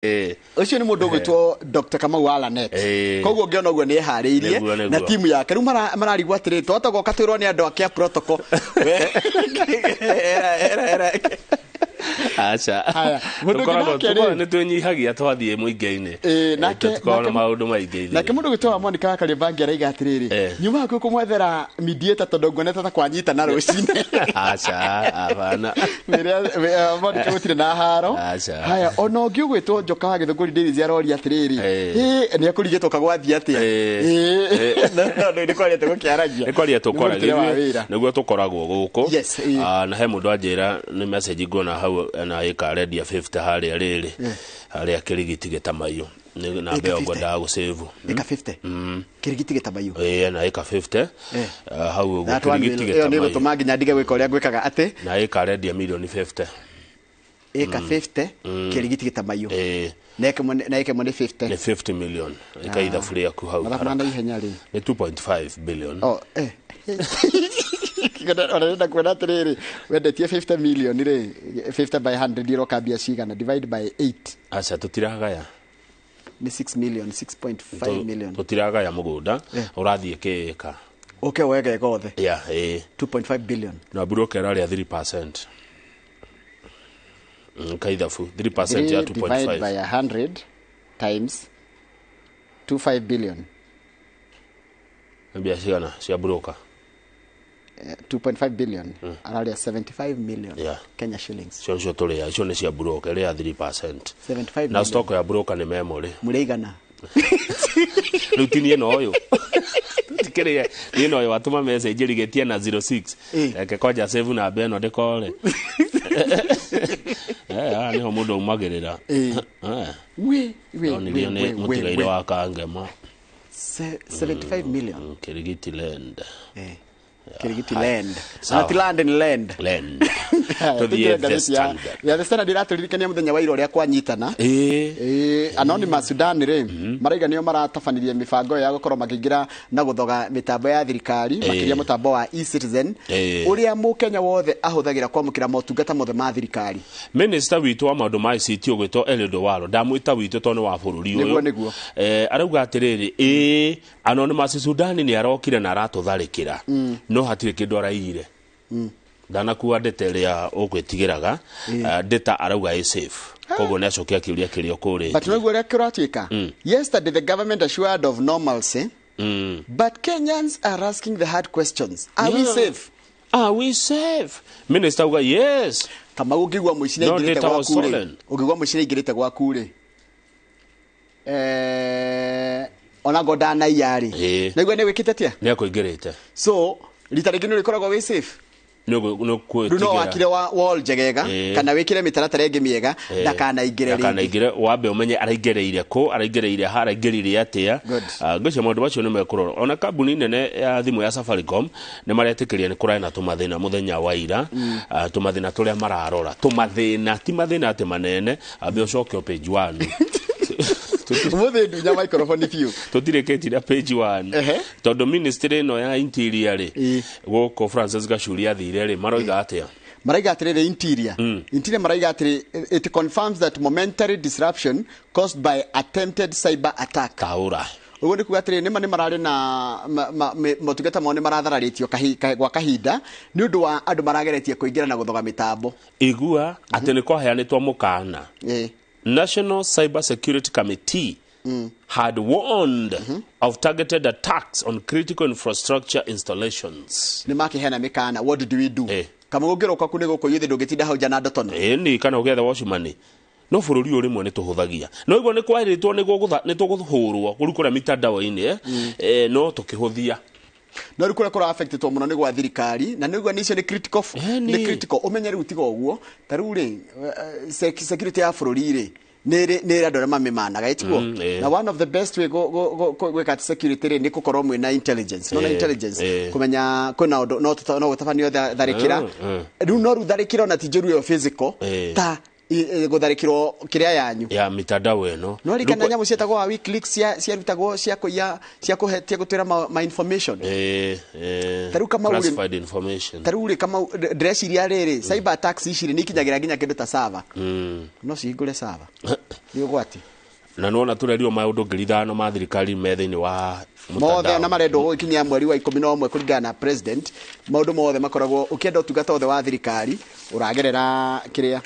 Ũcio nĩ mũndũ ũgwĩtwo Dr. Kamau wa Lanet. Koguo ngĩona ũguo nĩ eharĩirie na timu yake. Rĩu mararigwo atĩrĩrĩ, twahota goka twĩrwo nĩ andũ ake a protocol. Era, era, era. Aca. Haya, mũndũ ũngĩ Tũkoragwo nake rĩ? tũkoragwo nĩ twĩnyihagia twathiĩ mũingĩ-inĩ. Tũtikoragwo na maũndũ maingĩ ithuĩ. Nake mũndũ ũgwĩtwo wa Monica wa Kariobangi araiga atĩrĩrĩ, nyuma hakuhĩ kũmwethera mediator tondũ nguonete ta kwanyitana rũcinĩ. Aca, hapana. Monica gũtirĩ na haro. Aca. Haya, ona ũngĩ ũgwĩtwo Njoka wa Gĩthũngũri Davis aroria atĩrĩrĩ, hĩ, nĩ ekũrigĩtwo kagwathiĩ atĩa? No, no, nĩ kwaria tũgũkĩaragia. Nĩ kwaria Nĩ mũrutĩre wa tũkwaragia wĩra. nĩguo tũkoragwo gũkũ. Yes, Ah, na he mũndũ anjĩra nĩ message nguona hau na ĩka arendia 50 harĩa rĩrĩ harĩa Kĩrigiti Gĩtamaiyũ. Nĩ namba Ĩka ĩyo 50. ngwendaga gũsave. Ĩka 50. Kĩrigiti Gĩtamaiyũ. Ĩĩ, na ĩka 50. Ah, hau ũguo That one Kĩrigiti ĩyo nĩ Gĩtamaiyũ. ĩgũtũma nginya ndige gwĩka ũrĩa ngwĩkaga atĩ Na ĩka arendia mirioni 50. Ĩka 50 Kĩrigiti Gĩtamaiyũ. Na ĩka ĩmwe nĩ 50. Nĩ 50 million. Ĩka ithabu rĩaku hau. Mathabu ma haraka. na ihenya rĩ. Nĩ 2.5 billion. Oh, eh. Ona ndĩrenda kuona atĩrĩrĩ, wendetie 50 million rĩ, 50 by 100 iroka mbia cigana, divide by 8. Aca, tũtiragaya. Nĩ 6 million, 6.5 million. Tũtiragaya mũgũnda. Ũrathiĩ kĩĩka. Ũke wege gothe. Yeah, ĩĩ. 2.5 billion. Na broker ĩrarĩa 3%. Ka ithabu 3% ya 3 divide 2.5. by 100 times 25 billion. Nĩ mbia cigana cia broker? 2.5 billion. Ararĩa 75 million Kenya shillings. Cio nĩcio tũrĩa, icio nĩ cia broker, ĩrĩa 3%. 75 Na million. stock ya broker nĩ memory. Mũrĩigana. Rĩu ti niĩ na ũyũ. Tikĩrĩe niĩ na ũyũ watũma message rĩgĩtie na 06. Reke kwanja save namba ĩno ndĩkore. Haha nĩho mũndũ aumagĩrĩra. We, we, Ndonirio we, nĩ we, we, mũtigaire we. wa Kangema. 75 million. Kĩrigiti land. Kirigiti land. Sawa. Ona ti land ni land. Land. Tũingĩre Tũthiĩ The ngathĩti ya Standard. ya The Standard ĩratũririkania mũthenya wa ira ũrĩa kwanyitana. Anonymous Sudan rĩ, maraiga nĩo maratabanirie mĩbango ĩyo ya gũkorwo makĩingĩra na gũthoga mĩtambo ya thirikari, makĩria mũtambo wa eCitizen, ũrĩa mũkenya wothe ahũthagĩra kwamũkĩra motungata mothe ma thirikari. Minister witũ wa maũndũ ma ICT ũgwĩtwo Eliud Owalo, ndamwĩta witũ tondũ nĩ wa bũrũri ũyũ. Nĩguo, nĩguo. Arauga atĩrĩrĩ, Anonymous Sudan nĩ arokire na aratũtharĩkĩra, no hatirĩ kĩndũ araiyire. Ndanakua ndeta ĩrĩa ũgwĩtigĩraga. Ndeta arauga ĩ safe, koguo nĩ acokia kĩũria kĩrĩa ũkũrĩtie. But noguo ũrĩa kũratuĩka, yesterday the government assured of normalcy, but Kenyans are asking the hard questions. Are we safe? Are we safe? Minister auga yes. Kamau, ũngĩigua mũici No nĩaingĩrĩte data was gwaku rĩ, stolen. ũngĩigua mũici nĩaingĩrĩte gwaku rĩ, ona ngo ndanaiya rĩ, naigua nĩ wĩkĩte atĩa? Nĩ akũingĩrĩte. So rita rĩngĩ nĩ ũrĩkoragwo wĩ safe. Nĩ Rĩu no wakire wa wall njegega kana wĩkĩre mĩtaratara ĩngĩ mĩega ndakanaingĩre rĩngĩ. Ndakanaingĩre, wambe ũmenye araingĩrĩire kũ, araingĩrĩire ha, araingĩrire atĩa. Good. Ah, ngwĩciria maũndũ macio nĩ mekũrora. Ona kambuni nene ya thimũ ya Safaricom nĩ maretĩkĩria nĩ kũrarĩ na tũmathĩna mũthenya wa ira. Ah, tũmathĩna tũrĩa mararora, tũmathĩna ti mathĩna atĩ manene, ambe ũcoke o page 1. Ũmũthĩ ndunya microphone biũ. Tũtirĩkĩtie na page 1. Tondũ ministry ĩno ya interior rĩ, gũkũ Francis Gachuri athire rĩ, maroiga atĩa? Maraiga atĩrĩrĩ, interior, interior maraiga atĩrĩ, it confirms that momentary disruption caused by attempted cyber attack. Taũra. Ũguo nĩ kuga atĩrĩ, nĩma nĩ mararĩ na motungata mao nĩ marathararĩtio gwa kahinda nĩ ũndũ wa andũ marageretie kũingĩra na gũthoga mĩtambo. Igua atĩ nĩ kwaheanĩtwo mũkana. National Cyber Security Committee had warned of targeted attacks on critical infrastructure installations. Nĩ makĩheana mĩkana. What do we do? Kama ũngĩroka ku nĩ gũkũ yuthĩ ndũngĩtinda hau nja na ndotono. Ĩni kana ũgĩetha watchman. No bũrũri ũyũ rĩmwe nĩ tũhũthagia. No igua nĩ kwarĩtwo nĩ tũgũhũrwo kũu kũrĩa mitandao-inĩ, no tũkĩhũthia. No rĩu kũrĩa kũra affectedwo mũno nĩ gwa thirikari, na nĩguo nĩ icio nĩ critical, nĩ critical ũmenye rĩu tiga ũguo ta rĩu rĩ, security ya bũrũri rĩ, nĩ ĩrĩ andũ arĩa mamĩmanaga ĩtiguo. Na one of the best way gwĩka atĩ security rĩ, nĩ gũkorwo mwĩna intelligence, no na intelligence kũmenya kwĩna ũndũ no no gũtabanio tharĩkĩra. Rĩu no rĩu tharĩkĩra ona ti njũru ĩyo physical ta Gũtharĩkĩrwo kĩrĩa yanyu ya mitandao ĩno. No ririkana nyamũ cietagwo wa WikiLeaks ciarutagwo cia kũiya, cia kũhe, cia gũtwĩra ma information. Ta rĩu Kamau rĩ- Classified information. Ta rĩu rĩ, Kamau, ndĩreciria rĩrĩ, cyber attacks ici rĩ, nĩ ikinyagĩra nginya kĩndũ ta server. No cihingũre server, nĩ ũgwati. Na nĩwona tũrerirwo maũndũ 5,000 ma thirikari me thĩinĩ wa mothe mũtandao. Ona marendwo gũgĩkinyia mweri wa 11 kũringana na president, maũndũ mothe makoragwo ũkĩenda ũtungata wothe wa thirikari ũragerera kĩrĩa.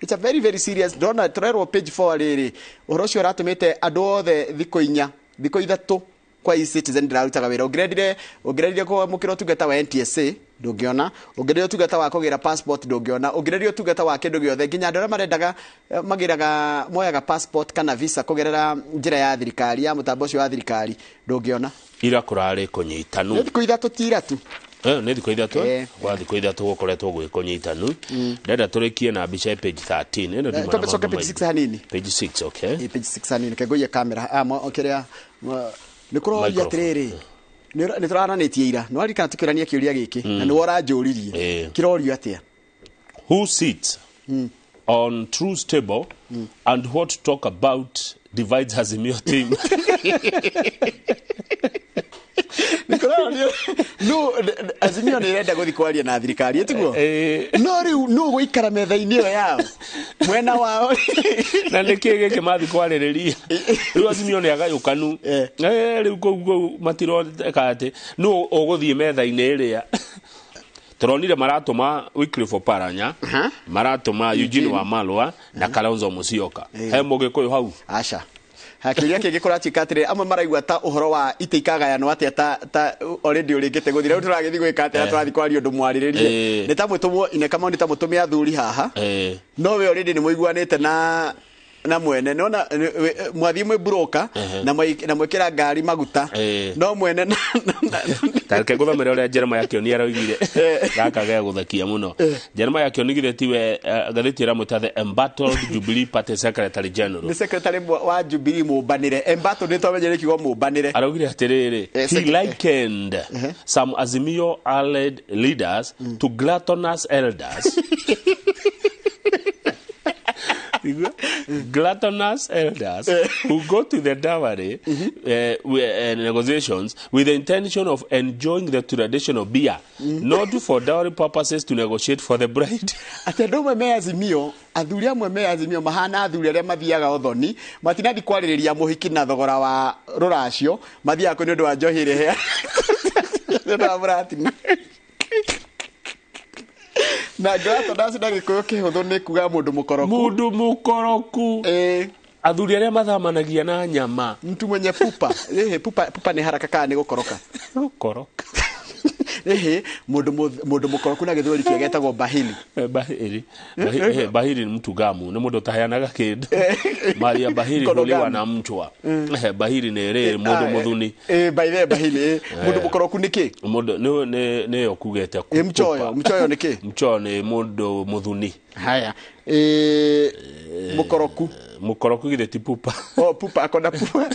It's a very very serious. Ndona tũrerwo page 4 rĩrĩ, ũhoro ũcio ũratũmĩte andũ othe thikũ 4, thikũ 3 kwa eCitizen ndĩrarutaga wĩra. Ũngĩrendire kwamũkĩra ũtungata wa NTSA ndũngĩona, ũngĩrendire ũtungata wa kũgĩra passport ndũngĩona, ũngĩrendire ũtungata wa kĩndũ gĩothe, nginya andũ arĩa marendaga magĩraga moyaga passport kana visa kũgerera njĩra ya thirikari, ya mũtambo ũcio wa thirikari, ndũngĩona. Ira kũrarĩ kũnyitanu. Nĩ thikũ 3 ti iratu. Nĩ thikũ 3. Kwa thikũ 3 gũkoretwo gwĩ kũnyitanu. Ndenda tũrĩkie na mbica ya page 13 ĩno nduma na Twambe coke maũndũ page maingĩ. 6 hanini. Page 6, okay. Page 6 hanini, kengũiye kamera. Kĩrĩa nĩ kũroria Microphone. atĩrĩrĩ, nĩ tũraranĩtie ira, nĩ waririkana tũkĩũrania kĩũria gĩkĩ na nĩ woranjũririe. Kĩrorio atĩa? Who sits on truth table and what to talk about divides Azimio team. Nĩ kũrorio no Azimio nĩ ĩrenda gũthiĩ kwaria na thirikari, ĩtiguo? No rĩu nũ gũikara metha-inĩ ĩyo yao mwena wao? Na nĩ kĩ gĩkĩ mathiĩ kwarĩrĩria? Rĩu Azimio nĩ agayũkanu. Rĩu kũu matireka atĩ nũ ũgũthiĩ metha-inĩ ĩrĩa. Tũronire maratũma Wycliffe Oparanya, maratũma Eugene Wamalwa na Kalonzo Musyoka. He mũgĩkũyũ hau? Aca. Kĩũria kĩngĩ kũratuĩka atĩrĩ, amwe maraigua ta ũhoro wa itĩ ikagayanwo atĩa, ta already ũrĩkĩte gũthira, rĩu tũragĩthiĩ gwĩka atĩa? Tũrathiĩ kwaria ũndũ mwarĩrĩrie. Nĩ ta mũtũmwo ine Kamau, nĩ ta mũtũme athuri haha. No we already nĩ mũiguanĩte na mwene, nona mwathiĩ mwĩ broker na mwĩkĩra ngari maguta. No mwene Ta reke ngũthomere ũrĩa Jeremiah Kĩoni aroigire. Gaka ge gũthekia mũno. Jeremiah Kĩoni githĩ tiwe, ngathĩti ĩramwĩta the embattled Jubilee Party Secretary General. Nĩ secretary wa Jubilee mũmbanĩre. Embattled nĩ twamenyere kiugo mũmbanĩre. Araugire atĩrĩrĩ, he likened some Azimio allied leaders to gluttonous elders. Gluttonous elders who go to the dowry negotiations with the intention of enjoying the traditional beer, not for dowry purposes to negotiate for the bride. Atĩ andũ amwe me Azimio, athuri amwe me Azimio mahana athuri arĩa mathiaga ũthoni, matinathi kwarĩrĩria mũhiki na thogora wa rũracio, mathiaga kũ nĩ ũndũ wa njohi ĩrĩa nĩ ũndũ wa mũratina. Na gluttonous na gĩkũyũ kĩhũthũ nĩ kuga mũndũ mũkoroku. Mũndũ mũkoroku. Athuri arĩa mathamanagia na nyama. Mtu mwenye pupa. Ĩhĩ, pupa nĩ haraka kana nĩ gũkoroka? Gũkoroka. Ĩhĩ, mũndũ mũkoroku na gĩthweri kĩega etagwo bahili. Bahili. Bahili ni mtu gamu, nĩ mũndũ ũtaheanaga kĩndũ. Mali ya bahili Mkono huliwa gamu. na mchwa. Bahili nĩ rĩrĩ mũndũ mũthuni. By the way, bahili, mũndũ mũkoroku nĩ kĩ? Mũndũ nĩ yo kugĩte Mchoyo, pupa. mchoyo nĩ kĩ? Mchoyo nĩ mũndũ mũthuni. Haya. Mũkoroku. Mũkoroku githĩ ti pupa. Oh, pupa, akona pupa.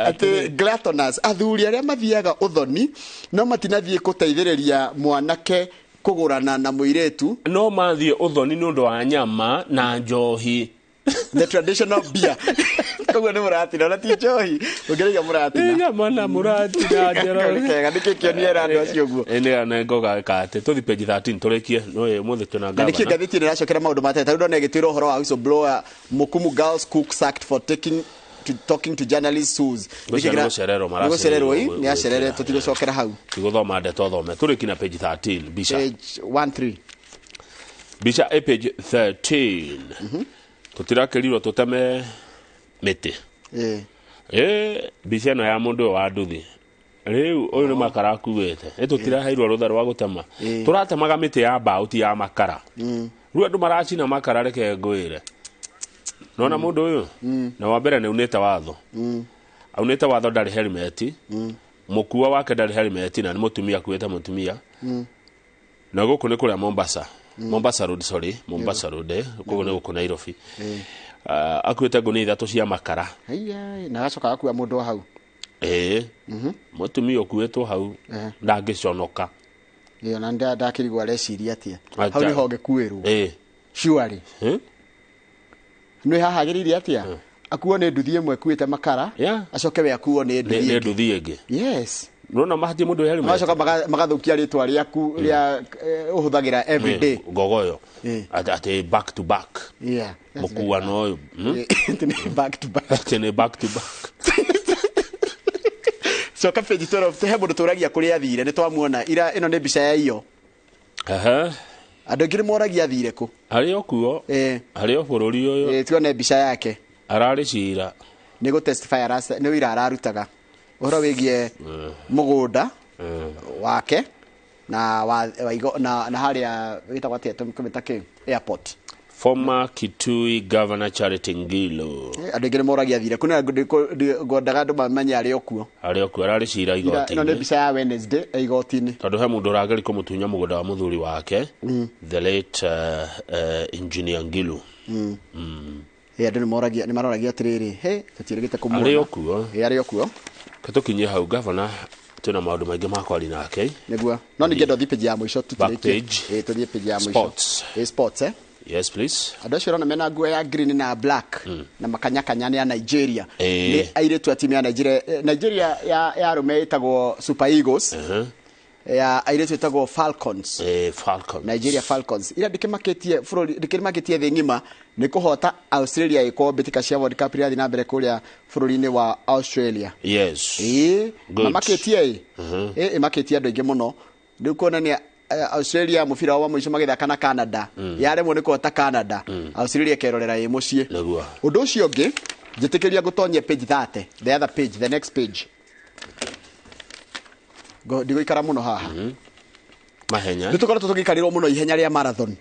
Atĩ gluttonous, athuri arĩa mathiaga ũthoni no matinathiĩ gũteithĩrĩria mwanake kũgũrana na mũirĩtu. No mathiĩ ũthoni nĩ ũndũ wa nyama na njohi. The traditional beer. Koguo nĩ mũratina, ona ti njohi. Ũngĩrĩiga mũratina. Nĩ nyama na mũratina, Njoroge. Nĩ kega, nĩkĩ kĩonia era andũ acio ũguo? Nĩ ngoga ka atĩ tũthiĩ page 13 tũrĩkie. No ũmũthĩ twĩna Na nĩkĩ gavana. ngathĩti ĩno ĩracokera maũndũ ma tene? Ta rĩu ndona ĩgĩtwĩra ũhoro wa whistleblower Mukumu Girls Cook sacked for taking to talking to journalists who's Ngwĩciria nĩ gũcererwo Nĩ gũcererwo, maracererwo ĩ, nĩ acerere, gwĩkĩra. tũtigũcokera hau. Tigũthoma ndeto thome. Tũrĩki na page 13, mbica. Page 13. Mbica ĩ page 13. Tũtirakĩrirwo tũteme mĩtĩ. Mbica ĩno ya mũndũ ũyũ wa nduthi. Rĩu ũyũ nĩ makara akuĩte. Ĩ tũtiraheirwo rũtha rwa gũtema. Tũratemaga mĩtĩ ya mbaũ ti ya makara. Rĩu andũ maracina makara, reke ngwĩre. Nona mũndũ ũyũ? Na wa mbere nĩ aunĩte watho. Aunĩte watho, ndarĩ helmet. Mũkua wake ndarĩ helmet na nĩ mũtumia akuĩte mũtumia. Na gũkũ nĩ kũrĩa Mombasa. Mombasa Road, sorry, Mombasa Road, koguo nĩ gũkũ Nairobi. Akuĩte ngũnia 3 cia makara. Haiya, na agacoka agakua mũndũ o hau. Mũtumia ũkuĩtwo hau ndangĩconoka. Ĩyo, na ndakĩrigwo areciria atĩa. Acha. Hau nĩho ũngĩkuĩrwo. Surely. Nĩ haha agĩrĩire atĩa? Akuo nĩ nduthi ĩmwe ĩkuĩte makara. Acoke we akuo nĩ nduthi ĩngĩ. Nĩ nduthi ĩngĩ. Yes. Nona mahatie mũndũ helmet. Magacoka magathukia rĩtwa rĩaku rĩa ũhũthagĩra every day. Ngogoyo. Ati back to back. Yeah. Mũkuano ũyũ. Back to back. Ati nĩ back to back. Coka page 12 he mũndũ tũragia kũrĩa athire nĩ twamuona. Ira ĩno nĩ mbica ya iyo. Andũ aingĩ nĩ moragia athire kũ. Harĩ o kuo. Harĩ o bũrũri ũyũ. Tuone mbica yake. Ararĩ cira. Nĩ gũ testify nĩ wĩra ararutaga. Ũhoro wĩgiĩ mũgũnda wake na na harĩa wĩtagwo atĩa tũmĩta kĩ airport. Former Kitui Governor Charity Ngilu. Andũ aingĩ nĩ moragia athire kũ na ngwendaga andũ mamenye arĩ o kuo. Arĩ o kuo ararĩ cira igoti-inĩ. Ĩno nĩ mbica ya Wednesday igoti-inĩ. Tondũ he mũndũ ũrageria kũmũtunya mũgũnda wa mũthuri wake, the late Engineer Ngilu. Andũ nĩ moragia nĩ maroragia atĩrĩrĩ, he tũtiĩrĩgĩte kũmuona. Arĩ o kuo. Arĩ o kuo. Tũkinye hau governor twĩna maũndũ maingĩ ma kwaria nake. Nĩguo. No ningĩ ndothiĩ page ya mũico tũtirĩkie. Tũthiĩ page ya mũico. Sports. Sports Yes, please. Andũ acio ũrona mena nguo ya green na black na makanyakanya nĩ ya Nigeria. Nĩ airĩtu a timu ya Nigeria. Nigeria ya arũme ĩtagwo Super Eagles. Ya airĩtu ĩtagwo Falcons. Falcons. Nigeria Falcons. Ira ndĩkĩmakĩtie bũrũri ndĩkĩmakĩtie thĩ ng'ima nĩ kũhota Australia ĩkwo mbĩtĩka cia World Cup irathiĩ na mbere kũrĩa bũrũri-inĩ wa Australia. Yes. Mamakĩtie ĩmakĩtie andũ aingĩ mũno. Rĩu kuonania Australia mũbira wa mũico magĩthaka na Canada. Yaremwo nĩ kũhota Canada. Australia ĩkerorera ĩ mũciĩ. Ũndũ ũcio ũngĩ njĩtĩkĩria ngũtonyie page 30, the other page, the next page. Ndigũikara mũno haha. Mahenya. Nĩ tũkoretwo tũgĩikarĩrwo mũno ihenya rĩa marathon.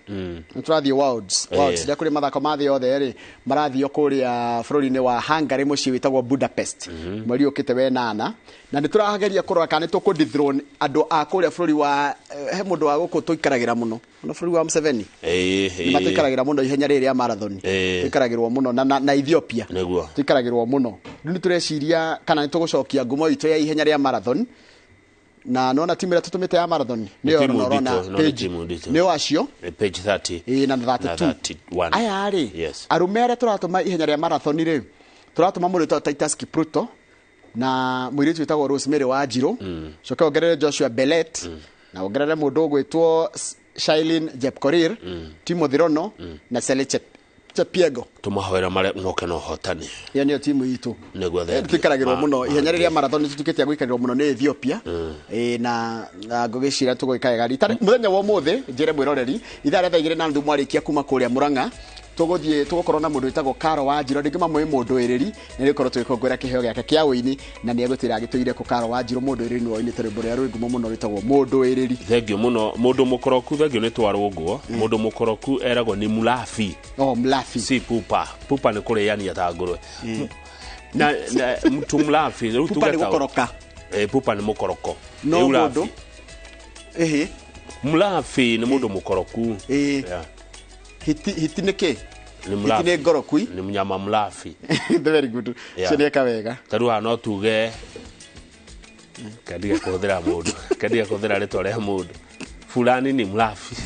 Nĩ tũrathiĩ Worlds. Worlds rĩa kũrĩ mathako ma thĩ yothe rĩ marathiĩ kũrĩa bũrũri-inĩ wa Hungary mũciĩ wĩtagwo Budapest. Mweri ũkĩte wenana. Na nĩ tũrageria kũrora kana nĩ tũkũ dethrone andũ a kũrĩa bũrũri wa he mũndũ wa gũkũ tũikaragĩra mũno. Mũno bũrũri wa Museveni. Nĩ matũikaragĩra mũno ihenya rĩrĩ rĩa marathon. Tũikaragĩrwo mũno na Ethiopia. Tũikaragĩrwo mũno. Rĩu nĩ tũreciria kana nĩ tũgũcokia ngumo itũ ya ihenya rĩa marathon. Na nona timu ĩrĩa tũtũmĩte ya marathon nĩyo ũrona page nĩyo acio page 30 na 32 aya rĩ arũme arĩa tũratũma ihenya rĩa marathon rĩ tũratũma mũndũ wĩtagwo Titus Kipruto na mũirĩtu wĩtagwo Rosemary Wanjiru, coke ongerere Joshua Bellet na ongerere mũndũ ũgwĩtwo Shailene Jepkorir, Timothy Rono na Sele Chepiego. Tũmahoera mare moke na ũhotani. Ĩyo nĩyo timu itũ. Nĩguo tũikaragĩrwo mũno ihenya rĩrĩa marathon tũtuĩkĩte gũikarĩrwo mũno nĩ Ethiopia. Na ngũgĩcira tũgwĩka wega. Mũthenya wa ũmũthĩ njĩre mwĩroreri ithaa rĩa 2:30 mwarĩkia kuma kũrĩa Murang'a tũgũthiĩ tũgũkorwo na mũndũ wĩtagwo Karo Wanjiru ndingĩ mamũĩ mũndũ ĩrĩri na nĩgũkorwo tũgĩkũngũĩra kĩheo gĩake kĩa ũini na nĩ egũtwĩra agĩtũire kũ. Karo Wanjiru mũndũ ĩrĩri nĩwe ũinĩte rwĩmbo rũrĩa rwĩ ngumo mũno rwĩtagwo Mũndũ Ĩrĩri. Thengiũ mũno mũndũ mũkoroku, thengiũ nĩ twarũngwo. Mũndũ mũkoroku eragwo nĩ mulafi. Oh, mulafi. Si pupa. Pupa nĩ kũrĩania ta ngũrwe. Na mtu mulafi rĩu pupa nĩ gũkoroka. Pupa nĩ mũkoroko. No mũndũ. Mulafi nĩ mũndũ mũkoroku. Hiti nĩ kĩ? Hiti nĩ ngorokui. Nĩ mnyama mlafi. Very good. Cio nĩ eka wega. Ta rĩu haha no tuge kendiga kũhũthĩra mũndũ, kendiga kũhũthĩra rĩtwa rĩa mũndũ. Fulani ni mlafi.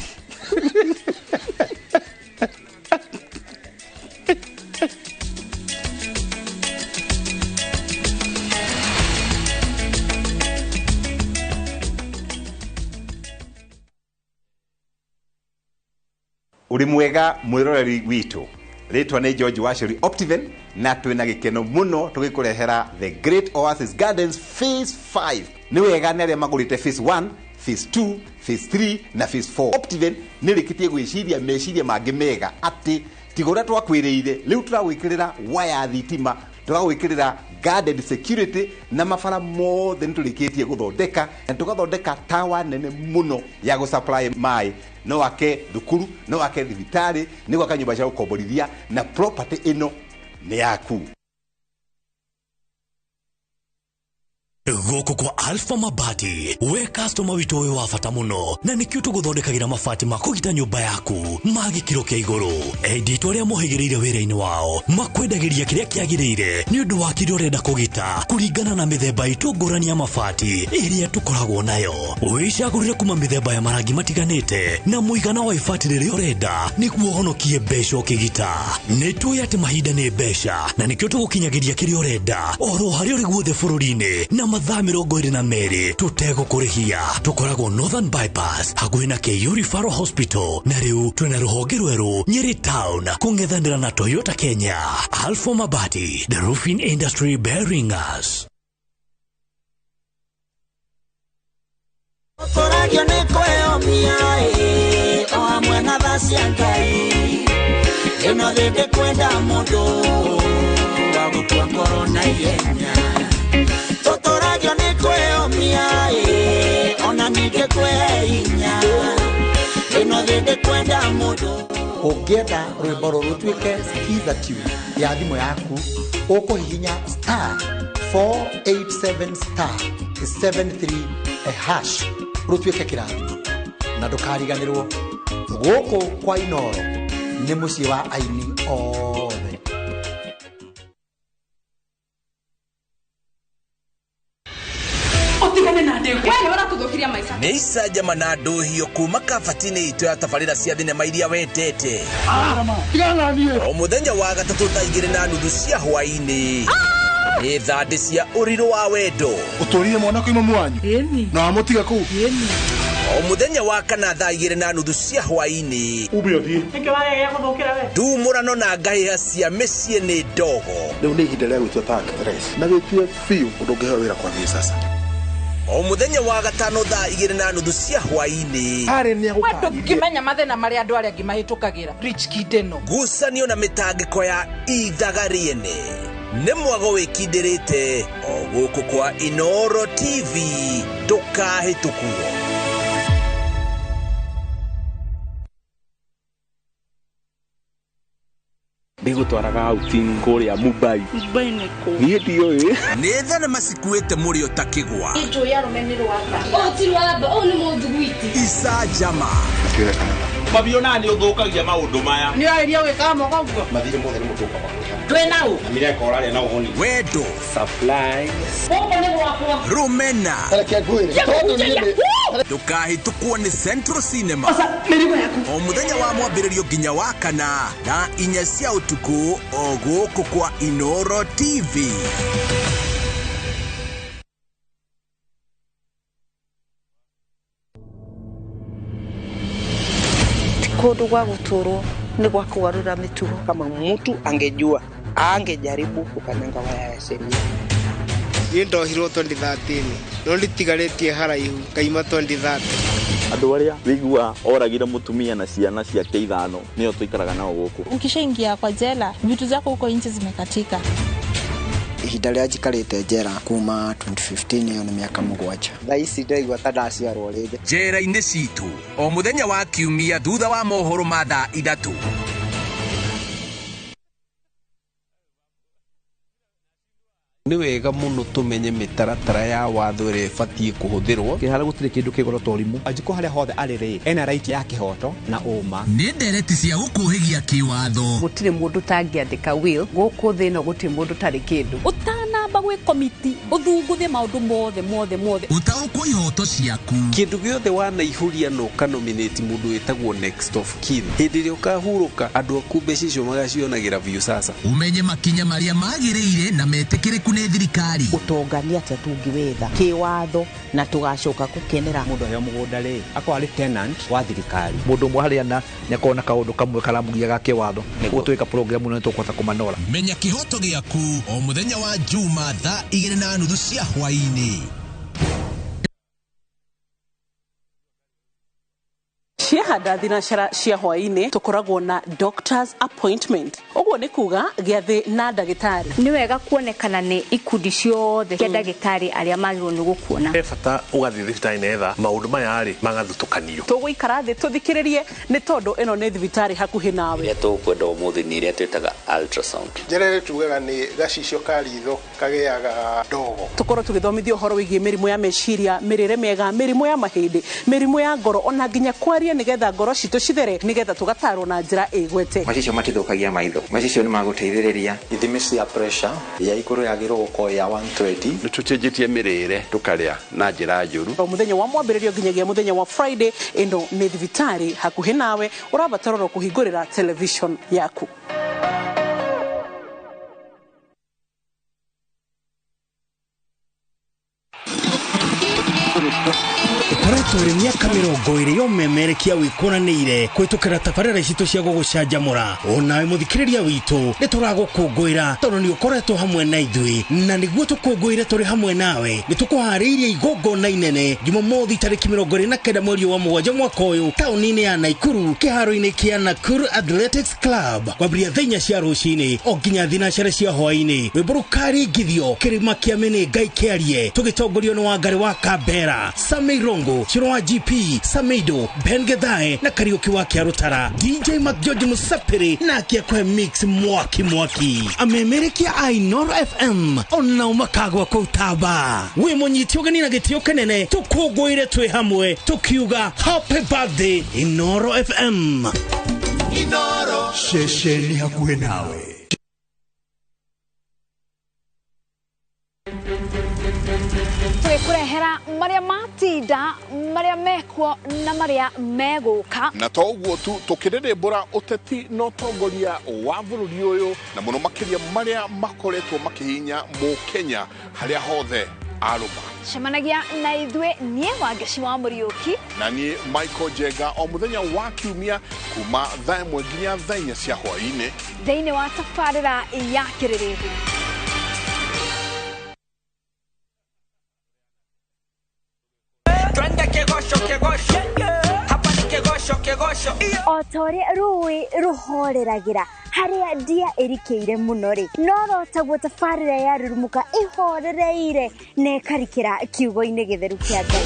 Uri mwega mwiroreri witu ritwa ni George Wacheri Optiven na twina gikeno muno tugikurehera The Great Oasis Gardens Phase 5. Ni wega ni aria magurite Phase 1, Phase 2, Phase 3 na Phase 4. Optiven ni rikitie gwiciria meciria mangi mega ati tiga twakwiriire riu turagwikirira waya thitima, turagwikirira guarded security na mabara mothe niturikitie guthondeka na tugathondeka tawa nene muno ya gu supply mai no ake thukuru no ake thibitari ni gwaka nyumba cia gukomborithia na property ino ni yaku. Gũkũ kwa Alpha Mabati, we customer witũ wĩ wa bata mũno, na nĩkĩo tũgũthondekagĩra mabati ma kũgita nyũmba yaku ma gĩkĩro kĩa igũrũ. Enditũ arĩa mohĩgĩrĩire wĩra-inĩ wao makwendagĩria kĩrĩa kĩagĩrĩire nĩ ũndũ wa kĩrĩa ũrenda kũgita kũringana na mĩthemba itũ ngũrani ya mabati ĩrĩa tũkoragwo nayo. Wĩcagũrĩre kuma mĩthemba ya marangi matiganĩte na mũigana wa ibati rĩrĩa ũrenda nĩguo ũhonokie mbeca ũkĩgita. Nĩ tũĩ atĩ mahinda nĩ mbeca, na nĩkĩo tũgũkinyagĩria kĩrĩa ũrenda oro harĩa ũrĩ guothe bũrũri-inĩ na mathaa 22 tũtegũkũrĩhia. Tũkoragwo Northern Bypass hakuhĩ na KU Referral Hospital, na rĩu twĩna rũhonge rwerũ Nyeri Town kũng'ethanĩra na Toyota Kenya. Alpha Mabati, the roofing industry bearing us. Tũragio nĩ kwĩyomia ĩ, o hamwe na tha cia Ngai. Ĩno thĩ ndĩkwenda mũndũ wa gũkua ngoro na ihenya. Tũtũragio nĩ kwĩyomia ĩ, ona ningĩ kwĩhe hinya. Ĩno thĩ ndĩkwenda mũndũ. Ũngĩenda rwĩmbo rũrũ rũtuĩke skiza tune ya thimũ yaku, ũkũhihinya star 487 star 73 hash rũtuĩke kĩrathimo. Na ndũkariganĩrwo, gũkũ kwa Inoro nĩ mũciĩ wa aini othe. Ũtigane na ndegwa. We nĩ ũratũthũkiria maica. Nĩ icanjama na ndũhio kuma kabati-inĩ itũ ya tabarĩra cia thinema iria wendete. O mũthenya wa gatatũ thaa igĩrĩ na nuthu cia hwaĩ-inĩ. Nĩ thandĩ cia ũrirũ wa wendo. Ũtũrire mwana kwĩ mamu wanyu? Na wamũtiga kũu? O mũthenya wa kana thaa igĩrĩ na nuthu cia hwaĩ-inĩ. Ume ũthiĩ. Nĩkĩ waregea gũthũkĩra we? Ndumũrano na ngahĩha cia mĩciĩ nĩ ndogo. Rĩu nĩ ihinda rĩa gwĩtua ta actress. Na wĩtue biũ ũndũ ũngĩheo wĩra kwambia sasa. O mũthenya wa gatano thaa igĩrĩ na nuthu cia hwaĩ-inĩ. Harĩ nĩ We ndũngĩmenya mathĩna marĩa andũ arĩa angĩ mahĩtũkagĩra. Rich kid ĩno. Ngucanio na mĩtangĩko ya ithaga rĩene. Nĩ mwago wĩkindĩrĩte o gũkũ kwa Inoro TV, ndũkahĩtũkwo. Ndigũtwaraga outing kũrĩa Mumbai. Mumbai nĩ kũ? Niĩ ndiũĩ. Nĩ thenema cikuĩte mũrĩo ta kĩgwa. Njũĩ arũme nĩ rwamba. Ũũ ti rwamba, ũũ nĩ mũthuguiti. Icanjama. Mabiona nĩ ũthũkagia maũndũ maya. Nĩ ũrarĩria gwĩkaga moko ũguo? Mathirĩ mothe nĩ mũtũka wakũrĩha. Twĩ na ũ? Na mireka ũrarĩa na ũhũni. Wendo. Supplies. Gũkũ nĩ gwakwa. Rũmena. Reke ngwĩre. Tondũ niĩ nĩ Ndũkahĩtũkwo nĩ Central Cinema. Oca, mĩrigo yaku. O mũthenya wa mwambĩrĩrio nginya wa kana thaa inya cia ũtukũ o gũkũ kwa Inoro TV. Kũndũ gwa gũtũrwo nĩ gwa kũgarũra mĩtugo. Kama mtu angejua angejaribu kukanyanga waya ya sheria. Niĩ ndohirwo 2013 no nditigarĩtie haraihu ngaima 2030. Andũ arĩa wĩigua oragire mũtumia na ciana ciake ithano nĩo tũikaraga nao gũkũ. Ukishaingia kwa jela vitu zako huko nje zimekatika. Ihinda rĩrĩa njikarĩte njera kuma 2015, ĩyo nĩ mĩaka 7. Thaa ici ndĩraigua ta ndaciarwo rĩngĩ. Njera-inĩ citũ o mũthenya wa kiumia thutha wa mohoro ma thaa 3. Nĩ wega mũno tũmenye mĩtaratara ya watho ĩrĩa ĩbatiĩ kũhũthĩrwo. Kĩharo gũtirĩ kĩndũ kĩgoro ta ũrimũ. Anjikũ harĩa hothe arĩ rĩ, ena right ya kĩhoto na ũma. Nĩ ndereti cia gũkũhĩgia kĩwatho. Gũtirĩ mũndũ ũtangĩandĩka will gũkũ thĩ ĩno, gũtirĩ mũndũ ũtarĩ kĩndũ. Ũtanamba gwĩ komiti ũthunguthe maũndũ mothe mothe mothe. Ũtaũkwo ihoto ciaku. Kĩndũ gĩothe wanaihũria na ũkanominate mũndũ wĩtagwo next of kin. Hĩndĩ ĩrĩa ũkahurũka andũ aku mbeca icio magacionagĩra biũ sasa. Ũmenye makinya marĩa magĩrĩire na metĩkĩrĩku nĩ thirikari. Ũtonga nĩ atĩa tũngĩwetha kĩwatho na tũgacoka gũkenera. Mũndũ aheo mũgũnda rĩ, akorwo arĩ tenant wa thirikari. Mũndũ ũmwe harĩa na nĩakorwo na kaũndũ kamwe karamũgia ga kĩwatho. Nĩguo twĩka program ĩno nĩtũkũhota kũmanora. Menya kĩhoto gĩaku o mũthenya wa Juma thaa 2:30 cia hwaĩ-inĩ. Ciĩha Twehanda thinacara cia hwaĩ-inĩ tũkoragwo na doctor's appointment. Ũguo nĩ kuga gĩathĩ na ndagĩtarĩ. Nĩ wega kuonekana nĩ ikundi ciothe cia ndagĩtarĩ arĩa magĩrĩirwo nĩ gũkuona. He bata ũgathiĩ thibitarĩ nĩgetha maũndũ maya rĩ magathutũkanio. Tũgũikara thĩ tũthikĩrĩrie nĩ tondũ ĩno nĩ thibitarĩ hakuhĩ nawe. Iria tũkwenda ũmũthĩ nĩ iria twĩtaga ultrasound. Njĩra ĩrĩa tugaga nĩ gacicio ka ritho kagĩaga ndogo. Tũkorwo tũgĩthomithio ũhoro wĩgiĩ mĩrimũ ya meciria, mĩrĩre mĩega, mĩrimũ ya mahĩndĩ, mĩrimũ ya ngoro ona nginya kwaria nĩgetha ngoro citũ cithere nĩgetha tũgatarwo na njĩra ĩgwete. Macicio matithũkagia maitho, macicio nĩ magũteithĩrĩria. Ithimi cia pressure ya igũrũ yagĩrĩirwo gũkorwo ya 120. Nĩ tũcenjetie mĩrĩre tũkarĩa na njĩra njũru. O mũthenya wa mwambĩrĩrio nginyagia mũthenya wa Friday, ĩno nĩ thibitarĩ hakuhĩ nawe, ũrabatara oro kũhingũrĩra television yaku. Ĩkoretwo ĩrĩ mĩaka 20 ya ũmemerekia wĩkũranĩire kũhĩtũkĩra tabarĩra citũ cia gũgũcanjamũra. Onawe mũthikĩrĩria witũ nĩ tũragũkũngũĩra tondũ nĩ ũkoretwo hamwe na ithuĩ, na nĩguo tũkũngũĩre tũrĩ hamwe nawe nĩ tũkũharĩirie igongona inene Jumamothi tarĩki 29 mweri wa 7 mwaka ũyũ taũni-inĩ ya Naikuru kĩharo-inĩ kĩa Nakuru Athletics Club kwambĩrĩria thaa 4 cia rũcinĩ o nginya thinacara cia hwaĩ-inĩ. Rwĩmbo rũkaringithio kĩrĩma kĩa Mĩnĩ Ngai kĩarie tũgĩtongorio nĩ Wangarĩ wa Kambera, Sammy Rongo, Shiro wa GP, Samido, Ben Gethae na Kariuki wa Kĩarũtara, DJ McGeorge Musapiri na akĩakũhe mix mwaki mwaki. Amemerekia a Inooro FM onao makagwa kũu taba. Wĩ mũnyiti ũgeni na gĩtĩo kĩnene tũkũngũĩre twĩ hamwe tũkiuga happy birthday Inooro FM. Inooro ceceni hakuhĩ nawe. Tũgĩkũrehera marĩa matinda, marĩa mekuo na marĩa megũka. Na to ũguo tu tũkĩrĩrĩmbũra ũteti na ũtongoria wa bũrũri ũyũ na mũno makĩria marĩa makoretwo makĩhinya mũkenya harĩa hothe arũma. Cemanagia na ithuĩ niĩ Wangeci wa Mũriũki na niĩ Michael Njenga o mũthenya wa kiumia kuma thaa 1 nginya thaa 4 cia hwaĩ-inĩ thĩinĩ wa tabarĩra ya Kĩrĩrĩmbĩ. O ta ũrĩa rũĩ rũhoreragira harĩa ndia ĩrikĩire mũno rĩ, no rotaguo tabarĩra ya Rurumuka ĩhorereire na ĩkarikĩra kiugo-inĩ gĩtheru kĩa Ngai.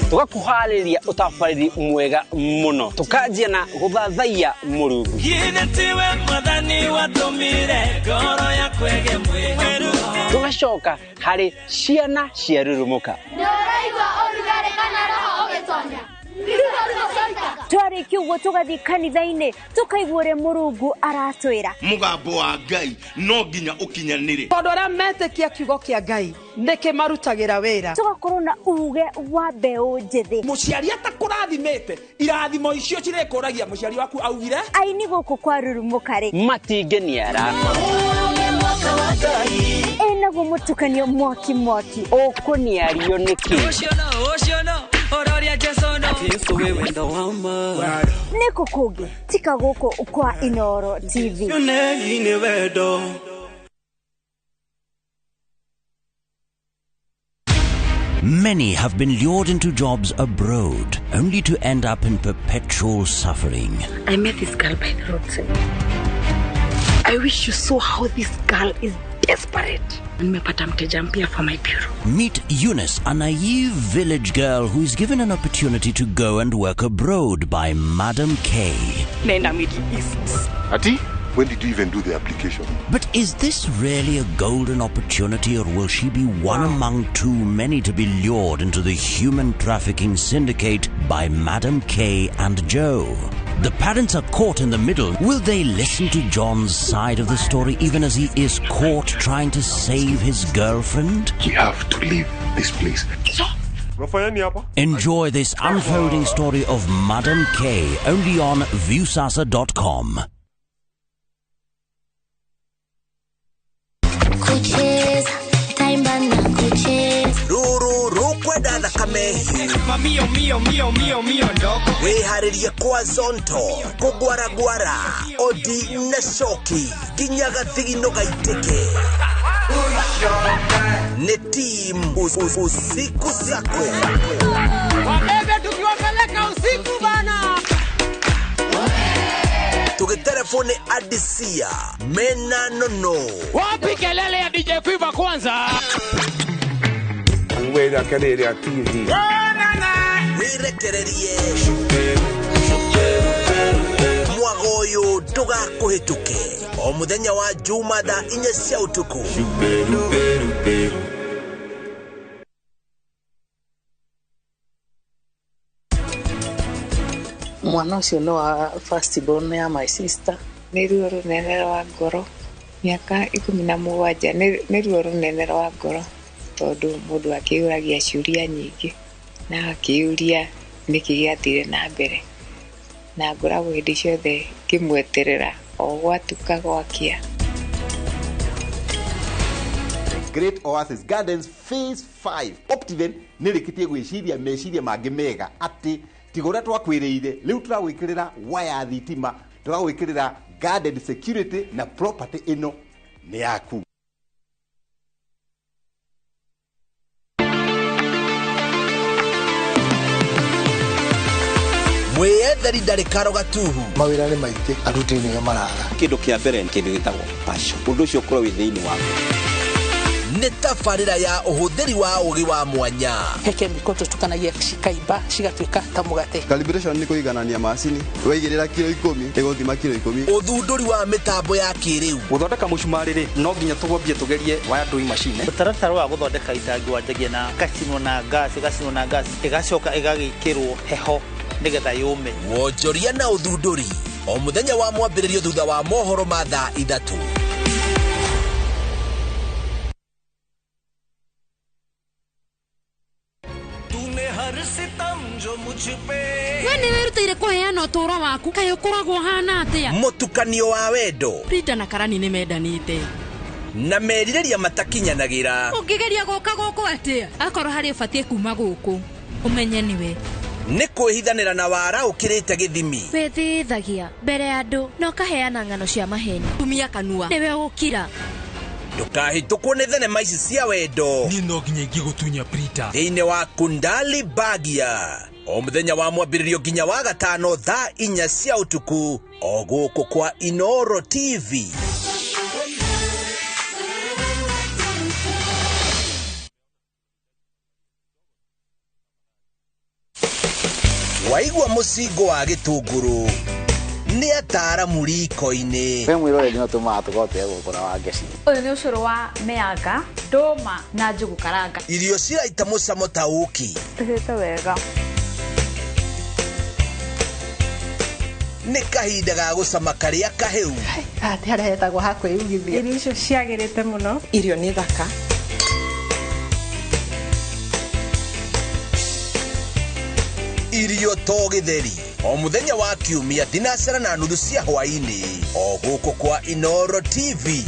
Tũgakũharĩria ũtabarĩri mwega mũno, tũkanjia na gũthathaiya Mũrungu. Tũgacoka harĩ ciana cia Rurumuka. Twarĩkia ũguo tũgathiĩ kanitha-inĩ tũkaigua ũrĩa Mũrungu aratwĩra. Mũgambo wa Ngai no nginya ũkinyanĩre. Tondũ arĩa metĩkia kiugo kĩa Ngai nĩkĩmarutagĩra wĩra. Tũgakorwo na uge wa mbeũ njĩthĩ. Mũciari atakũrathimĩte irathimo icio cirĩkũragia mũciari waku augire. Aini gũkũ kwa Rurumuka rĩ matingĩniara. Ĩnaguo mũtukanio mwaki mwaki. Ũkũniario nĩkĩ? Nĩkũ kũngĩ tika gũkũ kwa Inooro TV. Many have been lured into jobs abroad, only to end up in perpetual suffering. I met this girl by the roadside. I wish you saw how this girl is desperate. Nimepata mteja mpya for my bureau. Meet Eunice, a naive village girl who is given an opportunity to go and work abroad by Madam K. Nenda Middle East. Ati? When did you even do the application? But is this really a golden opportunity, or will she be one among too many to be lured into the human trafficking syndicate by Madam K and Joe? The parents are caught in the middle. Will they listen to John's side of the story even as he is caught trying to save his girlfriend? We have to leave this place. Enjoy this unfolding story of Madam K only on Viusasa.com. Rũrũ rũkwenda thakame wĩharĩrie kwa zonto kũgwaragwara odi na coki nginya gathigino gaitĩke. Nĩ team Usiku Sako. Wabebe tukiwapeleka usiku bana. Tugitelefone Adisia mena nono. Wapi kelele ya DJ Fever kwanza? Wera kelele ya TV. Wirekererie mwagoyo ndugakuhituke o muthenya wa Juma thaa 4 cia utuku. Mwana ũcio nĩ wa first born ya my sister. Nĩ ruo rũnene rwa ngoro. Mĩaka 17 nĩ ruo rũnene rwa ngoro tondũ mũndũ akĩũragia ciũria nyingĩ na akĩũria nĩkĩ gĩathire na mbere, na ngoragwo hĩndĩ ciothe ngĩmweterera o gwatuka gwakĩa. Great Oasis Gardens Phase 5 Optiven nĩrĩkĩtie gwĩciria meciria mangĩ mega atĩ tiga ũrĩa twakwĩrĩire rĩu tũragwĩkĩrĩra waya thitima, tũragwĩkĩrĩra garden security na property ĩno nĩ yaku. Mwĩyetheri ndarĩ karo gatuhu. Mawĩra nĩ maingĩ, aruti nĩo maraga. Kĩndũ kĩa mbere kĩndũ gĩtagwo passion. Ũndũ ũcio ũkorwo wĩ thĩinĩ waku. Nĩ tabarĩra ya ũhũthĩri wa ũgĩ wa mwanya. He kemiko tũtukanagia cikaimba cigatuĩka ta mũgate. Calibration nĩ kũiganania macini, waigĩrĩra kilo 10 ĩgũthima kilo 10. Ũthundũri wa mĩtambo ya kĩrĩu. Gũthondeka mũcumarĩ rĩ, no nginya tũgwambie tũgerie waya ndui machine. Mũtaratara wa gũthondeka itangi wanjagia na gacinwo na gas, ĩgacinwo na gas, ĩgacoka ĩgagĩkĩrwo heho nĩgetha yũme. Wonjoria na ũthundũri o mũthenya wa mwambĩrĩrio thutha wa mohoro ma thaa 3. We nĩ wĩrutĩire kũheana ũtũũro waku, kaĩ ũkoragwo ũhana atĩa? Mũtukanio wa wendo. Frida na Karani nĩ mendanĩte na merirĩria matakinyanagĩra. Ũngĩgeria gũka gũkũ atĩa? Akorwo harĩ ũbatiĩ kuma gũkũ, ũmenye nĩwe. Nĩ kwĩhithanĩra na wara ũkĩrĩte gĩthimi. Wĩthithagia mbere ya andũ na ũkaheana ng'ano cia maheni. Tumia kanua nĩwe ũgũkira. Ndũkahĩtũkwo nĩ thenema ici cia wendo. Niĩ no nginya ingĩgũtunya Prita. Thĩinĩ wa Kundali Bagia o mũthenya wa mwambĩrĩrio nginya wa gatano thaa 4 cia ũtukũ o gũkũ kwa Inoro TV. Waigua mũcingo wa gĩtũngũrũ nĩ ataaramu riko-inĩ. Kwĩ mwĩroreri no tũmaga tũgote gũkũ na Wangeci. Ũyũ nĩ ũcũrũ wa mĩanga, ndũma na njũgũ karanga. Irio ciraita mũcamo ta ũkĩ. Tũhĩte wega. Nĩ kahinda ga gũcama karĩa kahĩu. Haha nĩ harĩa hetagwo ha kwĩyugithia. Irio icio ciagĩrĩte mũno. Irio nĩ thaka. Irio to gĩtheri o mũthenya wa kiumia 9:30 cia hwaĩ-inĩ o gũkũ kwa Inoro TV.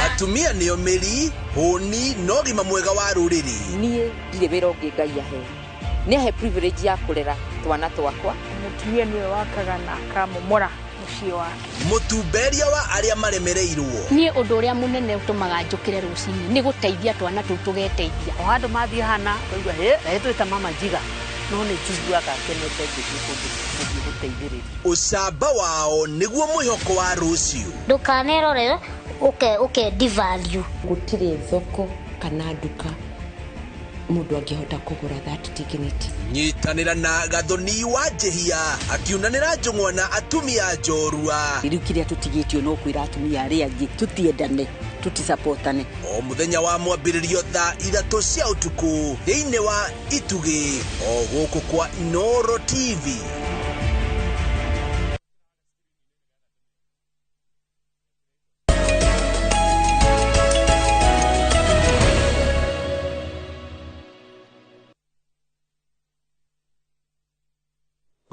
Atumia nĩo mĩri hũni na ũgima mwega wa rũrĩrĩ. Niĩ ndirĩ wĩra ũngĩ Ngai ahe. Nĩ ahe privilege ya kũrera twana twakwa. Mũtumia nĩwe wakaga na akamomora mũciĩ wake. Mũtumberia wa arĩa maremereirwo. Niĩ ũndũ ũrĩa mũnene ũtũmaga njũkĩre rũcinĩ nĩ gũteithia twana tũu tũgeteithia. O handũ mathiĩ hana ũkaigua hĩ na twĩta mama njiga no nĩ njiguaga ngenete ngĩthiĩ kũndũ gũthiĩ gũteithĩrĩria. Ũcamba wao nĩguo mwĩhoko wa rũciũ. Ndũkanerorere ũke devalue. Gũtirĩ thoko kana nduka mũndũ angĩhota kũgũra that dignity. Nyitanĩra na Gathoni wa Njĩhia akiunanĩra njũng'wa na atumia njorua. Rĩu kĩrĩa tũtigĩtio no kwĩra atumia arĩa angĩ tũtiendane, tũtisapotane. O mũthenya wa mwambĩrĩrio thaa 3 cia ũtukũ thĩinĩ wa Itugĩ o gũkũ kwa Inoro TV.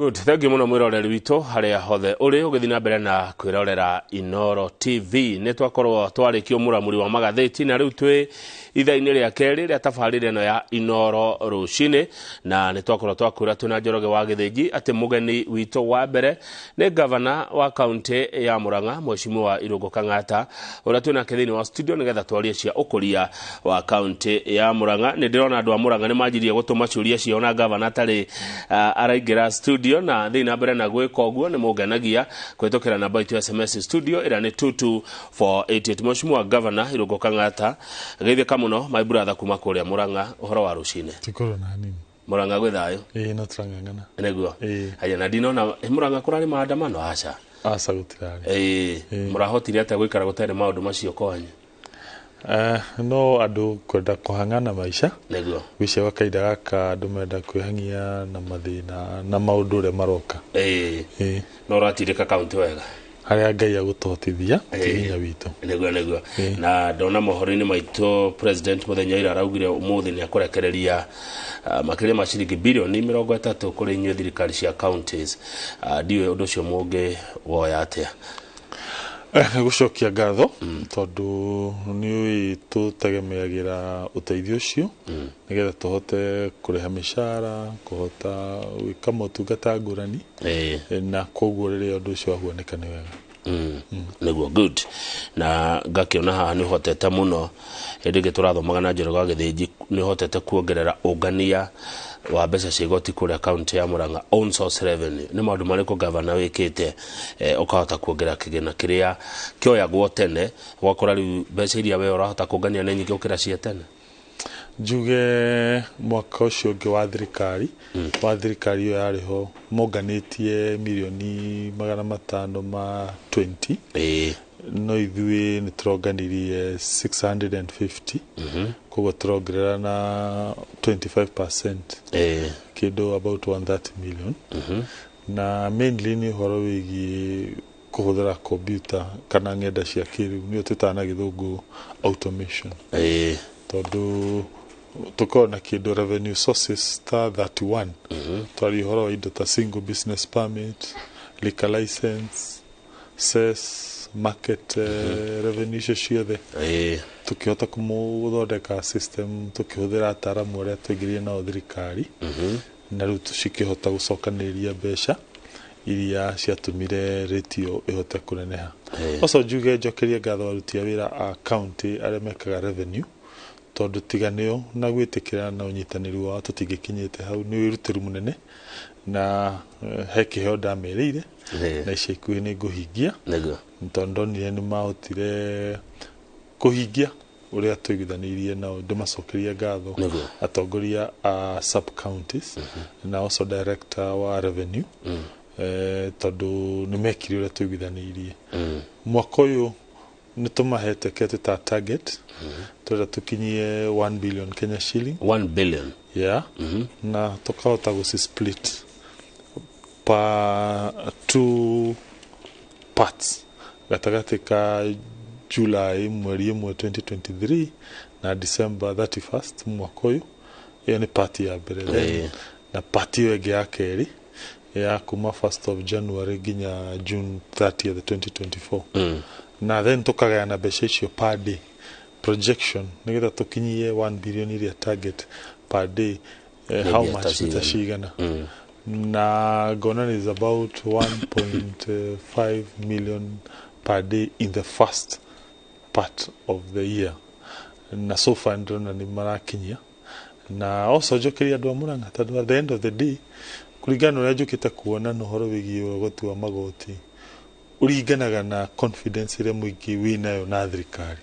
Good, thank you muno mwiroreri witũ harĩa hothe ũrĩ ũgĩthiĩ na mbere na kwĩrorera Inooro TV. Nĩ twakorwo twarĩkio mũramuri wa magathĩti na rĩu twĩ ithaa-inĩ rĩa kerĩ rĩa tabarĩra ĩno ya Inooro rũcinĩ, na nĩ twakorwo twakwĩra twĩna Njoroge wa Gĩthĩnji atĩ mũgeni witũ wa mbere nĩ gavana wa kaunti ya Murang'a Mheshimiwa Irũngũ Kang'ata ũrĩa twĩ nake thĩinĩ wa studio nĩgetha twarie cia ũkũria wa kaunti ya Murang'a. Nĩ ndĩrona andũ a Murang'a nĩ manjirie gũtũma ciũria ciao na gavana atarĩ araingĩra studio, na thĩinĩ na mbere na gwĩka ũguo nĩ mũngenagia kũhĩtũkĩra namba itũ ya SMS studio ĩrĩa nĩ 22488. Mheshimiwa Gavana Irũngũ Kang'ata, geithĩka mũno my brother kuma kũrĩa Murang'a, ũhoro wa rũcinĩ. Tikoro na nini. Murang'a gwĩ thayũ? Ĩĩ, no tũrang'ang'ana. Nĩguo. Haya, na ndinona Murang'a kũrarĩ maandamano? Aca. Aca, gũtirarĩ. Ĩĩ, mũrahotire atĩa gũikara gũtarĩ maũndũ macio kwanyu? No andũ kwenda kũhang'ana maica. Nĩguo. Gwĩcia gwa kahinda gaka andũ menda kwĩhang'ia na mathĩna na maũndũ ũrĩa maroka. Ĩĩ. No ũratirĩka kaunti wega? Harĩa Ngai agũtũhotithia ti hinya witũ. Nĩguo, nĩguo. Na ndona mohoro-inĩ maitũ President mũthenya ira araugire ũmũthĩ nĩ akũrekereria makĩria ma ciringi birioni 30 kũrĩ inyuĩ thirikari cia counties. Ndiũĩ ũndũ ũcio mũngĩ woya atĩa? Gũcokia ngatho tondũ nĩ tũtegemeagĩra ũteithio ũcio nĩgetha tũhote kũrĩha mĩcara, kũhota gwĩka motungata ngũrani, na koguo rĩrĩa ũndũ ũcio wahuanĩka nĩ wega. Nĩguo, good. Na ngakĩona haha nĩ ũhotete mũno, hĩndĩ ĩngĩ tũrathomaga na Njoroge wa Gĩthĩnji nĩ ũhotete kuongerera ũngania wa mbeca cia igoti kũrĩa kaunti ya Murang'a, own source revenue. Nĩ maũndũ marĩkũ gavana wĩkĩte ũkahota kuongerera kĩgĩna kĩrĩa kĩoyagwo tene, ũgakora rĩu mbeca iria we ũrahota kũngania nĩ nyingĩ gũkĩra cia tene? Njuge mwaka ũcio ũngĩ wa thirikari ĩyo yarĩ ho monganĩtie mirioni 520, no ithuĩ nĩ tũronganirie 650, koguo tũrongerera na 25%, kĩndũ about 130 million. Na mainly nĩ ũhoro wĩgiĩ kũhũthĩra kompiuta kana ng'enda cia kĩrĩu, nĩyo twĩtaga na gĩthũngũ automation. Tondũ tũkoragwo na kĩndũ revenue sources ta 31, twaria ũhoro wa indo ta single business permit, liquor license, cess, market revenue, icio ciothe tukĩhota kũmũthondeka system tukĩhũthĩra ataaramu arĩa twaingĩrire nao thirikari, na rĩu cikĩhota gũcokanĩrĩria mbeca iria ciatũmire rate ĩyo ĩhote kũneneha. Also njuge njokerie ngatho aruti a wĩra a county arĩa mekaga revenue, tondũ tiga nĩo na gwĩtĩkĩra na ũnyitanĩri wao tũtingĩkinyĩte hau. Nĩ wĩrutĩri mũnene na he kĩheo ndamerĩire na ica ikuhĩ nĩ ngũhingia, tondũ ndonire nĩ mahotire kũhingia ũrĩa twaiguithanĩirie nao. Ndĩmacokerie ngatho atongoria a sub counties na also director wa revenue, tondũ nĩ mekire ũrĩa twaiguithanĩirie. Mwaka ũyũ nĩ tũmahete kĩrĩa twĩtaga target, tũrenda tũkinyie 1 billion Kenya shilling. 1 billion. Yeah. Na tũkahota gũci split pa two parts, gatagatĩ ka July mweri 1 2023 na December 31st mwaka ũyũ. Ĩyo nĩ part ya mbere. Then na part ĩyo ĩngĩ ya kerĩ ya kuma 1st of January nginya June 30th 2024. Na then tũkagayana mbeca icio per day projection nĩgetha tũkinyie 1 billion iria target per day, how much nĩ ta cigana, na ngona is about 1.5 million per day in the first part of the year, na so far ndĩrona nĩ marakinyia. Na also njokeria andũ a Murang'a, tondũ at the end of the day, kũringana na ũrĩa njũkĩte kuona na ũhoro wĩgiĩ ũrogoti wa magoti, ũringanaga na confidence ĩrĩa mũingĩ wĩnayo na thirikari,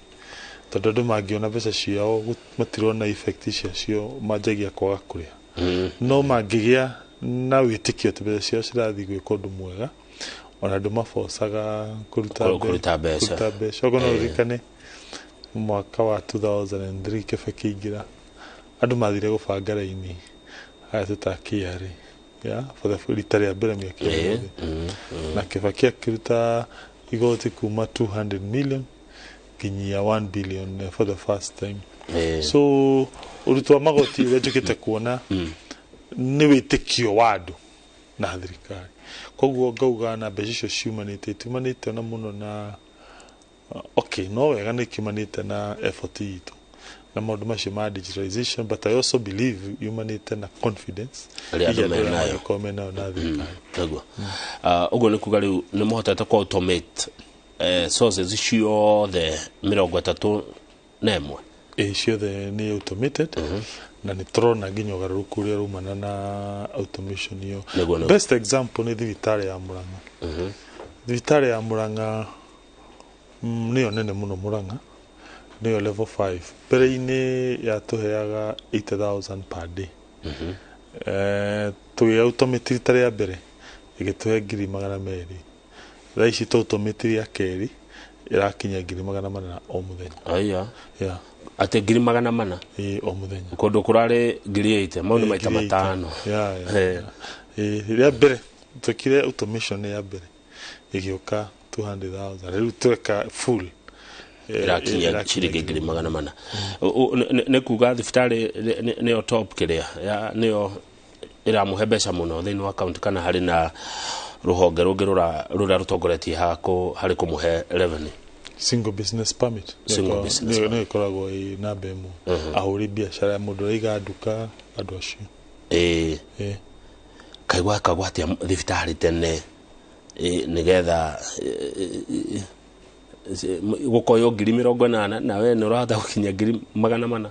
tondũ andũ mangĩona mbeca ciao matirona effect ciacio, manjagia kwaga kũrĩha. No mangĩgĩa na wĩtĩkio atĩ mbeca ciao cirathiĩ gwĩka ũndũ mwega, ona andũ mabocaga kũruta mbeca. Okorwo no ũririkane mwaka wa 2003 Kĩbakĩ aingĩra, andũ mathire gũbanga raini harĩa twĩtaga KRA, yeah, for the rita rĩa mbere mĩaka ĩyo, na Kĩbakĩ akĩruta igoti kuma 200 million nginya 1 billion for the first time. So ũruti wa magoti ũrĩa njũkĩte kuona nĩ wĩtĩkio wa andũ. Na thirikari. Koguo ngauga na mbeca icio ciumanĩte, itiumanĩte na mũno na okay, no wega nĩ kiumanĩte na effort itũ na maũndũ macio ma digitalization, but I also believe yumanĩte na confidence ĩrĩa andũ ĩrĩa andũ menayo. mangĩkorwo menayo na thirikari. Nĩguo. Ũguo nĩ kuga rĩu nĩ mũhotete ku automate sources ciothe 31? Ĩ, ciothe nĩ automated, na nĩ tũrona nginya ũgarũrũku ũrĩa ũraumana na automation ĩyo. Nĩguo, nĩguo. Best example nĩ thibitarĩ ya Murang'a. Thibitarĩ ya Murang'a nĩyo nene mũno Murang'a, nĩyo level 5. Mbere-inĩ yatũheaga 80,000 per day. Tũgĩ automate rita rĩa mbere, ĩgĩtũhe 200,000. Thaa ici tũ automate rĩa kerĩ, ĩrakinya 400,000 o mũthenya. Aya. Yeah. Atĩ 400,000? Ĩ, o mũthenya. Kũndũ kũrarĩ 80,000, mau nĩ maita 80,000. 5. Yeah. Rĩa mbere twekire automation ya mbere, ĩgĩũka 200,000. Rĩu tweka full ĩrakinya ciringi 400,000. Nĩ kuga thibitarĩ nĩyo top kĩrĩa nĩyo ĩramũhe mbeca mũno thĩinĩ wa kaunti, kana harĩ na rũhonge rũngĩ rũrĩa rũtongoretie harĩ kũmũhe revenue? Single business permit. Single business. Nĩyo ĩkoragwo ĩ namba ĩmwe. Ahũri biacara, mũndũ ũraiga nduka, andũ acio. Ĩĩ. Kaĩ gwakagwo atĩa thibitarĩ tene, nĩgetha gũkoywo 80,000 na we nĩ ũrahota gũkinya 400,000?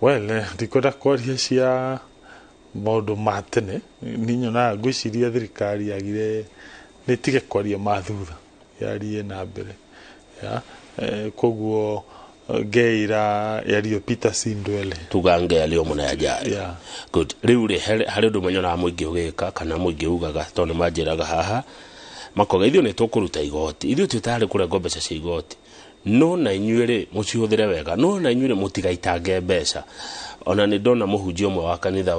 Well, ndikwenda kwaria cia maũndũ ma tene. Ni nyonaga, ngwĩciria thirikari yagire nĩ tige kwaria ma thutha, yarie na mbere ya koguo ngeira yaliyopita si ndwele. Tugange yaliyomo na yajayo. Good. Rĩu rĩ, harĩ ũndũ ũmwe nyonaga mũingĩ ũgĩka kana mũingĩ ugaga, tondũ nĩ manjĩraga haha makoga ithuĩ nĩ tũkũruta igoti, ithuĩ twĩ tayarĩ kũrengwo mbeca cia igoti, no na inyuĩ rĩ mũcihũthĩre wega, no na inyuĩ rĩ mũtigaitange mbeca. Ona nĩ ndona mũhunjia ũmwe wa kanitha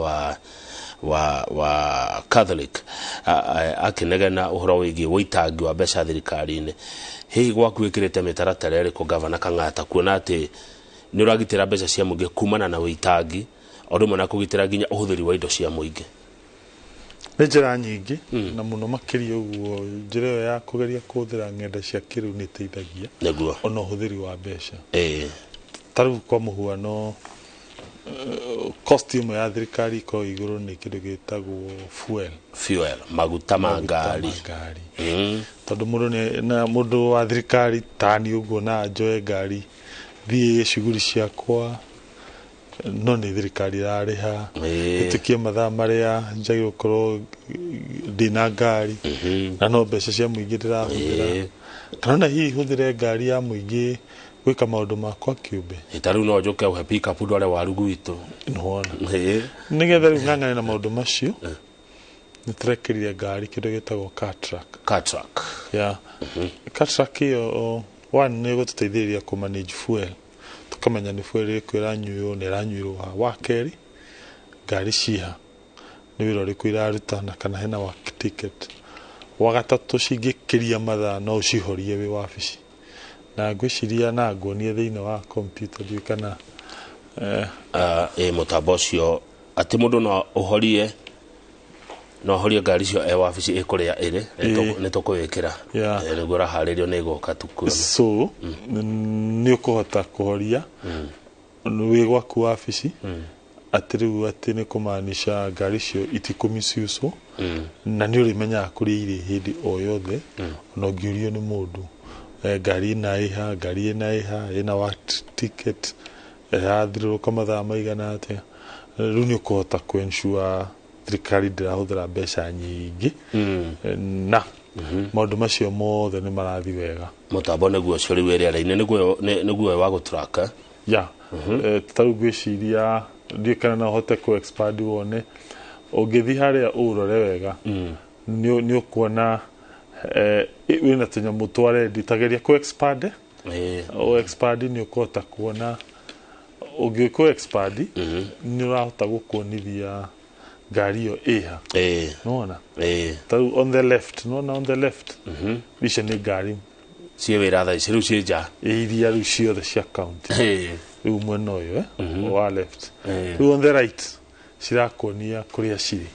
wa Catholic akĩnegena ũhoro wĩgiĩ ũitangi wa mbeca thirikari-inĩ. Hihi gwaku wĩkĩrĩte mĩtaratara ĩrĩkũ, Gavana Kang'ata, kuona atĩ nĩ ũragitĩra mbeca cia mũingĩ kumana na ũitangi, o ũndũ ũmwe na kũgitĩra nginya ũhũthĩri wa indo cia mũingĩ? Nĩ njĩra nyingĩ, na mũno makĩria ũguo njĩra ĩyo ya kũgeria kũhũthĩra ng'enda cia kĩrĩu nĩ ĩteithagia ona ũhũthĩri wa mbeca. Ta rĩu kwa mũhuano, cost ĩmwe ya thirikari ĩkoragwo igũrũ nĩ kĩndũ gĩtagwo fuel. Fuel, maguta ma ngari. Ma ngari. Tondũ mũndũ nĩ na mũndũ wa thirikari tani ũguo na njoe ngari thiĩ cuguri ciakwa, no nĩ thirikari ĩrarĩha. Ĩtĩkie mathaa marĩa njagĩrĩirwo gũkorwo ndĩna ngari, na no mbeca cia mũingĩ ndĩrahũthĩra, kana ona hihi hũthĩre ngari ya mũingĩ gwĩka maũndũ makwa kĩũmbe. Ta rĩu no njũke ũhe pick up ndware waru gwitũ. Nĩwona, nĩgetha rĩu ng'ang'ane na maũndũ macio, nĩ tũrekĩrire ngari kĩndũ gĩtagwo car track. Car track. Yeah. Car track ĩyo, one, nĩ ĩgũtũteithĩrĩria kũ manage fuel, tũkamenya nĩ fuel ĩrĩkũ ĩranyuĩrwo na ĩranyuĩrwo ha. Wa kerĩ, ngari ciha, nĩ wĩra ũrĩkũ iraruta, na kana hena work ticket. Wa gatatũ, cingĩkĩria mathaa no ũcihorie wĩ wabici, na ngwĩciria na nguonie thĩinĩ wa computer, ndiũĩ kana Ĩ mũtambo ũcio atĩ mũndũ no ũhorie ngari icio e wabici ĩ kũrĩa ĩrĩ? Nĩ tũkũwĩkĩra. Nĩguo ũraharĩrio, nĩ ĩgũka tukuone. So nĩ ũkũhota kũhoria wĩ gwaku wabici, atĩ rĩu atĩ nĩ kũmaanisha ngari icio itikũmiciucwo, na nĩ ũrĩmenyaga kũrĩa irĩ hĩndĩ o yothe. Ona ũngĩũrio nĩ mũndũ, ngari ĩna ĩha, ngari ĩna ĩha, ĩna work ticket, ĩrathirũrũka mathaa maigana atĩa. Rĩu nĩ ũkũhota kũ ensure thirikari ndĩrahũthĩra mbeca nyingĩ, na maũndũ macio mothe nĩ marathiĩ wega. Mũtambo nĩguo ũcio rĩu ĩrĩa rĩ-inĩ nĩguo ũyũ wa gũtrack? Ya, ta rĩu ngwĩciria ndiũĩ kana no ũhote kũ expand wone. Ũngĩthiĩ harĩa ũrore wega, nĩ ũkuona wĩna tũnyamũ twa red. Tageria kũ expand. O expand, nĩ ũkũhota kuona. Ũngĩkũ expand, nĩ ũrahota gũkuonithia ngari ĩyo ĩha. Nĩwona? Ta rĩu on the left, nĩwona on the left, icio nĩ ngari ciĩ wĩra thaa ici, rĩu ciĩ nja. Iria rĩu ciothe cia county rĩu mwena ũyũ wa left. Rĩu on the right cirakuonia kũrĩa cirĩ.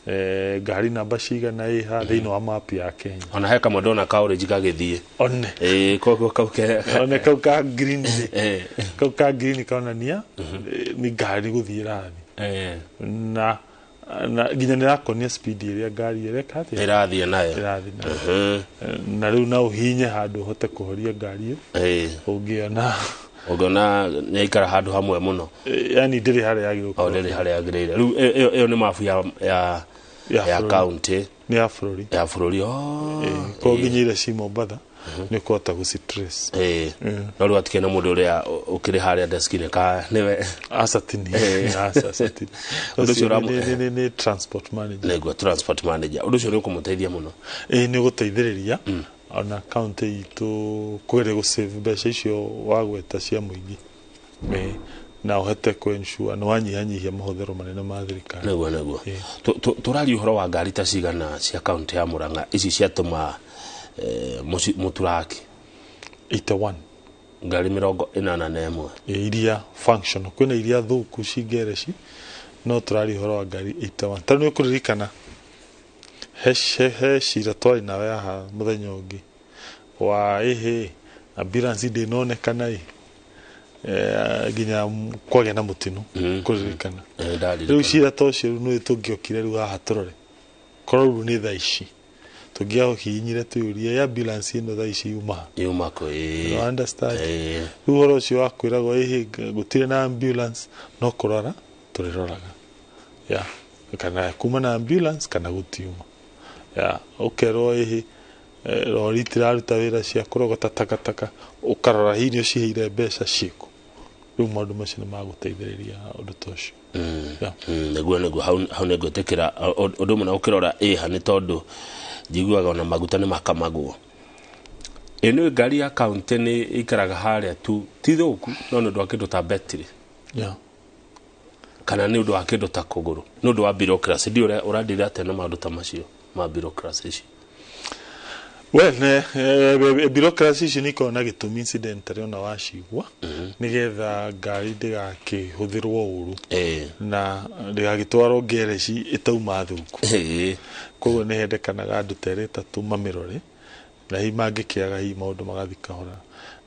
Ngari namba cigana ĩha thĩinĩ wa map ya Kenya. Ona he kamwe ndona ka orange gagĩthiĩ. One. Koguo kau ke one kau ka green. Kau ka green kaonania nĩ ngari gũthiĩ ĩrathiĩ. Na nginya nĩ ĩrakonia speed ĩrĩa ngari ĩreka atĩa? Ĩrathiĩ nayo. Ĩrathiĩ nayo. Na rĩu no ũhinye handũ ũhote kũhoria ngari ĩyo. Ũngĩona ũngĩona nĩ aikara handũ hamwe mũno. Yani ndĩrĩ harĩa yagĩrĩire. O ndĩrĩ harĩa yagĩrĩire. Rĩu ĩyo nĩ mabu ya county. Nĩ ya bũrũri. Ya bũrũri. Koguo nginya iria ci Mombatha nĩ ũkũhota gũcitrace. No rĩu hatikĩrĩ na mũndũ ũrĩa ũkĩrĩ harĩa desk-inĩ ka nĩwe. Aca ti niĩ. Aca ti niĩ. Ũndũ ũcio nĩ transport manager. Nĩguo transport manager. Ũndũ ũcio nĩ ũkũmũteithia mũno. Nĩ ũgũteithĩrĩria ona county itũ kũgeria gũ save mbeca icio wagweta cia mũingĩ. Na ũhote kũ-ensure nĩ wanyihanyihia mahũthĩro manene ma thirikari. Nĩguo nĩguo. Tũraria ũhoro wa ngari ta cigana cia county ya Murang'a ici ciatũma mũturaki? 81. Ngari 81. Iria functional. Kwĩna iria thũku ci ngereci no tũraria ũhoro wa ngari 81. Tondũ nĩ ũkũririkana he cira twarĩ nawe haha mũthenya ũngĩ wa ĩhĩ ambulance ndĩnonekana ĩ nginya kwagĩa na mũtino kũririkana. Rĩu cira ta ũcio rĩu nĩ tũngĩokire rĩu haha tũrore korwo rĩu nĩ thaa ici tũngĩahihinyire twĩyũrie ambulance ĩno thaa ici yuma ha? Yuma kũ? You understand? Rĩu ũhoro ũcio wa kwĩragwo ĩhĩ gũtirĩ na ambulance no kũrora tũrĩroraga. Yeah. Kana kuma na ambulance kana gũtiuma. Yeah. Ũkerwo ĩhĩ rori itiraruta wĩra cia kũrogota takataka ũkarora hihi nĩ ũciheire mbeca ciĩkũ. Rĩu maũndũ macio nĩ magũteithĩrĩria ũndũ ta ũcio. Nĩguo nĩguo hau nĩ ngwĩtĩkĩra ũndũ ũmwe na ũkĩrora ĩha nĩ tondũ njiguaga ona maguta nĩ makamagwo. Ĩno ngari ya county nĩ ikaraga harĩa tu ti thũku no nĩ ũndũ wa kĩndũ ta betiri. Kana nĩ ũndũ wa kĩndũ ta kũgũrũ nĩ ũndũ wa bureaucracy. Ndiũ ũrandira atĩa na maũndũ ta macio ma bureaucracy ici? Well, bureaucracy ici nĩ ikoragwo na gĩtũmi incidentally ona wacigua nĩgetha ngari ndĩgakĩhũthĩrwo ũru na ndĩgagĩtwarwo ngereci ĩtauma thũku. Koguo nĩ hendekanaga andũ ta erĩ atatũ mamĩrore na hihi mangĩkĩaga hihi maũndũ magathiĩ kahora.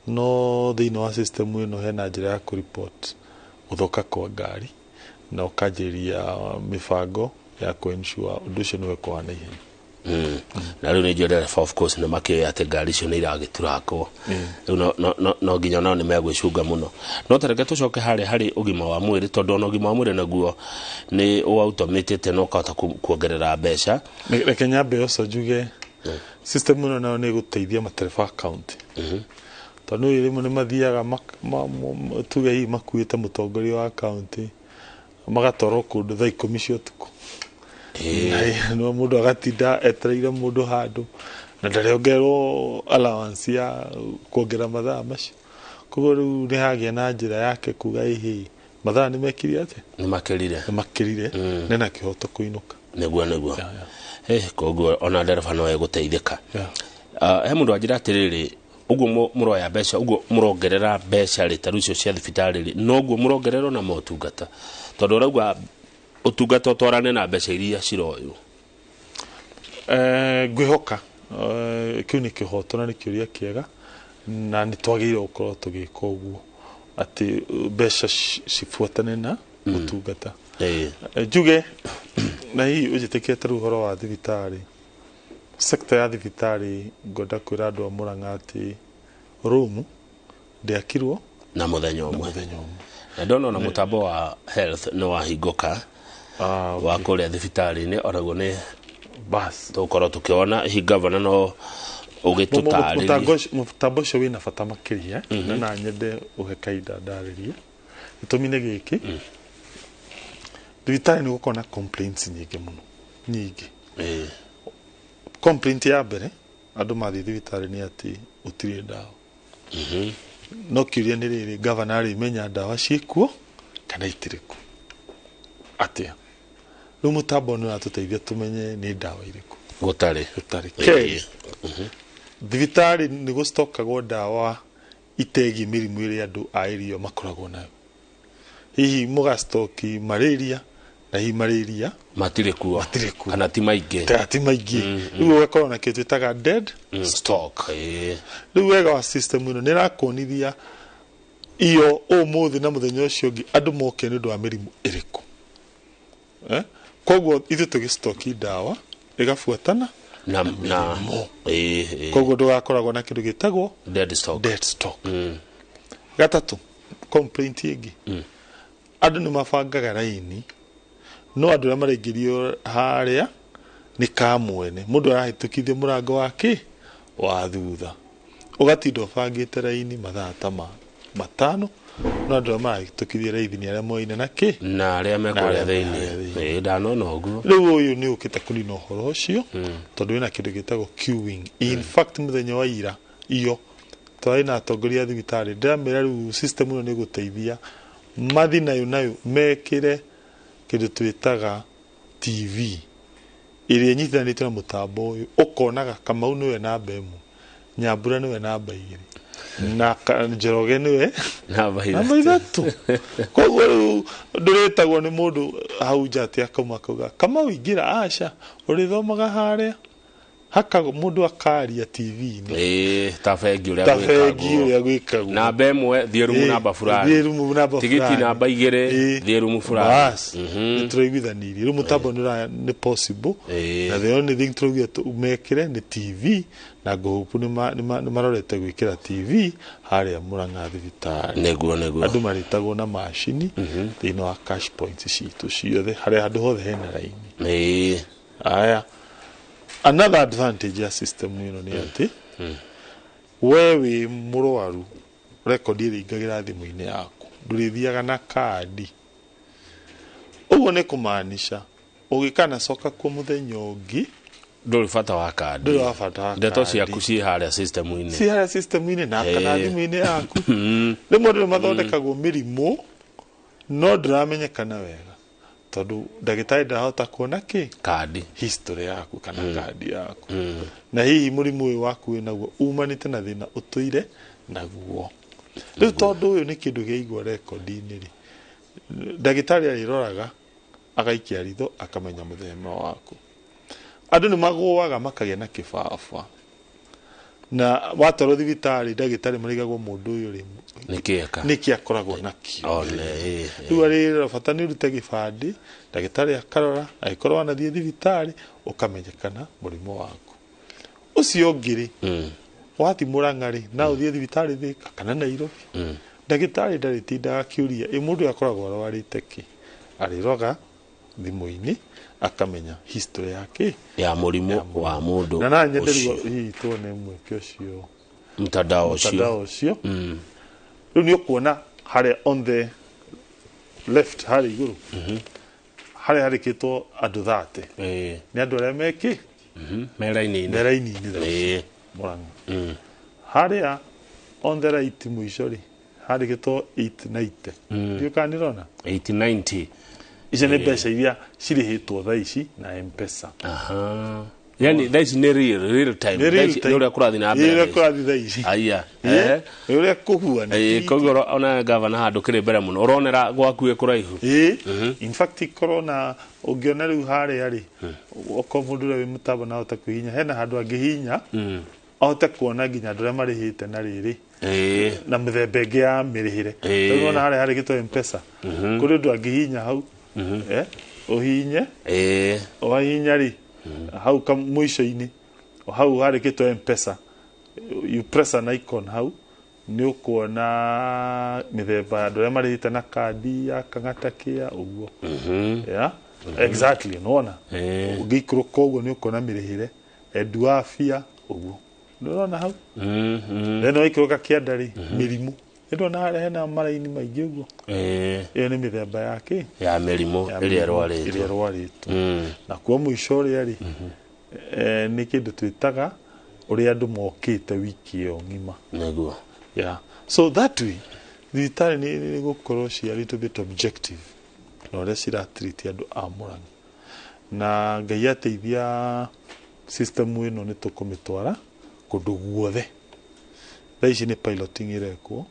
No thĩinĩ wa system ĩno hena njĩra ya kũ-report gũthũka kwa ngari na ũkanjĩrĩria mĩbango ya kũ-ensure ũndũ ũcio nĩ wekwo na ihenya. Na rĩu nĩ njũĩ ndereba of course nĩ makĩũĩ atĩ ngari icio nĩ iragĩturakwo. Rĩu no nginya nao nĩ megwĩcunga mũno. No ta reke tũcoke harĩa harĩ ũgima wa mwĩrĩ tondũ ona ũgima wa mwĩrĩ naguo nĩ ũautomatĩte na ũkahota kuongerera mbeca. Reke nyambe ũcio njuge system ĩno nayo nĩ ĩgũteithia matereba a county. Tondũ rĩmwe nĩ mathiaga tuge hihi makuĩte mũtongoria wa county magatwarwo kũndũ thaa 10 cia ũtukũ. No mũndũ agatinda etereire mũndũ handũ na ndarĩongererwo allowance ya kuongerera mathaa macio. Koguo rĩu nĩ hagĩa na njĩra yake kuga ĩhĩ mathaa nĩ mekire atĩa? Nĩ makĩrire. Nĩ makĩrire nena kĩhoto kũinũka. Nĩguo nĩguo. Koguo ona ndereba no egũteithĩka. He mũndũ anjĩra atĩrĩrĩ ũguo mũroya mbeca ũguo mũrongerera mbeca rĩ ta rĩu icio cia thibitarĩ rĩ noguo mũrongererwo na motungata tondũ ũrauga ũtungata ũtwarane na mbeca iria ciroywo. Ngwĩhoka kĩu nĩ kĩhoto na nĩ kĩũria kĩega na nĩ twagĩrĩirwo gũkorwo tũgĩka ũguo atĩ mbeca cibuatane na ũtungata. Njuge na hihi ũnjĩtĩkĩte rĩu ũhoro wa thibitarĩ, sector ya thibitarĩ ngwenda kwĩra andũ a Murang'a atĩ rumu ndĩakirwo na mũthenya ũmwe. Na ndona ona mũtambo wa health nĩ wahingũka wa kũrĩa thibitarĩ-inĩ onaguo nĩ bas tũgũkorwo tũkĩona hihi gavana no ũgĩtũtarĩrie. Mũtambo ũcio wĩna bata makĩria na nyende ũhe kahinda ndarĩrie. Gĩtũmi nĩ gĩkĩ, thibitarĩ nĩ gũkorwo na complaints nyingĩ mũno nyingĩ. Complaint ya mbere andũ mathiĩ thibitarĩ nĩ atĩ gũtirĩ ndawa. No kĩũria nĩ rĩrĩ, gavana arĩmenya ndawa ciĩkuo kana itirĩ kuo atĩa? Rĩu mũtambo nĩ ũratũteithia tũmenye nĩ ndawa irĩkũ gũtarĩ. Kerĩ, thibitarĩ nĩ gũstokagwo ndawa itegiĩ mĩrimũ ĩrĩa andũ a area makoragwo nayo. Hihi mũgastoki malaria Na hihi malaria matirĩ kuo, matirĩ kuo, kana ti maingĩ, kana ti maingĩ. Rĩu ũgakorwo na kĩndũ twĩtaga dead stock. Rĩu wega wa system ĩno nĩ ĩrakuonithia iyo ũmũthĩ na mũthenya ũcio ũngĩ andũ moke nĩ ũndũ wa mĩrimũ ĩrĩkũ. Koguo ithuĩ tũgĩstoki ndawa ĩgabuatana na koguo ndũgakoragwo na kĩndũ gĩtagwo dead stock. Dead stock. Gatatũ, complaint ĩngĩ, andũ nĩ mabangaga raini no andũ arĩa maraingĩrio harĩa nĩ kamwene, mũndũ arahĩtũkithio mũrango wake wa thutha, ũgatinda ũbangĩte raini mathaa ta matano, no andũ arĩa marahĩtũkithio raithi nĩ arĩa moine na kĩ na arĩa mekũrĩa thĩinĩ. Ndanona ũguo. Rĩu ũyũ nĩ ũkĩte kũnina ũhoro ũcio tondũ wĩna kĩndũ gĩtagwo queuing. In fact mũthenya wa ira iyo twarĩ na atongoria a thibitarĩ, ndĩramera rĩu system ĩno nĩ ĩgũteithia mathi nayo nayo mekĩre kĩndũ twĩtaga TV ĩrĩa ĩnyitithanĩtio na mũtambo ũyũ, ũkonaga Kamau nĩwe namba 1, Nyambura nĩwe namba 2, na Njoroge nĩwe namba 3. Koguo rĩu ndũrĩtagwo nĩ mũndũ hau nja atĩ akauma akauga Kamau ingĩra, aca ũrĩthomaga harĩa haka mũndũ akaria TV-inĩ. Ta bengi ũrĩa gwĩkagwo, namba 1 thiĩ rumu namba fulani, tigiti namba 2 thiĩ rumu fulani. Bas, nĩ tũraiguithanirie rĩu mũtambo nĩ possible, na the only thing tũrauga mekĩre nĩ TV, na ngũhũpu nĩ marorete gwĩkĩra TV harĩa Murang'a thibitarĩ. Nĩguo andũ marĩtagwo na macini thĩinĩ wa cash points citũ ciothe harĩa handũ hothe hena raini. Aya, another advantage ya system ĩno nĩ atĩ we wĩ mũrwaru rekondi ĩrĩingagĩra thimũ-inĩ yaku, ndũrĩthiaga na kandi. Ũguo nĩ kũmaanisha ũgĩkanacoka kuo mũthenya ũngĩ ndũrĩ bata wa kandi, ndũrĩ wa bata wa kandi, ndeto ciaku ciĩ harĩa system-inĩ, ciĩ harĩa system-inĩ na kana thimũ-inĩ yaku. Rĩmwe andũ nĩmathondekagwo mĩrimũ no ndĩramenyekana wega tondũ ndagĩtarĩ ndarahota kuona kĩ kandi, history yaku kana kandi yaku, na hihi mũrimũ ũyũ waku wĩnaguo umanĩte na thĩna ũtũire naguo. Rĩu tondũ ũyũ nĩ kĩndũ kĩaigwo rekondi-inĩ rĩ, ndagĩtarĩ arĩroraga agaikia ritho akamenya mũthemba waku. Andũ nĩ magũaga makagĩa na kĩbaba, na watwarwo thibitarĩ ndagĩtarĩ marigagwo mũndũ ũyũ rĩ nĩkĩ akoragwo nakĩo. Rĩu arĩrora bata nĩ ũrute gĩbandĩ, ndagĩtarĩ akarora, angĩkorwo wanathiĩ thibitarĩ ũkamenyekana mũrimũ waku. Ũcio ũngĩ rĩ, wathiĩ Murang'a rĩ, no ũthiĩ thibitarĩ Thĩka kana Nairobi, ndagĩtarĩ ndarĩtindaga akĩũria ĩ mũndũ ũyũ akoragwo arwarĩte kĩ, arĩroga thimũ-inĩ akamenya history yake ya mũrimũ wa mũndũ. Na na nyende rĩu hihi tuone mweke ũcio mtandao ũcio. Rĩu nĩ ũkuona harĩa on the left harĩa igũrũ harĩa harĩkĩtwo andũ 30 nĩ andũ arĩa mekĩ me raini-inĩ Murang'a. Harĩa on the right mũico rĩ harĩkĩtwo 890, ndiũ kana nĩrona 890. Icio nĩ mbeca iria cirĩhĩtwo thaa ici na M-Pesa. Yani thaa ici nĩ real time, nĩ ũrĩa kũrathiĩ na mbere, nĩ ũrĩa kũrathiĩ thaa ici. Aya, nĩ ũrĩa kũhuana. Koguo ona gavana handũ kĩrĩ mbere mũno ũronera gwaku ĩ kũraihu. In fact korona ũngĩona rĩu harĩa rĩ, okorwo mũndũ ũrĩa wĩ mũtambo no ahote kwĩhihinya, hena handũ angĩhihinya ahote kuona nginya andũ arĩa marĩhĩte na rĩrĩ na mĩthemba ĩngĩ ya mĩrĩhĩre. Rĩu wona harĩa harĩkĩtwo M-Pesa, kũrĩ ũndũ angĩhihinya hau, ũhihinye, wahihinya rĩ hau mũico-inĩ hau harĩkĩtwo M-Pesa, you press an icon hau nĩ ũkuona mĩthemba ya andũ arĩa marĩhĩte na kandi ya Kang'ata kĩa ũguo. Yeah, exactly, nĩwona ũngĩikũrũka ũguo nĩ ũkuona mĩrĩhĩre Eduafia ũguo, nĩũrona hau. Then waikũrũka kĩanda rĩ, mĩrimũ nĩndona harĩa hena maraini maingĩ ũguo. Ĩyo nĩ mĩthemba ya kĩ ya mĩrimũ ĩrĩa ĩrwarĩtwo. Na kuo mũico ũrĩa rĩ, nĩ kĩndũ twĩtaga ũrĩa andũ mokĩte wiki ĩyo ng'ima. Nĩguo. Yeah. So that way thibitarĩ nĩ gũkorwo ci a little bit objective na ũrĩa ciratreat andũ a Murang'a. Na Ngai ateithia system ĩno nĩ tũkũmĩtwara kũndũ guothe. Thaa ici nĩ piloting ĩrekwo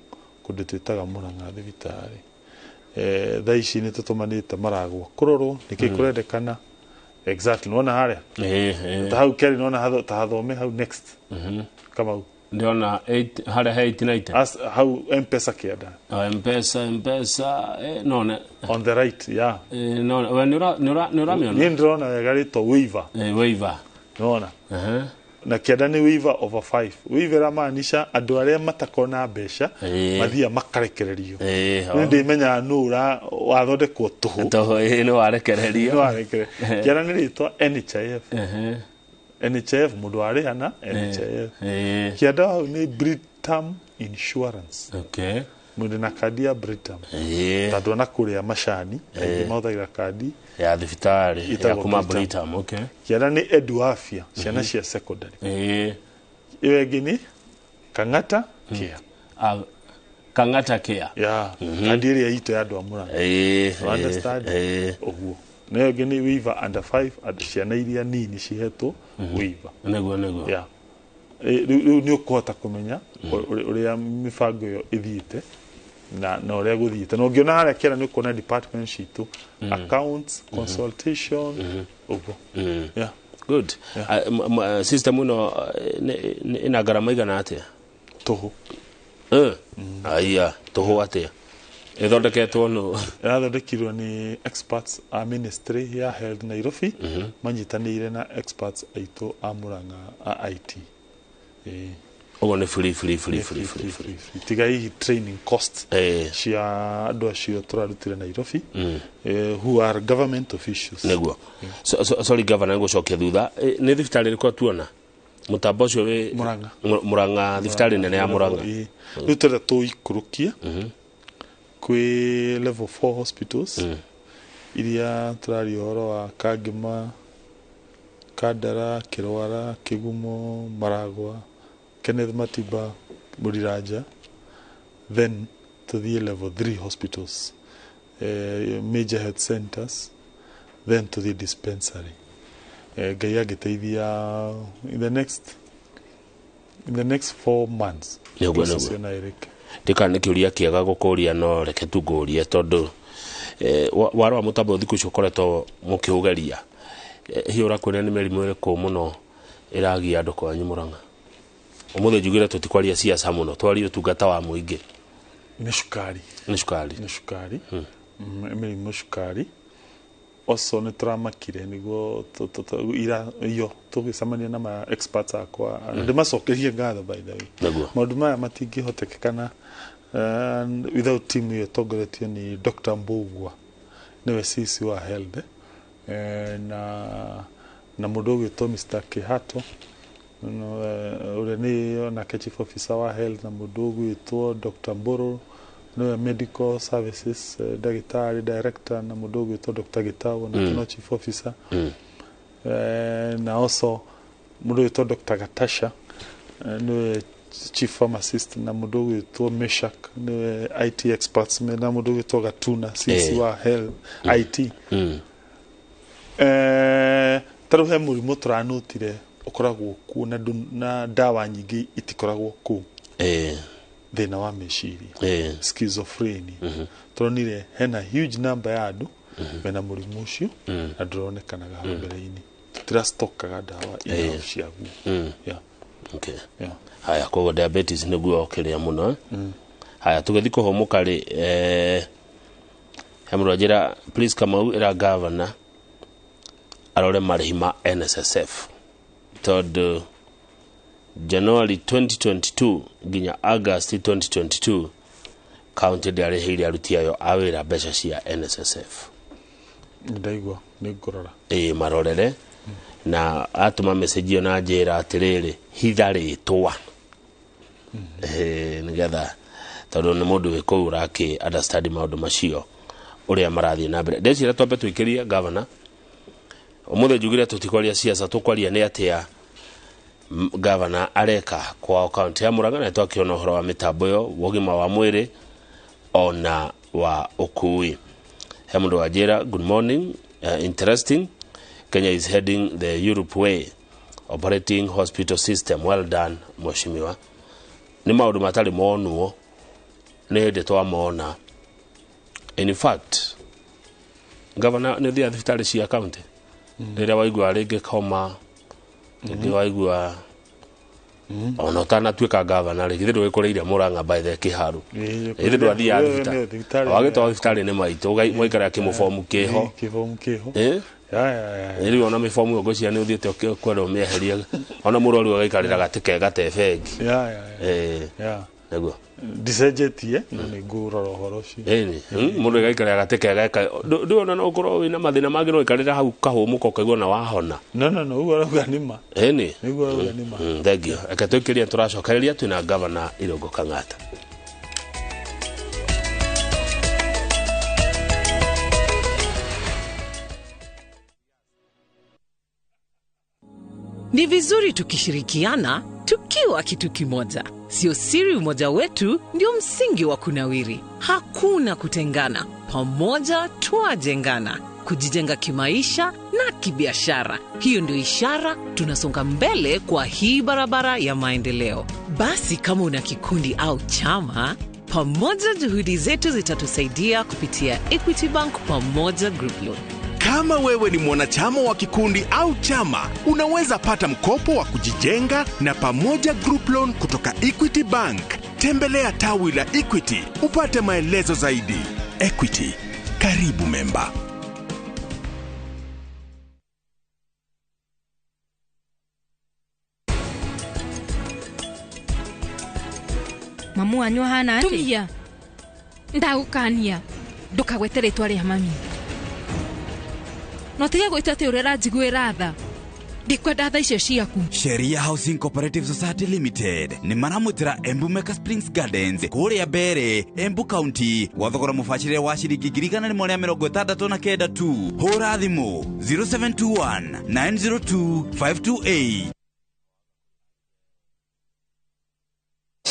kũndũ twĩtaga Murang'a thibitarĩ. Thaa ici nĩ tũtũmanĩte maragwo kũrorwo nĩkĩ kũrendekana exactly nĩwona harĩa ta hau kerĩ nĩwona ta hathome hau next. Kamau ndĩrona harĩa he 890 As, hau M-Pesa kĩanda. Oh, M-Pesa no on the right, yeah. No we nĩ ũramĩona? Niĩ ndĩrona wega rĩtwa waiver. Waiver. Nĩwona? Na kĩanda nĩ waiver over 5. Waiver ĩramaanisha andũ arĩa matakona mbeca mathiaga makarekererio. Nĩ ndĩmenyaga nũ wathondekwo tũhũ. Tũhũ nĩ warekererio. Nĩ warekererio. Kĩanda nĩ rĩtwa NHIF. NHIF mũndũ warĩha na NHIF. Kĩanda hau nĩ Britam Insurance. Okay. Mũndũ na kandi ya Britam. Tondũ ona kũrĩa macani aingĩ mahũthagĩra kandi ya thibitarĩ ya kuma Britam. Okay. Kĩanda nĩ Edu Afya, ciana cia secondary. Ĩyo ĩngĩ nĩ Kang'ata Care. Kang'ata Care. Yeah. Kandi ĩrĩa itũ ya andũ a Murang'a. Understand? Ũguo. Nayo ĩngĩ nĩ waiver under 5, ciana iria nini cihetwo waiver. Nĩguo. Yeah. Rĩu nĩ ũkũhota kũmenya ũrĩa mĩbango ĩyo ĩthiĩte na ũrĩa gũthiĩte. Na ũngĩona harĩa kĩara nĩ ũkuona department citũ, accounts, consultation, ũguo. Yeah. Good. System ĩno ĩna ngarama igana atĩa? Tũhũ. Aya, tũhũ atĩa? Ĩthondeketwo nũ? Ĩrathondekirwo nĩ experts a ministry ya health Nairobi, manyitanĩire na experts aitũ a Murang'a a IT. Ũguo nĩ free. Tiga hihi training cost cia andũ acio tũrarutire Nairobi, who are government officials. Nĩguo. Sorry governor, ngũcokia thutha. Nĩ thibitarĩ ĩrĩkũ tuona? Mũtambo ũcio wĩ Murang'a. Murang'a, thibitarĩ nene ya Murang'a. Rĩu tũrenda tũikũrũkie kwĩ level 4 hospitals iria tũraria ũhoro wa Kangema, Kandara, Kĩrwara, Kĩgumo, Maragwa, Kenneth Matiba, Mũriranja, then tũthiĩ level 3 hospitals, major health centers, then tũthiĩ dispensary. Ngai angĩteithia in the next 4 months. Nĩguo. Ndika nĩ kĩũria kĩega gũkũria no reke tu ngũrie tondũ warora mũtambo thikũ ici ũkoretwo mũkĩũgeria. Hihi ũrakwĩra nĩ mĩrimũ ĩrĩkũ mũno ĩragia andũ kwanyu Murang'a? Ũmũthĩ njugire tũtikwaria siasa mũno, twarie ũtungata wa mũingĩ. Nĩ cukari. Nĩ cukari. Mĩrimũ cukari. Also nĩ tũramakire nĩguo iyo tũgĩcemania na ma experts akwa. Ndĩmacokerie ngatho by the way. Maũndũ maya matingĩhotekekana without team ĩyo ĩtongoretio nĩ Dr. Mbugua, nĩwe CC wa health, na mũndũ ũgwĩtwo Mr. Kihato, ũrĩa nĩ onake chief officer wa health, na mũndũ ũgwĩtwo Dr. Mburu nĩwe medical services ndagĩtarĩ director, na mũndũ ũgwĩtwo Dr. Gitau nake no chief officer, na also mũndũ ũgwĩtwo Dr. Gatasha nĩwe chief pharmacist, na mũndũ ũgwĩtwo Meshak nĩwe IT experts, na mũndũ ũgwĩtwo Gatuna CC wa health IT. Ta rĩu he mũrimũ tũranotire ũkoragwo kuo na ndawa nyingĩ itikoragwo kũu. Thĩna wa meciria, schizophrenia. Tũronire hena huge number ya andũ mena mũrimũ ũcio na ndũronekanaga hau mbere-inĩ. Tũtirastokaga ndawa enough ciaguo. Yeah. Okay. Yeah. Haya, koguo diabetes nĩguo ũkĩrĩa mũno. Haya, tũgĩthiĩ kũhũmũka rĩ, he mũndũ anjĩra please Kamau ĩra governor arore marĩhi ma NSSF tondũ January 2022 nginya August 2022 county ndĩarĩhĩire aruti ayo a wĩra mbeca cia NSSF. Ndaigua nĩ ngũrora. Marorere na atũma message ĩyo na njĩra atĩrĩrĩ hitha rĩtwa nĩgetha tondũ nĩ mũndũ wĩ kũu ũrakĩ understand maũndũ macio ũrĩa marathiĩ na mbere. Ndeciria twambe tũikĩrie governor. Ũmũthĩ njugire tũtikwaria siasa, tũkwaria nĩ atĩa governor areka kwao kaunti ya Murang'a, na twakĩona ũhoro wa mĩtambo ĩyo ũgima wa mwĩrĩ ona wa ũkui. He mũndũ wanjĩra good morning, interesting, Kenya is heading the Europe way, operating hospital system, well done mheshimiwa. Nĩ maũndũ matarĩ monwo, nĩ hĩndĩ twamona. In fact, governor nĩ ũthiaga thibitarĩ cia county rĩrĩa waigua rĩngĩ koma, rĩngĩ waigua ona ũtanatuĩka gavana rĩ, githĩ ndũgĩkũrĩire Murang'a by the kĩharu, githĩ ndwathiaga thibitarĩ, wagĩtwarwo thibitarĩ nĩ maitũ mwaikara kĩmũbomu kĩho, kĩbomu kĩho. Rĩu ona mĩbomu ĩyo ngwĩciria nĩ ũthiĩte kwenda ũmĩeherie, ona mũrwaru agaikarĩra gatĩ kega te bengi. Nĩguo ndicenjetie no nĩ ngũrora ũhoro ũcio. Ĩni mũndũ agaikarĩra gatĩ kega, ndũĩ ona no ũkorwo wĩna mathĩna mangĩ no ũikarĩra hau kahũmũka ũkaigua na wahona. No no no, ũguo arauga nĩ ma. Ĩni nĩguo arauga nĩ ma. Thank you. Reke tũikĩrie, tũracokereria twĩna Governor Irũngũ Kang'ata. Ni vizuri tukishirikiana tukiwa kitu kimoja. Sio siri umoja wetu ndio msingi wa kunawiri. Hakuna kutengana. Pamoja twajengana. Kujijenga kimaisha na kibiashara. Hiyo ndio ishara tunasonga mbele kwa hii barabara ya maendeleo. Basi kama una kikundi au chama, pamoja juhudi zetu zitatusaidia kupitia Equity Bank Pamoja Group Loan. Kama wewe ni mwanachama wa kikundi au chama, unaweza pata mkopo wa kujijenga na Pamoja Group Loan kutoka Equity Bank. Tembelea tawi la Equity upate maelezo zaidi. Equity, karibu memba. Mamu wanyu ahana atia? Tumia. Ndagũkania. Ndũkagwete rĩtwa rĩa mami. No tige gwĩta atĩ ũrĩa ũranjiguĩra tha. Ndikwenda tha icio ciaku. Sheria Housing Cooperative Society Limited nĩ maramwĩtĩra Embu Meka Springs Gardens kũrĩa Mbere, Embu County, gwa thogora mũbacĩrĩre wa ciringi 169 tu. Hũra thimũ 0721 902 528.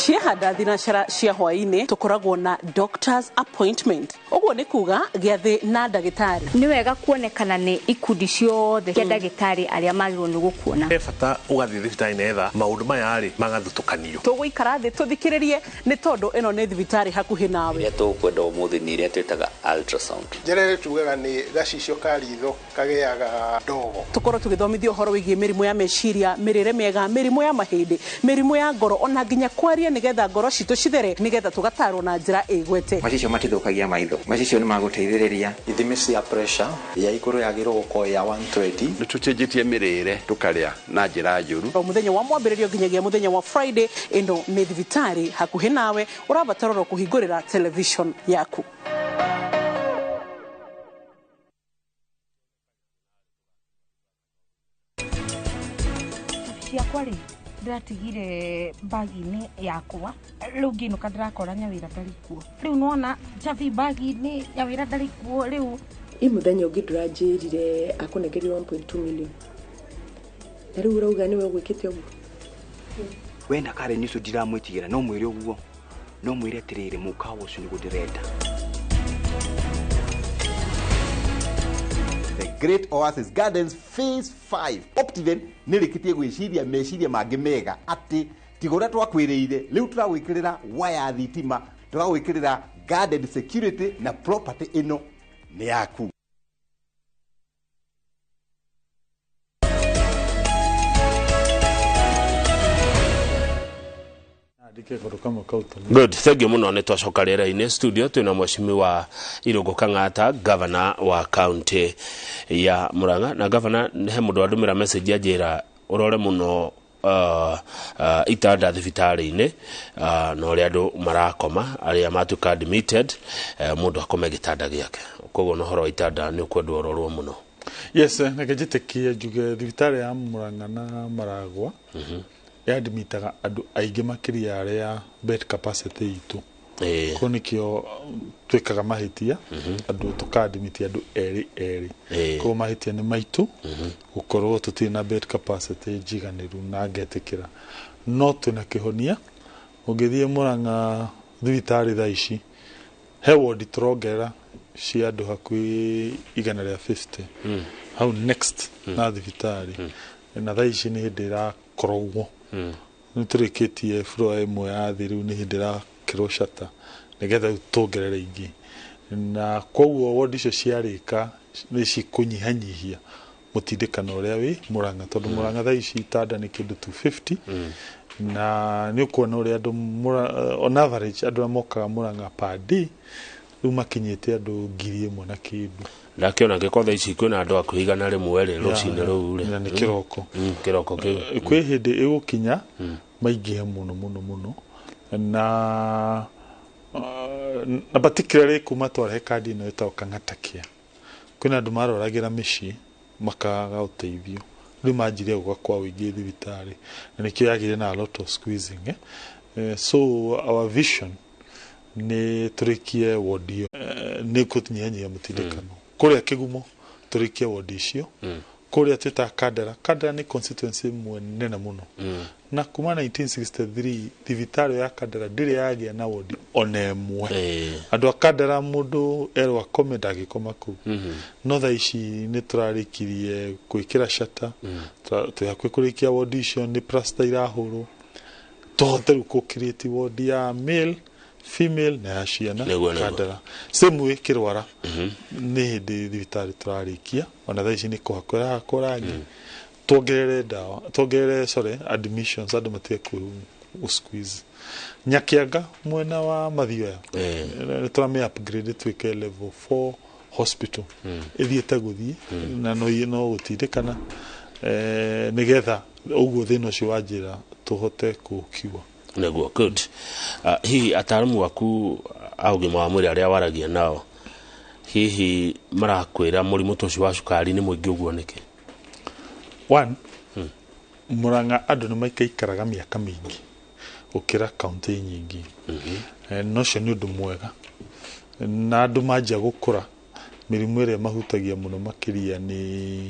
Ciahanda thinacara cia hwaĩ-inĩ tũkoragwo na doctor's appointment. Ũguo nĩ kuga gĩathĩ na ndagĩtarĩ. Nĩ wega kuonekana nĩ ikundi ciothe cia ndagĩtarĩ arĩa magĩrĩirwo nĩ gũkuona. He bata ũgathiĩ thibitarĩ nĩgetha maũndũ maya rĩ magathutũkanio. Tũgũikara thĩ tũthikĩrĩrie nĩ tondũ ĩno nĩ thibitarĩ hakuhĩ nawe. Iria tũkwenda ũmũthĩ nĩ iria twĩtaga ultrasound. Njĩra ĩrĩa tugaga nĩ gacicio ka ritho kagĩaga ndogo. Tũkorwo tũgĩthomithio ũhoro wĩgiĩ mĩrimũ ya meciria, mĩrĩre mĩega, mĩrimũ ya mahĩndĩ, mĩrimũ ya ngoro, ona nginya kwaria nĩgetha ngoro citũ cithere, nĩgetha tũgatarwo na njĩra ĩgwete. Macicio matithũkagia maitho, macicio nĩ magũteithĩrĩria. Ithimi cia pressure ya igũrũ yagĩrĩirwo gũkorwo ya 120. Nĩ tũcenjetie mĩrĩre tũkarĩa na njĩra njũru. O mũthenya wa mwambĩrĩrio nginyagia mũthenya wa Friday, ĩno nĩ thibitarĩ hakuhĩ nawe, ũrabatara oro kũhingũrĩra television yaku. Ciakwa rĩ ndĩratigire bagi-inĩ yakwa, rĩu ngĩinũka ndĩrakora Nyawĩra ndarĩ kuo. Rĩu nĩwona njabi bagi-inĩ, Nyawĩra ndarĩ kuo rĩu. I mũthenya ũngĩ ndũranjĩrire akũnengerie 1.2 million. Na rĩu ũrauga nĩwe ũgwĩkĩte ũguo. We na Karen ũcio ndiramwĩtigĩra, no mwĩre ũguo, no mwĩre atĩrĩrĩ, mũkawa ũcio nĩguo ndĩrenda. The Great Oasis Gardens Phase 5 Optiven nĩ rĩkĩtie gwĩciria meciria mangĩ mega atĩ tiga ũrĩa twakwĩrĩire, rĩu tũragwĩkĩrĩra waya thitima, tũragwĩkĩrĩra garden security na property ĩno nĩ yaku. Good, thank you muno. Nĩ twacoka rĩera-inĩ studio twĩna mheshimiwa Irũngũ Kang'ata, governor wa county ya Murang'a. Na governor, he mũndũ andũmĩra message anjĩra ũrore mũno itanda thibitarĩ-inĩ, na ũrĩa andũ marakoma arĩa matuĩka admitted, mũndũ akome gĩtanda gĩake. Koguo na ũhoro wa itanda nĩ ũkwendwo ũrorwo mũno. Yes, reke njĩtĩkie njuge thibitarĩ ya Murang'a na Maragwa yadmitaga andũ aingĩ makĩria arĩa bed capacity itũ. Kũu nĩkĩo twĩkaga mahĩtia, andũ tũkaadmit andũ erĩ erĩ. Koguo mahĩtia nĩ maitũ gũkorwo tũtirĩ na bed capacity njiganĩru na ngetĩkĩra. No twĩna kĩhonia, ũngĩthiĩ Murang'a thibitarĩ thaa ici, he ward tũrongerera cia andũ hakuhĩ 150 hau next na thibitarĩ. Na thaa ici nĩ hĩndĩ ĩrakorogwo. Nĩ tũrĩkĩtie floor ĩmwe ya thĩ, rĩu nĩ hĩndĩ ĩrakĩrwo shata nĩgetha rĩu tuongerere ingĩ. Na koguo wodi icio ciarĩka nĩ cikũnyihanyihia mũtindĩkano ũrĩa wĩ Murang'a, tondũ Murang'a thaa ici itanda nĩ kĩndũ 250. Na nĩ ũkuona ũrĩa andũ on average andũ arĩa mokaga Murang'a per day rĩu makinyĩte andũ 1,000 na kĩndũ. Ndakĩona angĩkorwo thaa ici kwĩna andũ hakuhĩ 100 rĩ, rũcinĩ rũu rĩ. Na nĩ kĩroko. Kĩroko kĩu. Kwĩ hĩndĩ ĩgũkinya maingĩhe mũno mũno mũno, na na particularly kuma twarehe kandi ĩno ĩtagwo Kang'ata Care, kwĩna andũ maroragĩra mĩciĩ makaga ũteithio, rĩu manjirie gũka kwa ũingĩ thibitarĩ, na nĩkĩo yagĩire na a lot of squeezing, eh? So our vision nĩ tũrĩkie wodi ĩyo, nĩ kũnyihanyihia mũtindĩkano kũrĩa Kĩgumo, tũrĩkie wodi icio kũrĩa twĩtaga Kandara. Kandara nĩ constituency ĩmwe nene mũno, na kuma 1963 thibitarĩ ya Kandara ndĩrĩ yagĩa na wodi ona ĩmwe. Andũ a Kandara mũndũ erwo akome ndangĩkoma kũu. No thaa ici nĩ tũrarĩkirie gwĩkĩra shata, twĩ hakuhĩ kũrĩkia wodi icio, nĩ plaster irahũrwo, tũhote rĩu kũ create wodi ya male, female na ya ciana. Nĩguo. Kandara same way, Kĩrwara nĩ hĩndĩ thibitarĩ tũrarĩkia, ona thaa ici nĩ kũhakwo ĩrahakwo rangi, tuongerere ndawa, tuongerere, sorry, admissions, andũ matige kũ squeeze. Nyakianga mwena wa Mathioya nĩ tũramĩ upgrade ĩtuĩke level 4 hospital, ĩthiĩte gũthiĩ na no gũtindĩkana, nĩgetha ũguo thĩna ũcio wa njĩra tũhote kũkiwa. Nĩguo, good. Hihi ataaramu aku a ũgima wa mwĩrĩ arĩa waragia nao, hihi marakwĩra mũrimũ ta ũcio wa cukari nĩ mũingĩ ũguo nĩkĩ? One, Murang'a andũ nĩ maikaikaraga mĩaka mĩingĩ gũkĩra kaunti nyingĩ. Na ũcio nĩ ũndũ mwega, na andũ manjia gũkũra, mĩrimũ ĩrĩa mahutagia mũno makĩria nĩ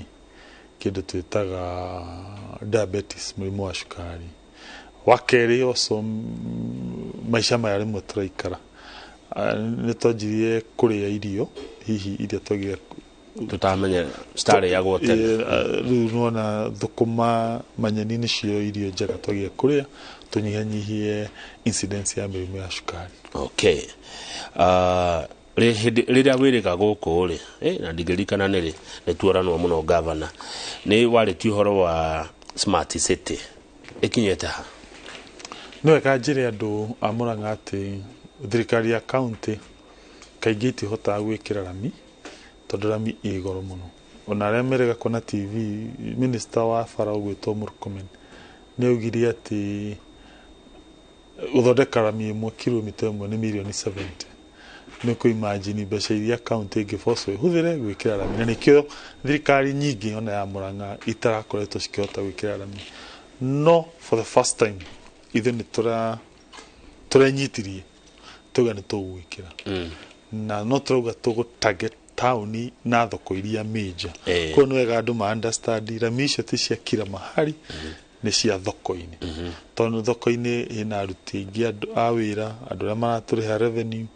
kĩndũ twĩtaga diabetes, mũrimũ wa cukari. Wa kerĩ also, maica maya rĩmwe tũraikara, nĩ twanjirie kũrĩa irio hihi iria twagire tũtamenya citarĩagwo tene. Rĩu nĩwona thũkũma, manyeni nĩcio irio njega twagire kũrĩa, tũnyihanyihie incidence ya mĩrimũ ya cukari. Okay, rĩrĩa wĩrĩga gũkũ rĩ, na ndingĩririkana nĩ rĩ nĩ tuoranwo mũno, gavana nĩ warĩtie ũhoro wa smart city, ĩkinyĩte ha? Nĩ wega njĩre andũ a Murang'a atĩ thirikari ya county kaingĩ itihotaga gwĩkĩra rami, tondũ rami ĩ goro mũno. Ona arĩa merega kuona TV, minister wa bara ũgwĩtwo Murkomen nĩ augire atĩ gũthondeka rami ĩmwe kilomita 1 nĩ mirioni 70. Nĩ kũ imagine mbeca iria county ĩngĩbocwo ĩhũthĩre gwĩkĩra rami, na nĩkĩo thirikari nyingĩ ona ya Murang'a itarakoretwo cikĩhota gwĩkĩra rami. No for the first time ithuĩ nĩ tũrenyitirie tuga nĩ tũgwĩkĩra, na no tũrauga tũgũ target taũni na thoko iria major. Koguo nĩ wega andũ ma understand rami icio ti cia kila mahali, nĩ cia thoko-inĩ, tondũ thoko-inĩ ĩna aruti aingĩ andũ a wĩra, andũ arĩa maratũrĩha revenue,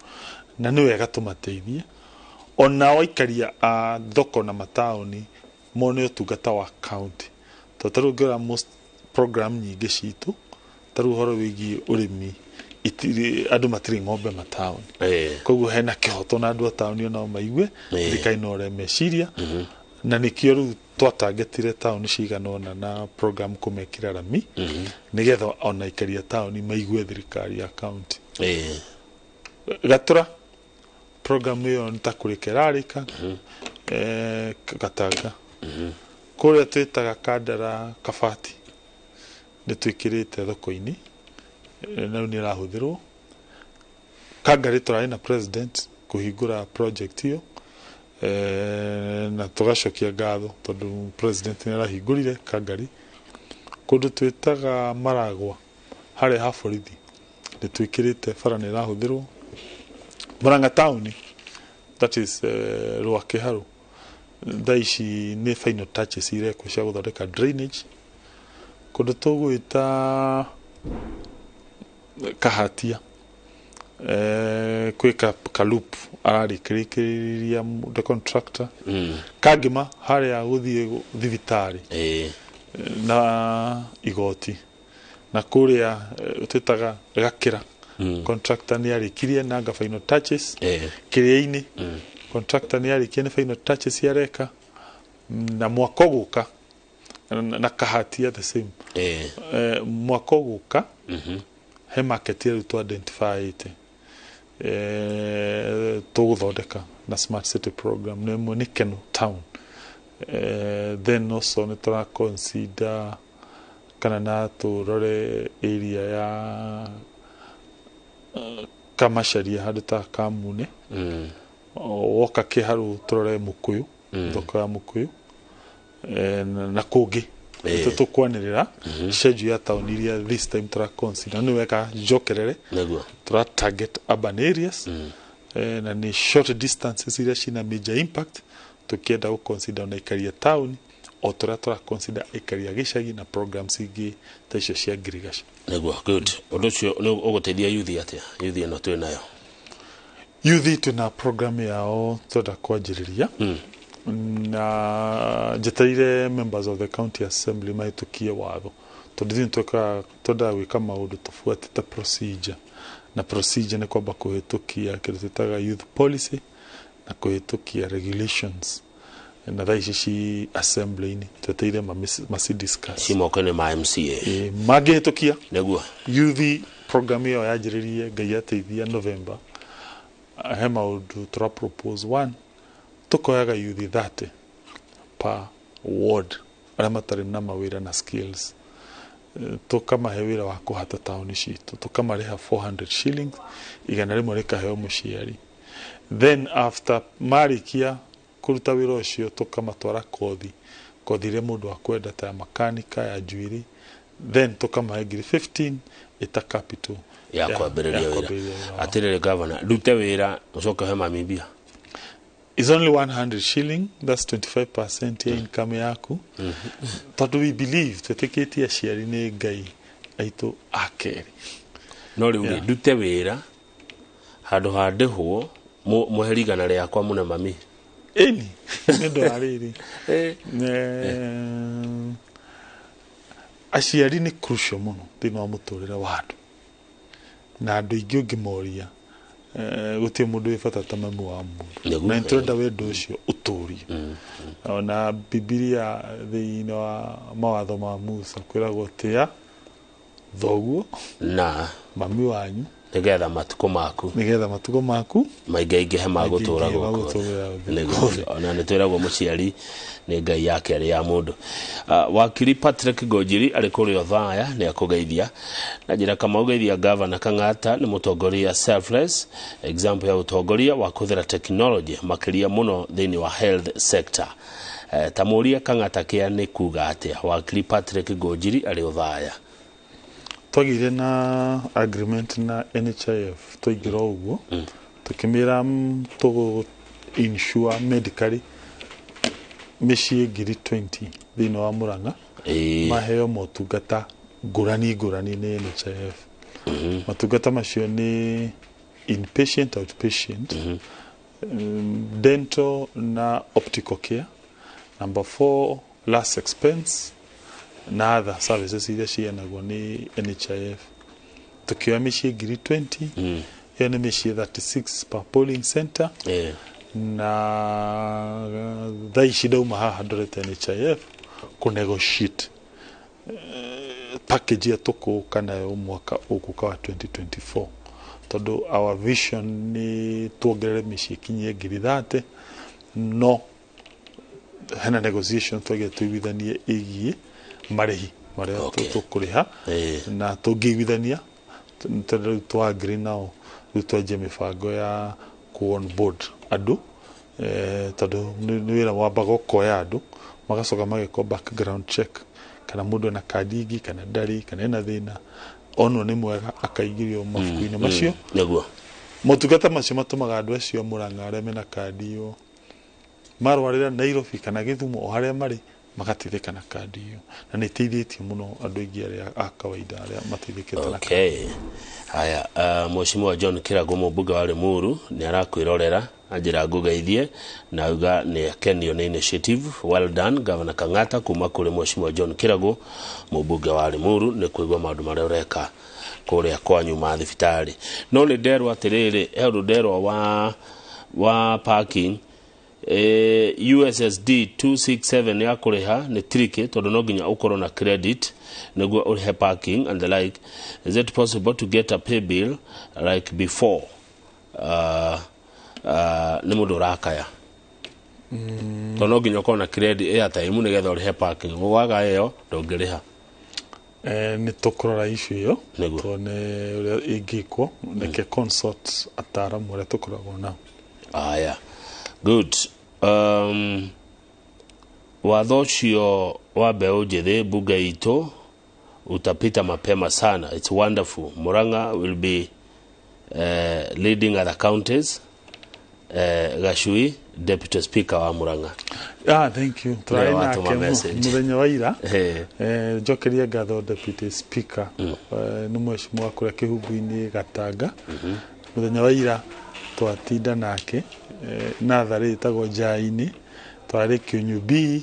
na nĩ wega tũmateithie onao aikaria a thoko na mataũni mone ũtungata wa county. Tondũ ta rĩu ũngĩrora most program nyingĩ citũ, ta rĩu ũhoro wĩgiĩ ũrĩmi, andũ matirĩ ng'ombe mataũni. Koguo hena kĩhoto na andũ a taũni onao maigue thirikari no ũrĩa meciria, na nĩkĩo rĩu twatangetire taũni cigana ũna na program kũmekĩra rami, nĩgetha ona aikari a taũni maigue thirikari ya county. Gatũra program ĩyo nĩ ta kũrĩka ĩrarĩka, Gatanga kũrĩa twĩtaga Kandara Kabati nĩ twĩkĩrĩte thoko-inĩ, na rĩu nĩ ĩrahũthĩrwo. Kangarĩ tũrarĩ na president kũhingũra project ĩyo, na tũgacokia ngatho tondũ president nĩ arahingũrire Kangarĩ. Kũndũ twĩtaga Maragwa harĩa ha borithi nĩ twĩkĩrĩte bara, nĩ ĩrahũthĩrwo. Murang'a taũni, that is Rwakiharu, thaa ici nĩ final touches irekwo cia gũthondeka drainage. Kũndũ tũgwĩta Kahatia, kwĩ ka loop ararĩkĩrĩria the contractor. Kangĩma harĩa gũthiĩ thibitarĩ na igoti na kũrĩa twĩtaga Gakĩra Contractor nĩ arĩkirie nanga final touches kĩrĩa-inĩ. Contractor nĩ arĩkirie, nĩ final touches areka na mwaka ũgũka na Kahatia the same. Mwaka ũgũka he market ĩrĩa tu identify-ĩte tũgũthondeka na smart city program, nĩ ĩmwe nĩ Keno town. Then also nĩ tũra consider kana na tũrore area ya Kamacharia, handũ ta Kamune. Woka Kĩharũ tũrore Mũkũyũ, thoko ya Mũkũyũ, na kũngĩ. Tũkwanĩrĩra schedule ya town iria this time tũra consider. Nĩ wega njokerere. Tũra target urban areas, na nĩ short distances iria cina major impact, tukienda gũ consider ona aikari a town o tũrĩa tũra consider aikari a gĩcagi na programs ingĩ ta icio cia ngirigaca. Nĩguo, good. Ũndũ ũcio nĩ ũgũteithia youth atĩa, youth ĩno twĩ nayo? Youth twĩna program yao twenda kwanjĩrĩria, na njetereire members of the county assembly mahĩtũkie watho, tondũ ithuĩ nĩtwĩkaga, twendaga gwĩka maũndũ tũbuatĩte procedure, na procedure nĩ kwamba kũhĩtũkia kĩndũ twĩtaga youth policy na kũhĩtũkia regulations, na thaa ici ci assembly-inĩ, tweteire maci discuss. Ci moko-inĩ ma MCA. Mangĩhĩtũkia youth program ĩyo yanjĩrĩrie, Ngai ateithia, November. He maũndũ tũra propose. One, tũkoyaga youth 30 per ward arĩa matarĩ na mawĩra na skills, tũkamahe wĩra wa kũhata taũni citũ, tũkamarĩha 400 shillings, 100 rĩkaheo mũciari. Then after marĩkia kũruta wĩra ũcio, tũkamatwara kothi, kothi iria mũndũ akwenda ta ya makanika, ya njuĩrĩ, then tũkamahe ngiri 15 ĩta capital ya kwambĩrĩria ya wĩra. Kwambĩrĩria wĩra wao. Atĩrĩrĩ gavana, ndute wĩra ũcoke ũhe mami mbia? Is only 100 shilling, that's 25% ya income yaku, tondũ we believe, twĩtĩkĩtie aciari nĩ Ngai aitũ a kerĩ. No rĩu rĩ, ndute wĩra handũ ha ndĩhwo, mũhe 100 rĩakwa mũne mami? Ĩni, nĩ ũndũ wa rĩrĩ, aciari nĩ crucial mũno thĩinĩ wa mũtũrĩre wa andũ, na andũ aingĩ ũngĩmoria, gũtirĩ mũndũ wĩ bata ta mami wa mũndũ. Na nĩtũrenda wendo ũcio ũtũrio. Ona Bibilia thĩinĩ wa mawatho ma Musa kwĩragwo tĩa thoguo na mami wanyu nĩgetha matukũ maku nĩgetha matukũ maku maingaingĩhe ma gũtũra maingĩingĩhe ma gũkũ gũtũũra thĩ. Nĩguo. Ona nĩ twĩragwo mũciari nĩ Ngai ya kerĩ ya mũndũ. Wakiri Patrick Ngũnjiri arĩ kũrĩa Othaya nĩ akũgeithia na njĩra kama ũgeithia Gavana Kang'ata, nĩ mũtongoria selfless example ya ũtongoria wa kũhũthĩra technology makĩria mũno thĩinĩ wa health sector. Ta mũrie Kang'ata kĩa nĩ kuga atĩa. Wakiri Patrick Ngũnjiri arĩ Othaya. Twagĩire na agreement na NHIF, twaingĩra ũguo tũkĩmĩra tũgũ insure medically mĩciĩ ngiri 20 thĩinĩ wa Murang'a, maheo motungata ngũrani ngũrani nĩ NHIF. Matungata macio nĩ inpatient, outpatient, dental na optical care, number 4 last expense na other services iria ciheanagwo nĩ NHIF. Tukioya mĩciĩ ngiri 20, ĩyo nĩ mĩciĩ 36 per polling center. Na thaa ici ndauma haha ndorete NHIF kũ negotiate package ĩrĩa tũkũka nayo mwaka ũgũka wa 2024, tondũ our vision nĩ tuongerere mĩciĩ ikinyie ngiri 30, no hena negotiation twagire tũiguithanie ĩgiĩ marĩhi marĩa tũkũrĩha, na tũngĩiguithania rĩu twa agree nao, rĩu twanjie mĩbango ya ku onboard andũ, tondũ nĩ wĩra wambaga ũkoya andũ, magacoka magekwo background check, kana mũndũ ena kandi ingĩ kana ndarĩ, kana ena thĩna, onwo nĩ mwega akaingĩrio mabuku-inĩ macio. Motungata macio matũmaga andũ acio a Murang'a arĩa mena kandi ĩyo marwarĩra Nairobi kana Gĩthumo o harĩa marĩ, magateithĩka na kandi ĩyo, na nĩ ĩteithĩtie mũno andũ aingĩ arĩa a kawaida arĩa mateithĩkĩte na. Okay. Haya, Mheshimiwa John Kirago, mũmbunge wa Limuru, nĩ arakwĩrorera na njĩra ngũgeithie na auga nĩ akenio nĩ initiative. Well done, Governor Kang'ata, kuma kũrĩ Mheshimiwa John Kirago, mũmbunge wa Limuru, nĩ kũigua maũndũ marĩa ũreka Kũrĩa kwanyu mathibitarĩ. No nĩ nderwo atĩrĩrĩ, he ũndũ nderwo wa parking, USSD 267 ya kũrĩha nĩ tricky tondũ no nginya ũkorwo na credit nĩguo ũrĩhe parking and the like. Is it possible to get a pay bill like before? Nĩ mũndũ ũrakaya tondũ no nginya ũkorwo na credit airtime nĩgetha ũrĩhe parking, waga ĩyo ndũngĩrĩha. Nĩ tũkũrora issue ĩyo Nĩguo. tuone ũrĩa ĩngĩkwo. Reke consult ataaramu arĩa tũkoragwo nao. Aya, good. Watho ũcio wa mbeũ njĩthĩ mbunge itũ utapita mapema sana. It's wonderful. Murang'a will be leading other counties. Gacui, deputy speaker wa Murang'a. Ah, thank you. Tũrarĩ Nĩwe watũma nake message. Mũthenya wa ira. Eh. Njokerie ngatho deputy speaker, nĩ mheshimiwa kũrĩa Kĩhungu-inĩ Gatanga. Mũthenya wa ira twatinda nake natharĩ ĩtagwo Njaini, twarĩ Kĩũnyũ B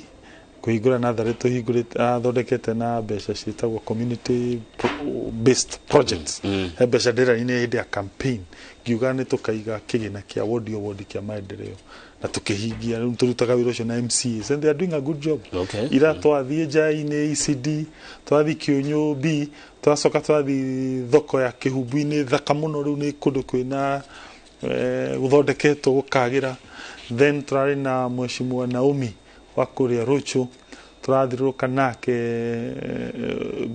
kũhingũra natharĩ tũhingũrĩte athondekete na mbeca ciĩtagwo community based projects. He mbeca ndĩraine hĩndĩ ya campaign ngiuga nĩ tũkaiga kĩgĩna kĩa wodi o wodi kĩa maendeleo na tũkĩhingia. Rĩu tũrutaga wĩra ũcio na MCAs and they are doing a good job. Ira twathiĩ Njaini ECD, twathiĩ Kĩũnyũ B, twacoka twathiĩ thoko ya Kĩhumbu-inĩ thaka mũno. Rĩu nĩ kũndũ kwĩna gũthondeketwo gũkagĩra. Then tũrarĩ na mheshimiwa Naomi wa kũrĩa Rũchũ, tũrathiũrũrũka nake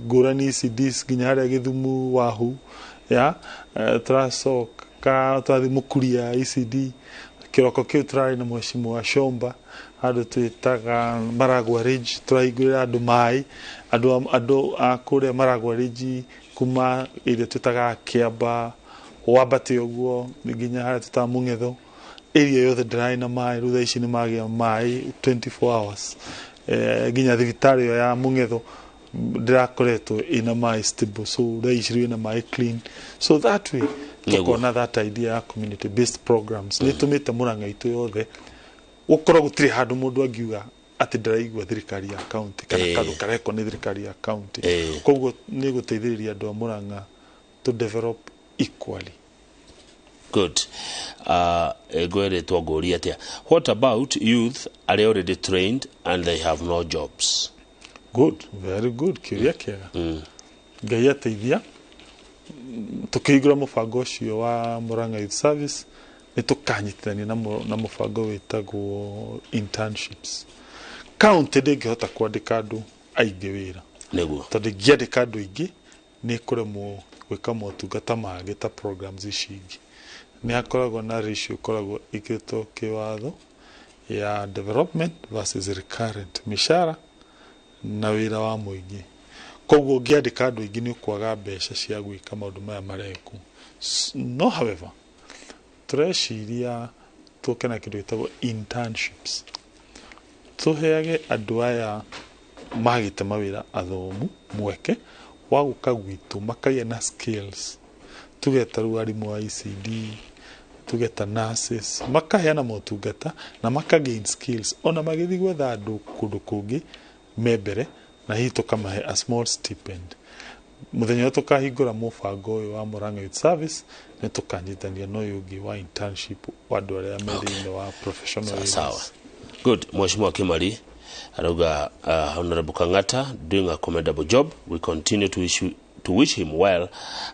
ngũrani ECDs nginya harĩa Gĩthumu Wahu ya tũracoka twathiĩ Mũkuria ECD. Kĩroko kĩu tũrarĩ na mheshimiwa Shomba handũ twĩtaga Maragwa Ridge, tũrahingũrĩra andũ maĩ, andũ a kũrĩa Maragwa Ridge kuma ĩrĩa twĩtaga Kĩamba wambate ũguo nginya harĩa twĩtaga Mũng'etho, area yothe ndĩrarĩ na maĩ. Rĩu thaa ici nĩ magĩa maĩ 24 hours. Nginya thibitarĩ ĩyo ya Mũng'etho ndĩrakoretwo ĩna maĩ stable, so thaa ici rĩu ĩna maĩ clean. So that way tũkona that idea ya community based programs nĩ ĩtũmĩte Mũrang'a itũ yothe gũkorwo gũtirĩ handũ mũndũ angiuga atĩ ndĩraigua thirikari ya county kana kandũ karekwo nĩ thirikari ya county. Koguo nĩ gũteithĩrĩria andũ a Mũrang'a to develop equally. Good. Ngwĩrĩtwo ngũrie atĩa, what about youth are already trained and they have no jobs? Good, very good, kĩũria kĩega. Ngai ateithia, tũkĩhingũra mũbango ũcio wa Murang'a Youth Service nĩ tũkanyitithania na mũbango wĩtagwo internships. County ndĩngĩhota kwandĩka andũ aingĩ wĩra tondũ ĩngĩandĩka andũ aingĩ nĩ ĩkũremwo gwĩka motungata mangĩ ta programs ici ingĩ. Nĩ hakoragwo na ratio ĩkoragwo ĩkĩrĩtwo kĩwatho ya development versus recurrent mĩcara na wĩra wa mũingĩ. Koguo ũngĩandĩka andũ aingĩ nĩ ũkwaga mbeca cia gwĩka maũndũ maya marekwo. No however, tũreciria tũke na kĩndũ gĩtagwo internships, tũheage andũ aya magĩte mawĩra athomu mweke wa gũka gwitũ makagĩa na skills, tugeta rĩu arimũ a ECD, tugeta nurses, makaheana motungata na maka gain skills ona magĩthiĩ gwetha andũ kũndũ kũngĩ me mbere, na hihi tũkamahe a small stipend. Mũthenya ũrĩa tũkahingũra mũbango ũyũ wa Murang'a Youth Service nĩ tũkanyitania na ũyũ ũngĩ wa internship wa andũ arĩa me thĩinĩ wa professional Sawa, areas. sawa. Good. Mheshimiwa Kimari arauga, Honorable Kang'ata doing a commendable job. We continue to wish him well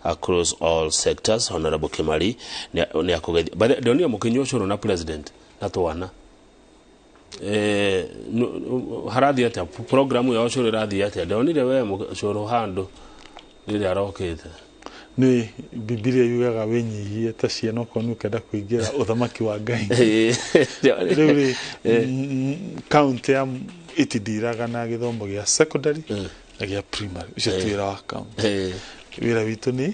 across all sectors. Honorable Kimari nĩ akũgeithia. By the ndonire mũkĩnyua ũcũrũ na president na twana. Harathiĩ atĩa programu ya ũcũrũ, ĩrathiĩ atĩa? Ndonire we ũcũrũ handũ rĩrĩa arokĩte. Nĩ Bibilia yugaga wĩnyihie ta ciana okorwo nĩ ũkenda kũingĩra ũthamaki wa Ngai. Rĩu rĩ, county ya ĩtindiraga na gĩthomo gĩa secondary na gĩa primary, ũcio ti wĩra wa county. Wĩra witũ nĩ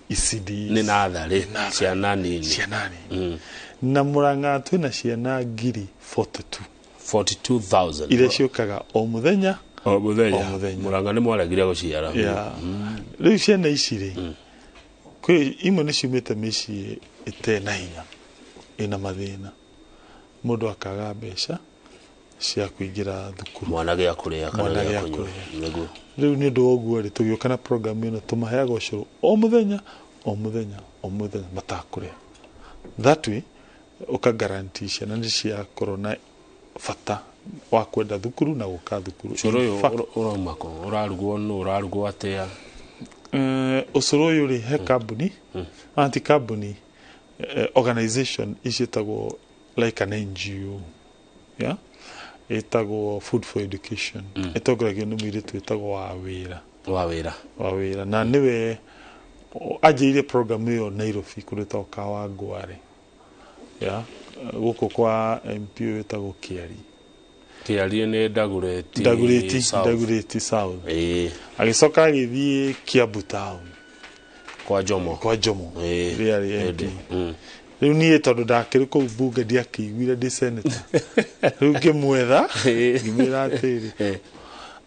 ECDs. Nĩ natharĩ ciana nini. Ciana nini. Na Murang'a twĩna ciana 42,000. 42,000. Iria ciũkaga o mũthenya. O mũthenya. O mũthenya. Murang'a nĩ mwaregire gũciara. Yeah. Rĩu ciana ici rĩ, kwĩ imwe nĩ ciumĩte mĩciĩ ĩte na hinya, ĩna mathĩna, mũndũ akaga mbeca Cia kũingĩra thukuru. Mwana gĩa kũrĩa kana Mwana gĩa gĩa kũnyua. kũrĩa. Nĩguo. Rĩu nĩ ũndũ wa ũguo rĩ, tũgĩũka na program ĩno, tũmaheaga ũcũrũ o mũthenya, o mũthenya, o mũthenya matakũrĩa. That way ũka guarantee ciana nĩ ciakorwo na bata wa kwenda thukuru na gũka thukuru. Ũcũrũ In ũyũ fact, ũrauma kũ? Ũrarugwo nũ? Ũrarugwo atĩa? Ũcũrũ ũyũ rĩ, he kambuni, anti kambuni, organization iciĩtagwo like an NGO, yeah? Ĩtagwo Food for Education. Ĩtongoragio nĩ mũirĩtu wĩtagwo wa wĩra. Wa wĩra. Wa wĩra, na nĩwe anjĩrĩirie program ĩyo Nairobi, kũrĩa ĩtagwo Kawangware, yeah? Gũkũ kwa MP ũyũ wĩtagwo Kĩari. Kĩarie nĩ Dagoretti. Dagoretti. South. Dagoretti South. Agĩcoka agĩthiĩ Kiambu Town. Kwa Jomo. Kwa Jomo. Rĩarĩ MP. Ĩndĩ. Rĩu niĩ tondũ ndakĩrĩ kũu bunge, ndiakĩiguire ndĩ senator. Rĩu ngĩmwetha, ngĩmwĩra atĩrĩ,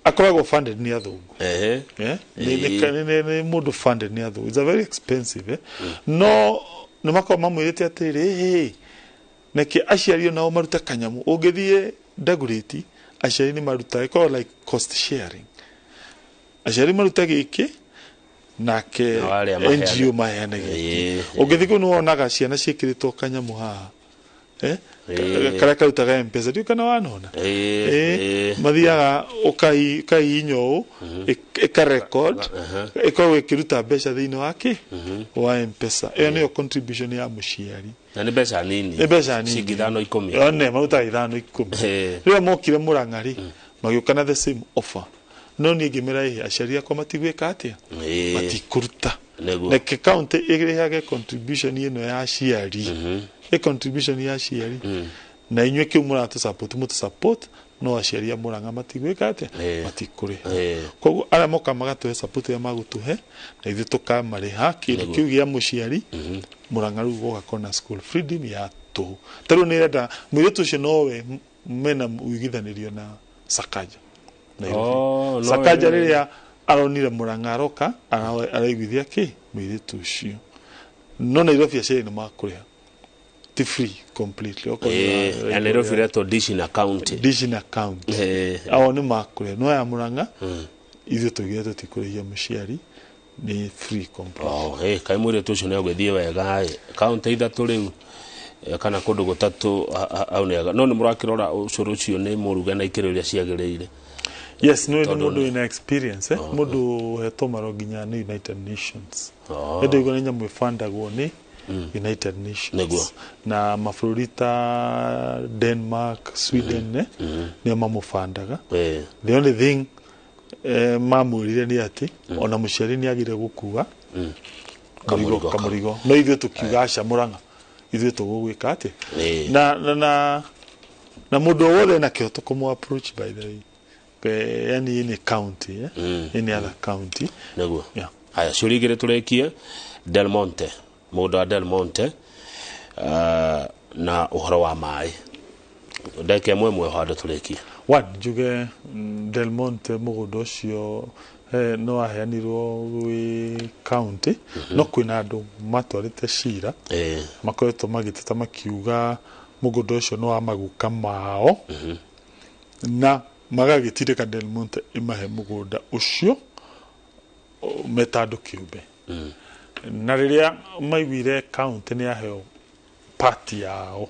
akoragwo funded nĩ athũngũ. Eh? Nĩ mũndũ funded nĩ athũngũ. It's a very expensive, eh? No nĩ makoragwo mamwĩrĩte atĩrĩ, "Hĩ, neke aciari nao marute kanyamũ." Ũngĩthiĩ Dagoretti, aciari nĩ marutaga, ĩkoragwo like cost sharing, aciari maruta gĩkĩ nake Nao arĩa maheane. NGO maheane gĩkĩ. Ũngĩthiĩ kũu nĩ wonaga ciana ciĩkĩrĩtwo kanyamũ haha, eh? Karĩa karutaga Mpesa, ndiũ kana wanona. Mathiaga ũkahihinya ũũ, ĩka record, ĩkoragwo ĩkĩruta mbeca thĩinĩ wa kĩ wa Mpesa. Ĩyo nĩyo contribution ya mũciari. Na nĩ mbeca nini. Nĩ mbeca nini. Ciringi 5, 10. One marutaga 5, 10. Rĩrĩa mokire Mũrang'a rĩ, magĩũka na the same offer, no niĩ ngĩmera, ĩhĩ, aciari akwa matigwĩka atĩa? Matikũruta. Reke county ĩrĩhage contribution ĩno ya aciari, ĩ contribution ya aciari, na inyuĩ kĩu mũratũ support, mũtũ support, no aciari a Mũrang'a matigwĩka atĩa? Matikũrĩha. Koguo arĩa moka magatũhe support ĩrĩa magũtũhe, na ithuĩ tũkamarĩha kĩndũ kĩu gĩa mũciari. Mũrang'a rĩu gũgakorwo na school feeding ya tũhũ. Ta rĩu nĩrenda mũirĩtu ũcio nowe mena ũiguithanĩrio na Sakaja Nairobi. Oh, nowe. Sakaja rĩrĩa aronire Mũrang'a aroka, araiguithia kĩ mũirĩtu ũcio, no Nairobi aciari nĩ makũrĩha, ti free completely. Okorwo Na Nairobi ĩretwo Dish na County. Dish na County. Ao nĩ makũrĩha, no ya Mũrang'a ithuĩ tũgire tũtikũrĩhia mũciari, nĩ free complete. Oh, kaĩ mũirĩtu ũcio nĩ agwĩthiĩ wega ĩ. Kaunti ithatũ rĩu, kana kũndũ gũtatũ hau nĩ hega. No nĩ mũrakĩrora ũcũrũ ũcio nĩ mũruge na ikĩro iria ciagĩrĩire? Yes, no nĩ Tondũ mũndũ wĩna experience, eh? Mũndũ ũhetwo marũa nginya nĩ United Nations. Ĩndĩ ũguo nĩ nyamũ ĩbandagwo nĩ United Nations na mabũrũri ta Denmark, Sweden, eh? Nĩo mamũbandaga. The only thing, mamwĩrire nĩ atĩ ona mũciari nĩ agire gũkua Kamũrigo. kamũrigo, kamũrigo. No ithuĩ tũkiuga aca, Mũrang'a ithuĩ tũgũgwĩka atĩ na mũndũ o wothe ena kĩhoto kũmũ approach, by the way. Yani any county, eh? Any other county. Nĩguo. Yeah. Haya, ciũria igĩrĩ tũrĩkie. Del Monte, mũgũnda wa Del Monte, na ũhoro wa maĩ, ndagĩka ĩmwe ĩmwe handũ tũrĩkie. One, njuge Del Monte mũgũnda ũcio, nĩ waheanirwo gwĩ county, no kwĩna andũ matwarĩte cira, makoretwo magĩteta makiuga mũgũnda ũcio nĩ wa maguka mao, na magagĩtindĩka Del Monte ĩmahe mũgũnda ũcio meta andũ kĩũmbe. Na rĩrĩa maiguire county nĩ yaheo part yao,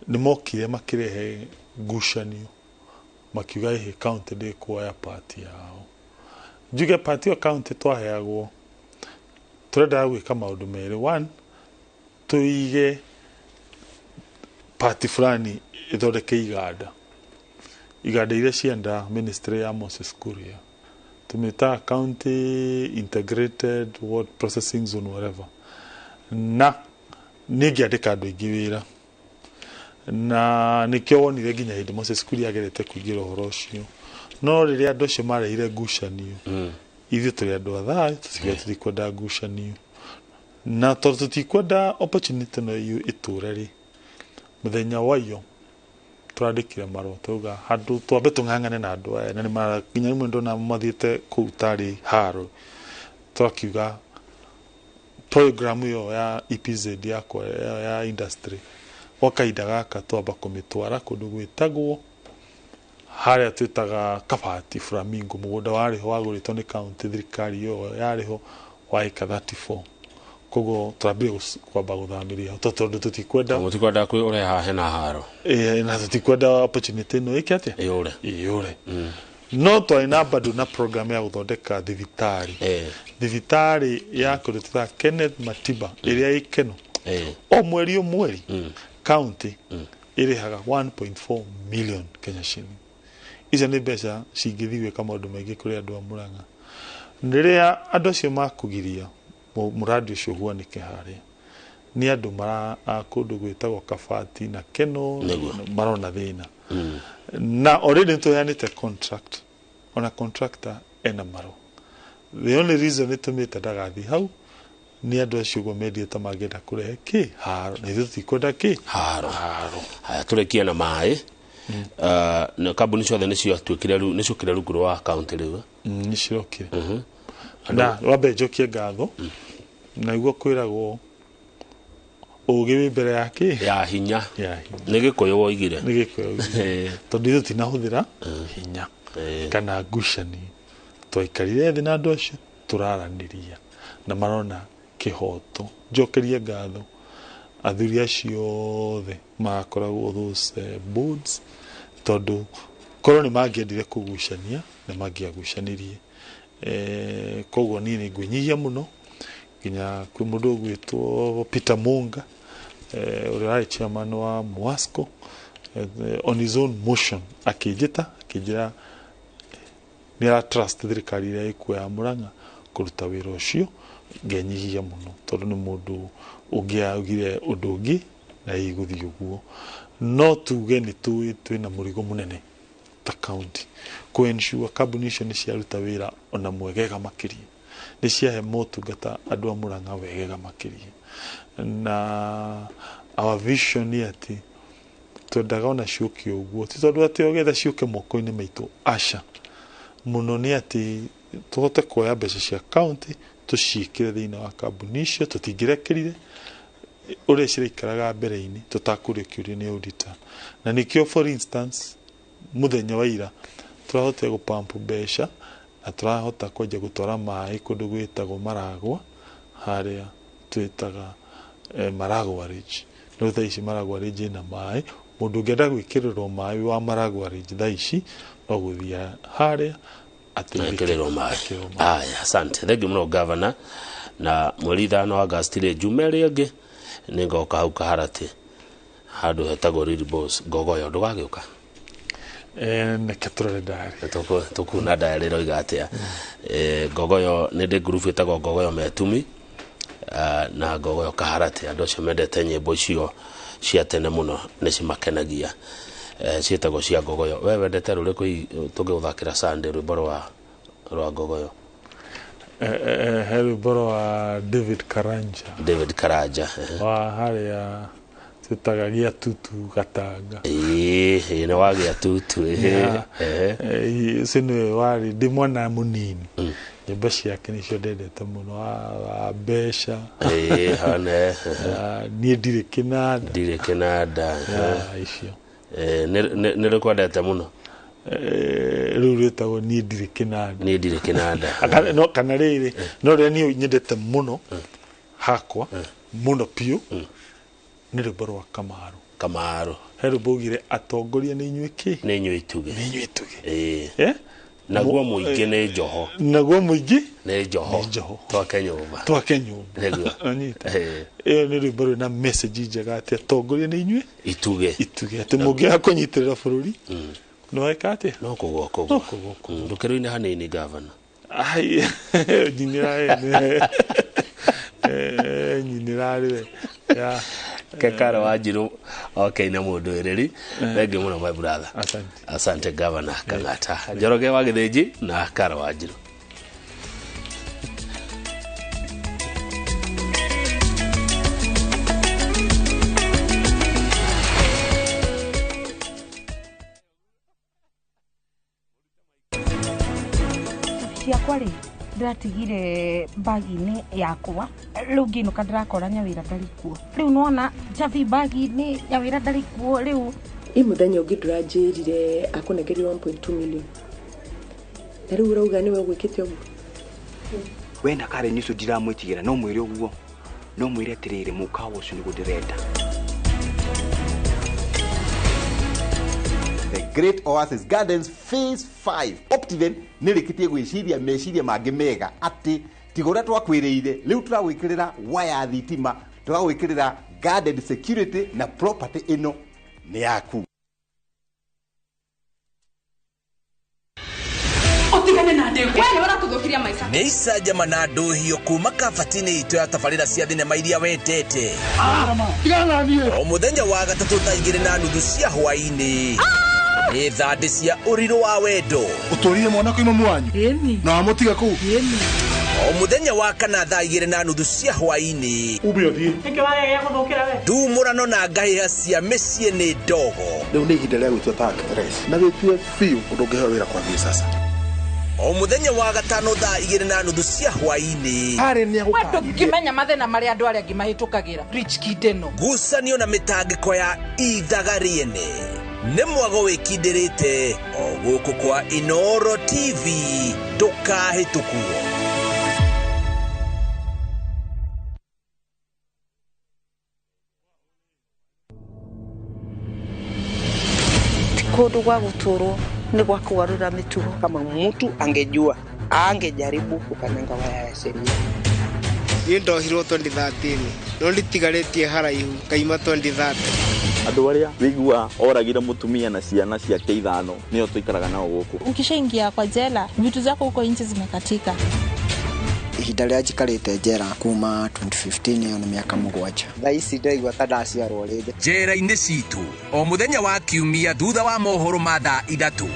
nĩ mokire makĩrehe ngucanio, makiuga ĩhĩ, county ndĩkuoya part yao. Njuge part ĩyo county twaheagwo, tũrendaga gwĩka maũndũ merĩ. One, tũige part fulani ĩthondeke iganda, iganda iria cienda ministry ya Moses Kuria, tũmĩtaga county integrated what processing zone, whatever, na nĩngĩandĩka andũ aingĩ wĩra, na nĩkĩo wonire nginya hĩndĩ Moses Kuria agerete kũingĩra ũhoro ũcio. No rĩrĩa andũ acio marehire ngucanio, ithuĩ tũrĩ andũ a thayũ, tũtiga tũtikwenda ngucanio, na tondũ tũtikwenda opportunity no ĩtũre rĩ, mũthenya wa iyo tũrandĩkire marũa, tauga handũ twambe tũng'ang'ane na andũ aya, na nĩ nginya rĩmwe ndona mathiĩte kũu tarĩ haro. Twakiuga program ĩyo ya EPZ yakwa ya industry Gwa kahinda gaka twamba kũmĩtwara kũndũ gwĩtagwo harĩa twĩtaga Kabati Flamingo, mũgũnda warĩho wagũrĩtwo nĩ county, thirikari ĩyo yarĩho wa ĩka 34. Koguo tũrambire kwamba gũthamĩria tondũ tũtikwenda, mũtikwenda ũreha hena haro. Na tũtikwenda opportunity ĩno ĩke atĩa, ĩyũre. Ĩyũre. No twarĩ na bado na program ya gũthondeka thibitarĩ, thibitarĩ ya kũndũ twĩtaga Kenneth Matiba ĩrĩa ĩ Keno. O mweri o mweri county ĩrĩhaga 1.4 million Kenya shilling. Icio nĩ mbeca cingĩthiĩ gwĩka maũndũ maingĩ kũrĩ andũ a Murang'a. Rĩrĩa andũ acio makũgiria mũradi ũcio ũhuanĩke harĩa, nĩ andũ mara kũndũ gwĩtagwo Kabati na Keno marona thĩna. Na already nĩtũheanĩte contract, ona contractor ena marũa. The only reason ĩtũmĩte ndagathiĩ hau nĩ andũ acio ũguo mendie ta mangĩenda kũrehe kĩ haro, na ithuĩ tũtikwenda kĩ haro. Haya, tũrĩkie na maĩ. Na kambuni ciothe nĩciatuĩkire rĩu, nĩciokire rungu rwa county rĩu? Nĩciokire. Na wambe njokie ngatho, na iguo kwĩragwo ũgĩ wĩ mbere ya kĩ, ya hinya. Nĩ Gĩkũyũ woigire. Nĩ Gĩkũyũ, tondũ ithuĩ tinahũthĩra hinya kana ngucani. Twaikarire thĩ na andũ acio tũraranĩria na marona kĩhoto. Njokerie ngatho athuri acio othe makoragwo those boards, tondũ korwo nĩ mangĩendire kũgucania nĩ mangĩagucanirie. Koguo niĩ nĩ ngwĩnyihia mũno nginya kwĩ mũndũ ũgwĩtwo Peter Munga, ũrĩa warĩ chairman wa Mwasco, on his own motion akĩnjĩta akĩnjĩra nĩ ara trust thirikari ĩrĩa ĩkuo ya Murang'a kũruta wĩra ũcio. Ngenyihia mũno tondũ nĩ mũndũ ũngĩaugire ũndũ ũngĩ na ĩgũthiĩ ũguo. No tuge nĩ tũĩ twĩna mũrigo mũnene ta county kũ ensure kambuni icio nĩ ciaruta wĩra ona mwegega makĩria, nĩ ciahe motungata andũ a Murang'a wegega makĩria. Na our vision nĩ atĩ twendaga ona ciũke ũguo, ti tondũ atĩ ogetha ciũke moko-inĩ maitũ, aca, mũno nĩ atĩ tũhote kuoya mbeca cia county tũciĩkĩre thĩinĩ wa kambuni icio. Tũtingĩrekerire ũrĩa ciraikaraga mbere-inĩ tũtakũrio kĩũria nĩ auditor. Na nĩkĩo for instance mũthenya wa ira tũrahotire gũpamp mbeca na tũrahota kwanjia gũtwara maĩ kũndũ gwĩtagwo Maragwa, harĩa twĩtaga Maragwa Ridge. No thaa ici Maragwa Ridge ĩna maĩ, mũndũ ũngĩenda gwĩkĩrĩrwo maĩ wa Maragwa Ridge thaa ici no gũthiĩ harĩa ekĩrĩrwo maĩ. Aya, asante, thengiũ mũno gavana. Na mweri 5 Agosti rĩ, Juma ĩrĩa ĩngĩ nĩ ngoka hau Kaharatĩ handũ hetagwo Lily Boss Ngogoyo, ndũgagĩũka? Neke tũrore ndayarĩ. Tũkuna ndayarĩ ĩroiga atĩa. Ngogoyo nĩ ndĩ ngurubu ĩtagwo Ngogoyo Metumi na Ngogoyo Kaharatĩ. Andũ acio mendete nyĩmbo icio cia tene mũno nĩ cimakenagia, ciĩtagwo cia Ngogoyo. We wendete rũrĩkũ tũngĩgũthakĩra Sunday, rwĩmbo rwa Ngogoyo? He rwĩmbo rwa David Karanja. David Karanja wa harĩa twĩtaga Gĩatutu Gatanga. Ĩĩ, nĩ wa Gĩatutu. Ũcio nĩwe warĩ ndĩ mwana mũnini, nyĩmbo ciake nĩcio ndendete mũno, wa mbeca. Hone. Niĩ ndirĩ kĩnanda. Ndirĩ kĩnanda. Icio. Nĩ rĩkwendete mũno? Rĩu rwĩtagwo niĩ ndirĩ kĩnanda. Niĩ ndirĩ kĩnanda. No kana rĩrĩ, no rĩrĩa niĩ nyendete mũno hakwa mũno biũ nĩ rwĩmbo rwa Kamaru. Kamaru. He rwĩmbo augire atongoria nĩ inyuĩ kĩ? Nĩ inyuĩ itugĩ. Nĩ inyuĩ itugĩ. Naguo mũingĩ nĩ njoho. Naguo mũingĩ nĩ njoho. Nĩ njoho. Twake nyũmba. Twake nyũmba. Nĩguo. Ũnyita. Ĩyo nĩ rwĩmbo rwĩna message njega atĩ atongoria nĩ inyuĩ itugĩ. Itugĩ. Atĩ mũngĩaga kũnyitĩrĩra bũrũri no weka atĩa? No kũgwa kũgwa. No kũgwa kũgwa. Ndũkĩrũine hanini gavana. Ai, nyinĩra nyinĩra rĩwe. Kekaro wa Njirũ okay na mũndũ ĩrĩri. Thengiũ mũno my brother. Asante. Asante gavana Kang'ata. Njoroge wa Gĩthĩnji na Karo wa Njirũ. Ciakwa rĩ Ndĩratigire bagi-inĩ yakwa rĩu ngĩinũka ndĩrakora nyawĩra ndarĩ kuo rĩu nĩwona njabi bagi-inĩ nyawĩra ndarĩ kuo rĩu. Ĩ mũthenya ũngĩ ndũranjĩrire akũnengerie 1.2 million na rĩu ũrauga nĩwe ũgwĩkĩte ũguo. We na Karen ũcio ndiramwĩtigĩra, no mwĩre ũguo, no mwĩre atĩrĩrĩ, mũkawa ũcio nĩguo ndĩrenda. The Great Oasis Gardens Phase 5 Optiven nĩ rĩkĩtie gwĩciria meciria mangĩ mega atĩ tiga ũrĩa twakwĩrĩire rĩu tũragwĩkĩrĩra waya thitima, tũragwĩkĩrĩra guarded security na property ĩno nĩ yaku. Ũtigane na ndegwa. We nĩ ũratũthũkiria maica. Nĩ icanjama na ndũhio kuma kabati-inĩ itũ ya tabarĩra cia thinema iria wendete. O mũthenya wa gatatũ thaa 2:30 cia hwaĩ-inĩ. Nĩ thandĩ cia ũrirũ wa wendo. Ũtũrire mwana kwĩ mamu wanyu? Na wamũtiga kũu? O mũthenya wa kana thaa 2:30 cia hwaĩ-inĩ. Ume ũthiĩ. Nĩkĩ wagĩa gũthũkĩra we? Ndumũrano na ngahĩha cia mĩciĩ nĩ ndogo. Rĩu nĩ ihinda rĩa gwĩtua ta actress. Na wĩtue biũ ũndũ ũngĩheo wĩra kwambia sasa. O mũthenya wa gatano thaa 2:30 cia hwaĩ-inĩ. We ndũngĩmenya mathĩna marĩa andũ arĩa angĩ mahĩtũkagĩra. Rich kid ĩno. Ngucanio na mĩtangĩko ya ithaga rĩene. Nĩ mwago wĩkindĩrĩte o gũkũ kwa Inooro TV, ndũkahĩtũkwo. Kũndũ gwa gũtũrwo nĩ gwa kũgarũra mĩtugo. Kama mtu angejua angejaribu kukanyanga waya ya sheria. Niĩ ndohirwo 2013 no nditigarĩtie haraihu ngaima 2030. Andũ arĩa wĩigua oragire mũtumia na ciana ciake 5 nĩo tũikaraga nao gũkũ. Ukishaingia kwa jela vitu zako huko nje zimekatika. Ihinda rĩrĩa njikarĩte njera kuma 2015 ĩyo nĩ mĩaka 7. Thaa ici ndĩraigua ta ndaciarwo rĩngĩ. Njera-inĩ citũ o mũthenya wa kiumia thutha wa mohoro ma thaa 3.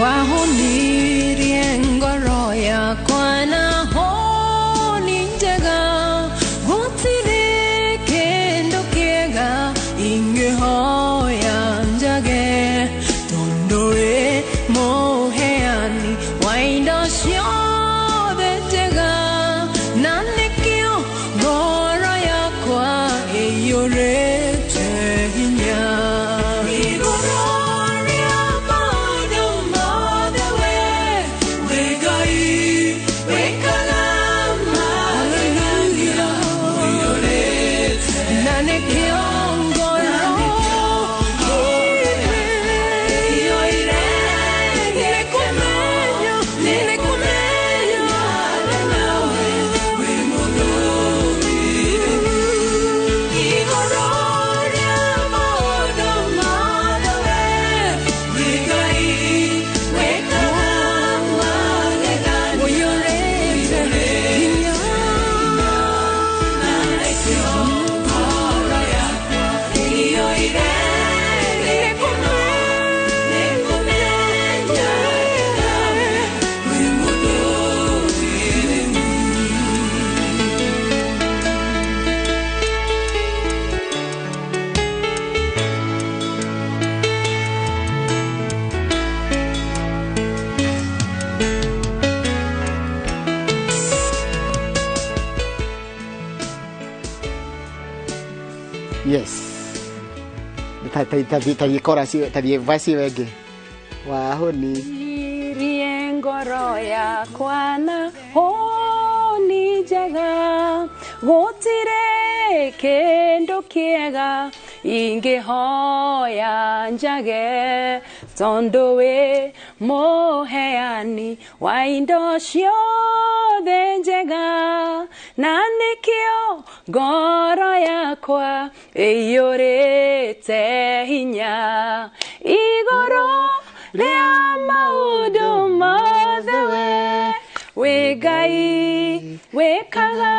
Wahonirie ngoro yakwa na honi njega, gũtirĩ kĩndũ kĩega ingĩhoya njage, tondũ wĩ mũheani. Yes. Tathiĩ chorus ĩyo, tathiĩ verse ĩyo ĩngĩ. Wahoni. Irie ngoro yakwa na honi njega, gũtirĩ kĩndũ kĩega ingĩhoya njage, tondũ wĩ mũheani wa indo ciothe njega, na nĩkĩo ngoro yakwa ĩiyũrĩte hinya. Igũrũ rĩa maũndũ mothe we wĩ Ngai wĩkaga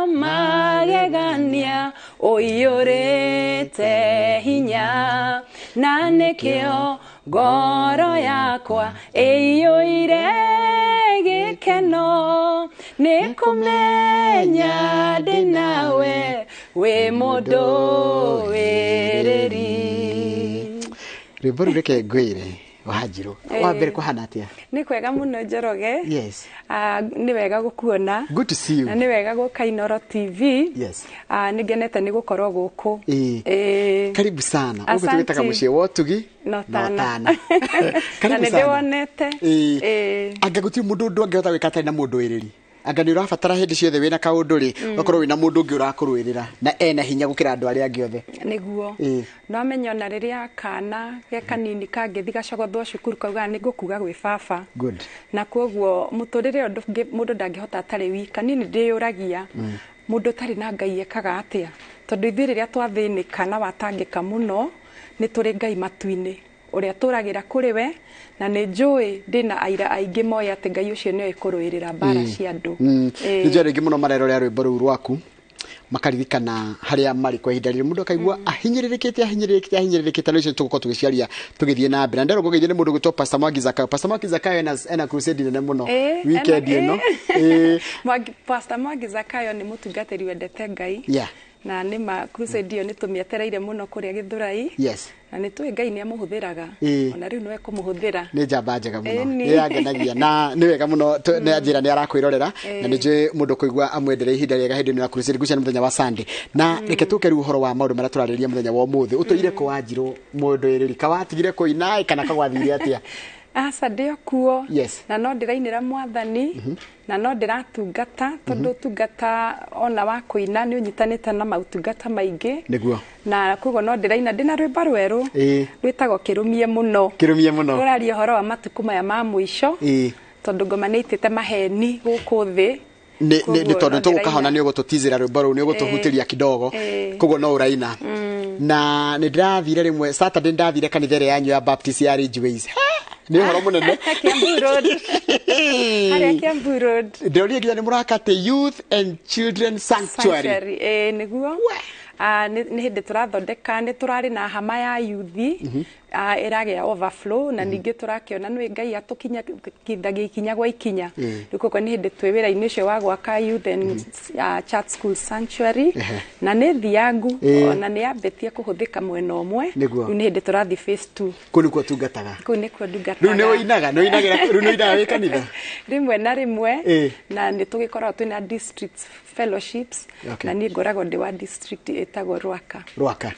magegania, ũiyũrĩte hinya, na nĩkĩo ngoro yakwa ĩiyũire gĩkeno, nĩ kũmenya ndĩ nawe wĩ mũndũ wĩrĩri. Rwĩmbo rũu reke ngwĩre Wanjirũ, wa mbere kũhana atĩa? Nĩ kwega mũno Njoroge. Yes. Nĩ wega gũkuona. Good to see you. Na nĩ wega gũka Inooro TV. Yes. Nĩ ngenete nĩ gũkorwo gũkũ. Karibu sana. Gũkũ tũgĩtaga mũciĩ wa ũtugi na ũtana. Na Karibu nĩ sana. ndĩwonete. Anga gũtirĩ mũndũ ũndũ angĩhota gwĩka atarĩ na mũndũ wĩrĩri. Anga nĩ ũrabatara hĩndĩ ciothe wĩna kaũndũ rĩ, ũgakorwo wĩna mũndũ ũngĩ ũrakũrũĩrĩra na ena hinya gũkĩra andũ arĩa angĩ othe. Nĩguo. No amenya ona rĩrĩa kana ge kanini kangĩthi gacogothwo cukuru kaugaga nĩ ngũkuga gwĩ baba. Good. Na koguo mũtũrĩre ũndũ mũndũ ndangĩhota atarĩ wika. Niĩ nĩ ndĩyũragia mũndũ ũtarĩ na Ngai ekaga atĩa, tondũ ithuĩ rĩrĩa twathĩnĩka na watangĩka mũno nĩ tũrĩ Ngai matu-inĩ ũrĩa tũragĩra kũrĩ we, na nĩ njũĩ ndĩna aira aingĩ moĩ atĩ Ngai ũcio nĩoĩ kũrũĩrĩra mbara cia andũ. Nĩ njũĩ andũ aingĩ mũno marerorera rwĩmbo rũu rwaku makaririkana harĩa marĩ kwa ihinda rĩrĩ, mũndũ akaigua ahinyĩrĩrĩkĩte na icio tũgũkorwo tũgĩciaria tũgĩthiĩ na mbere. Na nderwo ngũgeithio nĩ mũndũ ũgwĩtwo Pastor Mwangi Zakayo. Pastor Mwangi Zakayo ena crusade nene mũno weekend ĩno. Pastor Mwangi Zakayo nĩ mũtungatĩri wendete Ngai. Yeah. Na nĩ ma crusade ĩyo nĩ tũmĩetereire mũno kũrĩa Gĩthũrai. Yes. Na nĩ tũĩ Ngai nĩ amũhũthĩraga. Ona rĩu nĩwe kũmũhũthĩra. Nĩ njamba njega mũno. Nĩ yangenagia na nĩ wega mũno nĩ anjĩra nĩ arakwĩrorera na nĩ njũĩ mũndũ kũigua amwendere ihinda rĩega hĩndĩ ĩno ya crusade ngwĩciria nĩ mũthenya wa Sunday. Na reke tũke rĩu ũhoro wa maũndũ marĩa tũrarĩrĩria mũthenya wa ũmũthĩ. Ũtũire kũ Wanjirũ mũndũ ĩrĩri? Kawatigire kũina kana kagwathire atĩa? Aca ndĩ o kuo. Yes. Na no ndĩrainĩra Mwathani na no ndĩratungata tondũ ũtungata ona wa kũina nĩ ũnyitanĩte na maũtungata maingĩ. Nĩguo. Na koguo no ndĩraina ndĩna rwĩmbo rwerũ rwĩtagwo Kĩrũmie Mũno. Kĩrũmie Mũno. Rũraria ũhoro wa matukũ maya ma mũico. Tondũ ngoma nĩ itĩte maheni gũkũ thĩ. Nĩ tondũ tũgũkahona nĩ ũgũtũtizĩra rwĩmbo rũu, nĩ ũgũtũhutĩria kidogo, koguo no ũraina. Na nĩ ndĩrathire rĩmwe Saturday, ndathire kanitha ĩrĩa yanyu ya Baptist ya Ridgeways. Nĩ ũhoro mũnene. Kiambu Road. Harĩa Kiambu Road. Ndĩronire nginya nĩ mũraka atĩ Youth and Children Sanctuary. Nĩguo. Nĩ hĩndĩ tũrathondeka, nĩ tũrarĩ na hama ya yuthi ĩragĩa overflow, na ningĩ tũrakĩona nĩ Ngai atũkinyithagia ikinya gwa ikinya. Rĩu koguo nĩ hĩndĩ twĩ wĩra-inĩ ũcio wa gwaka Youth and Church School Sanctuary, na nĩ thiangu ona nĩ yambĩtie kũhũthĩka mwena ũmwe. Rĩu nĩ hĩndĩ tũrathiĩ phase 2. Kũu nĩkuo tungataga? Kũu nĩkuo ndungataga. Rĩu nĩ ũinaga? Nĩ ũinagĩra, rĩu nĩ ũinaga wĩ kanitha? Rĩmwe na rĩmwe, na nĩ tũgĩkoragwo twĩna district fellowships, na niĩ ngoragwo ndĩ wa district ĩtagwo Rwaka. Rwaka.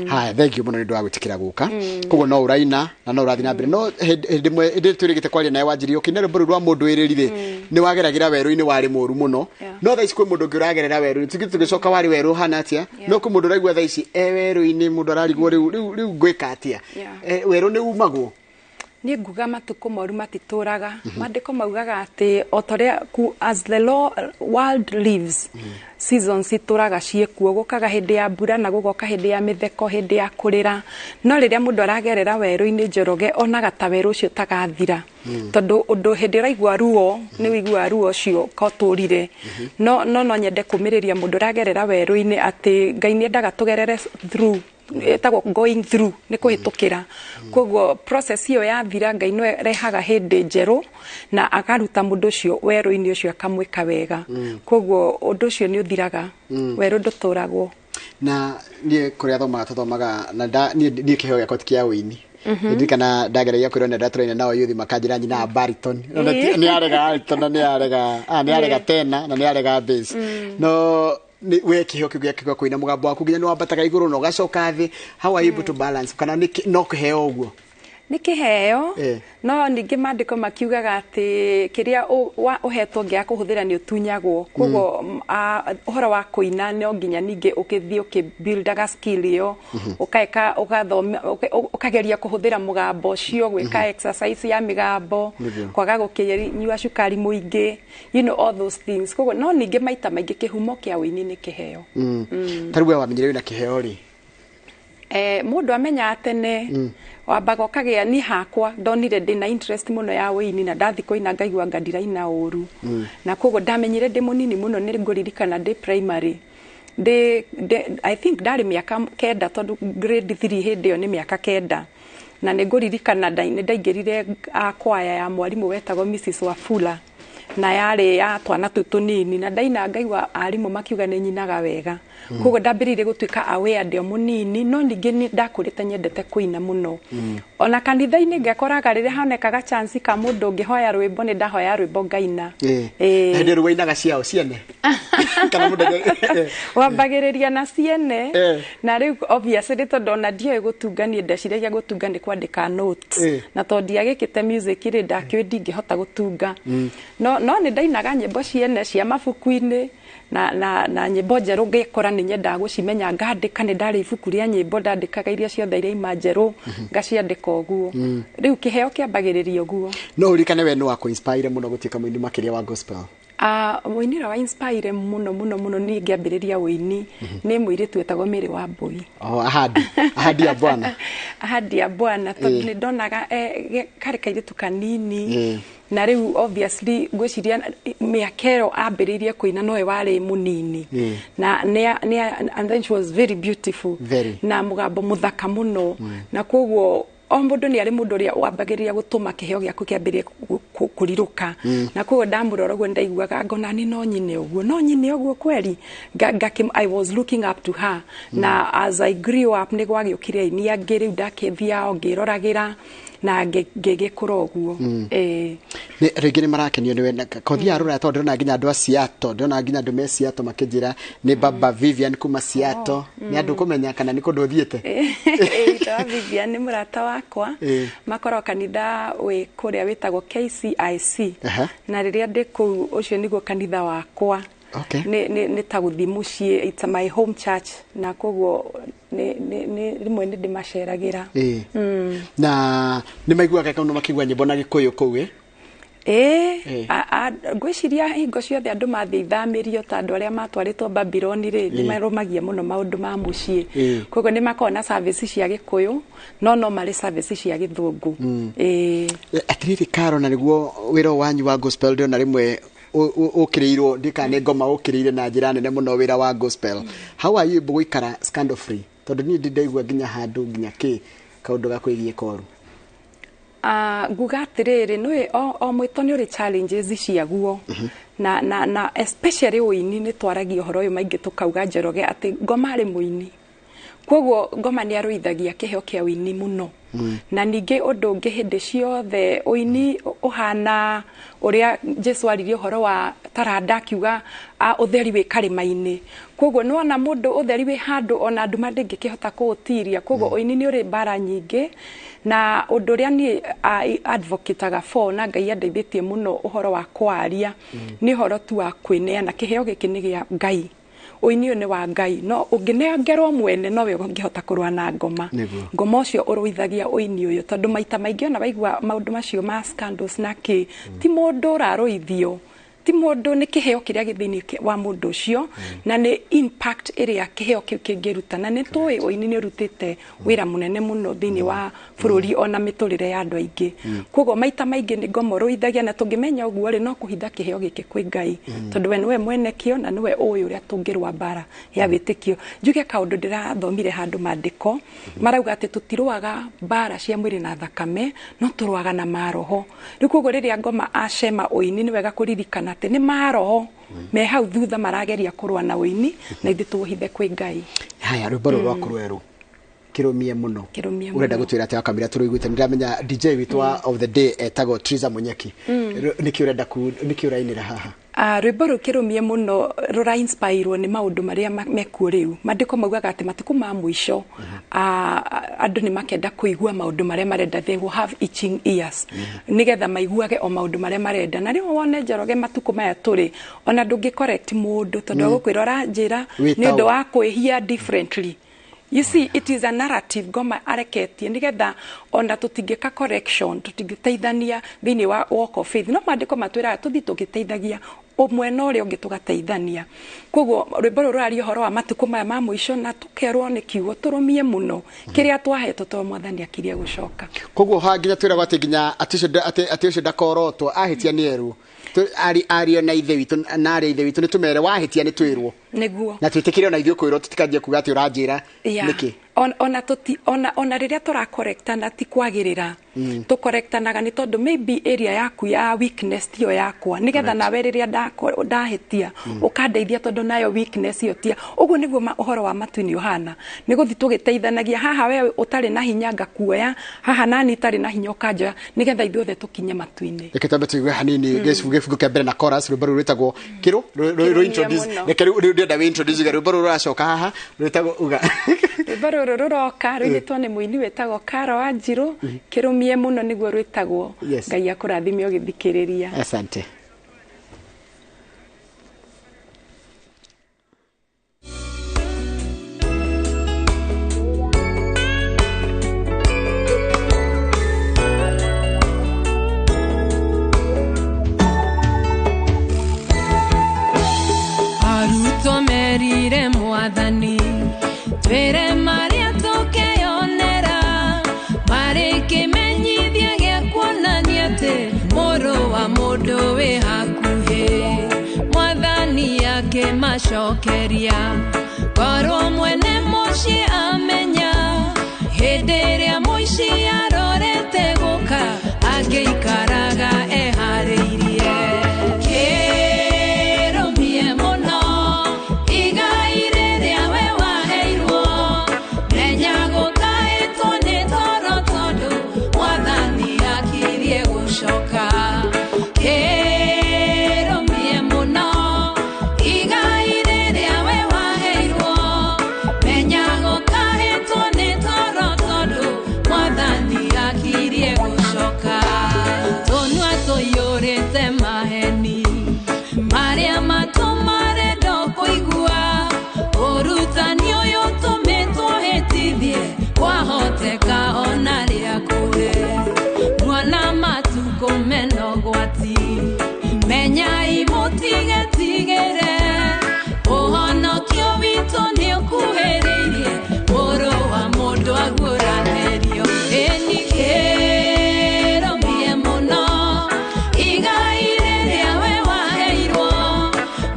Haya, thank you mũno nĩ ũndũ wa gwĩtĩkĩra gũka. Koguo no ũraina na no ũrathiĩ na mbere. No hĩndĩ ĩmwe hĩndĩ twĩrĩgĩte kwaria nawe Wanjirũ, ũkĩina rwĩmbo rũu rwa mũndũ wĩrĩri rĩ, nĩ wageragĩra werũ-inĩ warĩ mũru mũno. No thaa ici kwĩ mũndũ ũngĩ ũragerera werũ-inĩ, tũgĩcoka warĩ werũ ũhana atĩa? No kwĩ mũndũ ũraigua thaa ici e werũ-inĩ, mũndũ ararigwo rĩu rĩu ngwĩka atĩa? Werũ nĩ umagwo? Niĩ nguga matukũ moru matitũraga. Maandĩko maugaga atĩ o ta ũrĩa as the world lives, seasons itũraga ciĩkuo, gũkaga hĩndĩ ya mbura na gũgoka hĩndĩ ya mĩtheko, hĩndĩ ya kũrĩra. No rĩrĩa mũndũ aragerera werũ-inĩ Njoroge, onaga ta werũ ũcio ũtagathira. Tondũ ũndũ hĩndĩ ũraigua ruo, nĩ ũiguaga ruo ũcio kotũrire. No no nyende kũmĩrĩria mũndũ ũragerera werũ-inĩ atĩ Ngai nĩ endaga tũgerere through, ĩtagwo going through, nĩ kũhĩtũkĩra. Koguo process ĩyo yathira, Ngai no rehaga hĩndĩ njerũ na akaruta mũndũ ũcio werũ-inĩ ũcio akamwĩka wega. Koguo ũndũ ũcio nĩ ũthiraga, werũ ndũtũragwo. Na niĩ kũrĩa thomaga tũthomaga na niĩ kĩheo gĩakwa ti kĩa ũini. Ndirikana ndageragia kwĩrwo nĩ ndatũraina nao yuthi makanjĩra nyina baritone. Nĩ arega alto na nĩ arega nĩ arega tena na nĩ arega bass. No we kĩheo kĩu gĩaku gĩa kũina mũgambo waku nginya nĩ wambataga igũrũ na ũgacoka thĩ. How are you able to balance, kana no kĩheo ũguo? Nĩ kĩheo, no ningĩ maandĩko makiugaga atĩ kĩrĩa ũhetwo ngĩaga kũhũthĩra nĩ ũtunyagwo. Koguo ũhoro wa kũina no nginya ningĩ ũkĩthiĩ ũkĩbuildaga skill ĩyo, ũkaĩka ũgathoma, ũkageria kũhũthĩra mũgambo ũcio, gwĩka exercise ya mĩgambo, kwaga gũkĩnyua cukari mũingĩ, you know, all those things. Koguo no ningĩ maita maingĩ kĩhumo kĩa ũini nĩ kĩheo. Ta rĩu we wamenyire wĩna kĩheo rĩ? Mũndũ amenya tene, wambaga ũkagĩa ni hakwa ndonire ndĩna interest mũno ya ũini, na ndathi kũina ngaigua anga ndiraina ũru. Na koguo ndamenyire ndĩ mũnini mũno, nĩ ngũririkana ndĩ primary, I think ndarĩ mĩaka 9, tondũ grade 3 hĩndĩ ĩyo nĩ mĩaka 9. Na nĩ ngũririkana nĩ ndaingĩrire kwaya ya mwarimũ wetagwo Mrs Wafula, na yarĩ ya twana tũu tũnini, na ndaina ngaigua arimũ makiuga nĩ nyinaga wega. Koguo ndambĩrĩirie gũtuĩka aware ndĩ o mũnini, no ningĩ nĩ ndakũrĩte nyendete kũina mũno. Ona kanitha-inĩ ngekoraga rĩrĩa honekaga chance ka mũndũ ũngĩhoya rwĩmbo, nĩ ndahoya rwĩmbo ngaina. Na hĩndĩ ĩyo wainaga ciao ciene kana mũndũ? Wambagĩrĩria na ciene, na rĩu obviously tondũ ona ndioĩ gũtunga, niĩ ndeciragia gũtunga nĩ kwandĩka notes, na tondũ ndiagĩkĩte music rĩ, ndakĩũĩ ndingĩhota gũtunga. No nĩ ndainaga nyĩmbo ciene cia mabuku-inĩ na nyĩmbo njerũ ngĩkora nĩ nyendaga gũcimenya, ngandĩka. Nĩ ndarĩ ibuku rĩa nyĩmbo, ndandĩkaga iria ciothe iria ima njerũ, ngaciandĩka ũguo. Rĩu kĩheo kĩambagĩrĩria ũguo. No ũririkane we nĩ wa kũ-inspire mũno gũtuĩka mũini makĩria wa gospel? Mũini ũrĩa wa inspire mũno mũno mũno niĩ ngĩambĩrĩria ũini nĩ mũirĩtu wetagwo Mary Wambui. Oh, ahadi ya Bwana. Ahadi ya Bwana, tondũ nĩ ndonaga karĩ kairĩtu kanini, na rĩu obviously ngwĩciria mĩaka ĩyo ambĩrĩirie kũina nowe warĩ mũnini, na and then she was very beautiful. Very. Na mũgambo mũthaka mũno. Na koguo o mũndũ nĩ arĩ mũndũ ũrĩa wambagĩrĩria gũtũma kĩheo gĩaku kĩambĩrĩrie kũrirũka. Na koguo ndamũrora ũguo ndaiguaga ngona nĩ no nyine ũguo, no nyine ũguo kweri. I was looking up to her. Na as I grew up nĩ gwagĩũkire aini angĩ, rĩu ndakĩthiao ngĩroragĩra na ngĩgĩkũra ũguo. Rĩngĩ nĩ marakenio nĩwe kothi ya rũraya, tondũ ndĩrona nginya andũ a Seattle, ndĩrona nginya andũ me Seattle makĩnjĩra nĩ baba Vivian kuma Seattle. Nĩ andũ kũmenya kana nĩ kũndũ ũthiĩte? Ĩĩ, Vivian nĩ mũrata wakwa, makoragwo kanitha wĩ kũrĩa wĩtagwo KCIC. Na rĩrĩa ndĩ kũu ũcio nĩguo kanitha wakwa. Nĩ ta gũthiĩ mũciĩ, it's my home church, na koguo rĩmwe nĩ ndĩmaceragĩra. Na nĩ maiguaga kana makĩigua nyĩmbo na Gĩkũyũ kũu? Ngwĩciria hingo ciothe andũ mathiĩ ithamĩrio ta andũ arĩa matwarĩtwo Babyloni rĩ, nĩ marũmagia mũno maũndũ ma mũciĩ. Koguo nĩ makoragwo na service cia Gĩkũyũ, no marĩ service cia Gĩthũngũ. Atirĩrĩ Karo, na nĩguo wĩra wanyu wa gospel ndĩrona rĩmwe ũkĩrĩirwo, ndikana nĩ ngoma ũkĩrĩire na njĩra nene mũno wĩra wa gospel. How are you able gũikara scandal free? Tondũ niĩ ndindaigua nginya handũ nginya kĩ kaũndũ gakwĩgiĩ koru. Nguga atĩrĩrĩ, nĩũĩ o mwĩto nĩ ũrĩ challenges ciaguo. Na especially ũini nĩ twaragia ũhoro ũyũ maingĩ tũkauga Njoroge atĩ ngoma arĩ mũini. Koguo ngoma nĩ arũithagia kĩheo kĩa ũini mũno. Na ningĩ ũndũ ũngĩ hĩndĩ ciothe ũini ũhana ũrĩa Jesu aririe ũhoro wa taranda akiuga ũtheri wĩ karĩma-inĩ. Koguo nĩwona mũndũ ũtheri wĩ handũ ona nduma ndĩngĩkĩhota kũũtiria. Koguo ũini nĩ ũrĩ mbara nyingĩ, na ũndũ ũrĩa niĩ advocateaga for na Ngai andeithĩtie mũno ũhoro wa kwaria nĩ ũhoro tu wa kwĩneana. Kĩheo gĩkĩ nĩ gĩa Ngai, ũini ũyũ nĩ wa Ngai, no ũngĩnengerwo mwene nowe ũngĩhota kũrũa na ngoma. Ngoma ũcio ũrũithagia ũini ũyũ, tondũ maita maingĩ ona waigua maũndũ macio ma scandals na kĩ, ti mũndũ ũrarũithio, ti mũndũ, nĩ kĩheo kĩrĩa gĩ thĩinĩ wa mũndũ ũcio, na nĩ impact ĩrĩa kĩheo kĩu kĩngĩruta. Na nĩ tũĩ ũini nĩ ũrutĩte wĩra mũnene mũno thĩinĩ wa bũrũri ona mĩtũrĩre ya andũ aingĩ. Koguo maita maingĩ nĩ ngoma ũrũithagia, na tũngĩmenya ũguo rĩ, no kũhitha kĩheo gĩkĩ kwĩ Ngai, tondũ we nĩwe mwene kĩo na nĩwe ũĩ ũrĩa tũngĩrũa mbara ya wĩtĩkio. Njuge kaũndũ ndĩrathomire handũ maandĩko marauga atĩ tũtirũaga mbara cia mwĩrĩ na thakame, no tũrũaga na maroho. Rĩu koguo rĩrĩa ngoma acema ũini, nĩ wega kũririkana atĩ nĩ maroho me hau thutha marageria kũrũa na ũini, na ithuĩ tũũhithe kwĩ Ngai. Haya, rwĩmbo rũrũ rwaku rwerũ Kĩrũmie mũno, ũrenda gũtwĩra atĩa wakamĩra tũrũiguĩte? Nĩndĩramenya DJ witũ wa of the day etagwo Triza Munyeki. Nĩkĩ ũrenda nĩkĩ ũrainĩra haha? Rwĩmbo rũu kĩrũmie mũno rũra inspire nĩ maũndũ marĩa mekuo rĩu. Maandĩko maugaga atĩ matukũ ma mũico andũ nĩ makenda kũigua maũndũ marĩa marenda, they will have itching ears, nĩgetha maiguage o maũndũ marĩa marenda. Na rĩu wone Njoroge matukũ maya tũrĩ, ona ndũngĩ correct mũndũ tondũ agũkwĩra ũranjĩra nĩ ũndũ wa kwĩhia differently. You see, it is a narrative ngoma areketie nigetha ona tũtingĩka correction, tũtingĩteithania thĩinĩ wa walk of faith. No maandĩko matwĩraga tũthiĩ tũgĩteithagia ũmwe na ũrĩa ũngĩ tũgateithania. Koguo rwĩmbo rũrũ rũraria ũhoro wa matukũ maya ma mũico, na tũkerwo nĩ kiugo tũrũmie mũno kĩrĩa twahetwo tondũ Mwathani akirie gũcoka. Koguo ha nginya twĩragwo atĩ nginya atĩ ũcio ndakorotwo ahĩtia nĩ erwo ario na ithe witũ na arĩa ithe witũ nĩ tũmere wahĩtia nĩ twĩrwo nĩguo na twĩtĩkĩre ona ithuĩ kwĩrwo tũtikanjie kuga atĩ ũranjĩra nĩkĩ. Ona tuti ona rĩrĩa tũrakorektana ti kwagĩrĩra, tũkorektanaga nĩ tondũ maybe area yaku ya weakness tiyo yakwa, nĩgetha nawe rĩrĩa ndahĩtia ũkandeithia tondũ nayo weakness ĩyo tia. Ũguo nĩguo ũhoro wa matu-inĩ ũhana, nĩ gũthiĩ tũgĩteithanagia, haha we ũtarĩ na hinya ngakuoya, haha nani itarĩ na hinya ũkanjoya, nĩgetha ithuothe tũkinye matu-inĩ. Reke twambe tũigue hanini gĩbungo kĩa mbere na chorus, rwĩmbo rũu rwĩtagwo kĩrũ rũ introduce. Reke rĩu ndĩrenda wĩ introduce rwĩmbo rũu rũracoka haha rwĩtagwo uga. Rwĩmbo rũrũ rũroka rũinĩtwo nĩ mũini wĩtagwo Karo Wanjirũ, kĩrũmie mũno nĩguo rwĩtagwo. Ngai akũrathime ũgĩthikĩrĩria. Asante. Arutwo merire Mwathani twĩre marĩa tũkeyonera, marĩ kĩmenyithia gĩa kuonania atĩ mũrũ wa mũndũ wĩ hakuhĩ. Mwathani akĩmacokeria, korwo mwene mũciĩ amenya hĩndĩ ĩrĩa mũici arorete gũka, angĩikaraga eharĩirie. Kĩrũmie mũno igai rĩrĩa we waheirwo, menya gũkaĩtwo nĩ toro tondũ Mwathani akirie gũcoka. Kĩrũmie mũno igai rĩrĩa we waheirwo, menya gũkaĩtwo nĩ toro tondũ Mwathani akirie gũcoka. Tũnua tũiyũrĩte maheni marĩa matũmarendo kũigua, ũrutani ũyũ ũtũmĩtwo hĩtithie kwahoteka ona rĩa kũhe. Muona matukũ mena ũgwati, menyai mũtigetigĩre, ũhonokio witũ nĩũkuhĩrĩirie, mũrũ wa mũndũ aguũranĩrio. Ĩni kĩrũmie mũno igai rĩrĩa we waheirwo,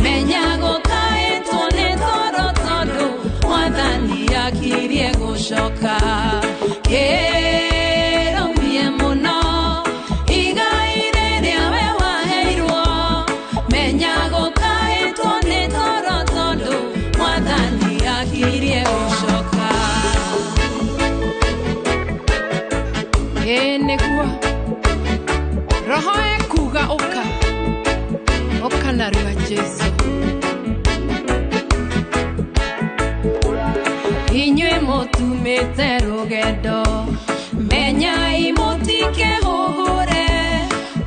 menya gũkaĩtwo nĩ toro tondũ Mwathani akirie gũcoka. Kĩrũmie mũno igai rĩrĩa we waheirwo, menya gũkaĩtwo nĩ toro tondũ Mwathani akirie gũcoka. Ĩ nĩguo roho ekuga ũka, ũka narua Jesũ. Inyuĩ mũtumĩte rũgendo, menyai mũtikehũgũre,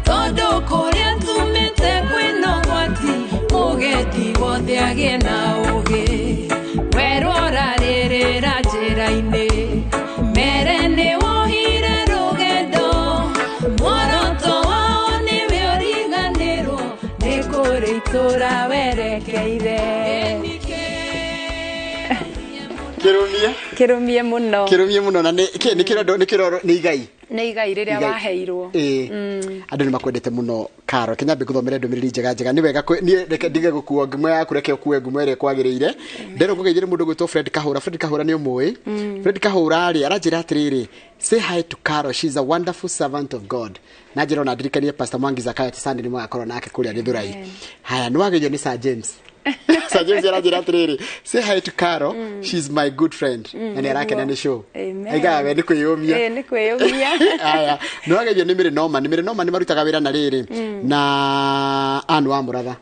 tondũ kũrĩa tumĩte kwĩna ũgwati, mũgendi wothe agĩe na ũũgĩ. Werũ ũrarĩrĩra njĩra-inĩ, mere nĩ wohire rũgendo, muoroto wao nĩwe ũriganĩrwo nĩ kũrĩ itũũra werekeire. Kĩrũmie Kĩrũmie mũno, kĩrũmie mũno na nĩ kĩrondo nĩ kĩroro nĩ igai, nĩ igai rĩrĩa waheirwo. Andũ nĩ makwendete mũno Karo. Kenya ngũthomere ndũmĩrĩri njega njega. Nĩ wega niĩ reke ndige gũkua ngumo yaku, reke ũkue ngumo ĩrĩa kwagĩrĩire. Ndĩrenda ngũgeithĩre mũndũ gwĩtwo Fred Kahũra. Fred Kahũra nĩ ũmũĩ. Fred Kahũra rĩ aranjĩra atĩrĩrĩ, say hi to Karo, she's a wonderful servant of God. Na njĩra ona ndirikanie Pastor Mwangi Zakayo atĩ Sunday nĩ magakorwo nake kũrĩa Gĩthũrai. Haya, nĩ wageithio nĩ Sir James. Sir James aranjĩra atĩrĩrĩ, say hi to Caro, she's my good friend. Na nĩ arakena nĩ show. Amen. Aigaga we nĩ kwĩyũmia. Ĩĩ, nĩ kwĩyũmia. Aya, nĩ wageithio nĩ Mary Norman. Mary Norman nĩ marutaga wĩra na rĩrĩ na Ann wa Mũratha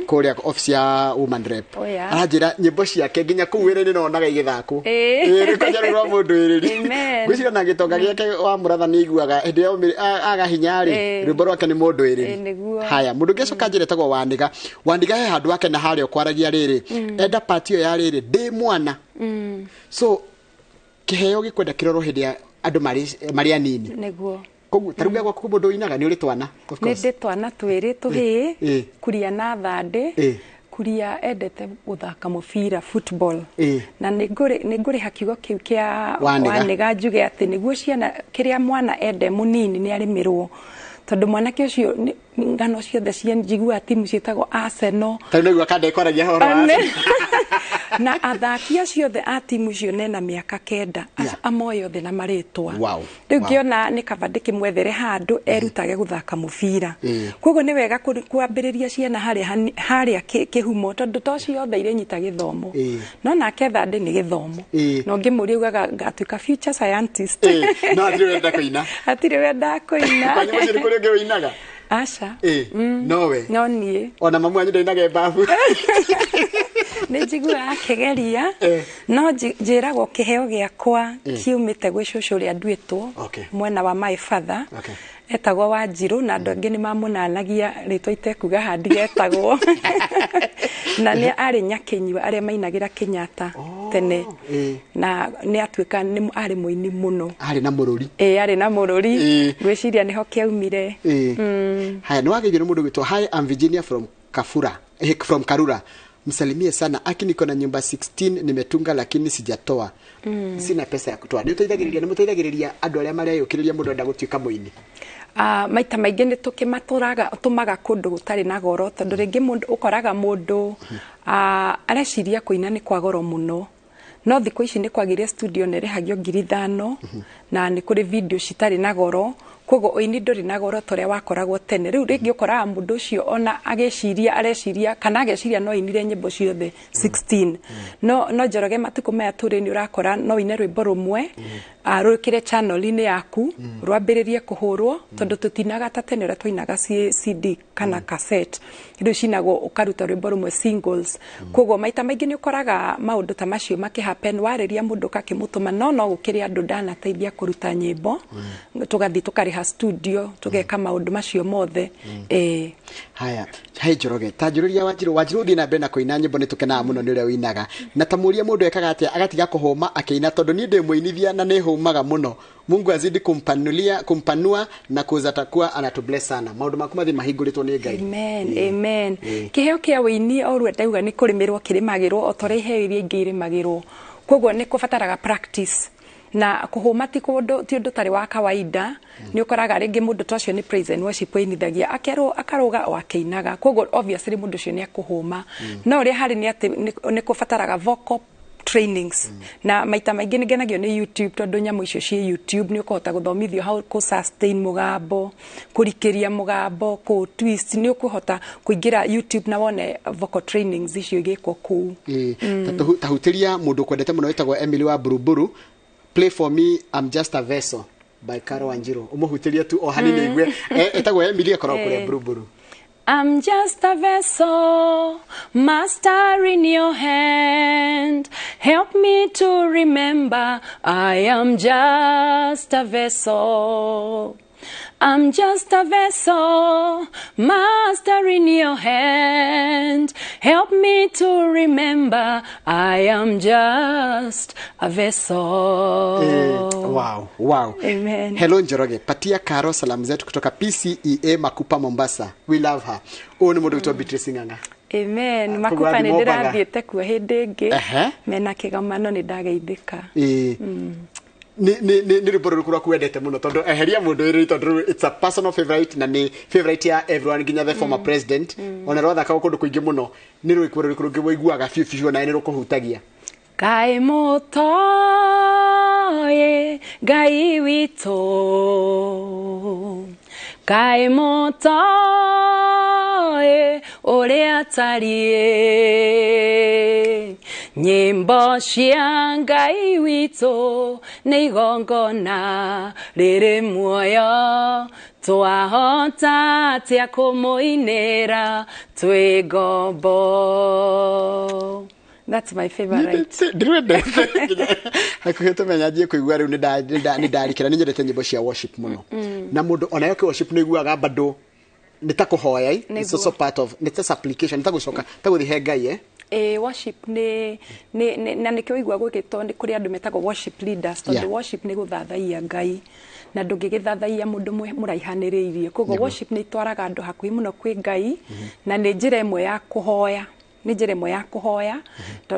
kũrĩa office ya woman rep. Oh, yeah. Aranjĩra nyĩmbo ciake nginya kũu wĩra-inĩ nonaga igĩthakwo. Ĩĩ. Ĩĩ, nĩ kwanja rũrũ rwa mũndũ ĩrĩri. Amen. Ngwĩciria na gĩtonga gĩake wa Mũratha nĩ aiguaga hĩndĩ ĩrĩa aga hinya rĩ, rwĩmbo rwake nĩ mũndũ ĩrĩri. Ĩĩ, nĩguo. Haya, mũndũ ũngĩ acoka njĩra etagwo Waniga. Waniga he handũ wake na harĩa ũkwaragia rĩrĩ, enda part ĩyo ya rĩrĩ ndĩ mwana. So kĩheo gĩkwenda kĩrorwo hĩndĩ ya andũ marĩ anini. Nĩguo. Koguo ta rĩu gwaku mũndũ ũinaga nĩ ũrĩ twana, of Nĩ course. ndĩ twana twĩrĩ tũhĩĩ, Kuria na Thandĩ. Kuria endete gũthaka mũbira, football. Na nĩ ngũrĩha kiugo kĩu kĩa Wanĩga. Wanĩga njuge atĩ nĩguo ciana kĩrĩa mwana ende mũnini nĩ arĩmĩrwo, tondũ mwanake ũcio ng'ano ciothe cia njiguaga timu ciĩtagwo Arsenal. Ta rĩu naigua kanda ĩkwaragia ũhoro wa Arsenal. Na athaki acio othe a timu icio nena mĩaka 9 amoe othe na marĩtwa. Rĩu ngĩona nĩ kaba ndĩkĩmwethere handũ erutage gũthaka mũbira. Koguo nĩ wega kwambĩrĩria ciana harĩa harĩa kĩhumo, tondũ to ciothe irĩnyita gĩthomo. No nake Thandĩ nĩ gĩthomo. Na ũngĩmũria augaga ngatuĩka future scientist. No hatirĩ wenda kũina. Hatirĩ wenda kũina. Kwanyu mũciĩ nĩ kũrĩ ũngĩ ũinaga? Aca. Nowe. No niĩ. Ona mamu wanyu ndainaga e babu. Nĩ njiguaga akĩgeria, no njĩragwo kĩheo gĩakwa kiumĩte gwĩ cũcũ ũrĩa nduĩtwo mwena wa my father. Etagwo Wanjirũ, na andũ angĩ nĩ mamũnanagia rĩtwa itekuga handigetagwo. Na nĩ arĩ nyakĩnyua arĩa mainagĩra Kenyatta tene. Na nĩ atuĩka nĩ arĩ mũini mũno. Arĩ na mũrũri. Ĩĩ, arĩ na mũrũri. Ngwĩciria nĩho kĩaumire. Haya, nĩ wageithio nĩ mũndũ gwĩtwo hi, I'm Virginia from Kafura, from Karura. Msalimie sana. Aki niko na nyumba 16 nimetunga lakini sijatoa. Sina pesa ya kutoa. Nĩ ũteithagĩrĩria, nĩ mũteithagĩrĩria andũ arĩa mareyũkĩrĩria mũndũ enda gũtuĩka mũini? Maita maingĩ nĩ tũkĩmatũraga tũmaga kũndũ gũtarĩ na goro, tondũ rĩngĩ mũndũ ũkoraga mũndũ areciria kũina nĩ kwa goro mũno. No thikũ ici nĩ kwagĩire studio nĩ ĩrĩhagio 5,000, na nĩ kũrĩ video citarĩ na goro. Koguo ũini ndũrĩ na goro ta ũrĩa wakoragwo tene. Rĩu rĩngĩ ũkoraga mũndũ ũcio ona agĩciria areciria kana ageciria no ainire nyĩmbo ciothe 16. No Njoroge matukũ maya tũrĩ nĩ ũrakora no ũine rwĩmbo rũmwe, rwĩkĩre channel-inĩ yaku, rwambĩrĩrie kũhũrwo, tondũ tũtinaga ta tene ũrĩa twainaga CD kana cassette. Rĩu cinagwo ũkaruta rwĩmbo rũmwe singles. Koguo maita maingĩ nĩ ũkoraga maũndũ ta macio makĩ happen, warĩria mũndũ ũgakĩmũtũma, no gũkĩrĩ andũ ndanateithia kũruta nyĩmbo, tũgathiĩ tũkarĩha studio, tũgeka maũndũ macio mothe. Haya, hai Njoroge, ta njũrĩria Wanjirũ, Wanjirũ ũthiĩ na mbere na kũina nyĩmbo nĩ tũkenaga mũno nĩ ũrĩa ũinaga. Na ta mũria mũndũ ekaga atĩa agatiga kũhũma akĩina, tondũ niĩ ndĩ mũinithia na nĩ hũmaga mũno. Mungu azidi kumpanua na kuza takuwa anatubless sana. Maũndũ maku mathiĩ mahingũrĩtwo nĩ Ngai. Amen, amen. Kĩheo kĩa ũini o ũrĩa ndauga nĩ kũrĩmĩrwo kĩrĩmagĩrwo o ta ũrĩa iheo iria ingĩ irĩmagĩrwo. Koguo nĩ kũbataraga practice. Na kũhũma ti kũndũ ti ũndũ ũtarĩ wa kawaida. Nĩ ũkoraga rĩngĩ mũndũ ta ũcio nĩ praise and worship ĩinithagia, akerwo akarũga o akĩinaga. Koguo obviously mũndũ ũcio nĩ ekũhũma. No ũrĩa harĩ nĩ atĩ nĩ kũbataraga vocal trainings. Na maita maingĩ nĩ ngenagio nĩ YouTube, tondũ nyamũ icio ciĩ YouTube nĩ ũkũhota gũthomithio how kũ sustain mũgambo, kũrikĩria mũgambo, kũ twist, nĩ ũkũhota kũingĩra YouTube na wone vocal trainings icio igĩkwo kũu. Ta hutĩria mũndũ ũkwendete mũno wĩtagwo Emily wa Buruburu, Play for me, I'm just a vessel by Caro Wanjiru. Ũmũhutĩrie tu o hanini igue. Etagwo Emily akoragwo kũrĩa Buruburu. I'm just a vessel, master in your hand. Help me to remember I am just a vessel. I'm just a vessel, master in your hand. Help me to remember I am just a vessel. Wow, wow. Amen. Hello Njoroge, patia Caro salamu zetu kutoka PCEA Makupa Mombasa. We love her. Huyu ni mũndũ witũ Beatrice Ng'ang'a. Amen. Makupa nĩ ndĩrathiĩte kuo hĩndĩ ĩngĩ. Mena kĩgomano nĩ ndageithĩka. Ni rwĩmbo rũrĩkũ rwaku wendete mũno, tondũ eheria mũndũ ũyũ, tondũ it's a personal favorite na nĩ favorite ya everyone nginya the former president. Ona rwathakagwo kũndũ kũingĩ mũno. Nĩ rwĩmbo rũrĩkũ rũngĩ ũiguaga biũ biũ na nĩ rũkũhutagia? Ngai mũtoĩ, Ngai witũ, Ngai mũtoĩ, moĩ ũrĩa atariĩ. Nyĩmbo cia Ngai witũ nĩ igongona rĩrĩ muoyo, twahota atĩa kũmũinĩra twĩ ngombo. That's my favorite. Ndĩrwendete hakuhĩ tũmenya njiĩ kũigua rĩu nĩ ndarikĩra. Nĩ nyendete nyĩmbo cia worship mũno, na mũndũ onayo kĩ worship nĩ iguaga bado nĩ ta kũhoya. It's also part of, nĩ ta supplication, nĩ ta gũcoka, ta gũthiĩ he Ngai. Worship nĩ na nĩkĩo ũigua gwĩkĩtwo nĩ kũrĩ andũ metagwo worship leaders, tondũ worship nĩ gũthathaiya Ngai, na ndũngĩgĩthathaiya mũndũ mũraihanĩrĩirie. Koguo worship nĩ itwaraga andũ hakuhĩ mũno kwĩ Ngai, na nĩ njĩra ĩmwe ya kũhoya, nĩ njĩra ĩmwe ya kũhoya.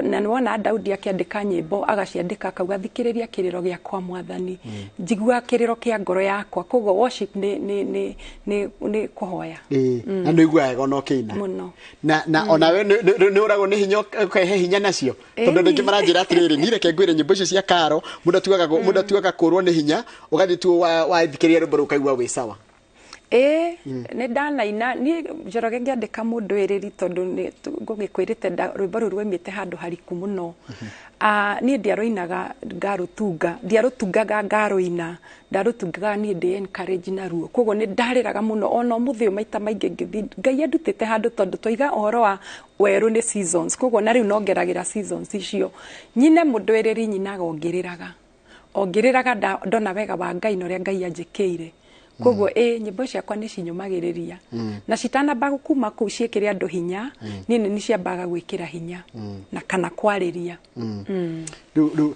Na nĩwona Daudi akĩandĩka nyĩmbo, agaciandĩka akauga thikĩrĩria kĩrĩro gĩakwa Mwathani, njigua kĩrĩro kĩa ngoro yakwa. Koguo worship nĩ kũhoya. Na nĩ ũiguaga wega ona ũkĩina mũno. Na onawe nĩ ũragwo nĩ hinya, ũkehe hinya nacio, tondũ rĩngĩ maranjĩra atĩrĩrĩ, niĩ reke ngwĩre nyĩmbo icio cia Karo, mũndũ atuaga kũrwo nĩ hinya, ũgathiĩ tu wathikĩrĩria rwĩmbo rũu ũkaigua wĩ sawa. Nĩ ndanaina niĩ Njoroge ngĩandĩka mũndũ ĩrĩri, tondũ ngũgĩkwĩrĩte rwĩmbo rũu rwaimĩte handũ hariku mũno. Niĩ ndiarũinaga ngarũtunga, ndiarũtungaga ngarũina, ndarũtungaga niĩ ndĩ encourage naruo. Koguo nĩ ndarĩraga mũno ona ũmũthĩ ũyũ maita maingĩ ngĩthiĩ Ngai andutĩte handũ, tondũ twaiga ũhoro wa werũ nĩ seasons, koguo na rĩu nongeragĩra seasons icio. Nyine mũndũ ĩrĩri nyinaga ongĩrĩraga, ongĩrĩraga ndona wega wa Ngai na ũrĩa Ngai anjĩkĩire. Koguo nyĩmbo ciakwa nĩ cinyũmagĩrĩria, na citanamba kuma kũu ciĩkĩre andũ hinya, niĩ nĩ ciambaga gwĩkĩra hinya na kana kwarĩria. Rĩu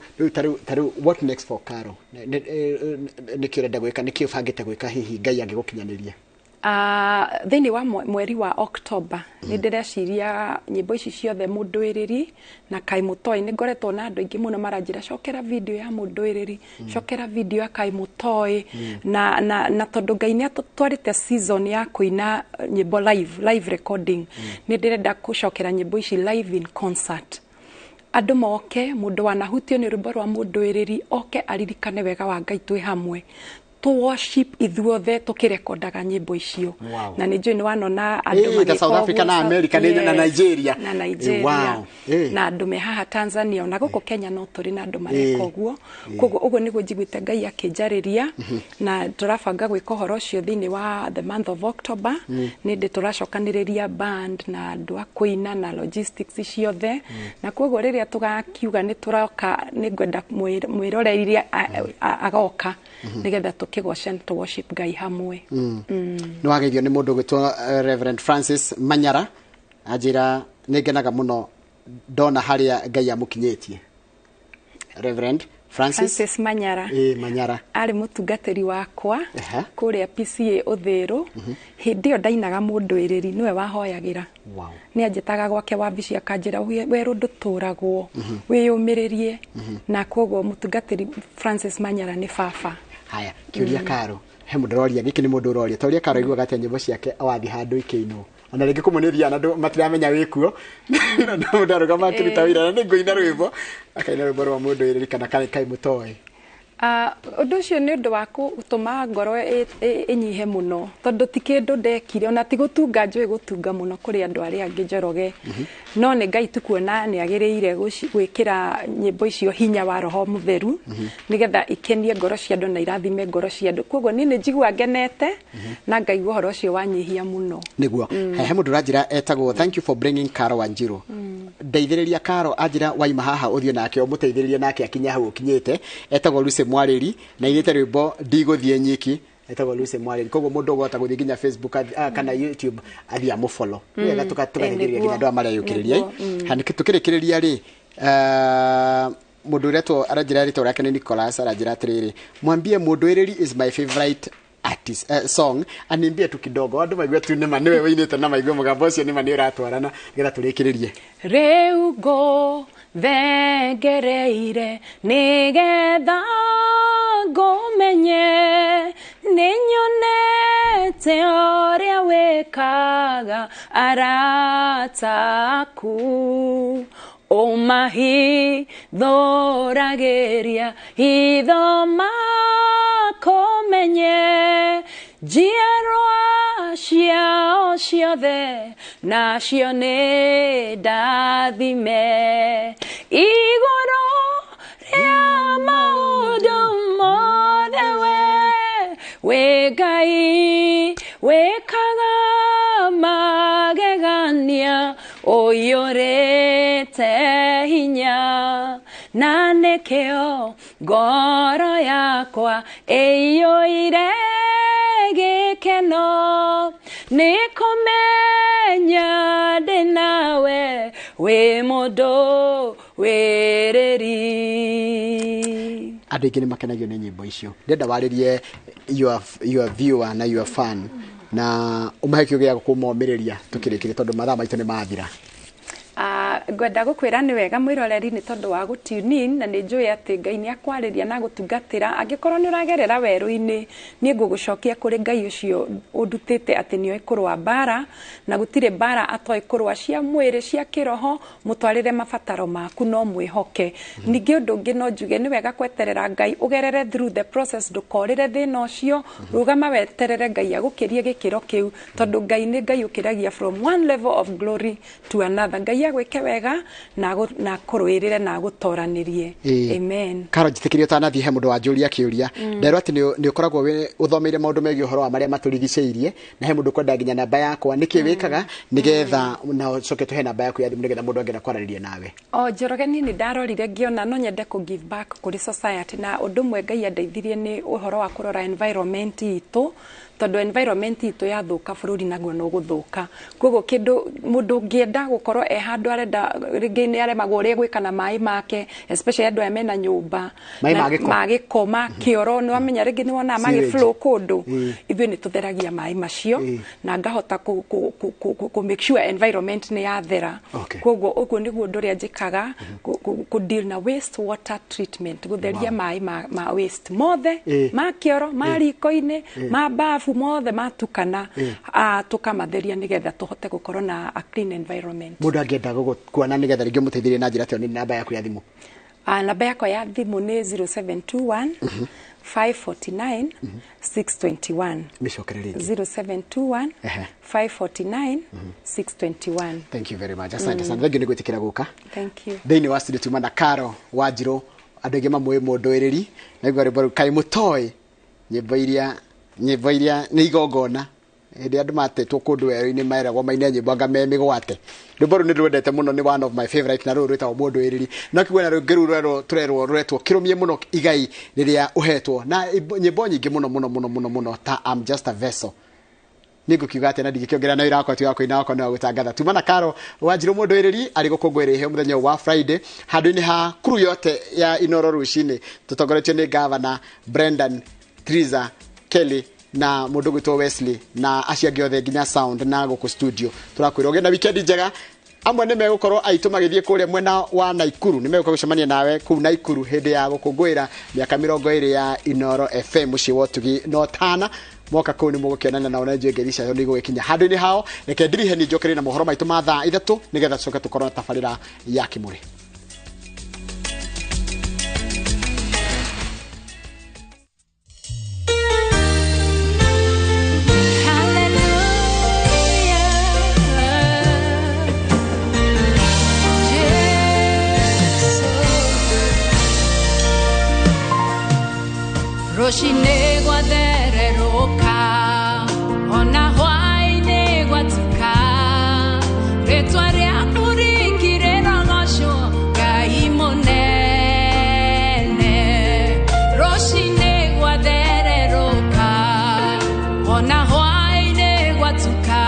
tarĩu what next for Karo? Nĩkĩ ũrenda gwĩka, nĩkĩ ũbangĩte gwĩka hihi Ngai angĩgũkinyanĩria? Thĩinĩ wa mweri wa October nĩ ndĩreciria nyĩmbo ici ciothe mũndũ ĩrĩri na Kaĩ Mũtoĩ. Nĩ ngoretwo na andũ aingĩ mũno maranjĩra cokera video ya mũndũ ĩrĩri, cokera video ya Kaĩ Mũtoĩ, na tondũ Ngai nĩ atũtwarĩte season ya kũina nyĩmbo live recording, nĩ ndĩrenda gũcokera nyĩmbo ici live in concert. Andũ moke, mũndũ wanahutio nĩ rwĩmbo rwa mũndũ ĩrĩri oke aririkane wega wa Ngai twĩ hamwe, to worship ithuothe tukirekondaga nyĩmbo icio. Na nĩ njũĩ nĩ wanona andũ magĩka South Africa na America na Nigeria, na Nigeria na andũ me haha Tanzania, ona gũkũ Kenya no tũrĩ na andũ mareka ũguo. Koguo ũguo nĩguo njiguĩte Ngai akĩnjarĩria, na tũrabanga gwĩka ũhoro ũcio thĩinĩ wa the month of October. Nĩ ndĩ tũracokanĩrĩria band na andũ a kũina na logistics ciothe, na koguo rĩrĩa tũgakiuga nĩ tũroka, nĩ ngwenda mwĩroreri agoka nĩgetha tũkĩgoca to worship Ngai hamwe. Nĩ wageithio nĩ mũndũ ũgwĩtwo Reverend Francis Manyara, anjĩra nĩ ngenaga mũno ndona harĩa Ngai amũkinyĩtie. Reverend Francis Manyara. Manyara arĩ mũtungatĩri wakwa kũrĩa PCA Ũthĩrũ. Hĩndĩ ĩyo ndainaga mũndũ ĩrĩri, nĩwe wahoyagĩra. Nĩ anjĩtaga gwake wabici akanjĩra werũ ndũtũragwo, wĩyũmĩrĩrie. Na koguo mũtungatĩri Francis Manyara nĩ baba. Haya, kĩũria Karo, he mũndũ ũroria, gĩkĩ nĩ mũndũ ũroria, ta ũrĩa Karo aiguaga atĩa nyĩmbo ciake wathiĩ handũ ikĩinwo, ona rĩngĩ kũmwe nĩ ũthiaga na andũ matiramenya wĩkuo, na mũndũ arũgama akĩruta wĩra na nĩ ngũina rwĩmbo, akaina rwĩmbo rwa mũndũ ĩrĩri kana Kaĩ Mũtoĩ. Ũndũ ũcio nĩ ũndũ wa gũtũma ngoro ĩnyihe mũno, tondũ ti kĩndũ ndekire, ona ti gũtunga njũĩ gũtunga mũno kũrĩ andũ arĩa angĩ Njoroge, no nĩ Ngai tu kuona nĩ agĩrĩire gwĩkĩra nyĩmbo icio hinya wa Roho Mũtheru, nĩgetha ikenie ngoro cia andũ na irathime ngoro cia andũ. Koguo niĩ nĩ njiguaga ngenete na ngaigua ũhoro ũcio wanyihia mũno. Nĩguo he mũndũ ũranjĩra etagwo thank you for bringing Karo Wanjiru. Ndeithĩrĩria Karo, anjĩra waima haha ũthiĩ nake ũmũteithĩrĩrie nake akinya hau ũkinyĩte. Etagwo Lucy Mwarĩri na inĩte rwĩmbo ndigũthiĩ nyiki, etagwo Lucy Mwarĩri. Koguo mũndũ ũgũhota gũthiĩ nginya Facebook kana YouTube athiĩ amũfollow, wega tũgateithĩrĩria nginya andũ aya mareyũkĩrĩria. Tũkĩrĩkĩrĩria rĩ, mũndũ ũretwo aranjĩra rĩtwa rĩake nĩ Nicholas, aranjĩra atĩrĩrĩ, mwambie mũndũ ĩrĩri is my favorite artist, song, animbie tu kidogo andũ maigue tu nĩma nĩwe wĩinĩte na maigue mũgambo ũcio nĩma nĩ ũratwarana, nĩgetha tũrĩkĩrĩrie. Rĩu ngũthengereire nĩgetha ngũmenye, nĩnyonete ũrĩa wĩkaga arata aku, ũmahithũragĩria hitho makũmenye, njiarwa ciao ciothe nacio nĩ ndathime igũrũ rĩa maũndũ mothe we wĩ Ngai wĩkaga magegania ũiyũrĩte hinya na nĩkĩo ngoro yakwa ĩiyũire gĩkeno nĩ kũmenya ndĩ nawe wĩ mũndũ wĩrĩri. Andũ aingĩ nĩ makenagio nĩ nyĩmbo icio. Ndĩrenda warĩrie your viewer na your fan na ũmahe kĩo gĩa kũmomĩrĩria tũkĩrĩkĩria tondũ mathaa maitũ nĩ mathira. Ngwenda gũkwĩra nĩ wega mwĩroreri nĩ tondũ wa gũ tune in na nĩ njũĩ atĩ Ngai nĩ akwarĩria na gũtungatĩra. Angĩkorwo nĩ ũragerera werũ-inĩ niĩ ngũgũcokia kũrĩ Ngai ũcio ũndutĩte atĩ nĩoĩ kũrũa mbara na gũtirĩ mbara atoĩ kũrũa cia mwĩrĩ cia kĩroho mũtwarĩre mabataro maku no mwĩhoke. Ningĩ ũndũ ũngĩ no njuge nĩ wega kweterera Ngai ũgerere through the process ndũkorĩre thĩna ũcio rũgama weterere Ngai agũkĩrie gĩkĩro kĩu tondũ Ngai nĩ Ngai ũkĩragia from one level of glory to another. Ngai agwĩke wega na kũrũĩrĩre na agũtoranĩrie. Amen. Karo njĩtĩkĩrie ũtanathiĩ he mũndũ wanjũria kĩũria nderwo atĩ nĩ ũkoragwo ũthomeire maũndũ megiĩ ũhoro wa marĩa matũrigicĩirie na he mũndũ kwenda nginya namba yakwa nĩkĩ wĩkaga nĩgetha na ũcoke tũhe namba yaku ya thimũ nĩgetha mũndũ angĩenda kwaranĩria nawe. O Njoroge niĩ nĩ ndarorire ngĩona no nyende kũ give back kũrĩ society na ũndũ ũmwe Ngai andeithirie nĩ ũhoro wa kũrora environment itũ tondũ environment itũ yathũka bũrũri naguo no gũthũka. Koguo kĩndũ mũndũ ũngĩenda gũkorwo e handũ arenda rĩngĩ nĩ aremagwo ũrĩa gwĩka na maĩ make especially andũ aya mena nyũmba ma gĩko ma kĩoro nĩ wamenya rĩngĩ nĩ wonaga magĩ flow kũndũ ithuĩ nĩ tũtheragia maĩ macio na ngahota kũ make sure environment nĩ yathera. Koguo ũguo nĩguo ũndũ ũrĩa njĩkaga kũ deal na waste water treatment gũtheria maĩ ma waste mothe ma kĩoro ma riko-inĩ ma bafu mothe matukana tukamatheria nĩgetha tũhote gũkorwo na a clean environment. Mũndũ angĩenda gũkuona nĩgetha rĩngĩ ũmũteithĩrĩrie na njĩra atĩa nĩ namba yaku ya thimũ? Namba yakwa ya thimũ nĩ 0721 549 621. Mĩcokere rĩngĩ. 0721 549 621. Thank you very much. Asante sana. Thank you nĩ gwĩtĩkĩra gũka. Thank you. Thĩinĩ wa studio tuma na Karo Wanjirũ andũ aingĩ mamũĩ mũndũĩrĩri na igua rwĩmbo rũu kaĩ mũtoĩ nyĩmbo iria nĩ igongona hĩndĩ andũ matetwo kũndũ werũ-inĩ meragwo maine nyĩmbo anga me mĩgwate. Rwĩmbo rũu nĩ ndwendete mũno nĩ one of my favorite na rũrũ rwĩtagwo mũndũĩrĩri no kĩgua na rũngĩ rũu tũrerwo rũretwo kĩrũmie mũno igai rĩrĩa ũhetwo na nyĩmbo nyingĩ mũno mũno mũno mũno mũno ta I'm just a vessel. Nĩ ngũkiuga atĩa na ndingĩkĩongerera na wĩra wakwa ti wa kũina wakwa nĩ wa gũtangatha. Tuma na Karo Wanjirũ mũndũĩrĩri arĩ gũkũngũĩra iheo mũthenya wa Friday handũ-inĩ ha kuru yote ya Inoro rũcinĩ tũtongoretio nĩ Governor Brendan Triza Kelly na mũndũ gwĩtwo Wesley na acio angĩ othe nginya sound na gũkũ studio. Tũrakwĩra ũgĩe na weekend njega. Amwe nĩ megũkorwo aitũ magĩthiĩ kũrĩa mwena wa Naikuru nĩ megũkorwo gũcemania nawe kũu Naikuru hĩndĩ ya gũkũngũĩra mĩaka 20 ya Inoro FM mũciĩ wa ũtugi no tana moka kũu nĩ mũgũkĩonana nao na njũĩ ngeithi ciao nĩ igũgĩkinya handũ-inĩ hao. Reke ndirihe nĩ njokere na mohoro maitũ ma thaa 3 nĩgetha tũcoke tũkorwo na tabarĩra ya Kĩmũrĩ. Rũcinĩ gwathererũka ona hwaĩ-inĩ gwatuka rĩtwa rĩaku rĩkĩrĩrogocwo Ngai mũnene. Rũcinĩ gwathererũka ona hwaĩ-inĩ gwatuka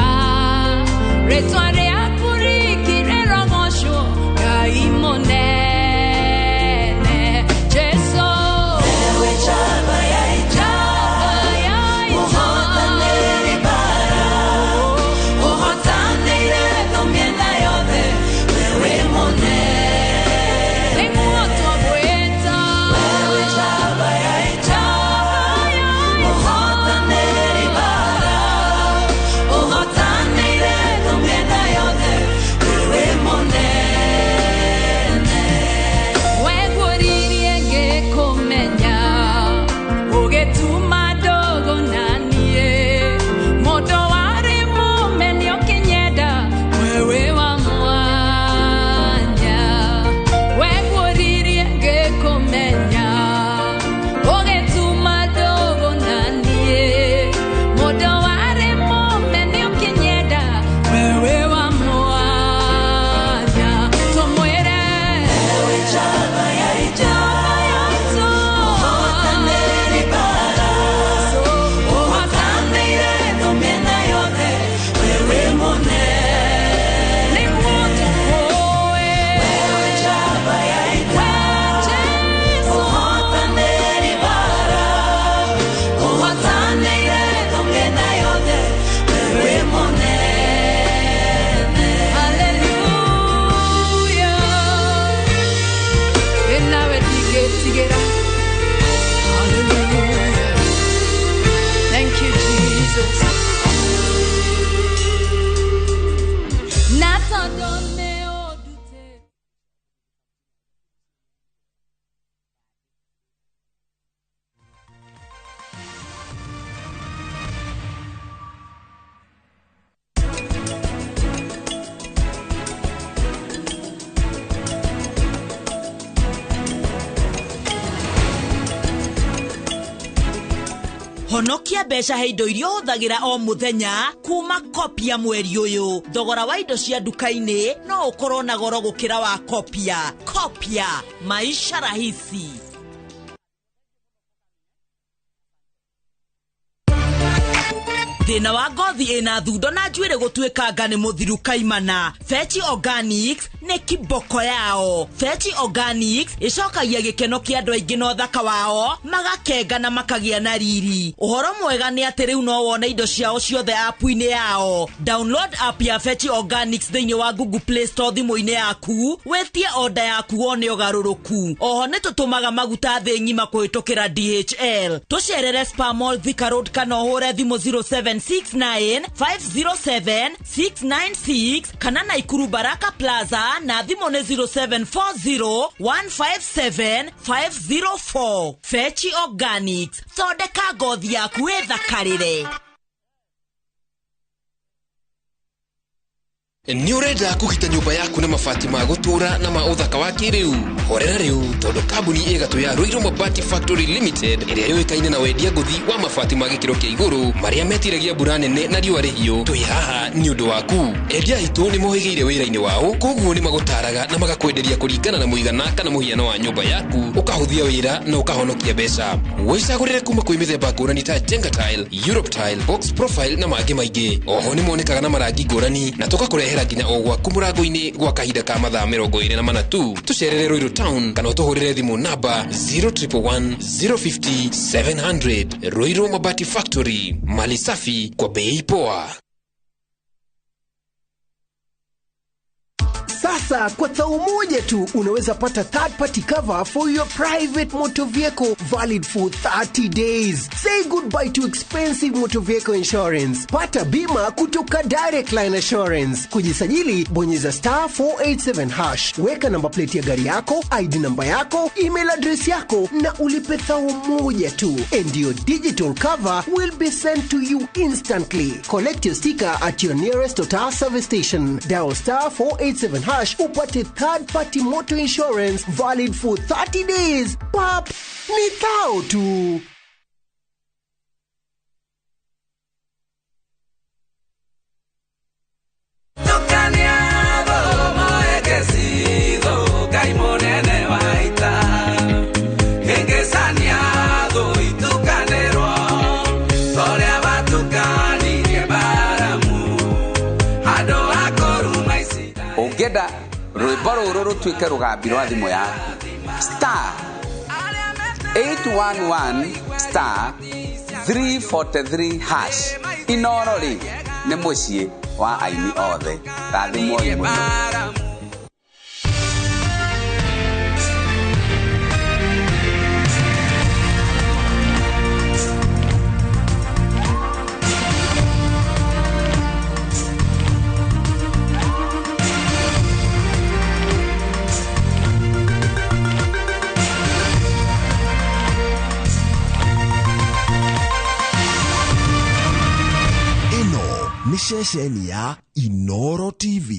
rĩtwa rĩaku rĩkĩrĩrogocwo Ngai mũnene. Jesu ewe chaba ya ita muhotanĩri bara ũhotanĩire thũ mĩena yothe wewe mũnene. Nĩguo twagwĩta wewe chaba ya ita muhotanĩri bara ũhotanĩire thũ mĩena yothe. Honokia mbeca he indo iria ũhũthagĩra o mũthenya kuma Kopia mweri ũyũ. Thogora wa indo cia nduka-inĩ no ũkorwo na goro gũkĩra wa Kopia. Kopia, maisha rahisi. Thĩna wa ngothi ĩna thundo na njuĩrĩ gũtuĩkanga nĩ mũthiru kaimana. Fetch Organics nĩ kiboko yao. Fetch Organics ĩcokagia gĩkeno kĩa andũ aingĩ na ũthaka wao, magakenga na makagĩa na riri. Ũhoro mwega nĩ atĩ rĩu no wone indo ciao ciothe app-inĩ yao. Download app ya Fetch Organics thĩinĩ wa Google Play Store thimũ-inĩ yaku, wĩtie order yaku wone ũgarũrũku. Oho nĩ tũtũmaga maguta thĩ ng'ima kũhĩtũkĩra DHL. Tũcerere Spa Mall Thika Road kana ũhũre thimũ 07 69 507 696 kana Naikuru Baraka Plaza na thimũ nĩ 0740 157 504. Fetch Organics, thondeka ngothi yaku ĩthakarĩre. Nĩ ũrenda kũgita nyũmba yaku na mabati ma gũtũũra na ma ũthaka wa kĩrĩu? Horera rĩu tondũ kambuni ĩgatũ ya Ruiru Mabati Factory Limited ĩrĩa yũĩkaine na wendia ngũthi wa mabati ma gĩkĩro kĩa igũrũ marĩa metiragia mbura nene na riũa rĩhiũ, twĩ haha nĩ ũndũ waku. Endia aitũ nĩ mohĩgĩire wĩra-inĩ wao, koguo nĩ magũtaraga na magakwenderia kũringana na mũigana kana mũhiano wa nyũmba yaku, ũkahũthia wĩra na ũkahonokia mbeca. Wĩcagũrĩre kuma kwĩ mĩthemba ngũrani ta Jenga Tile, Europe Tile, Box Profile na mangĩ maingĩ. Oho nĩ monekaga na marangi ngũrani na tũgakũrehera nginya o gwaku mũrango-inĩ gwa kahinda ka mathaa 24 tu. Tũcerere Ruiru Town kana ũtũhũrĩre thimũ namba 0111 050 700. Ruiru Mabati Factory, mali safi kwa bei poa. Sasa kwa thao moja tu unaweza pata third party cover for your private motor vehicle valid for 30 days. Say goodbye to expensive motor vehicle insurance. Pata bima kutoka Direct Line Assurance. Kujisajili bonyeza star 487 hash. Weka namba plate ya gari yako, ID namba yako, email address yako na ulipe thao moja tu. And your digital cover will be sent to you instantly. Collect your sticker at your nearest Total service station. Dial star 487 hash upate third party motor insurance valid for 30 days. Pap, ni thao tu. Ũngĩenda rwĩmbo rũrũ rũtuĩke rũgambi rwa thimũ yaku, star 811 star 343 hash. Inoro rĩ nĩ mũciĩ wa aini othe. Rathimwoi mũno. Ceceni ya Inoro TV.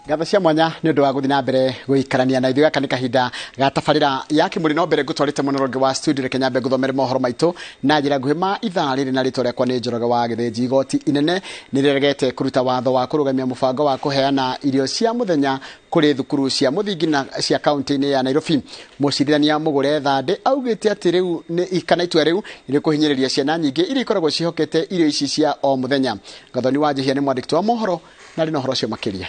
Ngatho cia mwanya nĩ ũndũ wa gũthiĩ na mbere gũikarania na ithuĩ. Gaka nĩ kahinda ga tabarĩra ya Kĩmũrĩ. No mbere ngũtwarĩte mũno rũngĩ wa studio, reke nyambe ngũthomere mohoro maitũ na njĩra nguhĩ ma ithaa rĩrĩ, na rĩtwa rĩakwa nĩ Njoroge wa Gĩthĩnji. Igoti inene nĩ rĩregete kũruta watho wa kũrũgamia mũbango wa kũheana irio cia mũthenya kũrĩ thukuru cia mũthingi na cia kaunti-inĩ ya Nairobi. Mũcirithania Mũgũre Thandĩ augĩte atĩ rĩu nĩ kana itua rĩu nĩ rĩkũhinyĩrĩria ciana nyingĩ iria ikoragwo ciĩhokete irio ici cia o mũthenya. Gathoni wa Njihia nĩ mwandĩki wa mohoro na arĩ na ũhoro ũcio makĩria.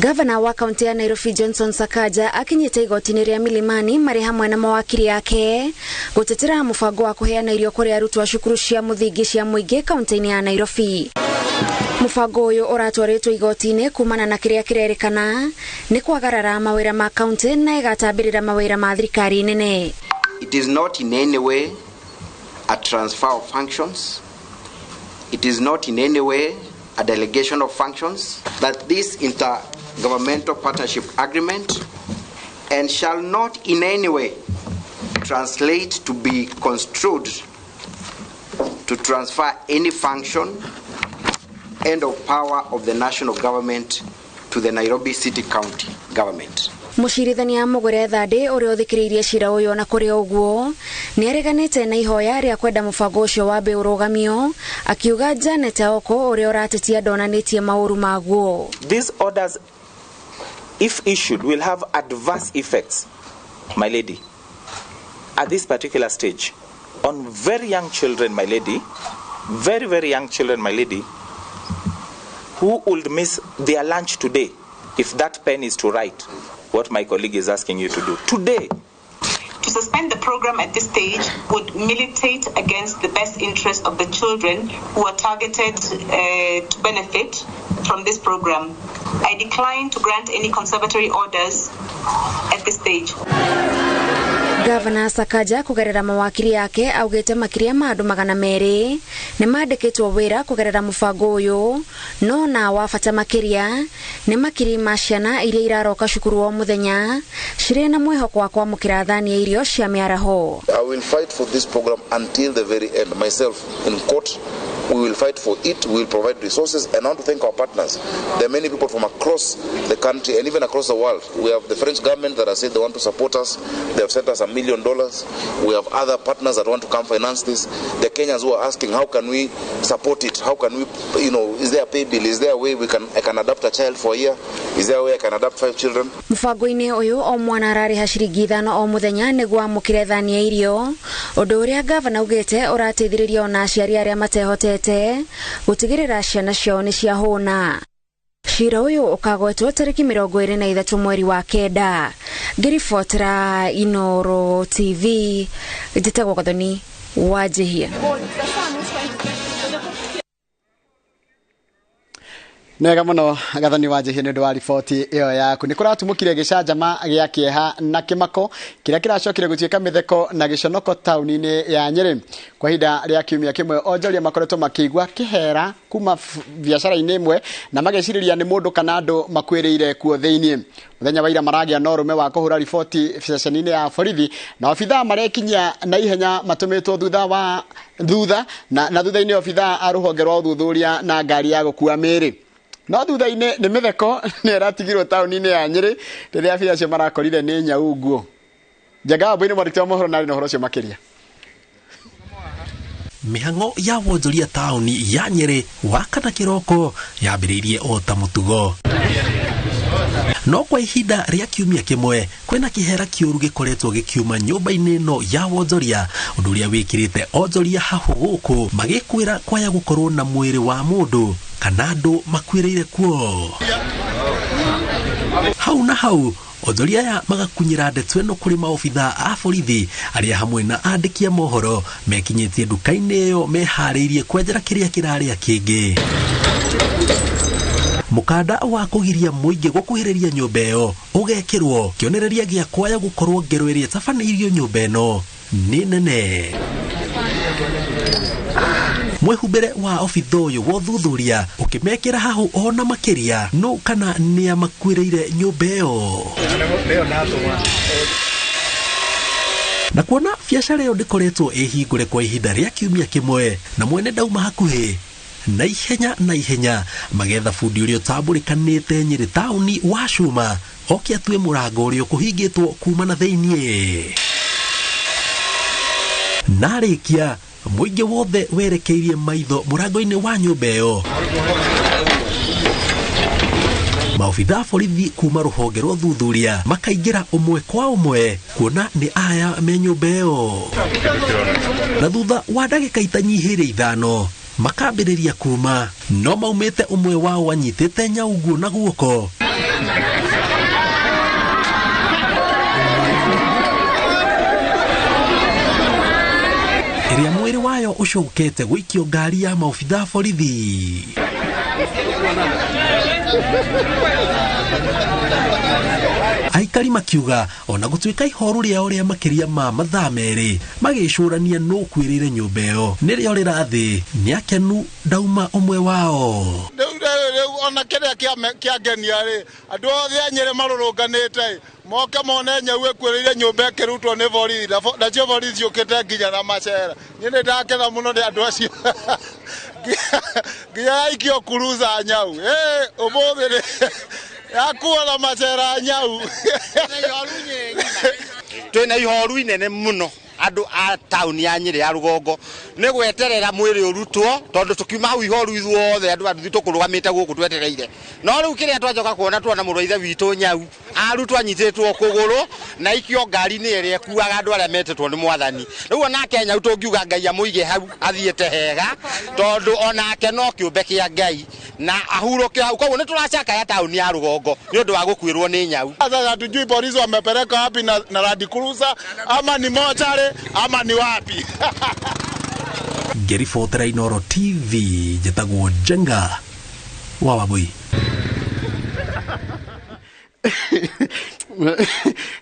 Gavana wa kaunti ya Nairobi Johnson Sakaja akinyite igoti-inĩ rĩa Milimani marĩ hamwe na mawakiri ake gũtetera mũbango wa kũheana irio kũrĩ arutwo a cukuru cia mũthingi cia mũingĩ kaunti-inĩ ya Nairobi. Mũbango ũyũ ũratwarĩtwo igoti-inĩ kumana na kĩrĩa kĩrerĩkana nĩ kwagarara mawĩra ma kaunti na ĩgatambĩrĩra mawĩra ma thirikari nene. It is not in any way a transfer of functions. It is not in any way a delegation of functions, that this intergovernmental partnership agreement and shall not in any way translate to be construed to transfer any function and of power of the national government to the Nairobi City County government. Mũcirithania Mugure Thande ũrĩa ũthikĩrĩirie cira ũyũ na kũrĩ ũguo nĩ areganĩte na ihoya rĩa kwenda mũbango ũcio wambe ũrũgamio, akiuga Janet Aoko ũrĩa ũratetia ndonanĩtie maũru maguo. These orders, if issued, will have adverse effects, my lady, at this particular stage, on very young children, my lady, very, very young children, my lady, who would miss their lunch today if that pen is to write what my colleague is asking you to do today. To suspend the program at this stage would militate against the best interest of the children who are targeted to benefit from this program. I decline to grant any conservatory orders at this stage. Gavana Sakaja kugerera mawakiri yake augite makiria ma andu 200 ni mandikitwo wira kugerera mubango uyu, no na wa bata makiria ni makiri ma ciana iria iraroka cukuru o muthenya cirĩ na mwihoko wa kwamũkĩra thani ya irio cia mĩaraho. I will fight for this program until the very end. Myself in court, we will fight for it, we will provide resources, and I want to thank our partners. There are many people from across the country and even across the world. We have the French government that has said they want to support us. They have sent us $1 million. We have other partners that want to come finance this. The Kenyans who are asking, how can we support it? How can we, you know, is there a pay bill? Is there a way we can, I can adopt a child for a year? Is there a way I can adopt 5 children? Mũbango-inĩ ũyũ o mwana ararĩha ciringi 5 o mũthenya nĩguo amũkĩre thani ya irio, ũndũ ũrĩa gavana augĩte ũrateithĩrĩria ona aciari arĩa matehotete gũtigĩrĩra ciana ciao nĩ ciahũna. Cira ũyũ ũkagwetwo tarĩki 23 mweri wa 9. Ngĩribotera Inoro TV, njĩtagwo Gathoni Wanjihia. Nega mũno Gathoni Wanjihia nĩ ũndũ wa riboti ĩyo yaku. Nĩ kũratumũkire gĩcanjama gĩa kĩeha na kĩmako kĩrĩa kĩracokire gũtuĩka mĩtheko na gĩconoko taũni-inĩ ya Nyĩrĩ. Kwa ihinda rĩa kiumia kĩmwe onjoria makoretwo makĩigua kĩhera kuma biacara-inĩ ĩmwe na magecirĩria nĩ mũndũ kana andũ makuĩrĩire kuo thĩiniĩ. Mũthenya wa ira maragĩa na ũrũme wa kũhũra riboti ceceni-inĩ ya borithi na obithaa marekinyia na ihenya matũmĩtwo thutha na thutha-inĩ obithaa a rũhonge rwa ũthuthuria na ngari ya gũkua mĩĩrĩ. No thutha-inĩ nĩ mĩtheko nĩ ĩratigirwo taũni-inĩ ya Nyĩrĩ rĩrĩa abithaa acio marakorire nĩ nyau nguo. Njenga wa Mbui-inĩ mwandĩki wa mohoro na arĩ na ũhoro ũcio makĩria. Mĩhang'o ya wonjoria taũni ya Nyĩrĩ wakana kĩroko yambĩrĩirie o ta mũtugo. No kwa ihinda rĩa kiumia kĩmwe kwĩna kĩhera kĩũru gĩkoretwo gĩkiuma nyũmba-inĩ ĩno ya wonjoria, ũndũ ũrĩa wĩkĩrĩte onjoria hahũ gũkũ magĩkwĩra kwaya gũkorwo na mwĩrĩ wa mũndũ kana andũ makuĩrĩire kuo. Hau na hau onjoria aya magakunyĩra ndeto ĩno kũrĩ maobithaa a borithi arĩa hamwe na andĩki a mohoro mekinyĩtie nduka-inĩ ĩyo meharĩirie kwenjera kĩrĩa kĩrarĩa kĩngĩ. Mũkanda wa kũgiria mũingĩ gũkuhĩrĩria nyũmba ĩyo ũgekĩrwo kĩonereria gĩa kwaya gũkorwo ngero ĩrĩa ĩtabanĩirio nyũmba ĩno nĩ nene. Mwĩhumbĩre wa obitha ũyũ wa ũthuthuria ũkĩmekĩra hahũ ona makĩria nũ kana nĩa makuĩrĩire nyũmba ĩyo. Na kuona biacara ĩyo ndĩkoretwo ĩhingũre kwa ihinda rĩa kiumia kĩmwe na mwene ndauma hakuhĩ na ihenya magetha bundi ũrĩa ũtambũrĩkanĩte Nyĩrĩ taũni wa cuma oke atue mũrango ũrĩa ũkũhingĩtwo kuma na thĩiniĩ. Na arĩkia mũingĩ wothe werekeirie maitho mũrango-inĩ wa nyũmba ĩyo. Maobithaa borithi kuma rũhonge rwa ũthuthuria makaingĩra ũmwe kwa ũmwe kuona nĩ aya me nyũmba ĩyo. Na thutha wa ndagĩka itanyihĩire 5 makambĩrĩria kuma, no maumĩte ũmwe wao anyitĩte nyau nguo na guoko. Ĩrĩa mwĩrĩ wayo ũcokete gũikio ngari ya maobithaa borithi. Aikari makiuga ona gũtuĩka ihoru rĩao rĩa makĩria ma mathaa 2 magĩcũrania nũ kwĩrĩire nyũmba ĩyo nĩrĩo rĩrathĩ. Nĩ akenu ndauma ũmwe wao. Rĩu ona kĩrĩa kĩangenia rĩ, andũ othe a Nyĩrĩ marũrũnganĩte moke mone nyau ĩkuĩrĩire nyũmba ĩkĩrutwo nĩ borithi, nacio borithi ciũkĩte nginya na macera. Niĩ nĩ ndakena mũno nĩ andũ acio nginya yaikio kuruza nyau. Ũmũthĩ nĩ yakuo na macera nyau. Twĩna ihoru inene mũno andũ a taũni ya Nyĩrĩ ya rũgongo nĩ gweterera mwĩrĩ ũrutwo, tondũ tũkiuma hau ihoru ithuothe andũ a nduthi tũkũrũgamĩte gũkũ twetereire. No rĩu kĩrĩa twacoka kuona, tuona mũrũ wa ithe witũ nyau arutwo anyitĩtwo kũgũrũ na ikio ngari-inĩ ĩrĩa ĩkuaga andũ arĩa metĩtwo nĩ mwathani. Rĩu onake nyau tũngiuga Ngai amũige hau athiĩte hega, tondũ onake no kĩũmbe kĩa Ngai na ahurũke hau. Koguo nĩ tũracakaya taũni ya rũgongo nĩ ũndũ wa gũkuĩrwo nĩ nyau. Sasa hatujui polisi wamepeleka wapi na Land Cruiser ama ni mochari ama ni wapi. Ngĩribotera Inooro TV, njĩtagwo Njenga wa Wabui.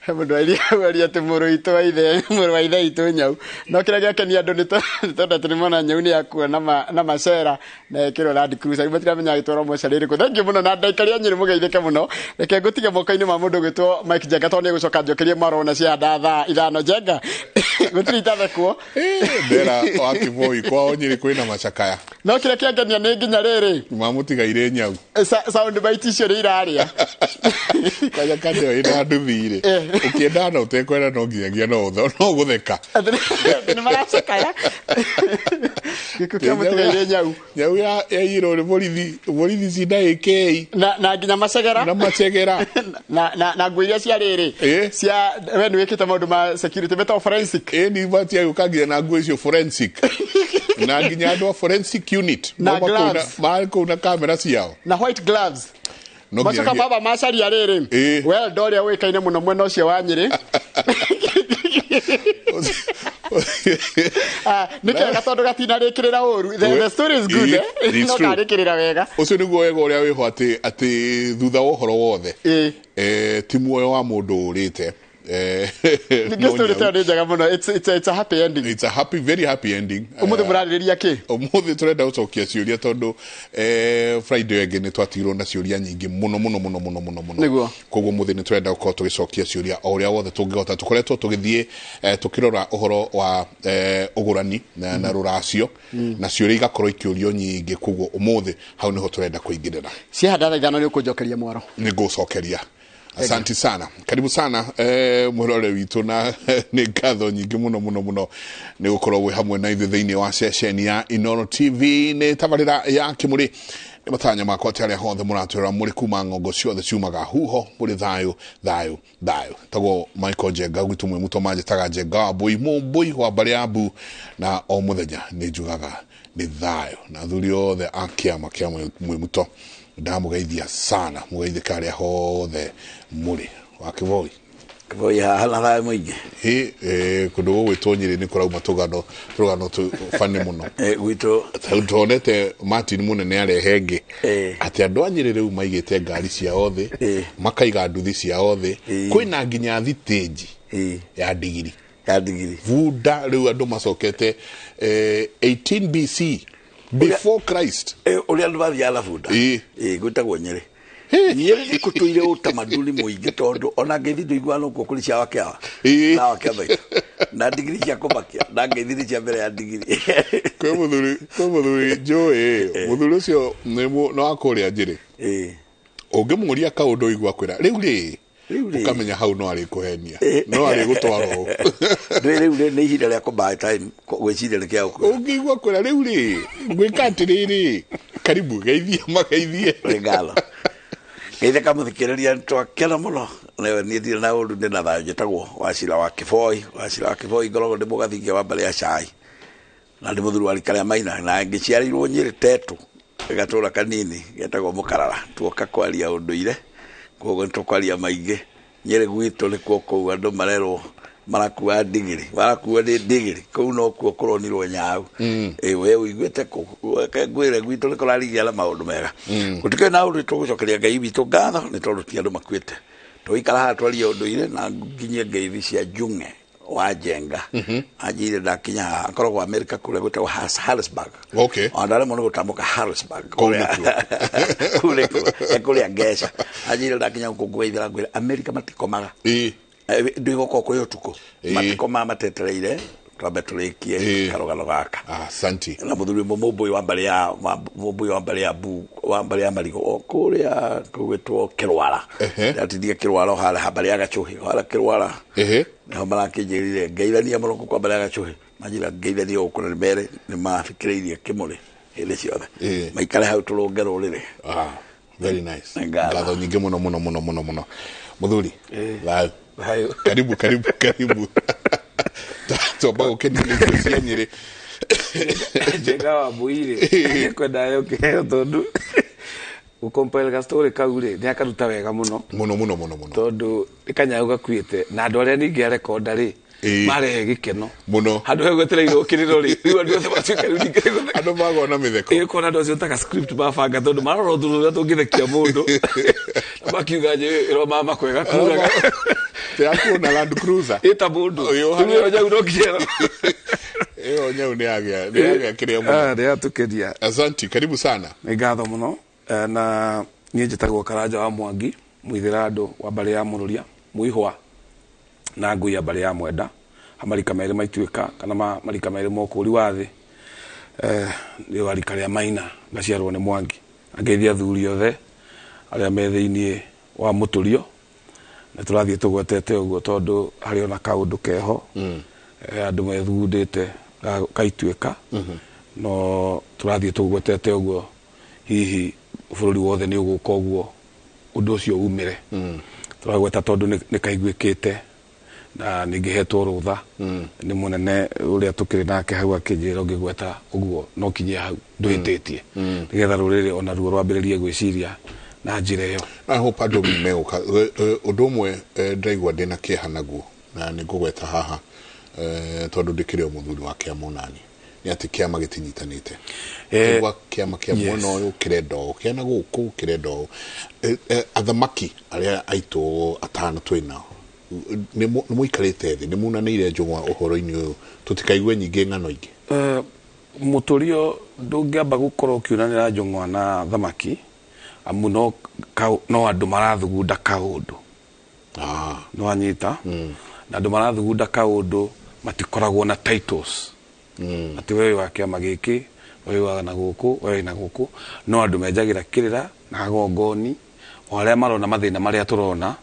Mũndũ aria atĩ mũrũ witũ wa ithe, mũrũ wa ithe witũ nyau. No kĩrĩa gĩakenia andũ nĩ tondũ atĩ nĩmona nyau nĩ yakua na macera na ĩkĩrwo Land Cruiser. Rĩu matiramenya agĩtwarwo mocarĩ ĩrĩkũ. Thank you mũno na ndaikaria Nyĩrĩ mũgeithĩke mũno. Reke ngũtige moko-inĩ ma mũndũ ũgwĩtwo Mike Njenga tondũ nĩegũcoka njokerie marona cia thaa 5. Njenga gũtirĩ itathekwo. Ndera wa Kĩboi kwao Nyĩrĩ kwĩna macakaya. No kĩrĩa kĩangenia nĩ nginya rĩrĩ mamũtigaire nyau. Sound bite icio nĩ irarĩa. Kwanja kande ĩyo ĩna nduthi rĩ, ũkĩenda na ũtekwenda no nginyagia no gũtheka. Nĩ maracakaya. Gĩkuũ kĩa mũtigaire nyau. Nyau yaiyirwo nĩ borithi cina AK. Na nginya macegera. Na macegera. Na nguo iria cia rĩrĩ. Cia we nĩ wĩkĩte maũndũ ma security metagwo forensic. Nĩ batia gũka nginya na nguo icio forensic. Na nginya andũ a forensic unit. Na gloves. Marĩ kũu na kamera ciao. Na white gloves. Macoka baba macaria rĩrĩ. Well, ndorĩa ũĩkaine mũno mwena ũcio wa Nyĩrĩ. Nĩ kega tondũ gatinarĩkĩrĩra ũru. The story is good, no karĩkĩrĩra wega. Ũcio nĩguo wega ũrĩa wĩho atĩ thutha wa ũhoro wothe ti muoyo wa mũndũ ũrĩte. Ningĩ story ĩyo nĩ njega mũno. It's a happy ending. It's a happy, very happy ending. Ũmũthĩ mũrarĩrĩria kĩ? Ũmũthĩ tũrenda gũcokia ciũria tondũ Friday ĩngĩ nĩ twatigirwo na ciũria nyingĩ mũno mũno mũno mũno mũno mũno. Nĩguo. Koguo ũmũthĩ nĩ tũrenda gũkorwo tũgĩcokia ciũria o ũrĩa wothe tũngĩhota. Tũkoretwo tũgĩthiĩ tũkĩrora ũhoro wa ũgũrani na rũracio na ciũria igakorwo ikĩũrio nyingĩ. Koguo ũmũthĩ hau nĩho tũrenda kũingĩrĩra. Ciahanda thaa 5 nĩ ũkũnjokeria mwaro. Nĩ ngũcokeria. Asante sana. Karibu sana mwirore witũ na nĩ ngatho nyingĩ mũno mũno mũno nĩ gũkorwo wĩ hamwe na ithuĩ thĩinĩ wa ceceni ya Inooro TV. Nĩ tabarĩra ya Kĩmũrĩ. Nĩ matanya makwa atĩ arĩa othe mũratwĩrora mũrĩ kuma ng'ongo ciothe ciumaga huho mũrĩ thayũ thayũ thayũ. Tagwo Michael Njenga gwitũ mwĩ mũtũ manjĩtaga Njenga wa Mbũi, Mũmbũi wa mbarĩ ya Mbu, na o mũthenya nĩ njugaga nĩ thayũ. Na athuri othe a kĩama kĩa mwĩ mũto ndamũgeithia sana, mũgeithĩke arĩa hothe mũrĩ. Wa Kĩboi. Kĩboi haha na thayũ mũingĩ. Kũndũ gũgwĩtwo Nyĩrĩ nĩ kũrauma tũgano tũbani mũno. Gwitũ tuonete Martin mũnene arehe ngĩ atĩ andũ a Nyĩrĩ rĩu maigĩte ngari ciao thĩ, makaiga nduthi ciao thĩ, kwĩna nginya thitĩnji ya ndigiri. Ya ndigiri. Bunda rĩu andũ macokete 18 BC. Before Christ. Ũrĩa andũ mathiaga na bunda. Gwĩtagwo Nyĩrĩ. Nyĩrĩ nĩ kũtũire ũtamaduni mũingĩ tondũ ona ngeithi ndũiguaga nokuo kũrĩ cia wakĩawa na wakĩamaitũ na ndigiri cia kũmakia na ngeithi nĩ cia mbere ya ndigiri. Kwĩ mũthuri njũĩ, mũthuri ũcio nĩ wa kũrĩa Njĩrĩ. Ũngĩmũria kaũndũ ũigua kwĩra rĩu rĩ, ũkamenya hau no arĩkũhenia, no arĩgũtwara ũũ. Rĩu rĩ nĩ ihinda rĩa kũbuy time gwĩciria nĩ kĩa gũkwĩra. Ũngĩigua kwĩra rĩu rĩ, ngwĩka atĩrĩrĩ, karibu geithie mageithie. Nĩ ngatho. Geithia kamũthikĩrĩria twakena mũno. Niĩ ndirĩ na ũru ndĩ na thayũ. Njĩtagwo Wacira wa Kĩboi. Wacira wa Kĩboi ngoragwo ndĩ mũgathingia wa mbarĩ ya Cai na ndĩ mũthuri wa rika rĩa Maina na ngĩciarĩirwo Nyĩrĩ Tetũ gatũra kanini getagwo Mũkarara. Tuoka kwaria ũndũire, koguo nĩtũkwaria maingĩ. Nyĩrĩ gwitũ nĩkuo kũu andũ marerwo marakua ndigiri, marakua nĩ ndigiri, kũu nokuo kũronirwo nyau. We ũiguĩte kũ? Reke ngwĩre gwitũ nĩ kũrarigia na maũndũ mega. Gũtikĩrĩ na ũndũ tũgũcokeria Ngai witũ ngatho nĩ tondũ ti andũ makuĩte. Tũikara haha twarie ũndũire na nginyie ngeithi cia Njung'e wa Njenga. Anjĩrire ndakinya haha akoragwo Amerika kũrĩa gwĩtagwo Harrisburg. Okay. Ona ndaremwo nĩ gũtamũka Harrisburg. Kũu nĩkuo. Kũu nĩkuo. Kũrĩa Ngeca. Anjĩrire ndakinya gũkũ ngũgeithĩra ngwĩre Amerika matikomaga. Ndwĩgũka kwĩ ũtukũ. Matikomaga matetereire twambe tũrĩkie karũgano gaka. Asante. Na mũthuri ũmwe mũmbũi wa mbarĩ ya mũmbũi wa mbarĩ ya bu wa mbarĩ ya marigo o kũrĩa kũgwĩtwo Kĩrwara. Ndatirie Kĩrwara o harĩa mbarĩ ya Gacũhĩ harĩa Kĩrwara. Nĩho marakĩnjĩrire ngeithania mũno gũkũ kwa mbarĩ ya Gacũhĩ. Manjĩra ngeithania gũkũ na nĩmerĩ nĩmathikĩrĩirie kĩmũrĩ hĩndĩ ciothe. Maikare hau tũrũnge rũrĩrĩ. Very nice. Ngatho nyingĩ mũno mũno mũno mũno mũno. Mũthuri. Thayũ. Thayũ. Karibu karibu karibu. Twamba gũkenio nĩ irio cia Nyĩrĩ. Njenga wa Mbui-rĩ, kwenda yo kĩheo tondũ gũcompile ga story kau rĩ nĩ akaruta wega mũno mũno mũno mũno mũno tondũ nĩ kanyau gakuĩte na andũ arĩa ningĩ arekonda rĩ marehe gĩkeno mũno handũ he gwetereirwo kĩrĩro rĩ rĩu andũ othe matuĩka rĩu ningĩ andũ magwo na mĩtheko ĩ kona andũ acio taka script mabanga tondũ marora ũndũ ũrĩa tũngĩthekia mũndũ na makiuga njĩ ĩro mama kwega kuraga tĩrakuona Land Cruiser ĩta mũndũ rĩu ĩyo nyau no nginya ĩyo nyau nĩ yagĩa kĩrĩa mũno nĩ yatũkenia. Asante, karibu sana. Nĩ ngatho mũno na niĩ njĩtagwo Karanja wa Mwangi mũithĩra andũ wa mbarĩ ya Mũrũria mũihwa na ngui ya mbarĩ ya Mwenda marika merĩ maituĩka kana marika merĩ mokũri wa thĩ nĩ wa rika rĩa Maina ngaciarwo nĩ Mwangi angeithia athuri othe arĩa me thĩiniĩ wa mũtũrio na tũrathiĩ tũgwetete ũguo tondũ harĩ ona kaũndũ keho andũ methugundĩte gaituĩka no tũrathiĩ tũgwetete ũguo hihi bũrũri wothe nĩ ũgũka ũguo ũndũ ũcio umĩre tũragweta tondũ nĩ kaiguĩkĩte na ningĩhetwo rũtha nĩ mũnene ũrĩa tũkĩrĩ nake hau akĩnjĩra ũngĩgweta ũguo no kinyie hau ndũhĩtĩtie nĩgetha rũrĩrĩ ona ruo rwambĩrĩrie gwĩciria na njĩra ĩyo. I hope andũ megũka. Ũndũ ũmwe ndĩraigua ndĩna kĩeha naguo na nĩ ngũgweta haha tondũ ndĩkĩrĩ o mũthuri wa kĩama onani nĩ atĩ kĩama gĩtinyitanĩte. Gwa kĩama kĩa mwena ũyũ kĩrenda ũũ kĩana gũkũ kĩrenda ũũ. Athamaki arĩa aitũ atano twĩ nao nĩ mũikarĩte thĩ nĩ munanĩire njũng'wa ũhoro-inĩ ũyũ tũtikaigue nyingĩ ng'ano ingĩ. Mũtũrio ndũngĩamba gũkorwo ũkiunanĩra njũng'wa na thamaki amu no andũ marathugunda kaũndũ nĩ wanyita na andũ marathugunda kaũndũ matikoragwo na titles atĩ wewe wa kĩama gĩkĩ wewe wa na gũkũ wewe na gũkũ no andũ menjagĩra kĩrĩra na kagongoni o arĩa marona mathĩna marĩa tũrona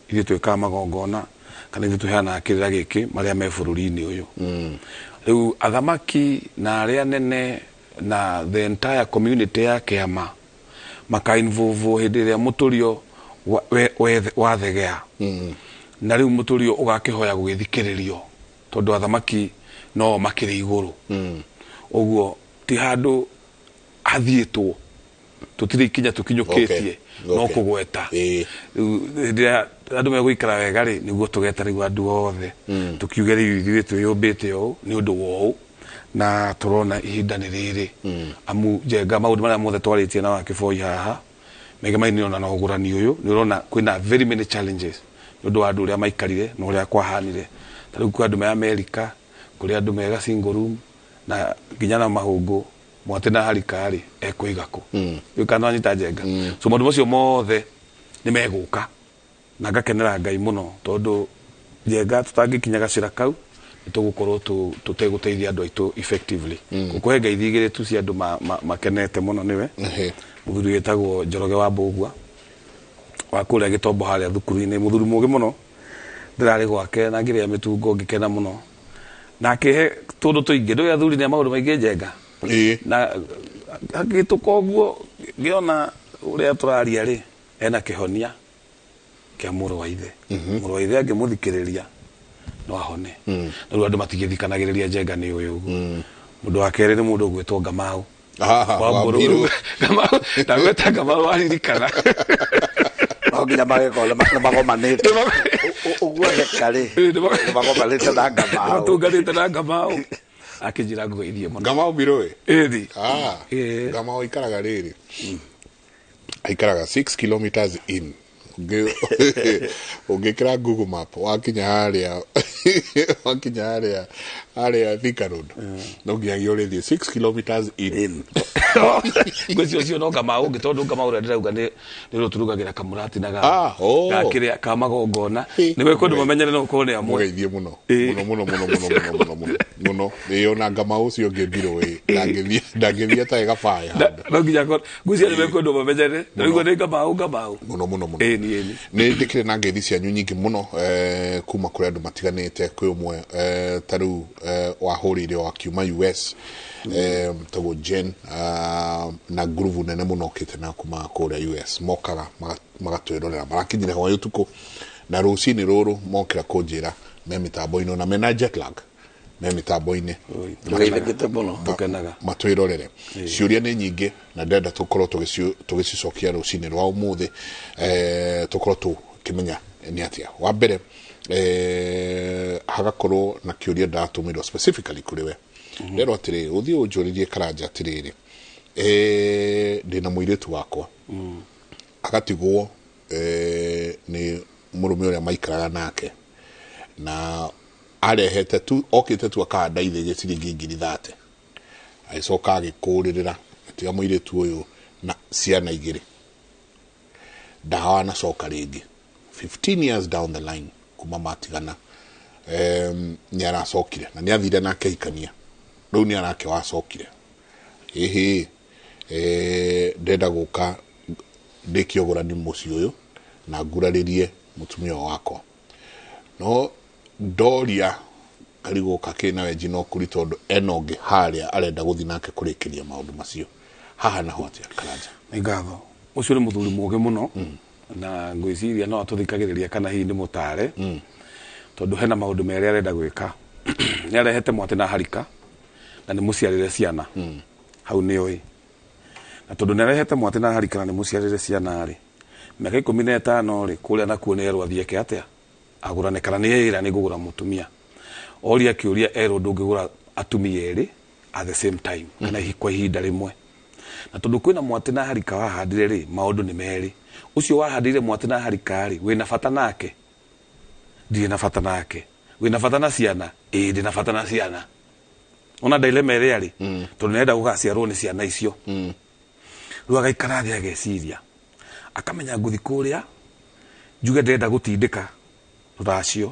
ithuĩ twĩkaga magongona kana ithuĩ tũheanaga kĩrĩra gĩkĩ marĩa me bũrũri-inĩ ũyũ. Rĩu athamaki na arĩa nene na the entire community ya kĩama maka-involve hĩndĩ ĩrĩa mũtũrio wathegea na rĩu mũtũrio ũgakĩhoya gũgĩthikĩrĩrio tondũ athamaki no makĩrĩ igũrũ ũguo ti handũ hathiĩtwo tũtirĩ ikinya tũkinyũkĩtie no kũgweta rĩu hĩndĩ ĩrĩa andũ megũikara wega rĩ nĩguo tũgeta rĩu andũ othe tũkiuge rĩu ithuĩ twĩyũmbĩte ũũ nĩ ũndũ wa ũũ na tũrona ihinda nĩ rĩrĩ amu Njenga maũndũ marĩa mothe twarĩtie na Wakĩboi haha maingĩ ona na ũgũrani ũyũ nĩ ũrona kwĩna very many challenges nĩ ũndũ wa andũ ũrĩa maikarire na ũrĩa kwahanire ta rĩu kwĩ andũ me Amerika kũrĩ andũ mega single room na nginya na mahũngũ mwate na harika rĩ ekũiga kũ rĩu kana wanyita Njenga so maũndũ macio mothe nĩ megũka na ngakenera Ngai mũno tondũ Njenga tũtangĩkinya gacĩra kau tũgũkorwo tũtegũteithia andũ aitũ effectively gũkũhe ngeithi igĩrĩ tu cia andũ makenete mũno nĩwe mũthuri wĩtagwo Njoroge wa Mbũgua wa kũrĩa Gĩtombo harĩa thukuru-inĩ mũthuri mũũgĩ mũno ndĩrarĩ gwake na ngĩrĩa mĩtungo ngĩkena mũno na akĩhe tũndũ tũingĩ ndũĩ athuri nĩ a maũndũ maingĩ Njenga na agĩtũka ũguo ngĩona ũrĩa tũraria rĩ ena kĩhonia kĩa mũrũ wa ithe mũrũ wa ithe angĩmũthikĩrĩria no ahone na rĩu andũ matigĩthikanagĩrĩria Njenga nĩ ũyũ ũguo mũndũ wa kerĩ nĩ mũndũ ũgwĩtwo Ngamau wa Ngamau ndagwĩta Ngamau waririkana no nginya magĩkorwo nĩ magomanĩte ũguo theka rĩ nĩ magomanĩte na Ngamau matũnganĩte na Ngamau akĩnjĩra ngũgeithie mũno Ngamau Mbirũĩ ĩthi Ngamau aikaraga rĩrĩ aikaraga 6 kilometers in Ũngĩkĩra Google Map wakinya harĩa wakinya harĩa harĩa Thika Road, no nginyagia ũrĩthiĩ 6 kilometers in. Ngwĩciria ũcio no Kamau ũngĩ, tondũ Kamau ũrĩa ndĩrauga nĩ nĩ ũrĩa tũrugagĩra kamũrati na ga Ah, oh. ga kĩrĩa ka magongona nĩ kwendwo mamenyere no ũkorwo nĩ amwe. Mũgeithie mũno mũno mũno mũno mũno mũno mũno mũno mũno. Ĩĩ, ona Ngamau ũcio ũngĩ mbirũ ĩ ndangĩthiĩ ndangĩthiĩ atarĩ gabaya handũ. No nginya akorwo, ngwĩciria nĩ mekwendwo mamenyere rĩu nĩ Kamau Kamau. Mũno mũno mũno. Ĩni ĩni. Nĩ ndĩkĩrĩ na ngeithi cianyu nyingĩ mũno kuma kũrĩ andũ matiganĩte. Kwĩ ũmwe ta rĩu wahũrĩire o akiuma US, tagwo Jen, na ngurubu nene mũno okĩte na kuma kũrĩa US, mokaga magatwĩrorera. Marakinyire hwaĩ ũtukũ na rũcinĩ rũrũ mokĩra kũnjĩra me mĩtambo-inĩ, ona mena jet lag me mĩtambo-inĩ. Tũgeithĩkĩte mũno. Tũkenaga. Matwĩrorere. Ciũria nĩ nyingĩ na ndĩrenda tũkorwo tũgĩcicokia rũcinĩ rwa ũmũthĩ, tũkorwo tũkĩmenya nĩ atĩa. Wa mbere, hagakorwo na kĩũria ndatũmĩrwo specifically kũrĩ we. Nderwo atĩrĩrĩ, ũthiĩ ũnjũrĩrie Karanja atĩrĩrĩ, ndĩna mũirĩtu wakwa agatigwo nĩ mũrũme ũrĩa maikaraga nake, na arehete tu okĩte tu akahanda ithĩgĩ ciringi 30,000, agĩcoka agĩkũrĩrĩra atiga mũirĩtu ũyũ na ciana igĩrĩ, ndawanacoka rĩngĩ. 15 years down the line kuma matigana, nĩ aracokire na nĩ athire na akĩhikania. Rĩu nĩ arake wacokire ĩhĩ, ndenda gũka ndĩkie ũgũrani mũciĩ ũyũ na ngurarĩrie mũtumia ũyũ wakwa, no ndoria karigwo kakĩ na wenji no kũri, tondũ ena ũngĩ harĩa arenda gũthiĩ nake kũrĩkĩria maũndũ macio. Haha naho atĩa, Karanja? Nĩ ngatho. Ũcio nĩ mũthuri mũũgĩ mũno na ngwĩciria no atũthikagĩrĩria kana hihi nĩ mũtare, tondũ hena maũndũ merĩ arenda gwĩka. Nĩ arehete mwatĩ na harika na nĩ mũciarĩre ciana hau nĩ oĩ, na tondũ nĩ arehete mwatĩ na harika na nĩ mũciarĩre ciana rĩ, mĩaka 15 rĩ, kũrĩa nakuo nĩ erwo athiĩ eke atĩa, agũrane, kana nĩ eĩra nĩ ngũgũra mũtumia. Oria kĩũria, erwo ndũngĩgũra atumia erĩ at the same time kana kwa ihinda rĩmwe. Na tondũ kwĩna mwatĩ na harika wahandire rĩ, maũndũ nĩ merĩ. Ũcio wahandire mwatĩ na harika rĩ, wĩna bata nake? Ndirĩ na bata nake. Wĩna bata na ciana? Ĩĩ, ndĩ na bata na ciana. Ona ndailema ĩrĩa rĩ, tondũ nĩarenda gũgaciarwo nĩ ciana icio. Rĩu agaikara thĩ ageciria, akamenya ngũthi kũrĩa njuge ndĩrenda gũtindĩka rũracio,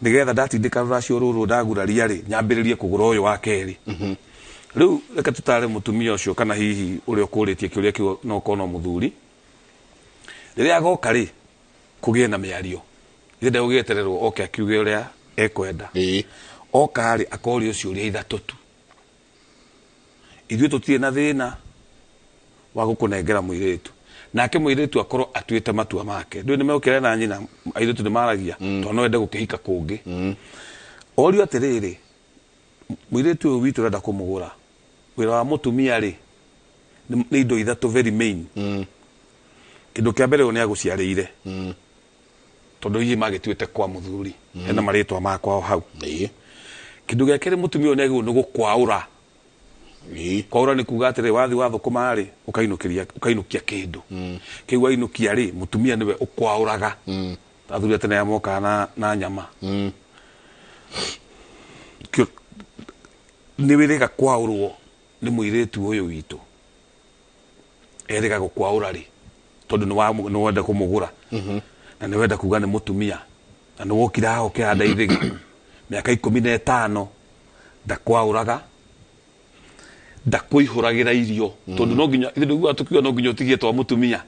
nĩgetha ndatindĩka rũracio rũrũ ndaguraria rĩ, nyambĩrĩrie kũgũra ũyũ wa kerĩ. Rĩu reke tũtare mũtumia ũcio kana hihi ũrĩa ũkũrĩtie kĩũria kĩu, no ũkorwo no mũthuri. Rĩrĩa agoka rĩ, kũgĩe na mĩario. Ithe ndegũgĩetererwo oke akiuge ũrĩa ekwenda. Oka rĩ, akoria ciũria ithatũ tu. Ithuĩ tũtirĩ na thĩna wa gũkũnengera mũirĩtu, nake mũirĩtu akorwo atuĩte matua make. Ndũĩ nĩ megũkĩra na nyina, airĩtu nĩ maragia, tondũ no ende gũkĩhika kũngĩ. Orio atĩrĩrĩ, mũirĩtu ũyũ witũ ũrenda kũmũgũra, wĩra wa mũtumia rĩ nĩ indo ithatũ very main. Kĩndũ kĩa mbere, ũyũ nĩ agũciarĩire, tondũ hihi magĩtuĩte kwa mũthuri, hena marĩtwa makwa hau. Kĩndũ gĩa kerĩ, mũtumia ũyũ nĩ agĩrĩirwo nĩ gũkwaũra. Kwaũra nĩ kuga atĩrĩ, wathi wathũkũma rĩ, ũkainũkĩria ũkainũkia kĩndũ kĩu. Wainũkia rĩ, mũtumia nĩwe ũkwaũraga. Athuri a tene aya mokaga na nyama. Nĩ wĩrĩga kwaũrwo nĩ mũirĩtu ũyũ witũ, erĩga gũkwaũra rĩ, tondũ nĩ wenda kũmũgũra na nĩ wenda kuga nĩ mũtumia na nĩ wokire haha ũkĩhanda ithĩgĩ mĩaka 15, ndakwaũraga, ndakũihũragĩra irio, tondũ no nginya ithuĩ ndũiguaga tũkiuga no nginya ũtigie twa mũtumia.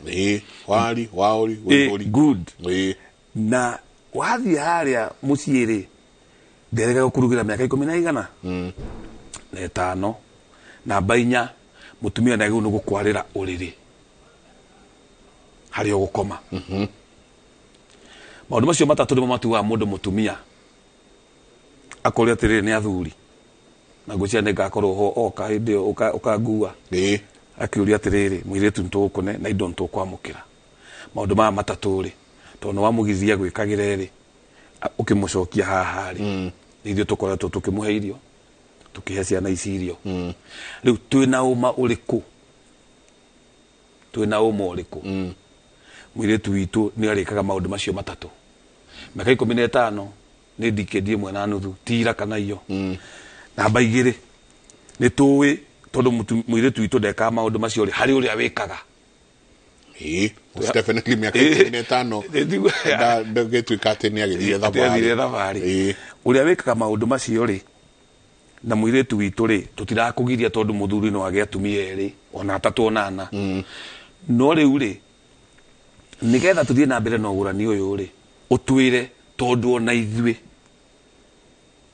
Wari waũri. Wĩihũri. Good. Na wathiĩ harĩa mũciĩ rĩ, nderega gũkũrugĩra mĩaka ikũmi na igana na ĩtano. Namba 4, mũtumia nĩ agĩrĩirwo nĩ gũkwarĩra ũrĩrĩ harĩa ũgũkoma. Maũndũ macio matatũ nĩmo matuaga mũndũ mũtumia. Akoria atĩrĩrĩ, nĩ athuri na ngwĩciria nĩ ngakorwo ho oka hĩndĩ ĩyo ũkangua. Akĩũria atĩrĩrĩ, mũirĩtu nĩtũgũkũne na indo nĩtũkwamũkĩra, maũndũ maya matatũ rĩ, tondũ nĩ wamũgiririe gwĩkagĩra rĩ, ũkĩmũcokia haha rĩ, nĩ ithuĩ tũkoretwo tũkĩmũhe irio, tũkĩhe ciana ici irio. Rĩu twĩna ũma ũrĩkũ? Twĩna ũma ũrĩkũ? Mũirĩtu witũ nĩ arĩkaga maũndũ macio matatũ. Mĩaka 15 nĩ ndikĩndie ĩmwe na nuthu ti ira kana iyo. Namba 2 nĩ tũĩ tondũ mũirĩtu witũ ndekaga maũndũ macio rĩ, harĩ ũrĩa wĩkaga. Ĩĩ, definitely mĩaka 15 ndagĩtuĩka atĩ nĩ agĩthire thabarĩ. Thabarĩ. Ũrĩa wĩkaga maũndũ macio rĩ, na mũirĩtu witũ rĩ, tũtirakũgiria tondũ mũthuri no agĩe atumia erĩ ona atatũ ona ana. No rĩu rĩ, nĩgetha tũthiĩ na mbere na ũgũrani ũyũ rĩ, ũtwĩre tondũ ona ithuĩ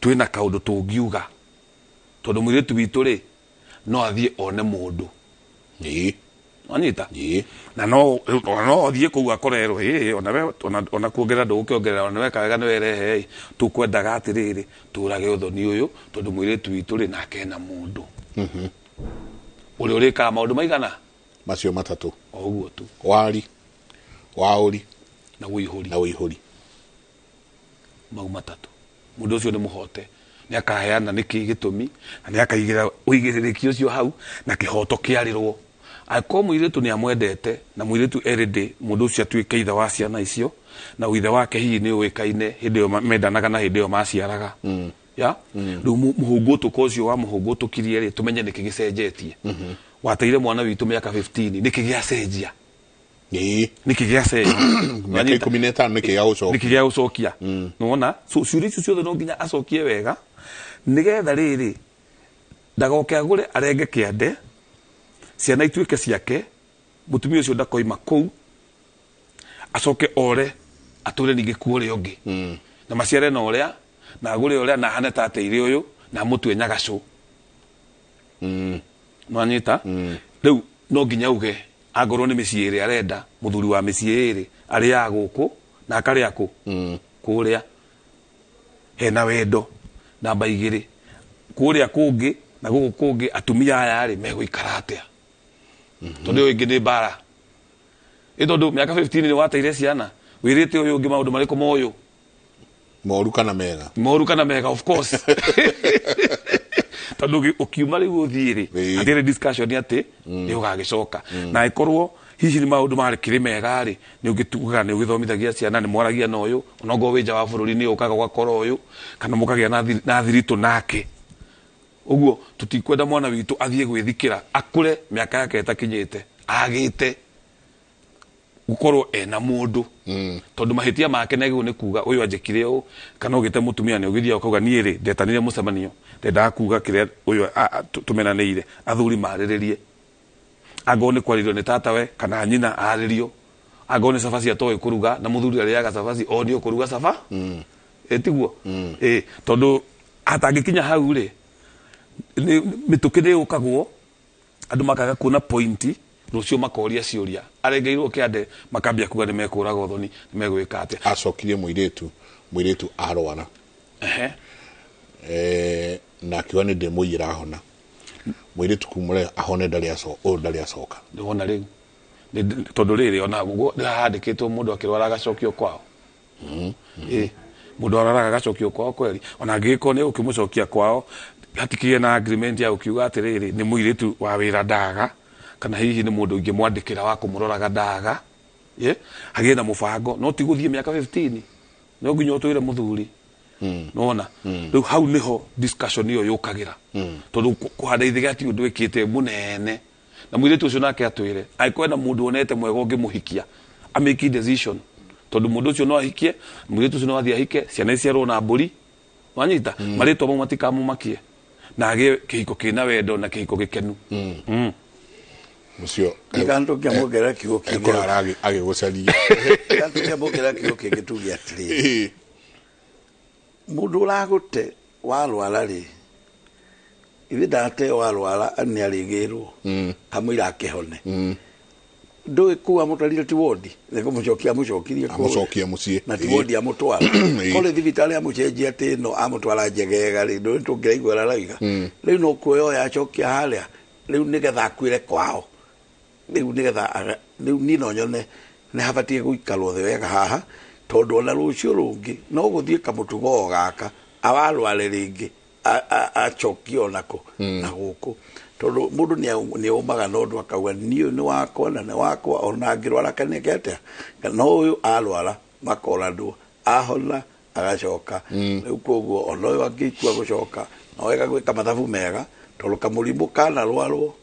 twĩna kaũndũ tũngiuga, tondũ mũirĩtu witũ rĩ no athiĩ one mũndũ. Wanyita? Na no athiĩ kũu akorerwo, ona ona kuongerera ndũgũkĩongerera, ona weka wega nĩ werehe, tũkwendaga atĩrĩrĩ tũrage ũthoni ũyũ tondũ mũirĩtu witũ rĩ nake ena mũndũ. Ũrĩa ũrĩkaga maũndũ maigana? Macio matatũ. O ũguo tu. Wari, waũri na ũihũri. Na ũihũri. Mau matatũ. Mũndũ ũcio nĩ mũhote. Nĩ akaheana nĩkĩ gĩtũmi na nĩ akaigĩra ũigĩrĩrĩki ũcio hau na kĩhoto kĩarĩrwo. Angĩkorwo mũirĩtu nĩ amwendete na mũirĩtu erĩndĩ mũndũ ũcio atuĩke ithe wa ciana icio na ithe wake hihi nĩ ũĩkaine hĩndĩ ĩyo mendanaga na hĩndĩ ĩyo maciaraga. Ya? Rĩu mũhũngũtũko ũcio wa mũhũngũtũkirie rĩ, tũmenye nĩkĩ gĩcenjetie. Wateire mwana witũ mĩaka 15, nĩkĩ gĩacenjia? Nĩkĩ gĩacenjia? Mĩaka 15 nĩkĩ gĩa gũcokia? Nĩkĩ gĩa gũcokia? Nĩwona? So ciũria icio ciothe no nginya acokie wega nĩgetha rĩrĩ ndagoke agũre arenge kĩande, ciana ituĩke ciake, mũtumia ũcio ndakoima kũu acoke ore atũre ningĩ kuo ũrĩa ũngĩ. Na maciare na ũrĩa na agũre ũrĩa na ahane ta ateire ũyũ na amũtue nyagacũ. Nĩwanyita? Rĩu no nginya uge angorwo nĩ mĩciĩ ĩrĩa arenda, mũthuri wa mĩciĩ ĩrĩ arĩaga gũkũ na akarĩa kũ? Kũrĩa hena wendo. Namba 2 kũrĩa kũngĩ na gũkũ kũngĩ atumia aya rĩ megũikara atĩa? Tondũ ũyũ ũngĩ nĩ mbara. Ĩ tondũ mĩaka 15 nĩ wateire ciana, wĩrĩte ũyũ ũngĩ maũndũ marĩkũ moyũ? Moru kana mega? Moru kana mega, of course. Tondũ ũkiuma rĩu ũthiĩ rĩ, hatirĩ discussion atĩ nĩ ũgagĩcoka. Na ĩkorwo hihi nĩ maũndũ marĩ mega rĩ, nĩ ũngĩtugaga nĩ ũgĩthomithagia ciana, nĩ mwaragia na ũyũ, ona ongorwo wĩ nja wa bũrũri nĩ ũkaga ũgakora ũyũ, kana mũkagĩa na thiritũ nake. Ũguo tũtikwenda mwana witũ athiĩ gwĩthikĩra, akũre mĩaka yake ĩtakinyĩte, agĩte gũkorwo ena mũndũ. Tondũ mahĩtia make nĩ nĩ kuga ũyũ anjĩkire ũũ, kana ũgĩte mũtumia nĩ ũgĩthiaga ũkauga niĩ rĩ ndetanire mũcemanio, ndendaga kuga kĩrĩa ũyũ tũmenanĩire, athuri marĩrĩrie. Angorwo nĩ kwarĩrio nĩ tatawe kana nyina arĩrio, angorwo nĩ cabaci atoĩ kũruga na mũthuri arĩaga cabaci onio kũruga caba. Ĩ tiguo? Ĩ tondũ atangĩkinya hau rĩ, mĩtũkĩ nĩ yũkagwo, andũ makaga kuona pointi, rũciũ makoria ciũria, arengeirwo kĩande makambia kuga nĩ mekũraga ũthoni, nĩ megwĩka atĩa. Acokirie mũirĩtu arwara. Na akiuga nĩ ndĩmũiyĩra ahona. Mũirĩtu kumũre ahone ndarĩ ũyũ ndarĩ acoka. Nĩwona rĩu. Tondũ rĩrĩ ona ũguo nĩhahandĩkĩtwo mũndũ akĩrwara agacokio kwao. Mũndũ arwaraga agacokio kwao kweri. Ona angĩgĩkorwo nĩ ũkĩmũcokia kwao, hatikĩgĩe na agreement ya gũkiuga atĩrĩrĩ nĩ mũirĩtu wa wĩra ndaga, kana hihi nĩ mũndũ ũngĩmwandĩkĩra wa kũmũroraga ndaga. Hagĩe na mũbango, no ti gũthiĩ mĩaka 15. No nginya ũtwĩre mũthuri. Nĩwona? Rĩu hau nĩho discussion ĩyo yũkagĩra. Tondũ kũhanda ithĩga ti ũndũ wĩkĩte mũnene. Na mũirĩtu ũcio nake atwĩre, angĩkorwo ena mũndũ wonete mwega ũngĩmũhikia, a make decision. Tondũ mũndũ ũcio no ahikie, mũirĩtu ũcio no athiĩ ahike, ciana iciarwo na mbũri. Wanyita? Marĩtwa mau matikamũmakie. Na agĩe kĩhiko kĩna wendo na kĩhiko gĩkenu. Mũcio Kĩgandu kĩamũongerera kiugo kĩngĩ. Ekũrara agĩgũcaria. Kĩgandu kĩamũongerera kiugo kĩngĩ tuge atĩrĩrĩ. Mũndũ ũragũte warwara rĩ, ithe ndate warwara nĩ arĩgĩrwo kamũira akĩhone. Ndũĩ kũu amũtwarire ti wodi, nĩ kũmũcokia amũcokirie kũu. Amũcokia mũciĩ. Na ti wodi amũtwara. Korwo thibitarĩ amũcenjia atĩ ĩno amũtwara njegega rĩ, ndũĩ tũngĩraigua ararauga. Rĩu no kuoya oya acokia harĩa, rĩu nĩgetha akuĩre kwao. Rĩu nĩgetha rĩu niĩ no nyone nĩ habatiĩ gũikarwo thĩ wega haha, tondũ ona rũciũ rũngĩ no gũthiĩ kamũtugo o gaka, awarware rĩngĩ, acokie onako na gũkũ. Tondũ mũndũ nĩ ũmaga na ũndũ akauga niĩ nĩ wakwa na nĩ wakwa ona angĩrwara kaneke atĩa, no ũyũ arwara makoranwo, ahona agacoka. Rĩu koguo ona ũyũ angĩtua gũcoka no wega gwĩka mathabu mega, tondũ kamũrimũ kanarwarwo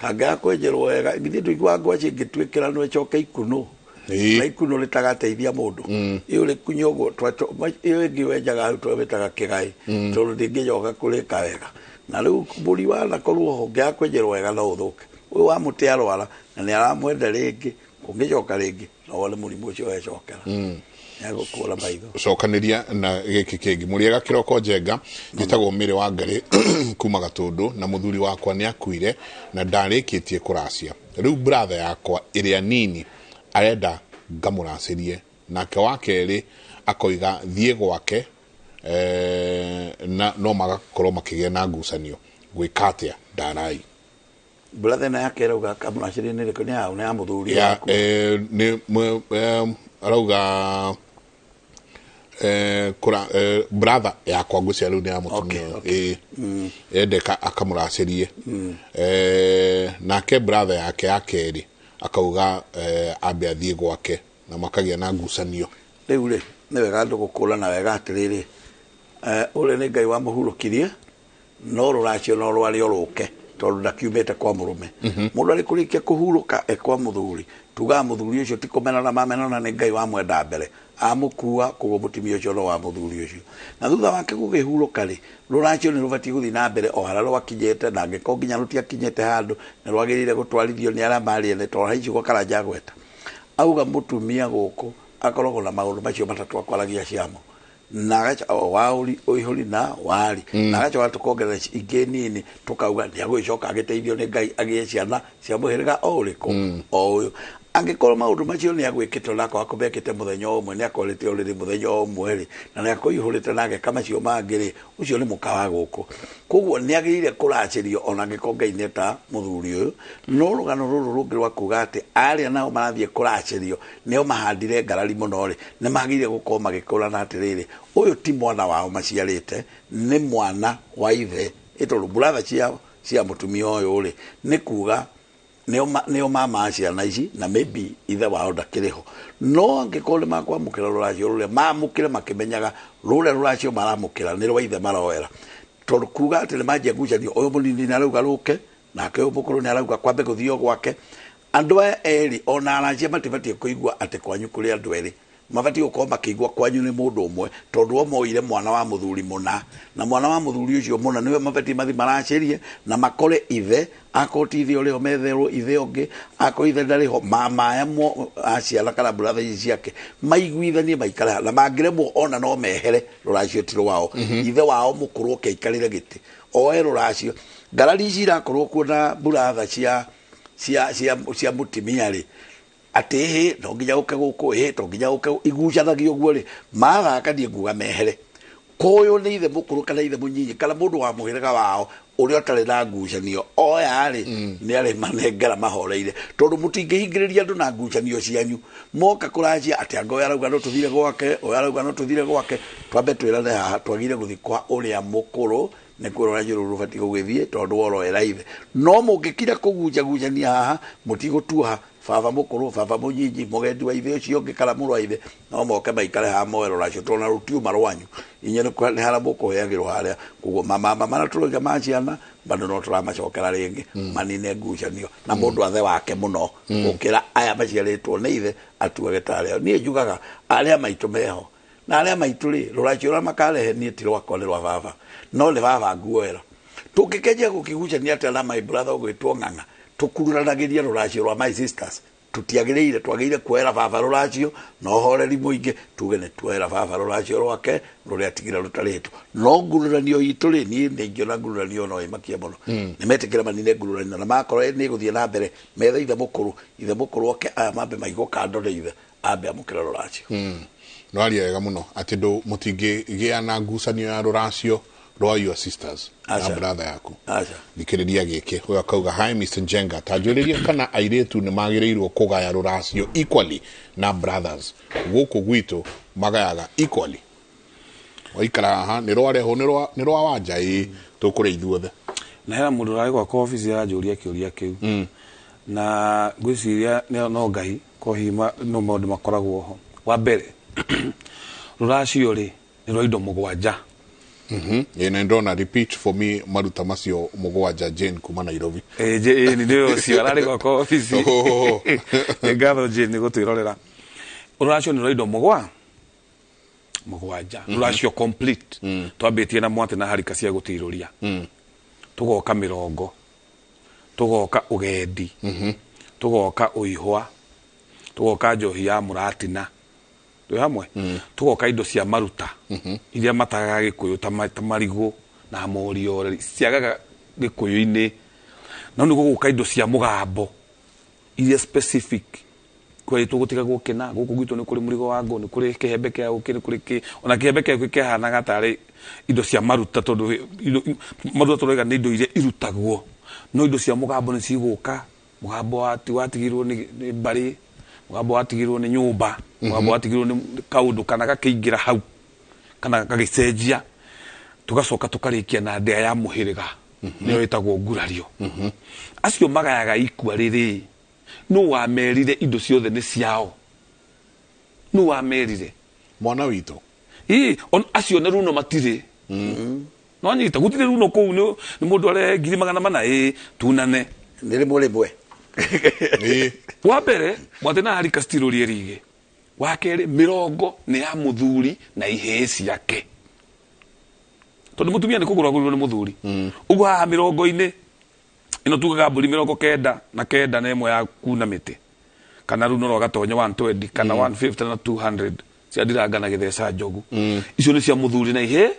kangĩaga kwenjerwo wega, githĩ ndũiguaga ngwacĩ ĩngĩtuĩkĩra no ĩcoke ikunũ na ikunũ rĩtagateithia mũndũ, ĩyo rĩkunya ũguo ĩyo ĩngĩ wenjaga hau twamĩtaga kĩgaĩ, tondũ ndĩngĩcoka kũrĩka wega. Na rĩu mũri wanakorwo ho ũngĩaga kwenjerwo wega no ũthũke. Ũyũ wa mũtĩ arwara na nĩ aramwenda rĩngĩ, kũngĩcoka rĩngĩ no wone mũrimũ ũcio wecokera. Nĩagũkũra maitho. Cokanĩria na gĩkĩ kĩngĩ. Mũrĩega kĩroko Njenga, njĩtagwo Mĩrĩ wa Ngarĩ kuma Gatũndũ, na mũthuri wakwa nĩ akuire na ndarĩkĩtie kũracia. Rĩu brother yakwa ĩrĩa nini arenda ngamũracĩrie, nake wa kerĩ akoiga thiĩ gwake, na no magakorwo makĩgĩa na ngucanio. Gwĩka atĩa ndarai? Brother na yake arauga kamũracĩrie nĩ rĩkũ? Nĩ ya nĩ ya mũthuri waku? Nĩ arauga kũra brother yakwa ngwĩciria rĩu nĩ ya mũtumia ũyũ. Endeka akamũracĩrie. Nake brother yake ya kerĩ akauga ambe athiĩ gwake na makagĩa na ngucanio. Rĩu rĩ nĩ wega andũ gũkũrana wega atĩrĩrĩ, ũrĩa nĩ Ngai wamũhurũkirie, no rũracio no rwarĩ o rũke, tondũ ndakiumĩte kwa mũrũme. Mũndũ arĩ kũrĩkia kũhurũka e kwa mũthuri, tugaga mũthuri ũcio ti kũmenana mamenana, nĩ Ngai wamwenda mbere amũkua, koguo mũtumia ũcio no wa mũthuri ũcio. Na thutha wake gũkĩhurũka rĩ, rũracio nĩ rũbatiĩ gũthiĩ na mbere o harĩa rwakinyĩte, na angĩkorwo nginya rũtiakinyĩte handũ nĩ rwagĩrĩire gũtwarithio nĩ arĩa marĩ ene, tondũ haici gwa Karanja agweta auga mũtumia gũkũ akoragwo na maũndũ macio matatũ akwaragia ciamo, na agacoka waũri ũihũri na wari, na agacoka tũkongerera ingĩ nini tũkauga nĩ agũgĩcoka agĩteithio nĩ Ngai agĩe ciana cia mũhĩrĩga o ũrĩkũ o ũyũ. Angĩkorwo maũndũ macio nĩ agwĩkĩte ona akorwo akũmekĩte mũthenya ũmwe, nĩ akorĩte ũrĩrĩ mũthenya ũmwe rĩ, na nĩ akũihũrĩte na ageka macio mangĩ rĩ, ũcio nĩ mũka wa gũkũ. Koguo nĩ agĩrĩire kũracĩrio ona angĩkorwo Ngai nĩ eta mũthuri ũyũ. No rũgano rũrũ rũngĩ rwa kuga atĩ arĩa nao marathiĩ kũracĩrio nĩo mahandire ngarari mũno rĩ, nĩ magĩrĩire gũkorwo magĩkũrana atĩrĩrĩ, ũyũ ti mwana wao maciarĩte, nĩ mwana wa ithe, tondũ brother cia mũtumia ũyũ rĩ, nĩ kuga nĩo mama ciana ici, na maybe ithe wao ndakĩrĩ ho. No angĩkorwo nĩ makwamũkĩra rũracio rũrĩa mamũkĩre makĩmenyaga rũrĩa rũracio maramũkĩra nĩ rwa ithe maroera, tondũ kuga atĩ nĩ manjia ngucanio, ũyũ mũnini nĩ arauga rũke, nake ũyũ mũkũrũ nĩ arauga kwambe gũthio gwake. Andũ aya erĩ ona aracia matibatiĩ kũigua atĩ kwanyu kũrĩ andũ erĩ, mabatiĩ gũkorwo makĩigua kwanyu nĩ mũndũ ũmwe, tondũ o moire mwana wa mũthuri mũna, na mwana wa mũthuri ũcio mũna nĩwe mabatiĩ mathiĩ maracĩrie na makore ithe, akorwo ti ithe ũrĩ ho metherwo ithe ũngĩ, akorwo ithe ndarĩ ho mama aya aciara kana brother ici ciake maiguithanie maikare haha, na mangĩremwo ona no mehere rũracio ti rwao. Ithe wao mũkũrũ oke aikarĩre gĩtĩ oe rũracio. Ngarari ici irakorwo kuo na brother cia mũtumia rĩ, atĩ hĩ no nginya ũke gũkũ, hĩ to nginya ũke, igucanagio ũguo rĩ, mathaka niĩ nguga mehere. Koyũ nĩ ithe mũkũrũ kana ithe mũnyinyi kana mũndũ wa mũhĩrĩga wao ũrĩa ũtarĩ na ngucanio oya rĩ, nĩ arĩ manengera mahoreire, tondũ mũtingĩhingĩrĩria andũ na ngucanio cianyu. Moka kũracia atĩ anga ũyũ arauga no tũthire gwake, ũyũ arauga no tũthire gwake, twambe twĩrane haha twagĩrĩire gũthiĩ kwa ũrĩa mũkũrũ, nĩ kwĩrwo rũracio rũrũ rũbatiĩ gũgĩthiĩ tondũ woroera ithe. No mũngĩkira kũgucagucania haha, mũtigũtuoha baba mũkũrũ, baba mũnyinyi, mũgendi wa ithe ũcio ũngĩ kana mũrũ wa ithe, no moke maikare haha moe rũracio, tondũ na rũtiuma rwanyu inyuĩ nĩ harĩa mũkũheagĩrwo harĩa. Koguo mama marĩa tũroiga ma ciana bado no tũramacokera rĩngĩ, manine ngucanio na mũndũ athe wake mũno gũkĩra aya maciarĩtwo nĩ ithe atuage ta arĩa. Niĩ njugaga arĩa maitũ meho na arĩa maitũ rĩ, rũracio rũrĩa makarehe niĩ ti rwakwa, nĩ rwa baba, no nĩ baba nguoera. Tũngĩkenjia gũkĩgucania atĩa na my brother ũgwĩtwo Ng'ang'a, tũkururanagĩria rũracio rwa my sisters, tũtiagĩrĩire, twagĩrĩire kuoera baba rũracio na ũhoreri mũingĩ, tuge nĩ tuoera baba rũracio rwake rũrĩa atigire rũtarĩtwo. No ngururanio itũ rĩ, niĩ nĩ ingĩona ngururanio no ĩmakie mũno. Nĩ metĩkĩra manine ngururanio, na makorwo nĩ ĩgũthiĩ na mbere methe ithe mũkũrũ, ithe mũkũrũ oke aya mambe maigwo kando nĩ ithe ambe amũkĩre rũracio. No aria wega mũno atĩ ndũ mũtingĩgĩa na ngucanio ya rũracio rwa your sisters na brother yaku. Thikĩrĩria gĩkĩ, ũyũ akauga, hi Mr Njenga, ta njũrĩrie kana airĩtu nĩ magĩrĩirwo kũgaya rũracio equally na brothers. Gũkũ gwitũ magayaga equally, waikara haha nĩ rwarehwo, nĩ rwa wanja, ĩ tũkũrĩa ithuothe. Na hena mũndũ ũrarĩ gwakwa obici aranjũria kĩũria kĩu, na ngwĩciria no Ngai ko hihi no maũndũ makoragwo ho. Wa mbere, rũracio rĩ nĩ rwa indo 7. Ĩ na ndona, repeat for me maruta macio 7, Jane kuma Nairobi. Ĩ nĩ ũcio ararĩ gwakwa obici. Nĩ ngatho Jane nĩ gũtwĩrorera. Rũracio nĩ rwa indo 7, rũracio complete. Twambĩtie na mwatĩ na harika cia gũtirũria, tũgoka mĩrongo, tũgoka ũgendi, tũgoka ũihwa, tũgoka njohi ya mũratina twĩ hamwe, tũgoka indo cia maruta iria matagaga Gĩkũyũ ta marigũ na moriore ciagaga Gĩkũyũ-inĩ, no nĩ gũgũka indo cia mũgambo iria specific kwerĩtwo gũtigagwo kĩna. Gũkũ gwitũ nĩ kũrĩ mũrigo wa ngũ, nĩ kũrĩ kĩhembe kĩa ũkĩ, nĩ kũrĩ kĩ ona kĩhembe kĩa ũkĩ kĩahanaga tarĩ indo cia maruta, tondũ maruta tũroiga nĩ indo iria irutagwo, no indo cia mũgambo nĩ cigũka. Mũgambo watigirwo nĩ mbarĩ, mũgambo watigirwo nĩ nyũmba, mũgambo watigirwo nĩ kaũndũ kana gakĩingĩra hau kana gagĩcenjia. Tũgacoka tũkarĩkia na ndĩa ya mũhĩrĩga, nĩyo ĩtagwo ngurario. Acio magayaga ikua rĩrĩ, nũ wamerire indo ciothe nĩ ciao? Nũ wamerire? Mwana witũ. Ĩ acio nĩ runo matirĩ no anyita gũtirĩ runo kũu, nĩ mũndũ arehe 400,000 ĩ tunane. Nĩ rĩmwe rĩmwe. Wa mbere, mwatĩ na harika citirũrie rige. Wa kerĩ, mĩrongo nĩ ya mũthuri na ihĩĩ ciake, tondũ mũtumia nĩ kũgũrwo agũrirwo nĩ mũthuri. Ũguo haha mĩrongo-inĩ ĩno tugaga mbũri 99 na ĩmwe ya kuna mĩtĩ, kana runo rwa gatonye 120 kana 150 na 200 cia ndiranga na gĩtheca njogu. Icio nĩ cia mũthuri na ihĩĩ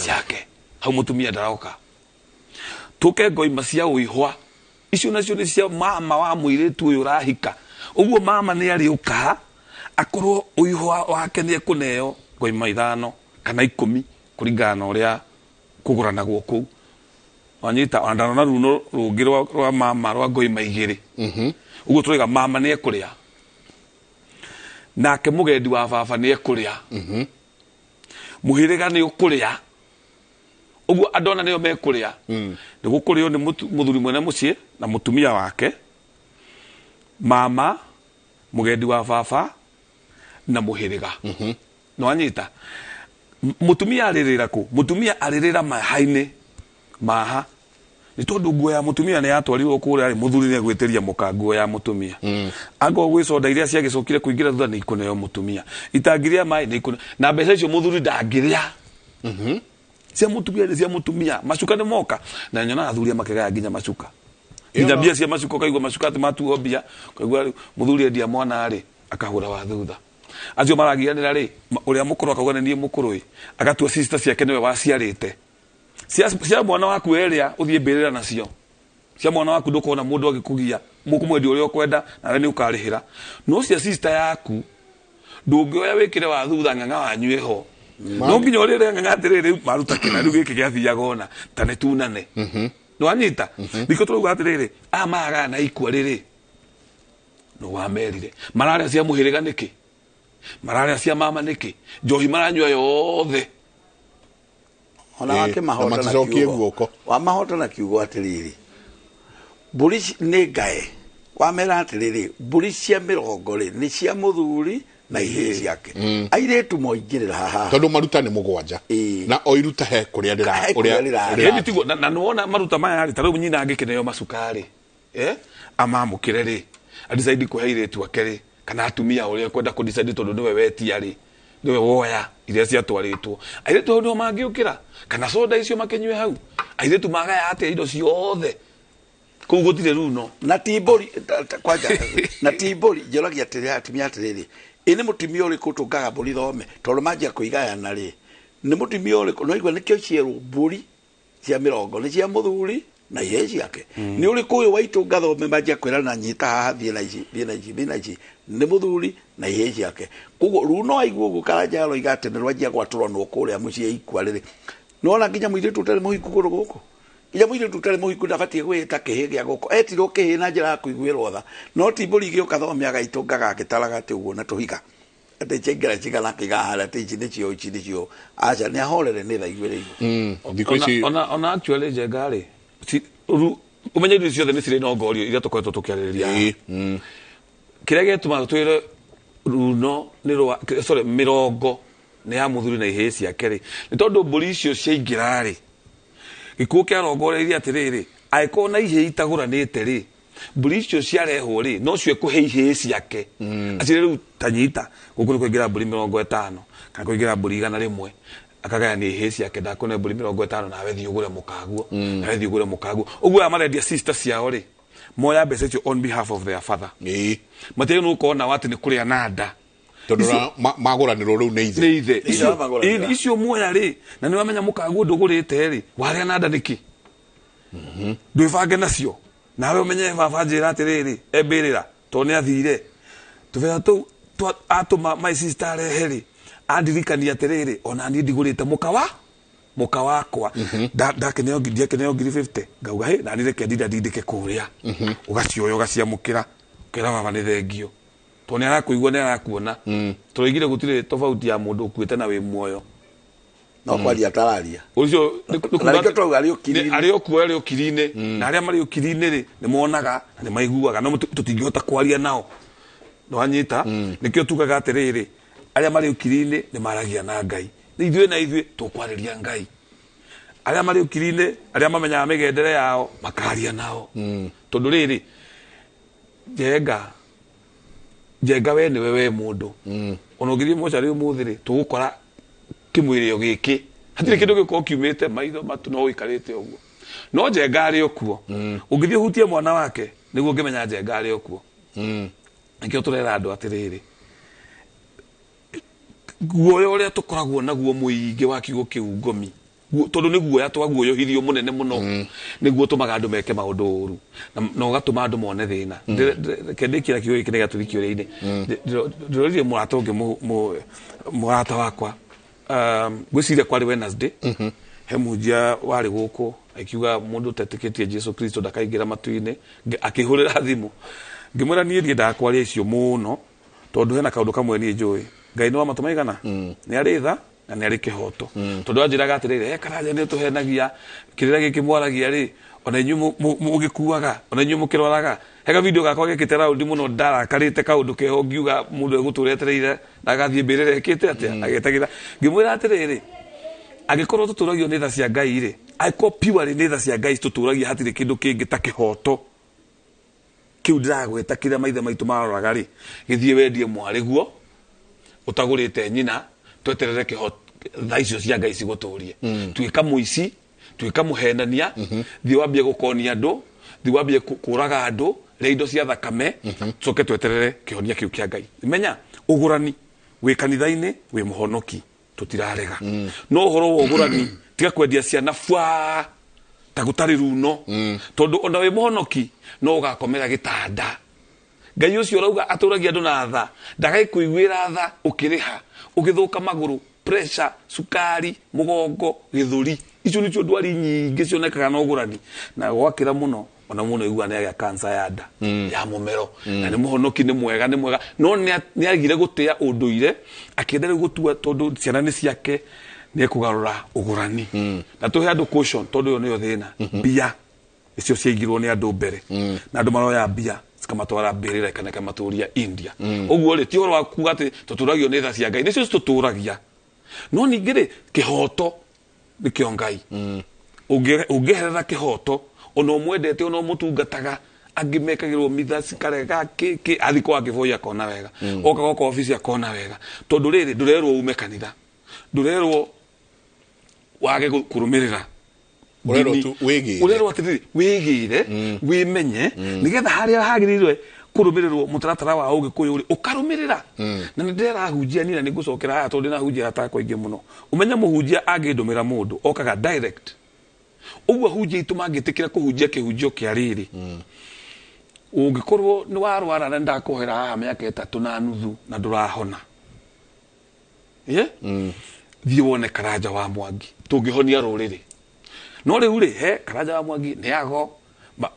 ciake, hau mũtumia ndaroka. Tũke ngoima cia ũihwa, icio nacio nĩ cia mama wa mũirĩtu ũyũ ũrahika. Ũguo mama nĩ arĩũka akorwo ũihwa wake nĩ ekũneo ngoima 5 kana 10 kũringana na ũrĩa kũgũranagwo kũu. Wanyita ona ndarona runo rũngĩ rwa mama rwa ngoima 2. Ũguo tũroiga mama nĩ ekũrĩa, nake mũgendi wa baba nĩ ekũrĩa, mũhĩrĩga nĩ ũkũrĩa. Ũguo andũ ona nĩo mekũrĩa. Nĩ gũkũrĩo nĩ mũthuri mwene mũciĩ na mũtumia wake, mama, mũgendi wa baba na mũhĩrĩga. No anyita mũtumia arĩrĩra kũ? Mũtumia arĩrĩra maha-inĩ maha, nĩ tondũ nguo ya mũtumia nĩ yatwarirwo kũrĩa rĩ, mũthuri nĩ egwĩtĩria mũka nguo ya mũtumia. Angorwo gwĩ soda iria ciagĩcokire kũingĩra thutha nĩ ikũneo mũtumia, itangi rĩa maĩ nĩ ikũneo, na mbeca icio mũthuri ndangĩrĩa. Cia mũtumia nĩ cia mũtumia. Macuka nĩ moka na nyonaga athuri makĩgaya nginya macuka, nginya mbia cia macuka, ũkaigua macuka atĩ matuo mbia, ũkaigua rĩu mũthuri endia mwana rĩ akahũra wa thutha. Acio maragianĩra rĩ, ũrĩa mũkũrũ akauga nĩ niĩ mũkũrũ ĩ, agatua sister ciake nĩwe waciarĩte. Cia mwana waku ĩrĩa ũthiĩ mbĩrĩra nacio, cia mwana waku ndũkona mũndũ agĩkũgia, mũkũmwendia ũrĩa ũkwenda nawe nĩ ũkarĩhĩra. No cia sister yaku ndũngĩoya wĩkĩre wa thutha ng'ang'a wanyu ĩho. No nginya ũrĩre ng'ang'a atĩrĩrĩ, maruta kĩna rĩu gĩkĩ gĩathiaga ona ta nĩ tunane. Nĩwanyita? Nĩkĩo tũrauga atĩrĩrĩ, aya maragaya na ikua rĩrĩ, nũ wamerire? Mararĩa cia mũhĩrĩga nĩkĩ? Mararĩa cia mama nĩkĩ? Njohi maranyua yothe. Ona wake mahota na maticokie kiugo. Guoko. Wamahota na kiugo atĩrĩrĩ, mbũri nĩ ngae. Wamera atĩrĩrĩ, mbũri cia mĩrongo rĩ nĩ cia mũthuri na ihĩĩ ciake. Airĩtu moingĩrĩra haha. Tondũ maruta nĩ 7 na o iruta he kũrĩa He kũrĩa rĩra- Ĩni tiguo, na nĩwona maruta maya rĩ, ta rĩu nyina angĩkĩneo macuka rĩ, amamũkĩre rĩ, adecide kũhe airĩtu ake rĩ, kana atumia ũrĩa kwenda kũdecide tondũ nĩwe wetia rĩ, nĩwe woya iria ciatwarĩtwo. Airĩtu hau nĩho mangĩũkĩra, kana soda icio makĩnyue hau. Airĩtu magaya atĩa indo ciothe? Kũu gũtirĩ runo. Na ti mbũri, kwanja, na ti mbũri, njũragia atĩrĩ, atumia atĩrĩrĩ, ĩ nĩ mũtumia ũrĩkũ ũtũngaga mbũri thome? Tondũ manjia kũigayana rĩ, nĩ mũtumia ũrĩkũ? No igua nĩkĩo cierwo mbũri cia mĩrongo nĩ cia mũthuri na ihĩĩ ciake. Nĩ ũrĩkũ ũyũ waitũnga thome manjia kwĩrana nyita haha, thiĩ na ici, thiĩ na ici, thiĩ na ici, nĩ mũthuri na ihĩĩ ciake. Koguo rĩu no aigue ũguo Karanja aroiga atĩ nĩ rwanjia gwatũranwo kũrĩa mũciĩ ikua rĩrĩ. Nĩwona nginya mũirĩtu ũtarĩ mũhiku kũndũ gũkũ? Nginya mũirĩtu ũtarĩ mũhiku ndabatiĩ gwĩta kĩhĩ gĩa gũkũ. Etirwo kĩhĩ na njĩra ya kũiguĩrwo tha. No ti mbũri igĩũka thome agaitũngaga agĩtaraga atĩ ũguo na tũhiga. Atĩ ciaingĩra cigana akĩiga harĩa atĩ ici nĩcio, ici nĩcio. Aca, nĩ ahorere nĩ tha iguĩrĩirwo. Thikũ ici Ona actually Njenga rĩ, Umenye indo ciothe nĩ cirĩ nongorio iria tũkoretwo tũkĩarĩrĩria. Kĩrĩa gĩtũmaga twĩre runo nĩ rwa sorry mĩrongo nĩ ya mũthuri na ihĩĩ ciake rĩ, nĩ tondũ mbũri icio ciaingĩra rĩ, gĩkuũ kĩarongoreirie atĩrĩrĩ, angĩkorwo na ihĩĩ itagũranĩte rĩ, mbũri icio ciarehwo rĩ, no cio ekũhe ihĩĩ ciake. Acire rĩu ta nyita gũkũ nĩ kũingĩra mbũri 50 kana kũingĩra mbũri 100, akagayania ihĩĩ ciake, ndakũne mbũri 50 nawe thiĩ ũgũre mũkaguo, nawe thiĩ ũgũre mũkaguo. Ũguo aya marendia sister ciao rĩ, moya mbeca icio on behalf of their father. Matiagĩrĩirwo nĩ gũkorwo nao atĩ nĩ kũrĩa na nda. Tondũ magũranĩrwo rĩu nĩ ithe. Nĩ ithe. Icio muoya rĩ, na nĩ wamenya mũkaguo ndũgũrĩte rĩ, warĩa na nda nĩkĩ? Ndwĩbange nacio. Nawe ũmenye baba njĩra atĩrĩrĩ, embĩrĩra tondũ nĩ athire. Tũbeca tũu atũma my sister arehe rĩ, andirikania atĩrĩrĩ, ona niĩ ndigũrĩte mũka wakwa. Ndakeneo ndiakeneo ngiri 50 ngauga hĩ, na niĩ reke ndinda ndindĩke kũrĩa. Ũgacioya ũgaciamũkĩra, ũkera baba nĩ thengio. Tondũ nĩ arakũigua nĩ arakuona. Tũroigire gũtirĩ tofauti ya mũndũ ũkuĩte na wĩ muoyo. No kwaria atararia. Ũcio Na nĩkĩo twauga arĩ ũkiri-inĩ. Arĩ okuo arĩ ũkiri-inĩ. Na arĩa marĩ ũkiri-inĩ rĩ, nĩ monaga na nĩ maiguaga, no tũtingĩhota kwaria nao. Nĩ wanyita? Nĩkĩo tugaga atĩrĩrĩ, arĩa marĩ ũkiri-inĩ nĩ maragia na Ngai. Ithuĩ na ithuĩ tũkwarĩria Ngai. Arĩa marĩ ũkiri-inĩ, arĩa mamenyaga mĩgendere yao, makaria nao. Tondũ rĩrĩ, Njenga we nĩwe we mũndũ. Ona ũngĩthiĩ mocarĩ ũmũthĩ rĩ, tũgũkora kĩmwĩrĩ o gĩkĩ. Hatirĩ kĩndũ gĩkorwo kiumĩte maitho matu no ũikarĩte ũguo. No Njenga arĩ o kuo. Ũngĩthiĩ ũhutie mwana wake, nĩguo ũngĩmenya Njenga arĩ o kuo. Nĩkĩo tũrera andũ atĩrĩrĩ, guoya ũrĩa tũkoragwo naguo mũingĩ wa kiugo kĩu ngomi, tondũ nĩ guoya twaguoyohirio mũnene mũno, nĩguo ũtũmaga andũ meke maũndũ ũru, na ũgatũma andũ mone thĩna. Reke ndĩkĩra kiugo gĩkĩ nĩgetha tũthiĩ kĩũria-inĩ. Ndĩroririe mũrata ũngĩ, mũrata wakwa, ngwĩciria kwarĩ Wednesday, he mũhunjia warĩ gũkũ akiuga mũndũ ũtetĩkĩtie Jesu Kristo ndakaingĩra matu-inĩ, akĩhũrĩra thimũ. Ngĩmwĩra niĩ ndiendaga kwaria icio mũno, tondũ hena kaũndũ kamwe niĩ njũĩ, Ngai nĩ wa matũ maigana, nĩ arĩ tha na nĩ arĩ kĩhoto. Tondũ anjĩraga atĩrĩrĩ, Karanja nĩ ũtũhenagia, kĩrĩra gĩkĩ mwaragia rĩ, ona inyuĩ mũgĩkuaga, ona inyuĩ mũkĩrwaraga. He video gakwa gekĩte raundi mũno, ndarakarĩte kaũndũ keho ngiuga mũndũ egũtũra etereire na agathiĩ mbĩrĩra ĩkĩte atĩa, agetagĩra. Ngĩmwĩra atĩrĩrĩ, angĩkorwo tũtũragio nĩ tha cia Ngai rĩ, angĩkorwo purely nĩ tha cia Ngai citũtũragia, hatirĩ kĩndũ kĩngĩ ta kĩhoto kĩu ndĩragweta kĩrĩa maithe maitũ maroraga rĩ, gĩthiĩ wendie mwarĩ guo ũtagũrĩte nyina, tweterere kĩhoto tha icio cia Ngai cigũtũrie. Tuĩka mũici, tuĩka mũhenania, thiĩ wambie gũkonia andũ, thiĩ wambie kũraga andũ, rĩa indo cia thakame, coke tweterere kĩhonia kĩu kĩa Ngai. Menya ũgũrani wĩ kanitha-inĩ, wĩ mũhonoki, tũtirarega. No ũhoro wa ũgũrani, tiga kwendia ciana bwa ta gũtarĩ runo, tondũ ona wĩ mũhonoki no ũgakomera gĩtanda. Ngai ũcio ũrauga atũragia andũ na tha, ndagagĩkũiguĩra tha ũkĩrĩha, ũgĩthũka magũrũ, pressure, cukari, mũgongo, gĩthũri. Icio nĩcio ndwari nyingĩ cionekaga na ũgũrani. Na gwakĩra mũno, ona mũno igua nĩ agĩa cancer ya nda, ya mũmero. Na nĩ mũhonoki, nĩ mwega, nĩ mwega. No nĩ agire gũtĩa ũndũire, akĩenda rĩu gũtua tondũ ciana nĩ ciake, nĩ ekũgarũra ũgũrani. Na tũhe andũ caution tondũ ĩyo nĩyo thĩna. Mbia icio ciaigirwo nĩ andũ mbere. Na andũ maroya mbia cikamatwara mbĩrĩra kana ikamatũria India. Ũguo rĩ, ti ũhoro wa kuga atĩ tũtũragio nĩ tha cia Ngai, nĩcio citũtũragia. No ningĩ rĩ, kĩhoto nĩkĩo Ngai. Ũngĩeherera kĩhoto, ona ũmwendete, ona ũmũtungataga, angĩ mekagĩrwo mitha cikarega kĩ, athiĩ kwa Kĩboi akona wega. Oka gwoka obici akona wega. Tondũ rĩrĩ, ndũrerwo ume kanitha, ndũrerwo wage kũrũmĩrĩra. Ũrerwo tu wĩgĩre. Ũrerwo atĩrĩrĩ, wĩgĩre, wĩmenye, nĩgetha harĩa hagĩrĩirwo kũrũmĩrĩrwo mũtaratara wa ũgĩkũyũ rĩ, ũkarũmĩrĩra. Na nĩ ndĩrahunjia niĩ na nĩ ngũcokera haha tondũ ndĩrahunjia atakwa aingĩ mũno. Ũmenye mũhunjia angĩndũmĩra mũndũ, okaga direct. Ũguo ahunjia aitũ mangĩtĩkĩra kũhunjia kĩhunjio kĩa rĩrĩ. Ũngĩkorwo nĩ warwara na ndakũhera haha mĩaka 3.5 na ndũrahona. Thiĩ wone Karanja wa Mwangi, tũngĩhonia rũrĩrĩ. No rĩu rĩ, he Karanja wa Mwangi nĩ ago,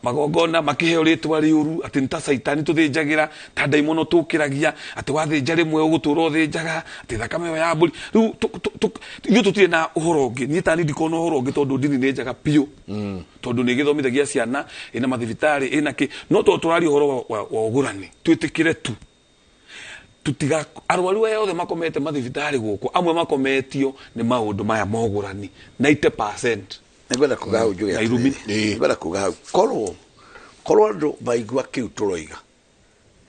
Magongona makiheo ritwa riuru ati nta saitani tuthinjagira ta ndaimono tukiragia ati wathinja rimwe ugutura uthinjaga ati thakame yo ya mburi riu ithuĩ tutire na uhoro ungi ni tani ndikona uhoro ungi tondu ndini ni njega piu tondu ni githomithagia ciana ina mathibitari ina ki no to turari uhoro wa ugurani twitikire tu tutiga arwaru aya othe makomete mathibitari guku amwe makometio ni maundu maya mogurani 90% nĩngwenda kuga hau njuge nĩngwenda kuga hau korwo andũ maigua kĩu tũroiga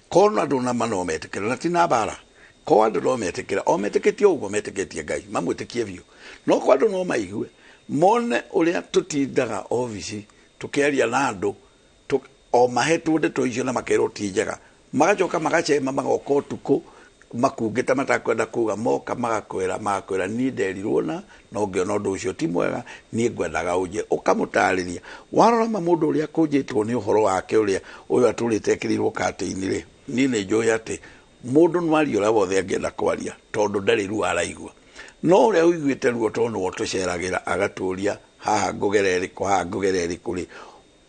korwo andũ nama no metĩkĩra na ti na mbara korwo andũ no metĩkĩra o metĩkĩtie ũguo metĩkĩtie Ngai mamwĩtĩkie biũ no korwo andũ no maigue mone ũrĩa tũtindaga obici tũkĩaria na andũ o mahetwo ndeto icio na makerwo ti njega magacoka magacema magoka ũtukũ makungĩte matakwenda kuga moka magakwĩra niĩ nderirwo na no ngĩona ũndũ ũcio ti mwega niĩ ngwendaga ũnjĩre ũkamũtarĩria warora ma mũndũ ũrĩa akũnjĩtwo nĩ ũhoro wake ũrĩa ũyũ atũrĩte ekĩrĩirwo katĩ-inĩ rĩ niĩ nĩ njũĩ atĩ mũndũ no arie ũrĩa wothe angĩenda kwaria tondũ ndarĩ ruo araigua no ũrĩa ũiguĩte ruo tondũ nĩwe ũtũceragĩra agatũria haha ngũgere ĩrĩkũ haha ngũgere ĩrĩkũ rĩ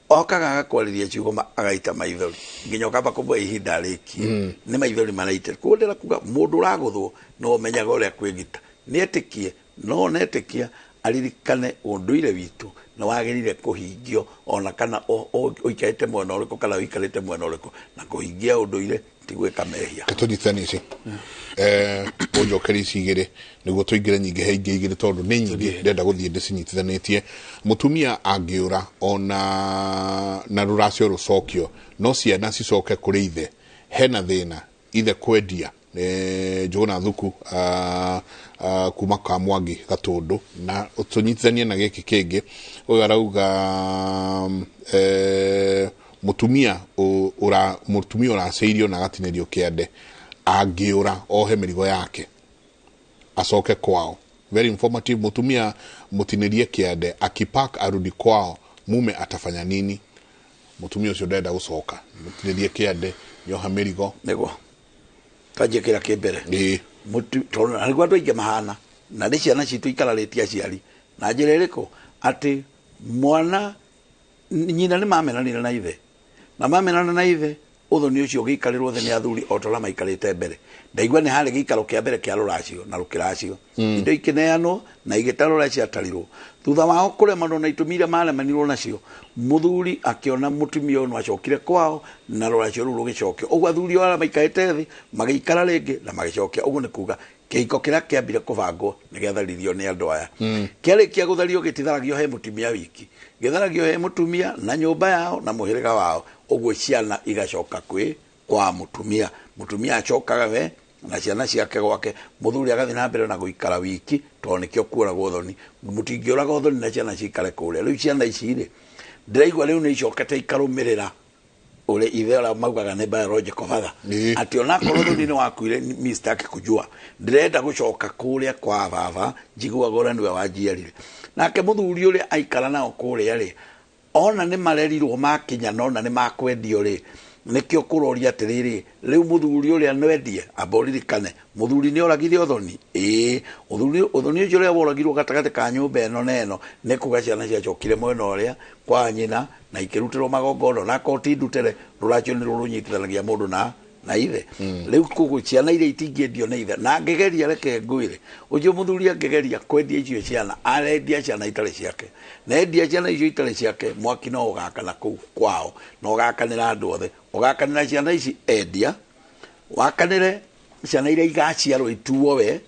okaga agakwarĩria ciugo agaita maithori nginya ũkamba kũmwe ihinda rĩkie nĩ maithori maraite koguo ndĩra kuga mũndũ ũragũthwo no ũmenyaga ũrĩa kwĩgita nĩetĩkie no onetĩkia aririkane ũndũire witũ na wagĩrĩire kũhingio ona kana ũikarĩte mwena ũrĩkũ kana ũikarĩte mwena ũrĩkũ na kũhingia ũndũire ti gwĩka mehia tũnyitithanie ici ũnjokerie ici igĩrĩ nĩguo tũingĩre nyingĩ he ingĩ igĩrĩ tondũ nĩ nyingĩ ndĩrenda gũthiĩ ndĩcinyitithanĩtie mũtumia angĩũra ona na rũracio rũcokio no ciana cicoke kũrĩ ithe hena thĩna ithe kwendia Njũgũna Thuku kuma ka Mwangi Gatũndũ na tũnyitithanie na gĩkĩ kĩngĩ ũyũ arauga mutumia ũracĩirio na agatinĩrio kĩande angĩũra ohe mĩrigo yake acoke kwao very informative mutumia mutinĩrie kĩande akipak arudi kwao mume atafanya nini mutumia ũcio ndenda gũcoka mutinĩrie kĩande nĩoha mĩrigo nĩguo kanjie kĩrĩa kĩ mbere tondũ na nĩguo andũ aingĩ mahana na nĩ ciana citũ ikararĩtie aciari na njĩra ĩrĩkũ atĩ mwana nyina nĩ mamenanire na ithe na mamenana na ithe ũthoni ũcio ũgĩikarĩrwo thĩ nĩ athuri o ta ũrĩa maikarĩte mbere ndaigua nĩ harĩ gĩikaro kĩa mbere kĩa rũracio na rũkĩracio indo ikĩneanwo na igĩtarwo ũrĩa ciatarirwo thutha wao kũremanwo na itũmi iria maremanirwo nacio mũthuri akĩona mũtumia ũyũ no acokire kwao na rũracio rũu rũgĩcokio ũguo athuri arĩa maikarĩte thĩ magĩikara rĩngĩ na magĩcokia ũguo nĩ kuga kĩhiko kĩrĩa kĩambire kũbangwo nĩ gĩatharirio nĩ andũ aya kĩarĩkia gũthario gĩtitharagio he mũtumia wiki gĩtharagio he mũtumia na nyũmba yao na mũhĩrĩga wao ũguo ciana igacoka kwĩ kwa mũtumia mũtumia acokaga we na ciana ciake gwake mũthuri agathiĩ na mbere na gũikara wiki tondũ nĩkĩo kuoragwo thoni mũtingĩũraga thoni na ciana cikare kũrĩa rĩu ciana ici rĩ ndĩraigua rĩu nĩ icokete ikarũmĩrĩra ule ithe ũrĩa maugaga nĩ biological father atĩ onakorwo thoni nĩ wakuire mi sitaki kujua ndĩrenda gũcoka kũrĩa kwa baba njiguaga ũrĩa nĩwe wanjiarire nake mũthuri ũrĩa aikara nao kũrĩa rĩ ona nĩ marerirwo makinya na ona nĩ makwendio rĩ nĩkĩo kũroria atĩrĩrĩ rĩu mũthuri ũrĩa nwendie amba ũririkane mũthuri nĩ oragire ũthoni ĩĩ ũthoni ũcio ũrĩa woragirwo gatagatĩ ka nyũmba ĩno na ĩno nĩ kuga ciana ciacokire mwena ũrĩa kwa nyina na ikĩrutĩrwo magongona na akorwo ti ndutere rũracio nĩ rũnyitithanagia mũndũ na ithe rĩu koguo ciana iria itingĩendio nĩ ithe na angĩgeria reke ngwĩre ũcio mũthuri angĩgeria kwendia icio ciana arendia ciana itarĩ ciake na endia ciana icio itarĩ ciake mwaki no ũgakana kũu kwao na ũgakanĩra andũ othe ũgakanĩra ciana ici endia wakanĩre ciana iria igaciarwo ituo we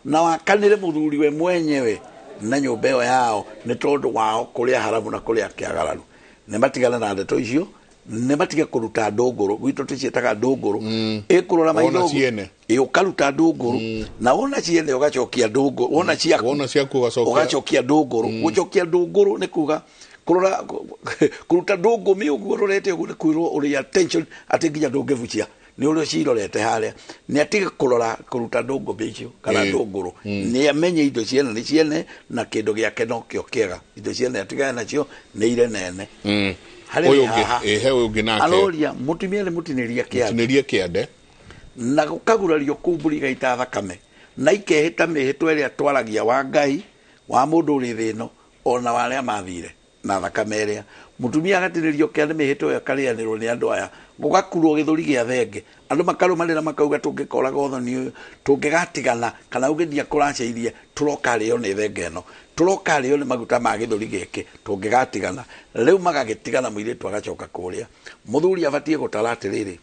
na wakanĩre mũthuri we mwenyewe na nyũmba ĩyo yao nĩ tondũ wao kũrĩa haramu na kũrĩa kĩagararu nĩ matigane na ndeto icio nĩ matige kũruta ndũngũrũ gwitũ tũciĩtaga ndũngũrũ ĩkũrora maitho ĩ ũkaruta ndũngũrũ na wona ciene ũgacokia ndũngũrũ wona ciaku ũgacokia ndũngũrũ gũcokia ndũngũrũ nĩ kuga kũrora kũruta ndũngũmi ũguo ũrorete ũguo nĩ kwĩrwo ũrĩa attention atĩ nginya ndũngĩbucia nĩ ũrĩa cirorete harĩa nĩ atige kũrora kũruta ndũngũmi icio kana ndũngũrũ nĩ amenye indo ciene nĩ ciene na kĩndũ gĩake nokĩo kĩega indo ciene atigane nacio nĩ ire nene ũyũ ũngĩ he ũyũ ũngĩ nake aroria mũtumia nĩ mũtinĩrie kĩande mũtinĩrie kĩande na gũkagurario kũu mbũri igaita thakame na ikehĩta mĩhĩtwa ĩrĩa twaragia wa Ngai wa mũndũ ũrĩ thĩ ĩno ona wa arĩa mathire Na thakame ĩrĩa mũtumia agatinĩrio kĩa nĩ mĩhĩto ĩyo akarĩanĩrwo nĩ andũ aya gũgakurwo gĩthũri gĩa thenge andũ makarũmanĩra makauga tũngĩkoraga ũthoni ũyũ tũngĩgatigana kana ũngĩthiĩ kũracĩirie tũroka rĩo nĩ thenge ĩno tũroka rĩo nĩ maguta ma gĩthũri gĩkĩ tũngĩgatigana rĩu magagĩtigana mũirĩtu agacoka kũrĩa mũthuri abatiĩ gũtara atĩrĩrĩ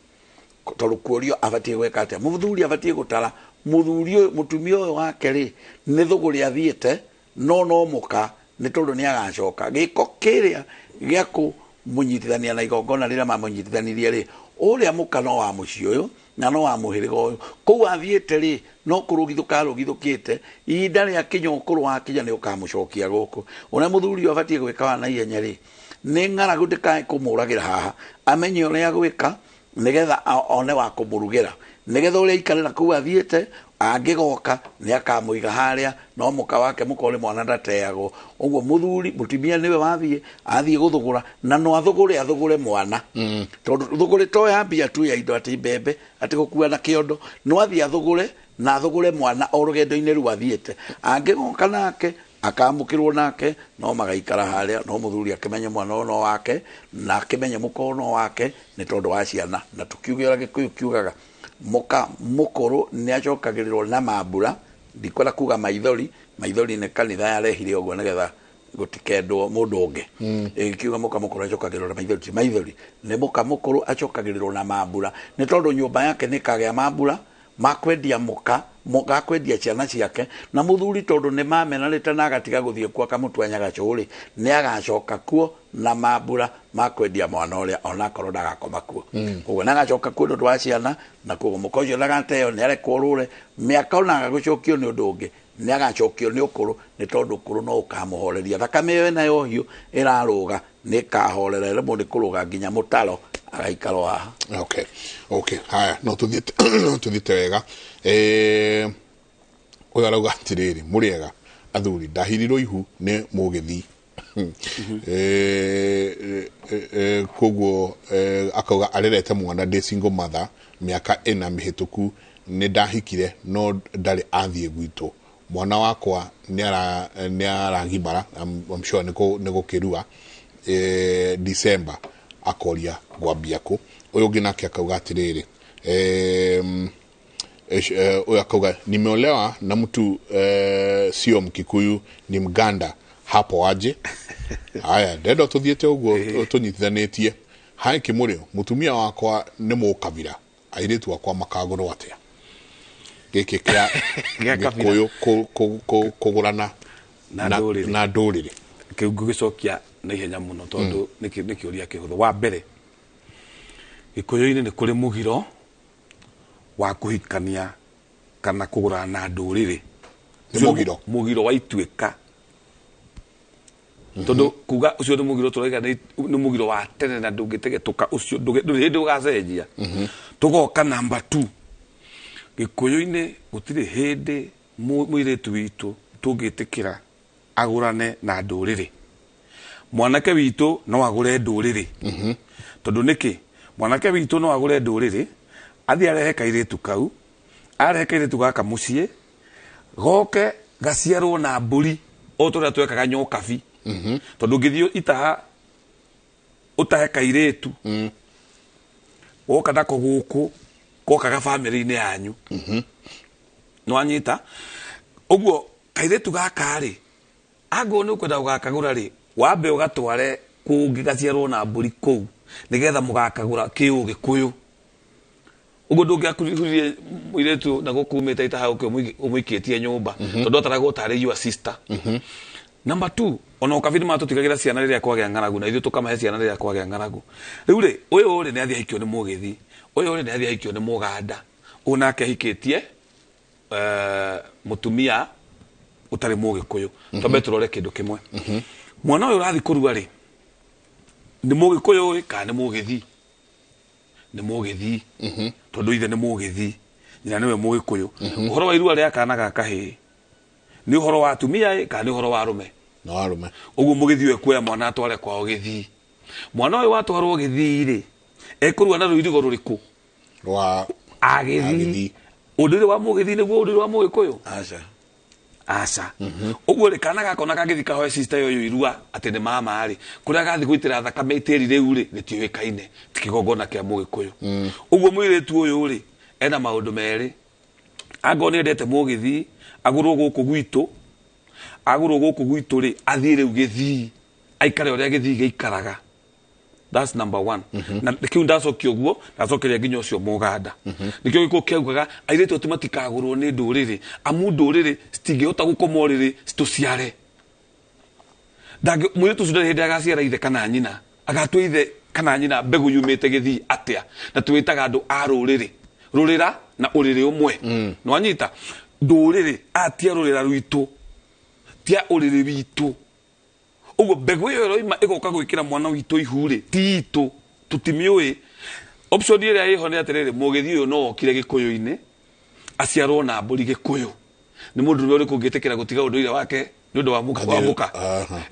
tondũ kuorio abatiĩ gwĩka atĩa mũthuri abatiĩ gũtara mũthuri ũyũ mũtumia ũyũ wake rĩ nĩ thũgũrĩ athiĩte no no mũka nĩ tondũ nĩ agacoka gĩko kĩrĩa gĩa kũmũnyitithania na igongona rĩrĩa mamũnyitithanirie rĩ ũrĩa mũka no wa mũciĩ ũyũ na no wa mũhĩrĩga ũyũ kũu athiĩte rĩ no kũrũgithũka arũgithũkĩte ihinda rĩa kinya ũkũrũ wakinya nĩ ũkamũcokia gũkũ ũrĩa mũthuri ũyũ abatiĩ gwĩka wa naihenya rĩ nĩ ng'aragu ndĩkae kũmũragĩra haha amenye ũrĩa gwĩka nĩgetha one wa kũmũrugĩra nĩgetha ũrĩa aikarĩra kũu athiĩte angĩgoka nĩ akamũiga harĩa no mũka wake mũka ũrĩ mwana ndateagwo ũguo mũthuri mũtumia nĩwe wathiĩ athiĩ gũthũgũra na no athũgũre athũgũre mwana tondũ thũgũrĩ to ya mbia tu ya indo atĩ mbembe atĩ gũkua na kĩondo no athiĩ athũgũre na athũgũre mwana o rũgendo-inĩ rũu athiĩte angĩgoka nake akamũkĩrwo nake no magaikara harĩa no mũthuri akĩmenye mwana ũyũ no wake na akĩmenye mũka ũyũ no wake nĩ tondũ wa ciana na tũkiuge ũrĩa Gĩkũyũ kiugaga mũka mũkũrũ nĩ acokagĩrĩrwo na mambura ndikwenda kuga maithori maithori nĩ kanitha yarehire ũguo nĩgetha gũtikendwo mũndũ ũngĩ ĩkiuga mũka mũkũrũ acokagĩrĩrwo na maithori ti maithori nĩ mũka mũkũrũ acokagĩrĩrwo na mambura nĩ tondũ nyũmba yake nĩ kagĩa mambura makwendia mũka gakwendia ciana ciake na mũthuri tondũ nĩ mamenanĩte na agatiga gũthiĩ kuo akamũtua nyagacũrĩ nĩ agacoka kuo na mambura makwendia mwana ũrĩa onakorwo ndagakoma kuo koguo nagacoka kuo nĩ ũndũ wa ciana na koguo mũka ũcio ndagateo nĩ arekwo rũre mĩaka ona agagũcokio nĩ ũndũ ũngĩ nĩ agacokio nĩ ũkũrũ nĩ tondũ ũkũrũ no ũkamũhoreria thakame ĩyo ĩna ya ũhiũ ĩrarũga nĩ ĩkahorera ĩremwo nĩ kũrũga nginya mũtaro agaikara o haha. Okay, okay, haya no tuthiĩte wega ũyũ arauga atĩrĩrĩ mũrĩega athuri ndahirirwo ihu nĩ mũgĩthi koguo akauga arerete mwana ndĩ single mother mĩaka 4 mĩhĩtũku nĩ ndahikire no ndarĩ athiĩ gwitũ mwana wakwa nĩ aragimara I'm sure nĩ gũkĩrua December akoria gwambia kũ ũyũ ũngĩ nake akauga atĩrĩrĩ ũyũ akauga nimeolewa na mtu sio Mkikuyu ni Mganda hapo aje haya ndendo tuthiĩte ũguo tũnyitithanĩtie hai kĩmũrĩo mũtumia wakwa nĩ mũkabira airĩtu akwa makagũrwo atĩa gĩkĩ kĩa Gĩkũyũ kũgũrana na ndũrĩrĩ kĩu ngũgĩcokia na ihenya mũno tondũ nĩ kĩũria kĩhũthũ wa mbere Gĩkũyũ-inĩ nĩ kũrĩ mũgiro wa kũhikania kana kũgũrana na ndũrĩrĩ nĩ mũgiro wa ituĩka tondũ kuga ũcio nĩ mũgiro tũrauga nĩ mũgiro wa tene na ndũngĩtegetũka ũcio ndũrĩ hĩndĩ ũgacenjia tũgoka namba 2 Gĩkũyũ-inĩ gũtirĩ hĩndĩ mũirĩtu witũ tũngĩtĩkĩra agũrane na ndũrĩrĩ mwanake witũ no agũre ndũrĩrĩ tondũ nĩkĩ mwanake witũ no agũre ndũrĩrĩ athiĩ arehe kairĩtu kau arehe kairĩtu gaka mũciĩ goke gaciarwo na mbũri o ta ũrĩa twekaga nyokabi tondũ ũngĩthiĩ itaha ũtahe kairĩtu woka nako gũkũ gokaga bamĩrĩ-inĩ yanyu nĩwanyita ũguo kairĩtu gaka rĩ angorwo nĩ ũkwenda gũgakagũra rĩ wambe ũgatware kũngĩ gaciarwo na mbũri kũu nĩgetha mũgakagũra kĩũgĩkũyũ ũguo ndũngĩakuririe mũirĩtu na gũkumĩte itaha ũke ũmũikĩtie nyũmba tondũ ataragwo tarĩ your sister. Number 2 ona ũkabiri matũtigagĩra ciana rĩrĩa kwagĩa ng'aragu na ithuĩ tũkamahe ciana rĩrĩa kwagĩa ng'aragu rĩu rĩ ũyũ rĩ nĩ athiĩ ahikio nĩ mũgĩthi ũyũ rĩ nĩ athiĩ ahikio nĩ mũganda ũyũ nake ahikĩtie mũtumia ũtarĩ mũgĩkũyũ twambe tũrore kĩndũ kĩmwe mwana ũyũ ũrathiĩ kũrua rĩ nĩ mũgĩkũyũ ĩ kana nĩ mũgĩthi nĩ mũgĩthi tondũ ithe nĩ mũgĩthi nyina nĩwe mũgĩkũyũ ũhoro wa irua rĩa kana ga kahĩĩ nĩ ũhoro wa atumia ĩ kana nĩ ũhoro wa arũme no arũme ũguo mũgĩthi ũyũ ekuoya mwana atware kwao gĩthii mwana ũyũ watwarwo gĩthii rĩ ekũrua na rũirigo rũrĩkũ rwa agĩthii ũndũire wa mũgĩthi nĩguo ũndũire wa mũgĩkũyũ aca Aca. Ũguo rĩ, kana gakona kangĩthiĩ kahoe sister ũyũ irua atĩ nĩ mama rĩ, kũrĩa gathiĩ gũitĩra thakame itĩri rĩu rĩ, rĩtiũĩkaine, ti kĩgongona kĩa Mũgĩkũyũ. Ũguo mũirĩtu ũyũ rĩ, ena maũndũ merĩ. Angorwo nĩ endete Mũgĩthii, agũrwo gũkũ gwitũ, agũrwo gũkũ gwitũ rĩ, athiĩ rĩu Gĩthii, aikare ũrĩa Gĩthii gĩikaraga. That's number one. Na kĩu ndacokia ũguo, ndacokeria nginya ũcio Mũganda. Nĩkĩo gĩkũyũ kĩaugaga airĩtu aitũ matikagũrwo nĩ ndũrĩrĩ, amu ndũrĩrĩ citingĩhota gũkoma ũrĩrĩ citũciare. Mũirĩtu ũcio ndarĩ hĩndĩ agaciara ithe kana nyina, agatua ithe kana nyina mbegũ yumĩte Gĩthii atĩa? Na twĩtaga andũ a rũrĩrĩ, rũrĩra na ũrĩrĩ ũmwe. Nĩwanyita? Ndũrĩrĩ, aya ti a rũrĩra rwitũ, ti a ũrĩrĩ witũ. Ũguo mbegũ ĩyo ĩroima ĩgoka gwĩkĩra mwana witũ ihu rĩ, ti itũ, tũtimĩũĩ. Option ĩrĩa ĩho nĩ atĩrĩrĩ, Mũgĩthii ũyũ no okire Gĩkũyũ-inĩ, aciarwo na mbũri Gĩkũyũ. Nĩ mũndũ ũrĩa ũrĩkũ ũngĩtĩkĩra gũtiga ũndũire wake nĩ ũndũ wa mũka wa mũka?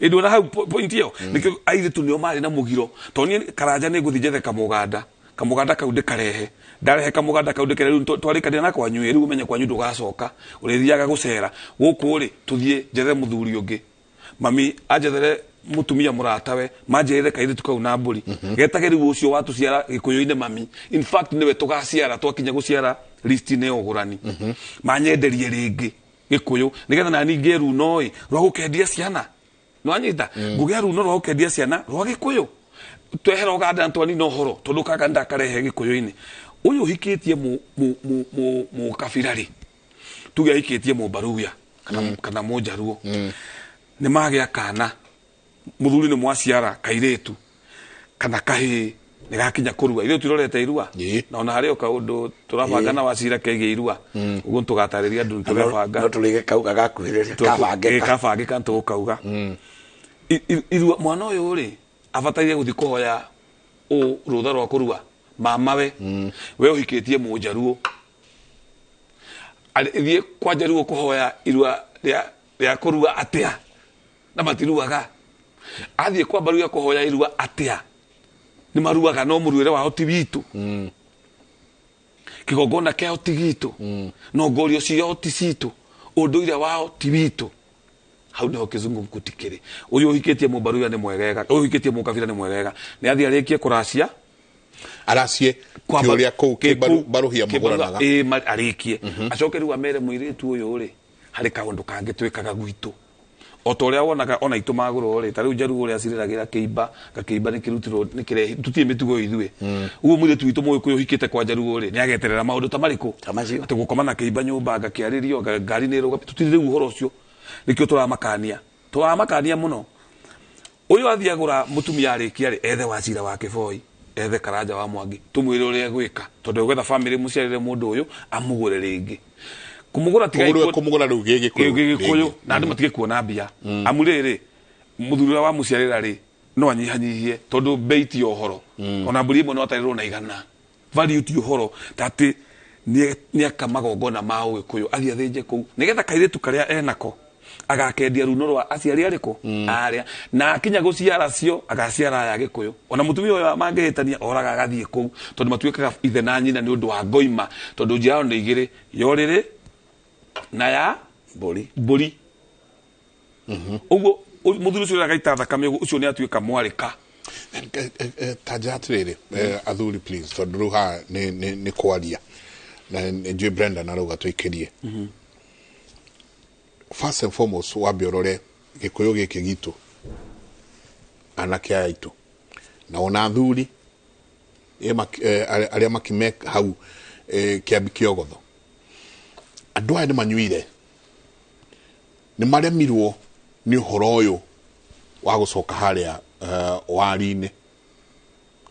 Ĩndĩ ona hau point ĩyo, nĩkĩo airĩtu nĩo marĩ na mũgiro. Tondũ niĩ Karanja nĩ ngũthiĩ njethe kamũganda, kamũganda kau ndĩkarehe. Ndarehe kamũganda kau ndĩkere, rĩu twarĩkanĩra na kwanyu ĩ, rĩu ũmenye kwanyu ndũgacoka, ũrĩthiaga gũcera. Gũkũ rĩ, tũthiĩ njethe mũthuri ũngĩ. Mami anjethere mũtumia mũratawe, manjĩrĩre kairĩtu kau na mbũri. Getage rĩu ũcio watũciara Gĩkũyũ-inĩ mami. In fact nĩwe tũgaciara twakinya gũciara list-inĩ ya ũgũrani. Manyenderie rĩngĩ Gĩkũyũ nĩgetha nani ngĩe runo ĩ rwa gũkendia ciana. Nĩwanyita? Ngũgĩa runo rwa gũkendia ciana rwa Gĩkũyũ. Twehera Ũganda na twanina ũhoro tondũ kaka ndakarehe Gĩkũyũ-inĩ. Ũyũ ũhikĩtie mũkabira rĩ, tuge ahikĩtie Mũmbaruya kana Mũnjaruo. Nĩ magĩa kana, mũthuri nĩ mwaciara kairĩtu kana kahĩĩ, nĩ gakinya kũrua. Ithuĩ tũrorete irua na ona harĩ o kaũndũ tũrabanga na Wacira kegiĩ irua, ũguo tũgatarĩria andũ tũrebanga. No tũrĩge kauga gakuhĩrĩria kabangĩka. Kabangĩka tũgũkauga. Irua mwana ũyũ rĩ, abataire gũthiĩ kũhoya rũtha rwa kũrua mamawe, we ũhikĩtie Mũnjaruo, thiĩ kwa Njaruo kũhoya irua rĩa kũrua atĩa na matiruaga. Athiĩ kwa Mbaruya kũhoya irua atĩa, nĩ maruaga no mũruĩre wao ti witũ, kĩgongona kĩao ti gitũ, no ngorio ciao ti citũ, ũndũire wao ti witũ. Hau nĩho kĩzungumkuti kĩrĩ. Ũyũ ũhikĩtie Mũmbaruya nĩ mwegega, ũyũ ũhikĩtie Mũkabira nĩ mwegega, nĩ athiĩ arĩkie kũracia, aracie kĩũria kũu kĩmbaruhia mũgũranaga. Ĩ, arĩkie acoke rĩu amere mũirĩtu ũyũ rĩ, harĩ kaũndũ kangĩ twĩkaga gwitũ o ta ũrĩa wonaga ona itũ magũrwo rĩ, ta rĩu Njaruo ũrĩa cirĩragĩra kĩimba, gakĩimba nĩ kĩrutirwo nĩ kĩrehi, tũtirĩ mĩtugo ithuĩ. Ũguo mũirĩtu witũ Mũgĩkũyũ ũhikĩte kwa Njaruo rĩ, nĩ ageterera maũndũ ta marĩkũ? Atĩ gũkoma na kĩimba nyũmba, ngakĩarĩrio, ngari nĩ ĩrũga, tũtirĩ rĩu ũhoro ũcio. Nĩkĩo tũramakania mũno. Ũyũ athiĩ agũra mũtumia arĩkia rĩ, ethe Wacira wa Kĩboi, ethe Karanja wa Mwangi, tũmwĩre ũrĩa egwĩka, tondũ egwetha famĩlĩ mũciarĩre mũndũ ũyũ amũgũre rĩngĩ. Kũmũgũra tiga Kũmũgũra rĩu gĩ Gĩkũyũ na andũ matige kuona mbia. Amu rĩrĩ, mũthuri ũrĩa wamũciarĩra rĩ, no anyihanyihie tondũ bei ti ũhoro. Ona mbũri ĩmwe no atarĩrwo na 100. Value ti ũhoro ta atĩ nĩ aka magongona ma Ũgĩkũyũ athiĩ athĩnje kũu nĩgetha kairĩtu karĩa enako agakendia runo rwa aciari arĩkũ arĩa, na akinya gũciara cio agaciara aya Gĩkũyũ. Ona mũtumia ũyũ mangĩhĩtania oraga agathiĩ kũu tondũ matuĩkaga ithe na nyina nĩ ũndũ wa ngoima, tondũ njiaro nĩ igĩrĩ, ya ũrĩrĩ na ya mbũri. Ũguo mũthuri ũcio agaita thakame ũguo, ũcio nĩ atuĩka mwarĩka. Ta nja atĩrĩrĩ, athuri please, tondũ rĩu haha nĩ kwaria na nĩ njũĩ Brenda arauga tũikĩrie. First and foremost, wambe ũrore Gĩkũyũ gĩkĩ gitũ, anake aya aitũ na ona athuri arĩa makime hau kĩambi kĩogotho, andũ aya nĩ manyuire, nĩ maremirwo nĩ ũhoro ũyũ wa gũcoka harĩa wari-inĩ,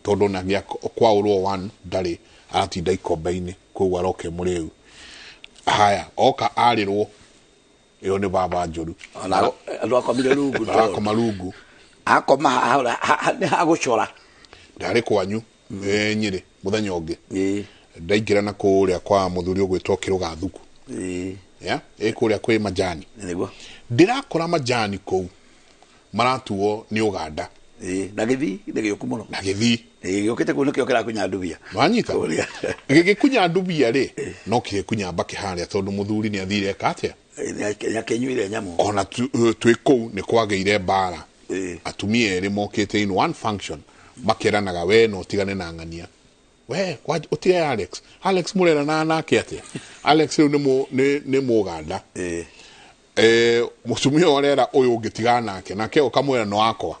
tondũ ona gĩa kwaũrwo one ndarĩ aratinda ikombe-inĩ, koguo aroke mũrĩu haya oka arĩrwo ĩyo nĩ baba njũru. Andũ akomire rungu. Arakoma rungu. Akoma nĩ hagũcora. Ndarĩ kwanyu Nyĩrĩ mũthenya ũngĩ ndaingĩra na kũrĩa kwa mũthuri ũgwĩtwo Kĩrũga Thuku, ya ĩ kũrĩa kwĩ majani, ndĩrakora majani kũu maratuo nĩ Ũganda. Na Gĩthii nĩ gĩũku mũno. Na Gĩthii gĩũkĩte kũu nĩkĩo kĩrakunya ndubia. Wanyita gĩgĩkunya ndubia rĩ, no kĩgĩkunya mbakĩ harĩa, tondũ mũthuri nĩ athire eka atĩa. Nĩakĩnyuire nyamũ. Ona twĩ kũu nĩ kwagĩire mbara, atumia erĩ mokĩte in one function makeranaga, we no ũtigane na ng'ania, we ũtige Alex. Alex mũrerana nake atĩa? Alex rĩu nĩ mũganda. Mũtumia ũrera ũyũ ũngĩ nake, nake ũkamwĩra no wakwa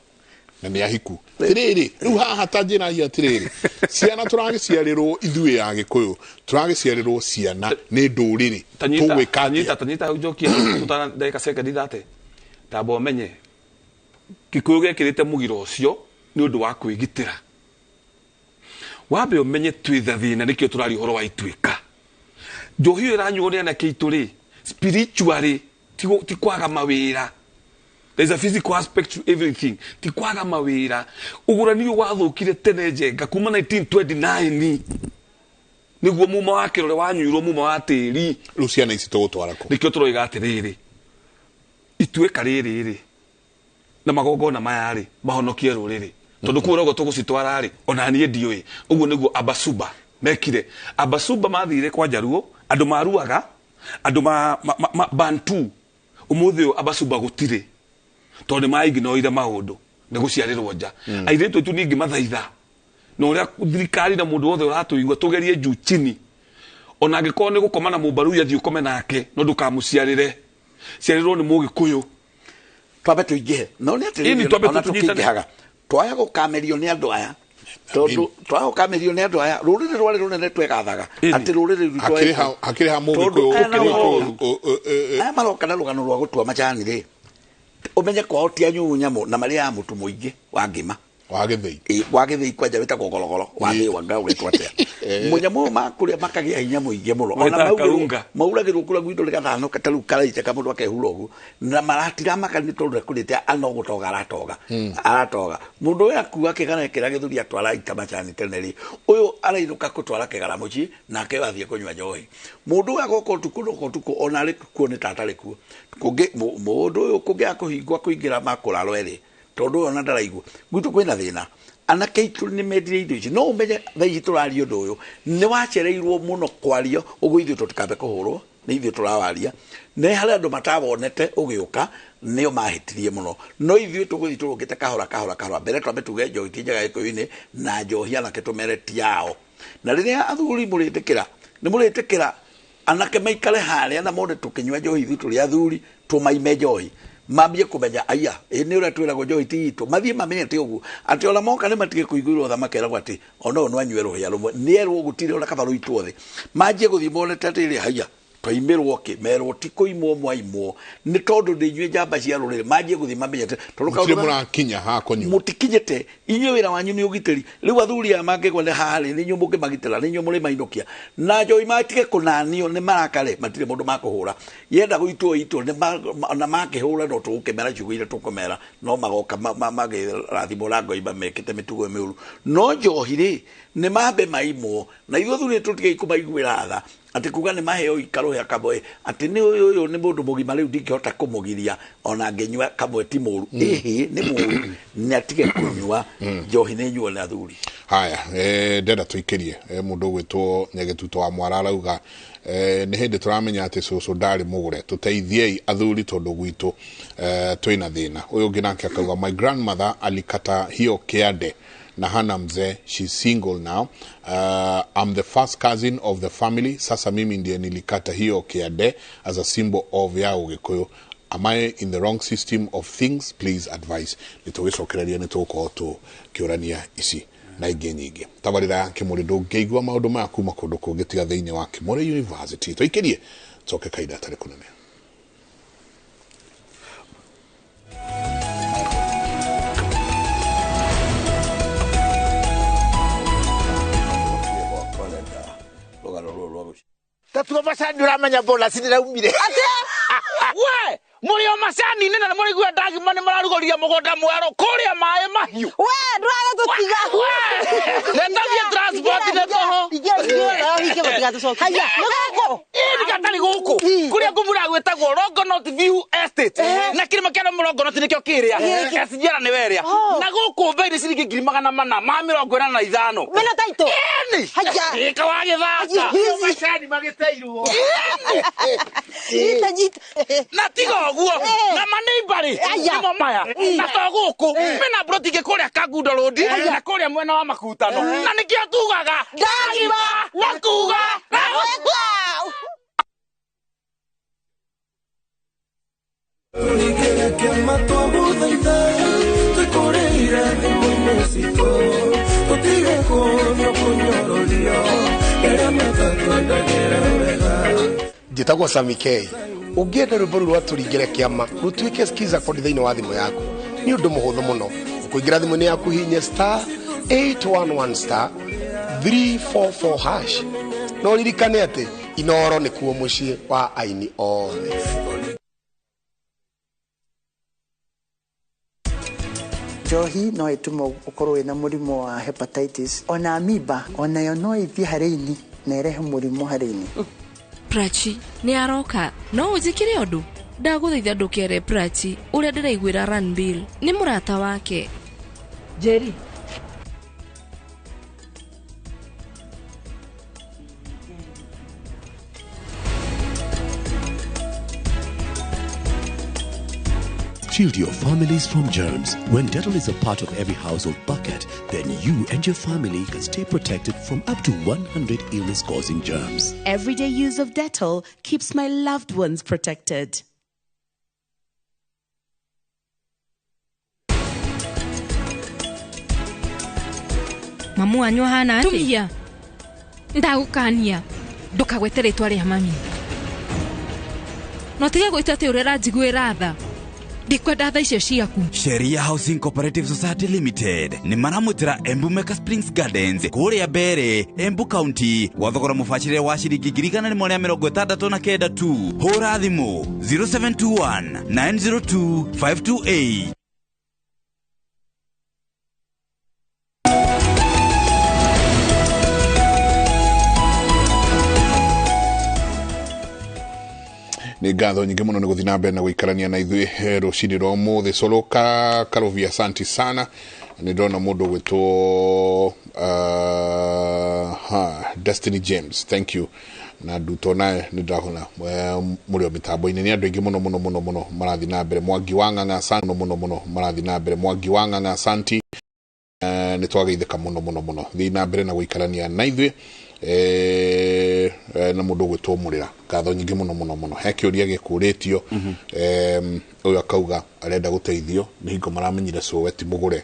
na nĩ ahiku. Atirĩrĩ, rĩu haha ta njĩragia atĩrĩrĩ, ciana tũragĩciarĩrwo ithuĩ a Gĩkũyũ, tũragĩciarĩrwo ciana nĩ ndũrĩrĩ, tũgwĩka atĩa? Tanyita hau njokia tutana ndagĩka sekondi 30. Tamba ũmenye Gĩkũyũ gekĩrĩte mũgiro ũcio nĩ ũndũ wa kwĩgitĩra. Wambe ũmenye twĩ thĩna, nĩkĩo tũraria ũhoro wa ituĩka. Njohi ĩyo ĩranyuo nĩ anake aitũ rĩ, spiritually ti kwaga mawĩra. There is a physical aspect to everything. Ti kwaga mawĩra. Ũgũrani ũyũ wathũkire tene Njenga kuma 1929 nĩguo muma wa kĩrore wanyuirwo muma wa tĩri. Rĩu ciana ici tũgũtwara kũ? Nĩkĩo tũroiga atĩrĩrĩ, ituĩka rĩrĩ rĩ na magongona maya rĩ mahonokie rũrĩrĩ, tondũ kũu ũrauga tũgũcitwara rĩ, ona niĩ ndiũĩ. Ũguo nĩguo Abasuba mekire. Abasuba mathire kwa Njaruo, andũ maruaga, andũ ma Bantu. Ũmũthĩ ũyũ Abasuba gũtirĩ, tondũ nĩ maignoire maũndũ nĩ gũciarĩrwo nja. Airĩtu aitũ ningĩ mathaitha na ũrĩa thirikari na mũndũ wothe ũratũigua tũgerie juu chini, ona angĩkorwo nĩ gũkoma na mũmbaruya thiĩ ũkome nake, no ndũkamũciarĩre, ciarĩrwo nĩ Mũgĩkũyũ. Twambe tũingĩhe, no nĩ Ĩni, atĩrĩrĩ, twambe ona tũnyitane. tũkĩingĩhaga twaya gũkamerio nĩ andũ aya, tondũ twaya gũkamerio nĩ andũ aya rũrĩrĩ rwarĩ rũnene twegathaga atĩ rũrĩrĩ rwitũ Hakĩrĩ ha Tondũ Mũgĩkũyũ aya nao ũkĩrĩ aya maroka na rũgano rwa gũtua macani rĩ, ũmenye kwao ti anyuu nyamũ na marĩaga mũtu mũingĩ wa ngima wa gĩthĩi, wa gĩthĩi kwanja wĩtagwo ngorogoro wa thĩ wanga ũgĩtwo atĩa, mũnyamũ ũyũ makũrĩa makagĩa hinya mũingĩ mũno. Ona Wĩtaga karunga. mauragĩrwo kũrĩa gwitũ rĩgathanũka ta rĩu karaitĩka mũndũ akehura ũguo na maratiramaka nĩ tondũ ndekũrĩte ano gũtoga aratoga aratoga. Mũndũ ũyũ akua kĩgara kĩrĩa gĩthuri atwara ita macani tene rĩ, ũyũ arainũka gũtwara kĩgara mũciĩ, nake ũyũ athiĩ kũnyua njohi. Mũndũ ũyũ agoka ũtukũ noka ũtukũ, ona arĩ kuo nĩ tata arĩ kuo. Kũngĩ mũndũ ũyũ kũngĩaga kũhingwo kũingĩra makũrarwo erĩ, tondũ ũyũ ona ndaraigua. Gwitũ kwĩna thĩna, anake aitũ nĩ mendire indo ici. No ũmenye thaa ici tũraria ũndũ ũyũ nĩ wacereirwo mũno kwario ũguo, ithuĩ tũtikambe kũhũrwo nĩ ithuĩ tũrawaria, nĩ harĩ andũ matawonete ũgĩũka nĩo mahĩtirie mũno, no ithuĩ tũgũthiĩ tũrũngĩte kahora kahora kahora. Mbere twambe tuge njohi ti njega Gĩkũyũ-inĩ, na njohi anake tũmere ti ao, na rĩrĩa athuri mũrĩtĩkĩra nĩ mũrĩtĩkĩra anake maikare harĩa na mone tũkĩnyua njohi ithuĩ tũrĩ athuri tũmaime njohi, mambie kũmenya aya ĩ nĩ ũrĩa twĩragwo njohi ti itũ, mathiĩ mamenyete ũguo atĩ ona moka nĩ matige kũiguĩrwo tha makeragwo atĩ ona ũyũ no anyue rũhĩa rũmwe nĩ erwo gũtirĩ ona kaba rũitwo thĩ, manjie gũthiĩ monete atĩrĩ haiya twaimĩrwo kĩ merwo ti kũimwo mwaimwo nĩ tondũ nĩ inyuĩ njamba cia rũrĩrĩ, manjie gũthiĩ mamenyete tondũ Mũtirĩ mũrakinya ha kũnyua. Mũtikinyĩte inyuĩ wĩra wanyu nĩ ũgitĩri. Rĩu athuri aya mangĩgwa nĩ haha rĩ, nĩ inyuĩ mũngĩmagitĩra, nĩ inyuĩ mũrĩmainũkia na njohi matige kũnanio nĩ marakare, matirĩ mũndũ makũhũra, yenda gũitwo itwo nĩ na makĩhũra no tũgũkĩmera ciugo iria tũkũmera, no magoka magĩrathimwo na ngoima mekĩte mĩtugo mĩũru. No njohi rĩ nĩ mambe maimwo, na ithuĩ athuri tũtigei kũmaiguĩra tha atĩ kuga nĩ maheo ikarũhĩa kamwe atĩ nĩ ũyũ ũyũ nĩ mũndũ mũgima rĩu ndingĩhota kũmũgiria ona ngĩnyua kamwe ti mũru. Ĩhĩ nĩ mũru, nĩ atige kũnyua njohi, nĩ nyuo nĩ athuri. Haya, ndenda tũikĩrie mũndũ ũgwĩtwo Nyagĩtuto wa Mwara arauga nĩ hĩndĩ tũramenya atĩ cũcũ ndarĩ mũgũre, tũteithiei athuri tondũ gwitũ twĩna thĩna. Ũyũ ũngĩ nake akauga my grandmother alikata hiyo kĩande na hana mzee, she's single now. I'm the first cousin of the family, sasa mimi ndiye nilikata hiyo kiande as a symbol of ya Ũgĩkũyũ. Am I in the wrong system of things? Please advise. Nĩtũgĩcokereria nĩtũgũkorwo tũkĩũrania ici na ingĩ nyingĩ. Tabarĩra ya Kĩmũrĩ ndũngĩigua maũndũ maya kuma kũndũ kũngĩ tiga thĩinĩ wa Kĩmũrĩ University. Tũikĩrie tũcoke kahinda gatarĩ kũnene. Tatua macani ũramenya bonus nĩraumire. Atĩa? We, Mũrĩ o macani-inĩ na nĩ mũraigua ndagima nĩ mararugũria mũgũnda mwerũ kũrĩa maĩ mahiũ. We ndũragĩtũtiga. Netathie transport nĩ tũhũ. Haya, nĩ gũkũ. Ĩĩ gatarĩ gũkũ. Kũrĩa ngũmura gwĩtagwo Longonot View Estate. Na kĩrĩma kĩa Longonot nĩkĩo kĩrĩa. SGR nĩ werĩa. Na gũkũ bei nĩ ciringi 485. Mena taito. Ĩni. Haya. Ĩka wa gĩthaka. Macani magĩteirwo. Nyita nyita. Na tiga ũguo. Na maneiba-rĩ, nĩmo maya. Na to gũkũ. Mena mburoti ingĩ kũrĩa Kangundo Road na kũrĩa mwena wa Makutano. Na nĩkĩo tugaga ndagima na kuga na gwĩka. Njĩtagwo Sami K. Ũngĩenda rwĩmbo rũu rwa tũringĩre kĩama rũtuĩke skiza kodi thĩinĩ wa thimũ yaku nĩ ũndũ mũhũthũ mũno. Ũkũingĩra thimũ-inĩ yaku hihinye star 811 star 344 hash. Na ũririkane atĩ Inooro nĩkuo mũciĩ wa aini othe. Njohi no ĩtũme ũkorwo wĩna mũrimũ wa hepatitis. Ona amoeba onayo no ĩthiĩ harĩ ini na ĩrehe mũrimũ harĩ ini. Prachi nĩ aroka no ũnjĩkĩre ũndũ ndagũthaitha ndũkere Prachi ũrĩa ndĩraiguĩra Ranbir nĩ mũrata wake. Jerry. Shield your families from germs. When Dettol is a part of every household bucket, then you and your family can stay protected from up to 100 illness-causing germs. Everyday use of Dettol keeps my loved ones protected. Mamu wanyu ahana atĩa? Tumia. Ndagũkania ndũkagwete rĩtwa rĩa mami. No tige gwĩtua atĩ ũrĩa ũranjiguĩra tha. Ndikwenda tha icio ciaku. Sheria Housing Cooperative Society Limited nĩ maramwĩtĩra Embu Meka Springs Gardens kũrĩa Mbere, Embu County gwa thogora mũbacĩrĩre wa ciringi 1,169 tu. Hũra thimũ 0721 902 528. Nĩ ngatho nyingĩ mũno nĩ gũthiĩ na mbere na gũikarania na ithuĩ rũcinĩ rwa ũmũthĩ. Soloka Karovi, asanti sana. Nĩ ndĩrona mũndũ ũgwĩtwo Destiny James, thank you. Na Nduto naye nĩ ndĩrona mũrĩ o mĩtambo-inĩ. Nĩ andũ aingĩ mũno mũno mũno mũno marathiĩ na mbere. Mwangi wa Ng'ang'a, asante mũno mũno mũno marathiĩ na mbere. Mwangi wa Ng'ang'a, asanti. Nĩ twageithĩka mũno mũno mũno. Thiĩ na mbere na gũikarania na ithuĩ. Na mũndũ ũgwĩtwo Mũrĩra, ngatho nyingĩ mũno mũno mũno. He kĩũria gĩkũrĩtio, ũyũ akauga arenda gũteithio nĩ hingo maramenyire cũwe ti mũgũre.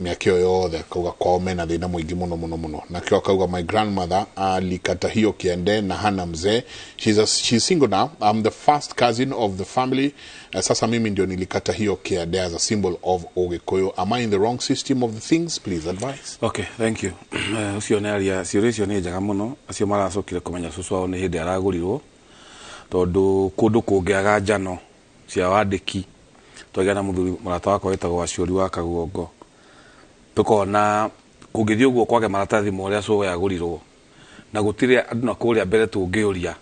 Mĩaka ĩyo yothe akauga kwao mena thĩna mũingĩ mũno mũno mũno. Nakĩo akauga my grandmother alikata hiyo kiende na hana mzee. She's single now. I'm the first cousin of the family. Sasa mimi ndio nilikata hiyo kiende as a symbol of Ogikuyu. Am I in the wrong system of the things? Please advise. Okay, thank you. Ũcio nĩ aria ciũria icio nĩ njega mũno. Acio maracokire kũmenya cũcũ wao nĩ hĩndĩ aragũrirwo tondũ kũndũ kũngĩaga njano cia wandĩki twagĩa na mũthuri mũrata wakwa wĩtagwo Waciũri wa Kaguongo tũkona kũngĩthiĩ ũguo kwage maratathi ma ũrĩa cũwe agũrirwo na gũtirĩ andũ na kũrĩa mbere tũngĩũria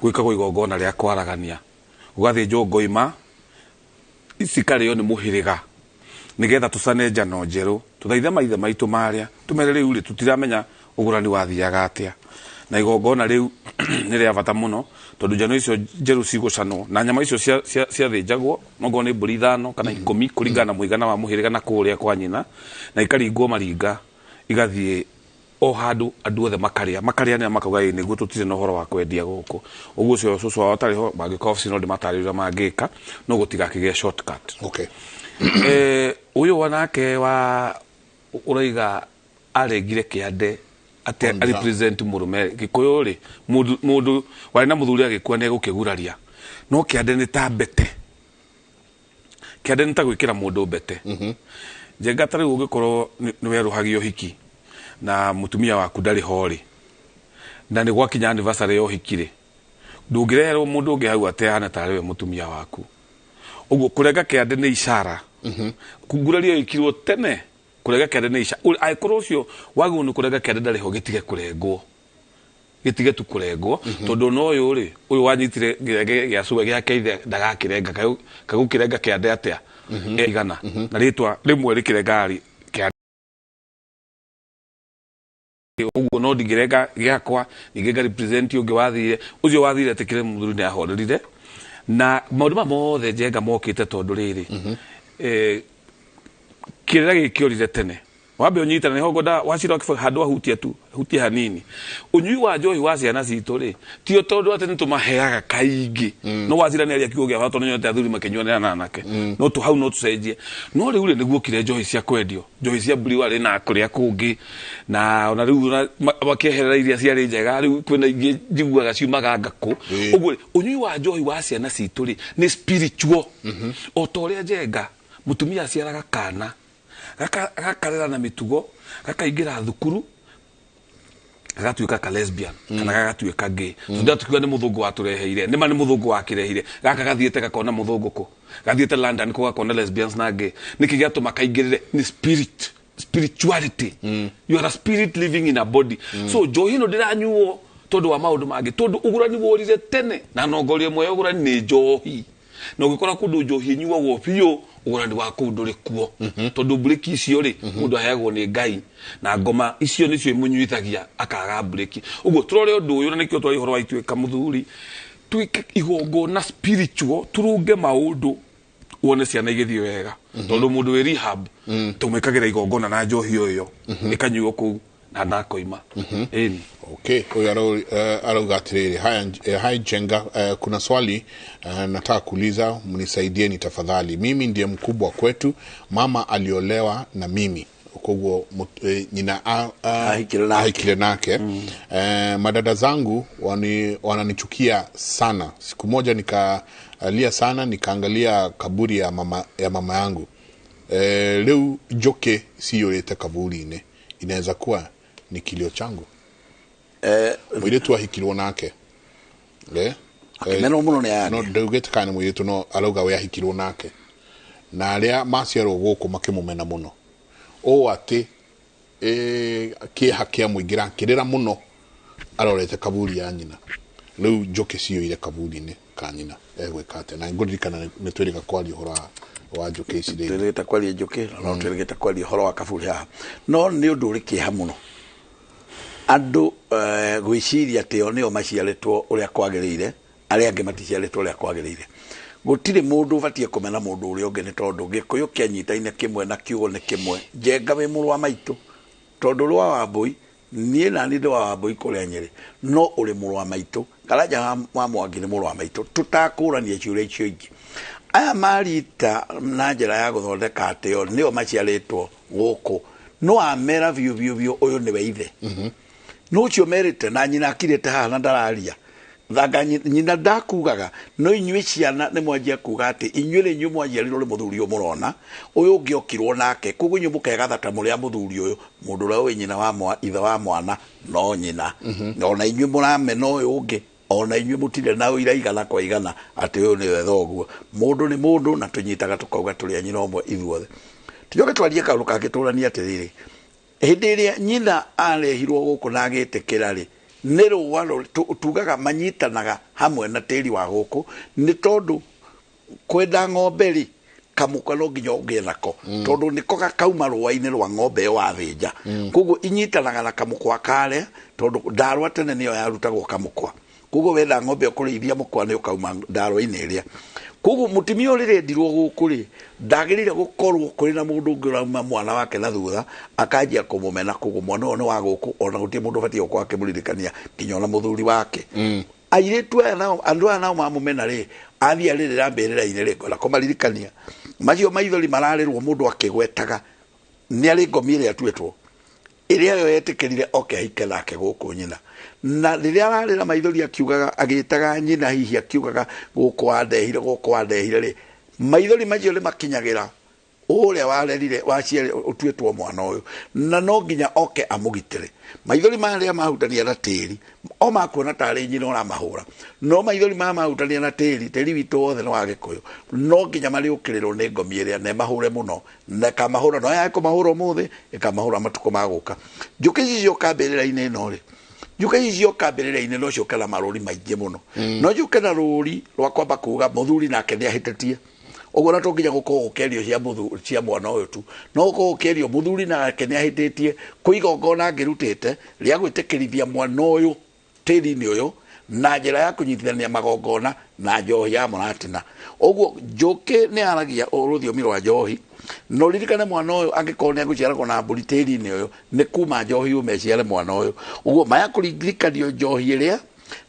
gwĩkagwo igongona rĩa kwaragania gũgathĩnjwo ngoima cikarĩo nĩ mũhĩrĩga nĩgetha tũcane njano njerũ tũthaithe maithe maitũ marĩa tũmere rĩu rĩ tũtiramenya ũgũrani wathiaga atĩa na igongona rĩu nĩ rĩa bata mũno tondũ njano icio njerũ cigũcanwo na nyama icio ciathĩnjagwo nongorwo nĩ mbũri 5 kana 10 kũringana na mũigana wa mũhĩrĩga na kũrĩa kwa nyina na ikaringwo maringa igathiĩ o handũ andũ othe makarĩa makarĩanĩra makauga ĩ nĩguo tũtirĩ na ũhoro wa kwendia gũkũ ũguo ũcio cũcũ wao atarĩ ho mangĩka obici no ndĩmatarĩrie ũrĩa mangĩka no gũtigakĩgĩe shortcut. Okay. Ũyũ wanake wa ũraiga arengire kĩande atĩ represent mũrũme Gĩkũyũ rĩ mũndũ warĩ na mũthuri agĩkua nĩ egũkĩguraria no kĩande nĩ ta mbete kĩande nĩ ta gwĩkĩra mũndũ mbete. Njenga ta rĩu ũngĩkorwo nĩ werũhagia ũhiki na mũtumia waku ndarĩ ho rĩ na nĩ gwakinya anniversary ya ũhiki rĩ Ndũngĩreherwo mũndũ ũngĩ hau atĩ ahana tarĩ we mũtumia waku. Ũguo kũrenga kĩande nĩ icara. Kungurario ikirwo tene kũrenga kĩande nĩ icara. Angĩkorwo ũcio wagĩrĩirwo nĩ kũrenga kĩande ndarĩ ho, gĩtige kũrengwo, gĩtige tu kũrengwo, tondũ ona ũyũ rĩ, ũyũ wanyitire gĩthenge gĩa cuga gĩake ithe ndagakĩrenga, kagũkĩrenga kĩande atĩa? Igana na rĩtwa rĩmwe rĩkĩrenga kĩande ũguo, no ndingĩrenga gĩakwa, ningĩ nga represent ũngĩ wathire, ũcio wathire etĩkĩre mũthuri nĩ ahorerire na maũndũ maya mothe Njenga mokĩte, tondũ rĩrĩ, kĩrĩra gĩkĩorire tene wambe ũnyitana nĩho ngwenda Wachira wa handũ ahutie tu hutie hanini. Ũnyui wa njohi wa ciana citũ rĩ, tio tondũ atĩ nĩ tũmaheaga kaingĩ, no Wachira nĩ aria kiugo gĩa bata, tondũ nĩnyonete athuri makĩnyuanĩra na anake, no tu hau no tũcenjie. No rĩu rĩ, nĩguo kire njohi cia kwendio, njohi cia brewery na kũrĩa kũngĩ, na ona rĩu makĩeherera iria ciarĩ njega, rĩu kwĩna ingĩ njiguaga ciumaga ngakũ. Ũguo rĩ, ũnyui wa njohi wa ciana citũ rĩ nĩ spiritual, o ta ũrĩa Njenga mũtumia aciaraga kana gakarera na mĩtugo, gakaingĩra thukuru, gagatuĩka ka lesbian kana gagatuĩka gay, tondũ tukiuga nĩ mũthũngũ watũreheire, nĩma nĩ mũthũngũ wakĩrehire gaka, gathiĩte gakona mũthũngũ kũ, gathiĩte London kũ, gakona lesbians na gay. Nĩkĩ gĩatũma kaingĩrĩre? Nĩ spirit, spirituality. You are a spirit living in a body. So njohi ĩno ndĩranyuo tondũ wa maũndũ mangĩ, tondũ ũgũrani worire tene na nongorio ĩmwe ya ũgũrani nĩ njohi, na ũngĩkora kũndũ njohi ĩnyuagwo biũ, ũgũrani wa kũu ndũrĩ kuo, tondũ mburĩki icio rĩ, mũndũ aheagwo nĩ Ngai, na ngoma icio nĩcio imũnyuithagia akaga mburĩki. Ũguo tũrore ũndũ ũyũ, na nĩkĩo twaria ũhoro wa ituĩka, mũthuri, twĩke igongona spiritual, turunge maũndũ, wone ciana igĩthiĩ wega, tondũ mũndũ wĩ rehab tũmwĩkagĩra igongona na njohi ĩyo ĩkanyuo kũu na ndakoima. Ĩni. Okay, huyu arauga atiriri, hi Njenga, kuna swali nataka kuuliza, mnisaidieni tafadhali. Mimi ndiye mkubwa kwetu, mama aliolewa na mimi koguo nyina Ahikire nake. Ahikire nake. Madada zangu wananichukia sana. Siku moja nikalia sana, nikaangalia kaburi ya mama yangu. Leo njoke siyoleta kaburi-inĩ, inaweza kuwa ni kilio changu. Mũirĩtu ahikirwo nake. Akĩmenwo mũno nĩ aya. No ndaugĩte kana nĩ mũirĩtu, no arauga we ahikirwo nake na arĩa maciarwo gũkũ makĩmũmena mũno, ũũ atĩ kĩeha kĩa mũingĩra akĩrĩra mũno arorete kaburi ya nyina. Rĩu njũkĩ ciyũire kaburi-inĩ ka nyina, egwĩka atĩa? Na ngũririkana nĩ twĩrĩga kwaria ũhoro wa njũkĩ ici rĩngĩ. Twĩrĩgĩte kwaria njũkĩ na no twĩrĩgĩte kwaria ũhoro wa kaburi haha, no nĩ ũndũ ũrĩ kĩeha mũno andũ gwĩciria atĩ o nĩo maciarĩtwo ũrĩa kwagĩrĩire, arĩa angĩ maticiarĩtwo ũrĩa kwagĩrĩire. Gũtirĩ mũndũ ũbatiĩ kũmena mũndũ ũrĩa ũngĩ, nĩ tondũ Gĩkũyũ kĩanyitaine kĩmwe na kiugo nĩ kĩmwe. Njenga wĩ mũrũ wa maitũ, tondũ ũrĩ wa Wambũi, niĩ nani ndĩ wa Wambũi kũrĩa Nyĩrĩ, no ũrĩ mũrũ wa maitũ. Karanja wa Mwangi nĩ mũrũ wa maitũ, tũtakũrania ciũria icio ingĩ. Aya marita na njĩra ya gũthondeka atĩ o nĩo maciarĩtwo gũkũ, no amera biũ biũ biũ ũyũ nĩwe ithe, no ũcio merĩte na nyina akirĩte haha na ndararia thanga nyina ndakugaga, no inyuĩ ciana nĩ mwanjia kuga atĩ inyuĩ nĩ inyuĩ mwaciarirwo nĩ mũthuri ũyũ mũrona ũyũ ũngĩ okirwo nake, koguo inyuĩ mũkegatha ta mũrĩ a mũthuri ũyũ. Mũndũ ũrĩa ũĩ nyina wa ithe wa mwana no nyina. Ona inyuĩ mũramena ũyũ ũngĩ, ona inyuĩ mũtirĩ na ũira igana kwa igana atĩ ũyũ nĩwe thoguo. Mũndũ nĩ mũndũ, na tũnyitaga tũkauga tũrĩ a nyina ũmwe ithuothe. Tũcoke twarie kaũndũ kangĩ, tũranie atĩrĩrĩ, hĩndĩ ĩrĩa nyina arehirwo gũkũ na agĩtĩkĩra rĩ, nĩ rũa tugaga manyitanaga hamwe na tĩri wa gũkũ, nĩ tondũ kwenda ng'ombe rĩ, kamũkwa no nginya ũgĩe nako, tondũ nĩko gakauma rũa-inĩ rwa ng'ombe ĩyo wathĩnja. Koguo inyitanaga na kamũkwa karĩa, tondũ ndarwa tene nĩyo yarutagwo kamũkwa. Koguo wenda ng'ombe ĩyo kũrĩithia, mũkwa nĩ ũkauma ndarwa-inĩ ĩrĩa. Koguo mũtumia ũyũ rĩrĩa endirwo gũkũ rĩ, ndagĩrĩire gũkorwo kũrĩ na mũndũ ũngĩ ũrauma mwana wake na thutha akanjia kũmũmena. Koguo mwana ũyũ nĩ wa gũkũ, ona gũtirĩ mũndũ ũbatiĩ gũkorwo akĩmũririkania, nginya ona mũthuri wake. Airĩtu aya nao, andũ aya nao mamũmena rĩ, athiĩ arĩrĩra mbĩrĩra-inĩ rĩ, ngwenda kũmaririkania macio maithori mararĩrwo mũndũ akĩgwetaga nĩ arĩ ngomi ĩrĩa atuĩtwo ĩrĩa yo yetĩkĩrire oke ahike nake gũkũ nyina, na rĩrĩa ararĩra maithori akiugaga, agĩtaga nyina, hihi akiugaga gũkũ wandehire, gũkũ wandehire rĩ, maithori macio nĩ makinyagĩra Ũrĩa warerire waciare ũtuĩtwo mwana ũyũ na no nginya oke amũgitĩre. Maithori marĩa mahutania na tĩri o makuona tarĩ nyina ũramahũra, no maithori maya mahutania na tĩri, tĩri witũ wothe nĩ wa Gĩkũyũ, no nginya marĩũkĩrĩrwo nĩ ngomi ĩrĩa na ĩmahũre mũno, na ĩkamahũra, no yage kũmahũra ũmũthĩ, ĩkamahũra matukũ ma gũka. Njũkĩ ici cioka mbĩrĩra-inĩ ĩno rĩ, njũkĩ ici cioka mbĩrĩra-inĩ no ciũke na marũri maingĩ mũno. No ciũke na rũri rwa kwamba kuga mũthuri nake nĩ ahĩtĩtie. Ũguo na to nginya gũkorwo gũkĩario cia mwana ũyũ tu, no gũkorwo gũkĩario mũthuri nake nĩ ahĩtĩtie kwĩ igongona angĩrutĩte rĩa gwĩtĩkĩrithia mwana ũyũ tĩri-inĩ ũyũ na njĩra ya kũnyitithania magongona na njohi ya mũratina. Ũguo njũkĩ nĩ aragia rũthiomi rwa njohi, no ririkane mwana ũyũ angĩkorwo nĩ egũciaragwo na mbũri tĩri-inĩ ũyũ nĩ kuma njohi ũme eciare mwana ũyũ. Ũguo maya kũririkanio njohi ĩrĩa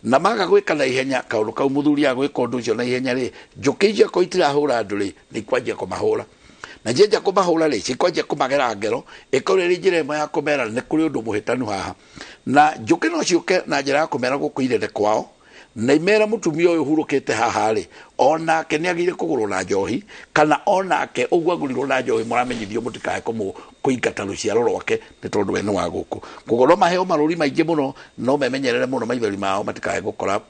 na maga gwĩka na ihenya kaũndũ kau mũthuri agwĩka ũndũ ũcio na ihenya rĩ, njũkĩ icio akorwo itirahũra andũ rĩ, nĩ ikwanjia kũmahũra. Na cianjia kũmahũra rĩ, cikwanjia kũmagera ngero, ĩkorwo ĩrĩ njĩra ĩmwe ya kũmera nĩ kũrĩ ũndũ mũhĩtanu haha. Na njũkĩ no ciũke na njĩra ya kũmera gũkũ irene kwao, na imera mũtumia ũyũ ũhurũkĩte haha rĩ, onake nĩ agĩrĩire kũgũrwo na njohi, kana onake ũguo agũrirwo na njohi mũramenyithio mũtikae kũingata rũciaro rwake nĩ tondũ we nĩ wa gũkũ. Koguo no maheo marũri maingĩ mũno, no memenyerere mũno maithori mao matikae gũkora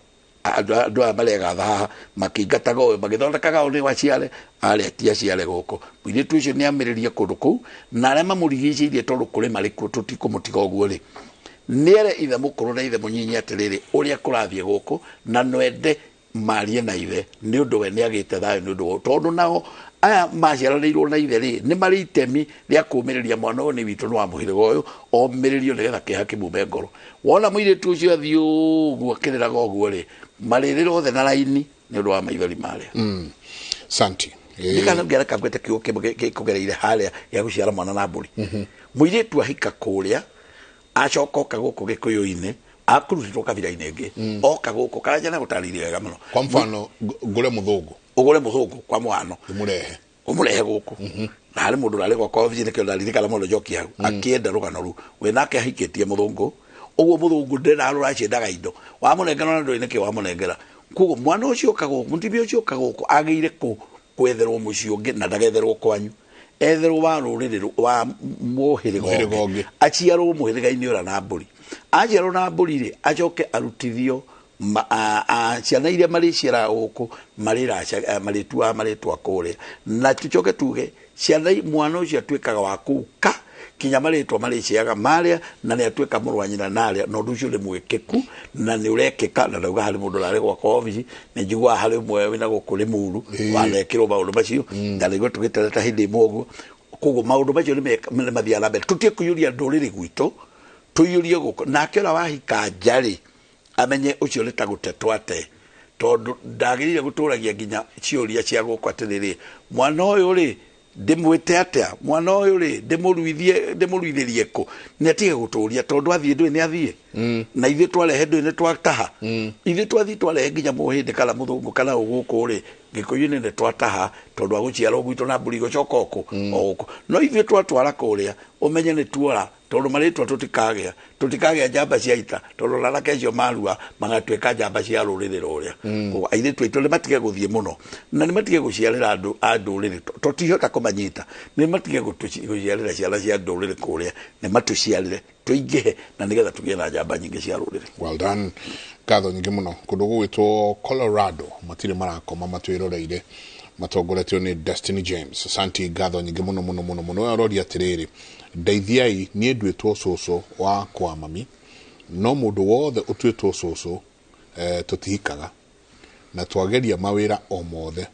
andũ aya maregatha haha makĩingataga ũyũ magĩthondekaga ũyũ nĩ waciare arĩa ti aciare gũkũ. Mũirĩtu ũcio nĩ amĩrĩrie kũndũ kũu na arĩa mamũrigicĩirie tondũ kũrĩ marĩ kuo tũtikũmũtiga ũguo rĩ, nĩere ithe mũkũrũ na ithe mũnyinyi atĩrĩrĩ ũrĩa kũrathiĩ gũkũ na nwende marie na ithe nĩ ũndũ we nĩ agĩte thayũ nĩ ũndũ wa tondũ nao aya maciaranĩirwo na ithe rĩ nĩ marĩ itemi rĩa kũũmĩrĩria mwana ũyũ nĩ witũ nĩ wa mũhĩrĩga ũyũ omĩrĩrio nĩgetha kĩeha kĩmume ngoro. Wona mũirĩtu ũcio athiĩ ũguo akĩrĩraga ũguo rĩ, marĩrĩra othe na raini nĩ ũndũ wa maithori marĩa. Santi. Ndikana ngĩareka ngwete kiugo kĩmwe gĩkũgereire harĩa gĩa gũciara mwana na mbũri. Mũirĩtu ahika kũrĩa acoka oka gũkũ Gĩkũyũ-inĩ akurutĩtwo kabira-inĩ ĩngĩ oka gũkũ Karanja nĩ gũtarĩirie wega mũno. Kwa mfano ngũre mũthũngũ, ũgũre mũthũngũ kwa mũhano ũmũrehe gũkũ na harĩ mũndũ ũrarĩ gwakwa obici nĩkĩo ndaririkana mũno njoki hau akĩenda rũgano rũu we nake ahikĩtie mũthũngũ ũguo mũthũngũ ndena rũraciendaga indo wamũnengera na ndũĩ nĩkĩ wamũnengera. Koguo mwana ũcio oka gũkũ mũtumia ũcio oka gũkũ agĩire kwetherwo mũciĩ ũngĩ na ndagetherwo kwanyu, etherwo wa rũrĩrĩ wa mũhĩrĩga ũngĩ, aciarwo mũhĩrĩga-inĩ ũrĩa na mbũri, aciarwo na mbũri rĩ acoke arutithio ciana iria marĩciaraga gũkũ marĩtuaga marĩtwa kũrĩa, na tũcoke tuge ciana mwana ũcio atuĩkaga wa kũuka kinya marĩtwa marĩciaga marĩa na nĩ atuĩka mũrũ wa nyina narĩa, na ũndũ ũcio nĩ mwĩkĩku na nĩ ũrekĩka. Na ndauga harĩ mũndũ ũrarĩ gwakwa obici nĩ njiguaga harĩ ũmwe wĩna gũkũ Rĩmuru wanekĩrwo maũndũ macio ndarĩguo tũgĩtereta hĩndĩ ĩmwe ũguo. Koguo maũndũ macio nĩ mathiaga na mbere, tũtige kũiyũria ndũrĩrĩ gwitũ tũiyũrie gũkũ. Nake ũrĩa wahika nja rĩ amenye ũcio nĩ ta gũtetwo ate, tondũ ndagĩrĩire gũtũragia nginya ciũria cia gũkũ atĩrĩrĩ, mwana ũyũ rĩ ndĩmwĩte atĩa, mwana ũyũ rĩ ndĩmũruithĩrie kũ, nĩ atige gũtũria tondũ athiĩ ndũĩ nĩ athiĩ na ithuĩ twarehe ndũĩ nĩ twataha, ithuĩ twathiĩ twarehe nginya mũhĩndĩ kana mũthũngũ kana ũgũkũ rĩ Gĩkũyũ-inĩ nĩ twataha tondũ agũciarwo gwitũ na mbũri igũcoka ũkũ o gũkũ, no ithuĩ twatwara kũrĩa ũmenye nĩ tuora tondũ marĩtwa tũtikagĩa njamba cia ita tondũ anake acio marua magatuĩka njamba cia rũrĩrĩ rũrĩa. Koguo airĩtu aitũ nĩ matige gũthiĩ mũno na nĩ matige gũciarĩra andũ a ndũrĩrĩ, tũtihota kũmanyita, nĩ matige gũciarĩra ciana cia ndũrĩrĩ kũrĩa, nĩ matũciarĩre tũingĩhe na nĩgetha tũgĩe na njamba nyingĩ cia rũrĩrĩ. Well done. Ngatho nyingĩ mũno. Kũndũ gũgwĩtwo Colorado matirĩ marakoma matwĩroreire matongoretio nĩ Destiny James. Santi, ngatho nyingĩ mũno mũno mũno mũno. Ũyũ aroria atĩrĩrĩ, ndeithiai niĩ nduĩtwo cũcũ wa kwa mami, no mũndũ wothe ũtuĩtwo cũcũ tũtihikaga na twageria mawĩra o mothe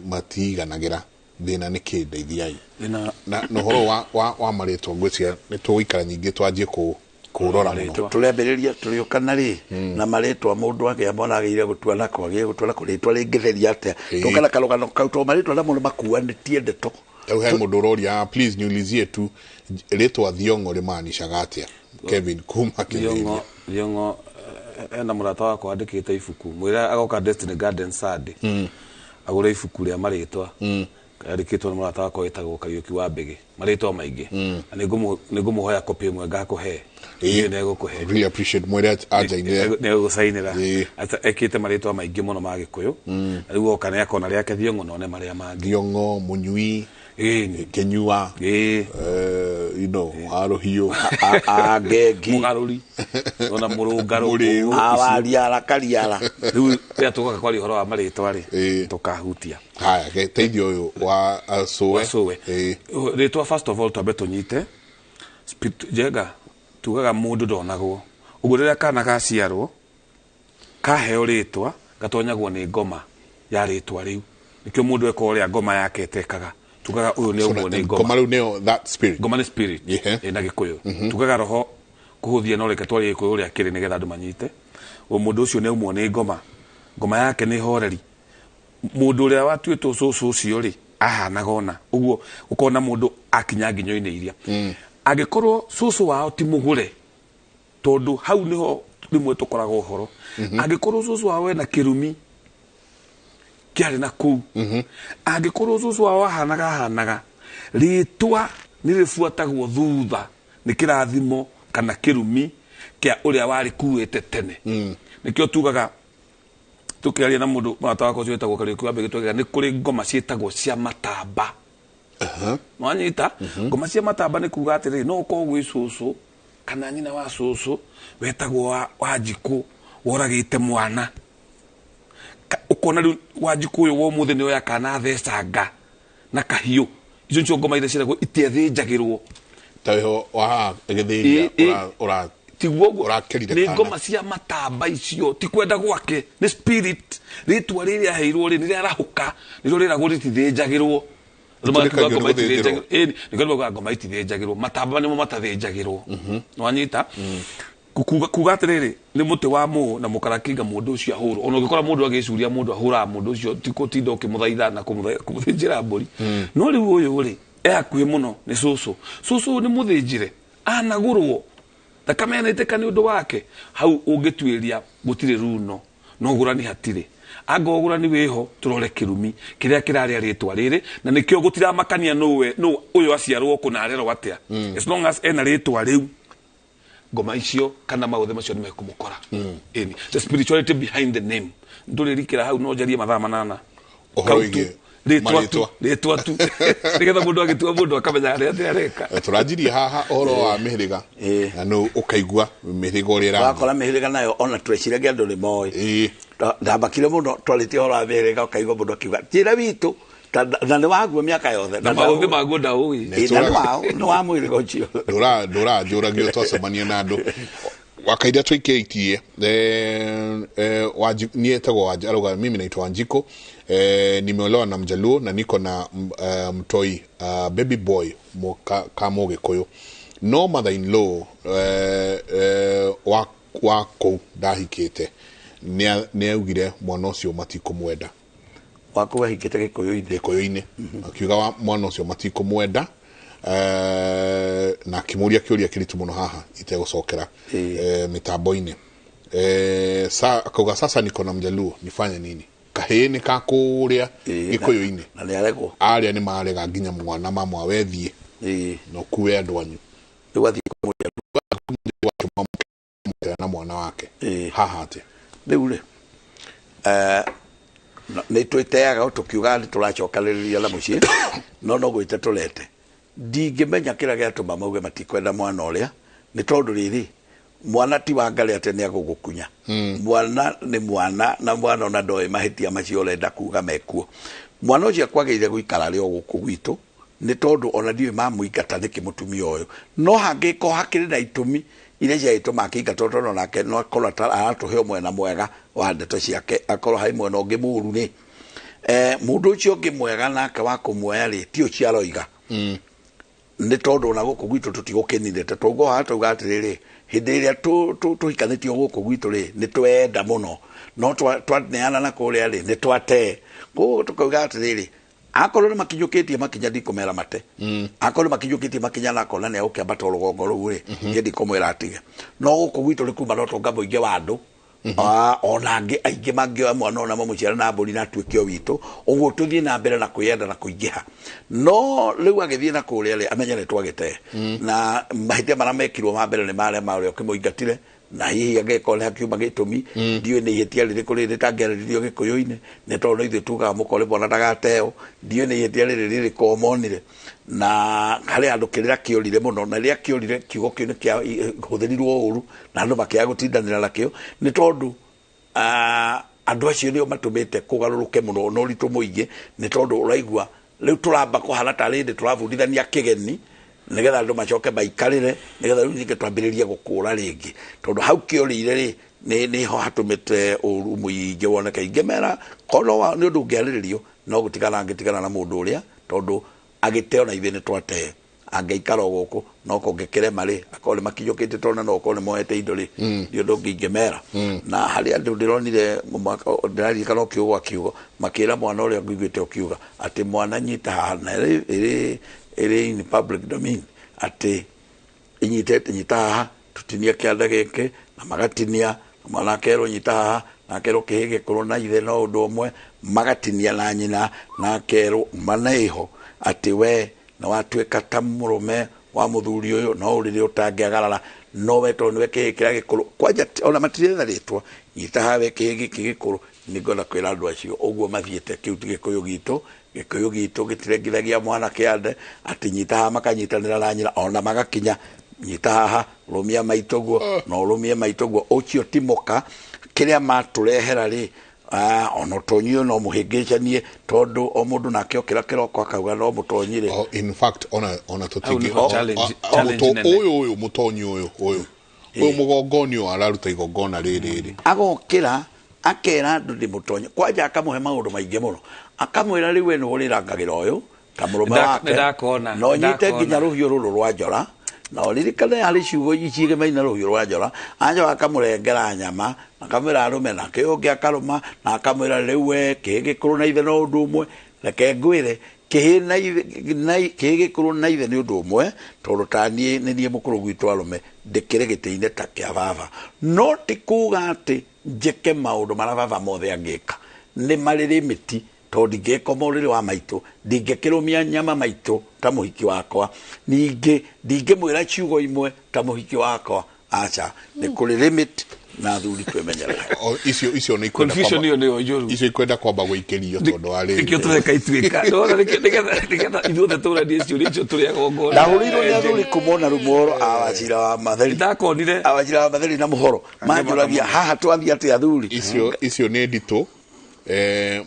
matiiganagĩra, thĩna nĩ kĩ? Ndeithiai. Na ũhoro wa marĩtwa ngwĩciria nĩ tũgũikara nyingĩ twanjie kũrora mũno. Tũrĩambĩrĩria tũrĩũkana rĩ na marĩtwa mũndũ agĩa mwana agĩrĩire gũtua nako, agĩrĩire gũtua nako rĩtwa rĩngĩtheria atĩa, tũkana karũgano kau tondũ marĩtwa namo nĩmakuanĩtie ndeto. Rĩu he mũndũ ũroria, please niulizie tu rĩtwa Thiong'o rĩmaanishaga atĩa? Kevin kuma Kĩthĩria. Thiong'o ena mũrata wakwa andĩkĩte ibuku mwĩre agoka Destiny Garden Sunday agũre ibuku rĩa marĩtwa. Yandĩkĩtwo nĩ mũrata wakwa wĩtagwo Kariũki wa Mbĩgĩ, marĩtwa maingĩ. Na nĩngũmũhoya kopi ĩmwe ngakũhe. Ĩĩ. Nĩegũkũhe. Really appreciate mwĩre anjainĩre. Nĩegũgũcainĩra. Ekĩte marĩtwa maingĩ mũno ma Gĩkũyũ. Na rĩu oka nĩakona rĩake Thiong'o na one marĩa mangĩ. Thiong'o, Mũnyui, Kĩnyua, you know, Warũhiũ, Angengi, Mũgarũri, ona Mũrũngarũ, Mũrĩu. Awariara, Kariara. Rĩu rĩrĩa tũgoka kwaria ũhoro wa marĩtwa rĩ, tũkahutia. Haya, teithio ũyũ wa cũwe. Wa cũwe. Rĩtwa first of all twambe tũnyite Njenga tugaga mũndũ ndonagwo. Ũguo rĩrĩa kana gaciarwo kaheo rĩtwa gatonyagwo nĩ ngoma ya rĩtwa rĩu. Nĩkĩo mũndũ eka ũrĩa ngoma yake ĩtekaga. Tugaga ũyũ nĩ ũguo nĩ ngoma. Ngoma rĩu nĩyo that spirit. Ngoma nĩ spirit. Ĩ na Gĩkũyũ. Tugaga roho kũhũthia no reke twarie Gĩkũyũ ũrĩa kĩrĩ nĩgetha andũ manyite. O mũndũ ũcio nĩ aumwo nĩ ngoma. Ngoma yake nĩ horeri. Mũndũ ũrĩa watuĩtwo cũcũ ũcio rĩ ahanaga ona. Ũguo ũkona mũndũ akinya nginyo-inĩ iria. Angĩkorwo cũcũ wao ti mũgũre, tondũ hau nĩho rĩmwe tũkoraga ũhoro. Angĩkorwo cũcũ wao ena kĩrumi kĩarĩ na kũu, angĩkorwo cũcũ wao ahanaga ahanaga, rĩtwa nĩ rĩbuatagwo thutha nĩ kĩrathimo kana kĩrumi kĩa ũrĩa warĩkuĩte tene. Nĩkĩo tugaga tũkĩaria na mũndũ mũrata wakwa ũcio wĩtagwo Kariũki wa Mbĩgĩ, twaugaga nĩ kũrĩ ngoma ciĩtagwo cia matamba. Nwanyita? Ngoma cia matamba nĩ kuga atĩrĩrĩ, no ũkorwo gwĩ cũcũ kana nyina wa cũcũ wetagwo Wanjikũ woragĩte mwana. Ũkona rĩu Wanjikũ ũyũ wa ũmũthĩ nĩ oya kana athecanga na kahiũ. Icio nĩcio ngoma iria ciĩragwo itiathĩnjagĩrwo. Ta wĩho wa haha gĩthĩnja tiguo ũguo. Nĩ ngoma cia matamba icio, ti kwenda gwake, nĩ spirit. Rĩtwa rĩrĩa aheirwo rĩ, nĩ rĩarahũka, nĩrĩo rĩragwo rĩtithĩnjagĩrwo. Nĩkĩo ngoma itithĩnjagĩrwo, matamba nĩmo matathĩnjagĩrwo. Nĩwanyita? Kuga atĩrĩrĩ, nĩ mũtĩ wa mũũ na mũkarakinga mũndũ ũcio ahũrwo. Ona ũngĩkora mũndũ agĩcuria mũndũ ahũraga mũndũ ũcio, ti gũtinda ũkĩmũthaitha na kũmũthĩnjĩra mbũri. No rĩu ũyũ rĩ, e hakuhĩ mũno nĩ cũcũ. Cũcũ nĩ mũthĩnjĩre, anagũrwo, thakame yanaitĩka nĩ ũndũ wake. Hau ũngĩtuĩria gũtirĩ runo, no ũgũrani hatirĩ. Anga ũgũrani wĩho, tũrore kĩrumi kĩrĩa kĩrarĩa rĩtwa rĩrĩ, na nĩkĩo gũtiramakania nũwe, nũ ũyũ aciarwo kũ na arerwo atĩa. As long as ena rĩtwa rĩu, ngoma icio kana maũthĩ macio nĩmekũmũkora. Ĩni, the spirituality behind the name. Ndũrĩrikĩra hau no njarie mathaa 8. Ũhoro wĩgiĩ rĩtwa tu, rĩtwa tu. Nĩgetha mũndũ agĩtua mũndũ akamenya harĩa atĩ areka. Tũranjirie haha ũhoro wa mĩhĩrĩga. Na nũ ũkaigua mĩhĩrĩga ũrĩa ĩrathiĩ. Wakora mĩhĩrĩga nayo ona tweciragia andũ nĩ moĩ. Ndambakire mũno twarĩtie ũhoro wa mĩhĩrĩga ũkaigua mũndũ akiuga njĩra witũ na nĩ waguo mĩaka yothe. Na maũthĩ maguo ndaũĩ. Na nĩ wa mũhĩrĩga ũcio. Ndũranjũragio twacemania na andũ. Wakaida tũikĩtie niĩ etagwo arauga mimi naitwa Wanjiko, nimeolewa na Mjaluo na niko na mtoi baby boy ka Mũgĩkũyũ. No mother in law wa kũu ndahikĩte nĩ augire mwana ũcio matikũmwenda. Wa kũu ahikĩte Gĩkũyũ-inĩ. Gĩkũyũ-inĩ. Akiuga mwana ũcio matikũmwenda. Na akĩmũria kĩũria kĩritũ mũno haha itegũcokera mĩtambo-inĩ. Akauga sasa niko na Mjaluo nifanye nini? Kahĩĩ nĩ ka kũrĩa Gĩkũyũ-inĩ. Na nĩ aregwo. Arĩa nĩ marega nginya mwana mamwe wethiĩ. Na ũkue andũ anyu. Rĩu athiĩ kũmũria. Na mwana wake. Haha atĩa? Rĩu rĩ, nĩ twĩteaga tũkiuga nĩ tũracokanĩrĩria na mũciĩ, no no gwĩte tũrete. Ndingĩmenya kĩrĩa gĩatũma mauge matikwenda mwana ũrĩa, nĩ tondũ rĩrĩ, mwana ti wa ngarĩ atĩ nĩ agũgũkunya. Mwana nĩ mwana, na mwana ona ndoĩ mahĩtia macio ũrenda kuga mekuo. Mwana ũcio akwagĩrĩire gũikara arĩ o gũkũ gwitũ, nĩ tondũ ona ndiũĩ mamũingata nĩkĩ mũtumia ũyũ. No hangĩkorwo hakĩrĩ na itũmi iria ciagĩtũma akĩingatwo, tondũ onake no akorwo aratũhe mwena mwega wa ndeto ciake, akorwo harĩ mwena ũngĩ mũũru rĩ, mũndũ ũcio ũngĩ mwega nake wa kũmuoya rĩ, ti ũcio aroiga. Nĩ tondũ ona gũkũ gwitũ tũtigũkĩninĩte. Tũguo haha tauga atĩrĩrĩ, hĩndĩ ĩrĩa tũhikanĩtio gũkũ gwitũ rĩ, nĩ twenda mũno, no twaneana na kũrĩa rĩ, nĩ twatee. Koguo tũkauga atĩrĩrĩ, akorwo nĩ makinyũkĩtie makinya ndikũmera mate. Akorwo nĩ makinyũkĩtie makinya na akona nĩ egũkĩambata rũgongo rũu rĩ, niĩ ndikũmwĩra atige. No gũkũ gwitũ nĩ kuma na ũtonga mũingĩ wa andũ, Ona angĩ aingĩ mangĩoya mwana ona mamũciara na mbũri na atuĩke o witũ, ũguo tũthiĩ na mbere na kwĩyenda na kũingĩha. No rĩu agĩthiĩ na kũrĩa rĩ, amenye nĩ twagĩte na mahĩtia marĩa mekirwo ma mbere nĩ marĩa ma ũrĩa ũkĩmũingatire, na hihi angĩkorwo nĩ hakiuma gĩtũmi, ndiũĩ nĩ ihĩtia rĩrĩkũ rĩrĩ rĩtangĩarĩrĩrio gĩkũyũ-inĩ, nĩ tondũ no ithuĩ tugaga mũkore mwana ndagateo, ndiũĩ nĩ ihĩtia rĩrĩ rĩrĩkũ monire. Na harĩ andũ kĩrĩra kĩorire mũno, na rĩrĩa kĩorire kiugo kĩu nĩ kĩahũthĩrirwo ũru na andũ makĩaga gũtindanĩra nakĩo, nĩ tondũ andũ acio nĩo matũmĩte kũgarũrũke mũno na ũritũ mũingĩ, nĩ tondũ ũraigua rĩu tũramba kũhana ta rĩndĩ tũrabundithania kĩgeni nĩgetha andũ macoke maikarĩre, nĩgetha rĩu ningĩ twambĩrĩrie gũkũra rĩngĩ, tondũ hau kĩorĩire rĩ nĩho hatũmĩte ũru mũingĩ woneke. Ingĩmera korwo nĩ ũndũ ũngĩarĩrĩrio no gũtigana angĩtigana na mũndũ ũrĩa, tondũ agĩteo na ithuĩ nĩ twatee, angĩikara o gũkũ no kũngĩkĩrema rĩ, akorwo nĩ makinyũkĩte tondũ no okorwo nĩ moete indo rĩ, nĩ ũndũ ũngĩ ingĩmera. Na harĩ andũ ndĩronire ndĩraririkana o kiugo gwa kiugo makĩra mwana ũrĩa ngũiguĩte ũkiuga atĩ mwana nyita haha, na ĩrĩ in public domain, atĩ inyitĩte nyita haha tũtinie kĩanda gĩkĩ, na magatinia, na mwana akerwo nyita haha, na akerwo kĩhĩ gĩkũrũ na ithe no ũndũ ũmwe, magatinia na nyina, na akerwo maneiho atĩ we na watuĩka ta mũrũme wa mũthuri ũyũ no ũrĩrĩ ũtangĩagarara, no we tondũ nĩwe kĩhĩ kĩrĩa gĩkũrũ, kwanja ona matiretha rĩtwa, nyita haha we kĩhĩ gĩkĩ gĩkũrũ. Nĩngwenda kwĩra andũ acio ũguo mathiĩte, kĩu ti gĩkũyũ gitũ. Gĩkũyũ gitũ gĩtirengithagia mwana kĩande atĩ nyita haha makanyitanĩra na nyina, ona magakinya nyita haha rũmia maitũ guo na ũrũmie maitũ guo, ũcio ti mũka. Kĩrĩa matũrehera rĩ, ona ũtonyi ũyũ no mũhĩngĩcanie, tondũ o mũndũ nake okĩra kĩroko akauga no mũtonyi rĩ. In fact ona tũtingĩ ũyũ mũtonyi ũyũ ũyũ mũgongoni ũyũ araruta igongona rĩrĩ rĩ, agokĩra akera andũ ndĩ mũtonyi, kwanja akamũhe maũndũ maingĩ mũno, akamwĩra rĩu we nĩwe ũrĩrangagĩra ũyũ ta mũrũme wake, no nyite nginya rũhiũ rũrũ rwa njora, na ũririkane harĩ ciugo ciigemaine rũhiũ rwa njora, anjoka akamũrengera nyama, akamwĩra arũme, nake ũngĩ akarũma, na akamwĩra rĩu we kĩhĩ gĩkũrũ na ithe no ũndũ ũmwe. Reke ngwĩre kĩhĩ gĩkũrũ na ithe nĩ ũndũ ũmwe, tondũ ta niĩ nĩ niĩ mũkũrũ gwitũ arũme, ndĩkĩrĩ gĩtĩ-inĩ ta kĩa baba, no ti kuga atĩ njĩke maũndũ marĩa baba mothe angĩka, nĩ marĩ limit, tondũ ndingĩkoma ũrĩrĩ wa maitũ, ndingĩkĩrũmia nyama maitũ ta mũhiki wakwa, ningĩ ndingĩmwĩra ciugo imwe ta mũhiki wakwa, aca, nĩ kũrĩ limit na athuri twĩmenyerere. Icio nĩ ikwenda kwamba, icio ikwenda kwamba gũikĩrio tondũ wa rĩrĩ nĩkĩo tũreka ituĩka, nĩgetha ithuothe tũranie ciũria icio tũrĩ agongona. Ndahũrĩirwo nĩ athuri kuma ona mũhoro a Wachira wa Matheri, ndakonire a Wachira wa Matheri na mũhoro manjũragia haha twathiĩ atĩa athuri. Icio nĩ nditũ.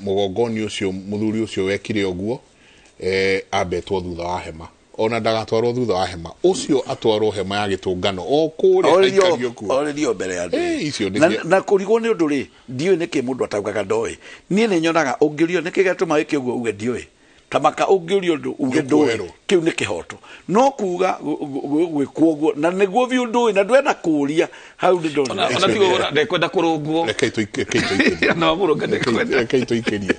Mũgongoni ũcio mũthuri ũcio wekire ũguo, ambetwo thutha wa hema, ona ndagatwarwo thutha wa hema, ũcio atwarwo hema ya gĩtũngano o kũrĩa aikario kuo, orĩrio mbere ya andũ. Na kũrigwo nĩ ũndũ rĩ, ndiũĩ nĩkĩ mũndũ ataugaga ndoĩ. Niĩ nĩ nyonaga ũngĩũrio nĩkĩ gĩatũma wĩke ũguo uge ndiũĩ, ta maka ũngĩũrio ũndũ uge ndũĩ, kĩu nĩ kĩhoto. No kuga gwĩkwo ũguo na nĩguo biũ ndũĩ na ndwenda kũũria, hau nĩ ndonire. Ona tigo ndekwenda kũrũngwo, rekei tũikĩrie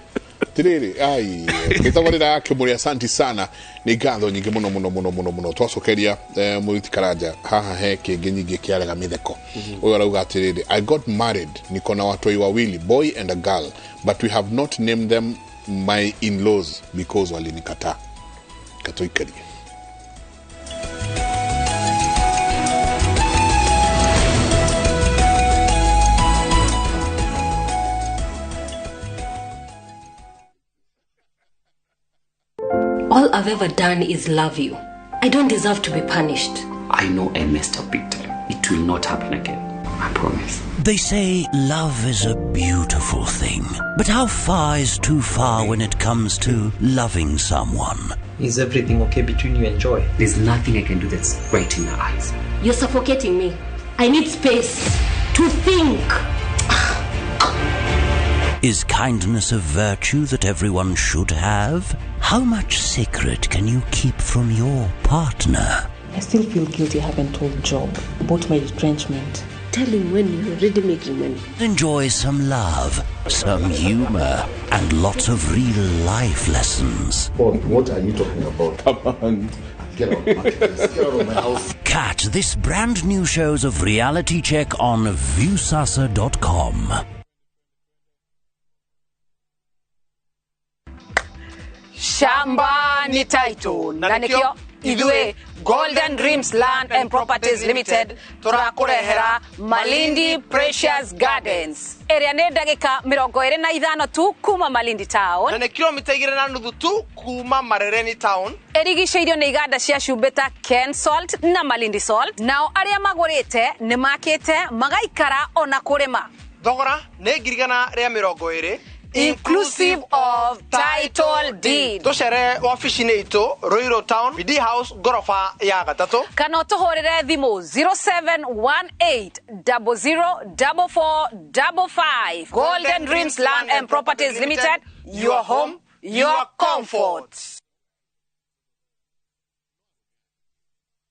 tiriri ai gĩtabarĩra ya Kĩmũrĩ, asanti sana, nĩ ngatho nyingĩ mũno mũno mũno mũno mũno. Twacokeria mũruti Karanja haha he kĩngĩ nyingĩ kĩarega mĩtheko. Ũyũ arauga atĩrĩrĩ, I got married, niko na watoi wawili, boy and a girl, but we have not named them my in-laws because walinikataa. Katuikarie. All I've ever done is love you. I don't deserve to be punished. I know I messed up big time. It will not happen again. I promise. They say love is a beautiful thing, but how far is too far when it comes to loving someone? Is everything okay between you and Joy? There's nothing I can do that's right in her eyes. You're suffocating me. I need space to think. Is kindness a virtue that everyone should have? How much secret can you keep from your partner? I still feel guilty I haven't told Job about my retrenchment. Tell him when you're already making money. Enjoy some love, some humor, and lots of real life lessons. Paul, what are you talking about? Get out of my place. Get out of my house. Catch this brand new shows of Reality Check on Viusasa.com. Shamba ni title na nikio ithuĩ Golden Dreams Land and Properties Limited tũrakũrehera Malindi Precious Gardens ĩrĩa nĩ ndagĩka 25 tu kuma Malindi Town na nĩ kilomita 2.5 tu kuma Marereni Town. Ĩrigicĩirio nĩ iganda cia cumbĩ ta Ken Salt na Malindi Salt, nao arĩa magũrĩte nĩ makĩte magaikara ona kũrĩma. Thogora nĩ 120,000 inclusive of title deed. Tucere wabici-inĩ itũ Ruiru Town, BD House, ngoroba ya gatatũ, kana ũtũhũrĩre thimũ 0718004455. Golden Dreams Land and Properties Limited, your home, your comfort.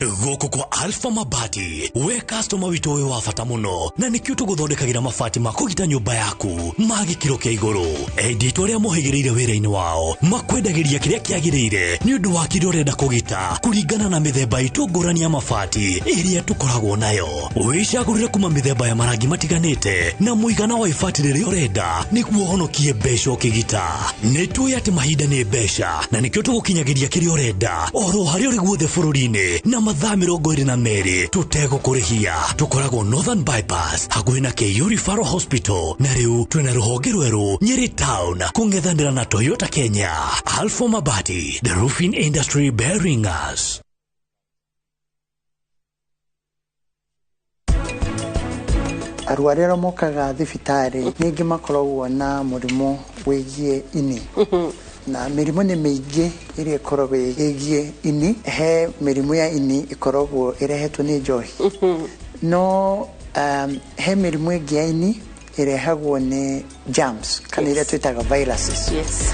Gũkũ kwa Alpha Mabati, we customer witũ ũyũ wa bata mũno, na nĩkĩo tũgũthondekagĩra mabati ma kũgita nyũmba yaku ma gĩkĩro kĩa igũrũ. Enditũ arĩa mohĩgĩrĩire wĩra-inĩ wao makwendagĩria kĩrĩa kĩagĩrĩire nĩ ũndũ wa kĩrĩa ũrenda kũgita kũringana na mĩthemba itũ ngũrani ya mabati ĩrĩa tũkoragwo nayo. Wĩcagũrĩre kuma mĩthemba ya marangi matiganĩte na mũigana wa ibati rĩrĩa ũrenda nĩguo ũhonokie mbeca ũkĩgita. Nĩ tũĩ atĩ mahinda nĩ mbeca na nĩkĩo tũgũkinyagĩria kĩrĩa ũrenda oro harĩa ũrĩ guothe bũrũri-inĩ na mathaa 22 tũtegũkũrĩhia. Tũkoragwo Northern Bypass hakuhĩ na KU Referral Hospital, na rĩu twĩna rũhonge rwerũ Nyeri Town kũng'ethanĩra na Toyota Kenya. Alpha Mabati, the roofing industry bearing us. Arwaru arĩa mokaga thibitarĩ ningĩ makoragwo na mũrimũ wĩgiĩ ini, na mĩrimũ nĩ mĩingĩ ĩrĩa ĩkoragwo ĩgiĩ ini. He mĩrimũ ya ini ĩkoragwo ĩrehetwo nĩ njohi, no he mĩrimũ ĩngĩ ya ini ĩrehagwo nĩ germs kana iria twĩtaga viruses. Yes.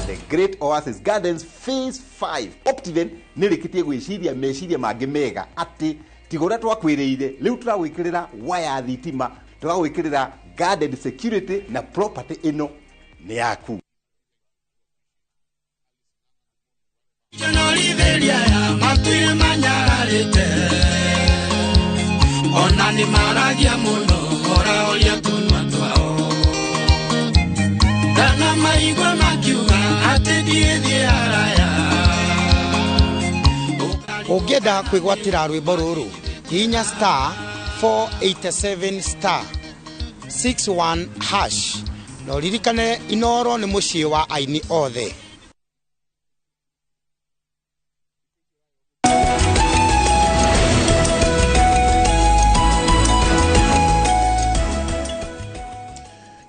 The Great Oasis Gardens Phase 5 Optiven nĩ rĩkĩtie gwĩciria meciria mangĩ mega atĩ tiga ũrĩa twakwĩrĩire rĩu tũragwĩkĩrĩra waya thitima, tũragwĩkĩrĩra garden security na property ĩno nĩ yaku. Ona nĩ maragia mũno oraoria tũnua twao, ndana maigua makiuga atĩ ndiĩthiĩ haraya. Ũngĩenda kwĩgwatĩra rwĩmbo rũrũ, hihinya star 487 star 61 hash na ũririkane Inooro nĩ mũciĩ wa aini othe.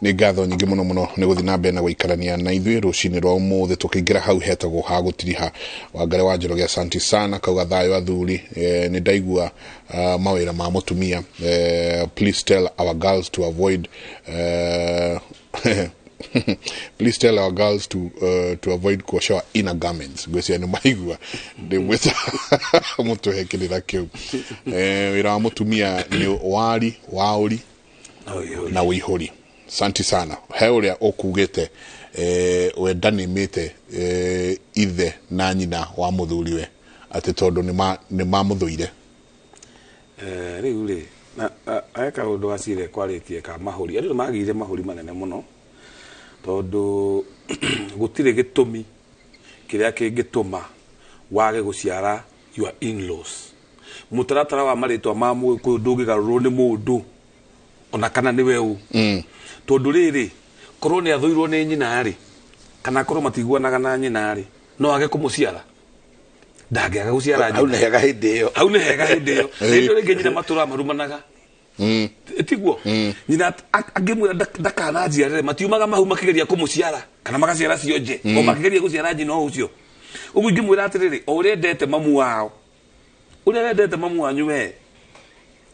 Nĩ ngatho nyingĩ mũno mũno nĩ gũthiĩ na mbere na gũikarania na ithuĩ rũcinĩ rwa ũmũthĩ tũkĩingĩra hau hetagwo ha gũtiriha. Wangare wa Njoroge, asante sana, kauga thayũ athuri. Nĩ ndaigua mawĩra ma mũtumia. Please tell our girls to avoid please tell our girls to avoid kuosha inner garments. Ngwĩciria nĩ maigua ndĩmwĩta mũtũhe kĩrĩra kĩu. Wĩra wa mũtumia nĩ wari, waũri na ũihũri. Santi sana. He ũrĩa ũkugĩte we ndanĩmĩte ithe na nyina wa mũthuriwe atĩ tondũ nĩ mamũthũire. Rĩu rĩ na he kaũndũ gacire kwarĩtie ka mahũri. Andũ nĩmagĩire mahũri manene mũno tondũ gũtirĩ gĩtũmi kĩrĩa kĩngĩtũma wage gũciara your in-laws. Mũtaratara wa marĩtwa ma Mũgĩkũyũ ndũngĩgarũrwo nĩ mũndũ ona kana nĩwe ũ. Tondũ rĩrĩ korwo nĩ athũirwo nĩ nyina rĩ kana korwo matiguanaga na nyina rĩ no age kũmũciara, ndangĩaga gũciara nyina. Hau nĩ hega hĩndĩ ĩyo, hau nĩ hega hĩndĩ ĩyo. Hĩndĩ ĩyo rĩngĩ nyina matũraga marumanaga, tiguo nyina angĩmwĩra ndakananjiarĩre matiumaga mahu makĩgeria kũmũciara kana magaciara cionje o makĩgeria gũciara nyina o ũcio. Ũguo ingĩmwĩra atĩrĩrĩ, o ũrĩa endete mamu wao, ũrĩa wendete mamu wanyu we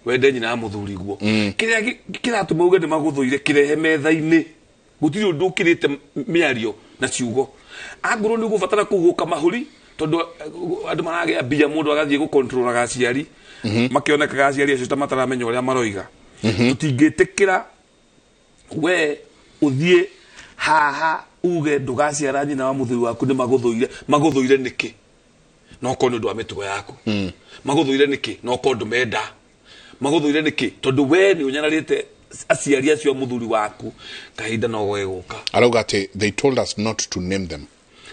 wende nyina ya mũthuriguo. Kĩrĩa kĩratũma uge nĩ magũthũire kĩrehe metha-inĩ, gũtirĩ ũndũ ũkĩrĩte mĩario na ciugo. Angorwo nĩ ũgũbatara kũgũka mahũri tondũ andũ maragĩa mbia mũndũ agathiĩ gũkontrolaga aciari, makĩonekaga aciari acio ta mataramenya ũrĩa maroiga. Tũtingĩtĩkĩra we ũthiĩ Haha uge ndugaciara nyina wa muthuri waku ni maguthuire maguthuire niki no ko ni undu wa mitugo yaku maguthuire niki no ko ndumenda maguthuire niki tondu we ni unyararite aciari acio muthuri waku kahinda no gweguka arauga ati they told us not to name them.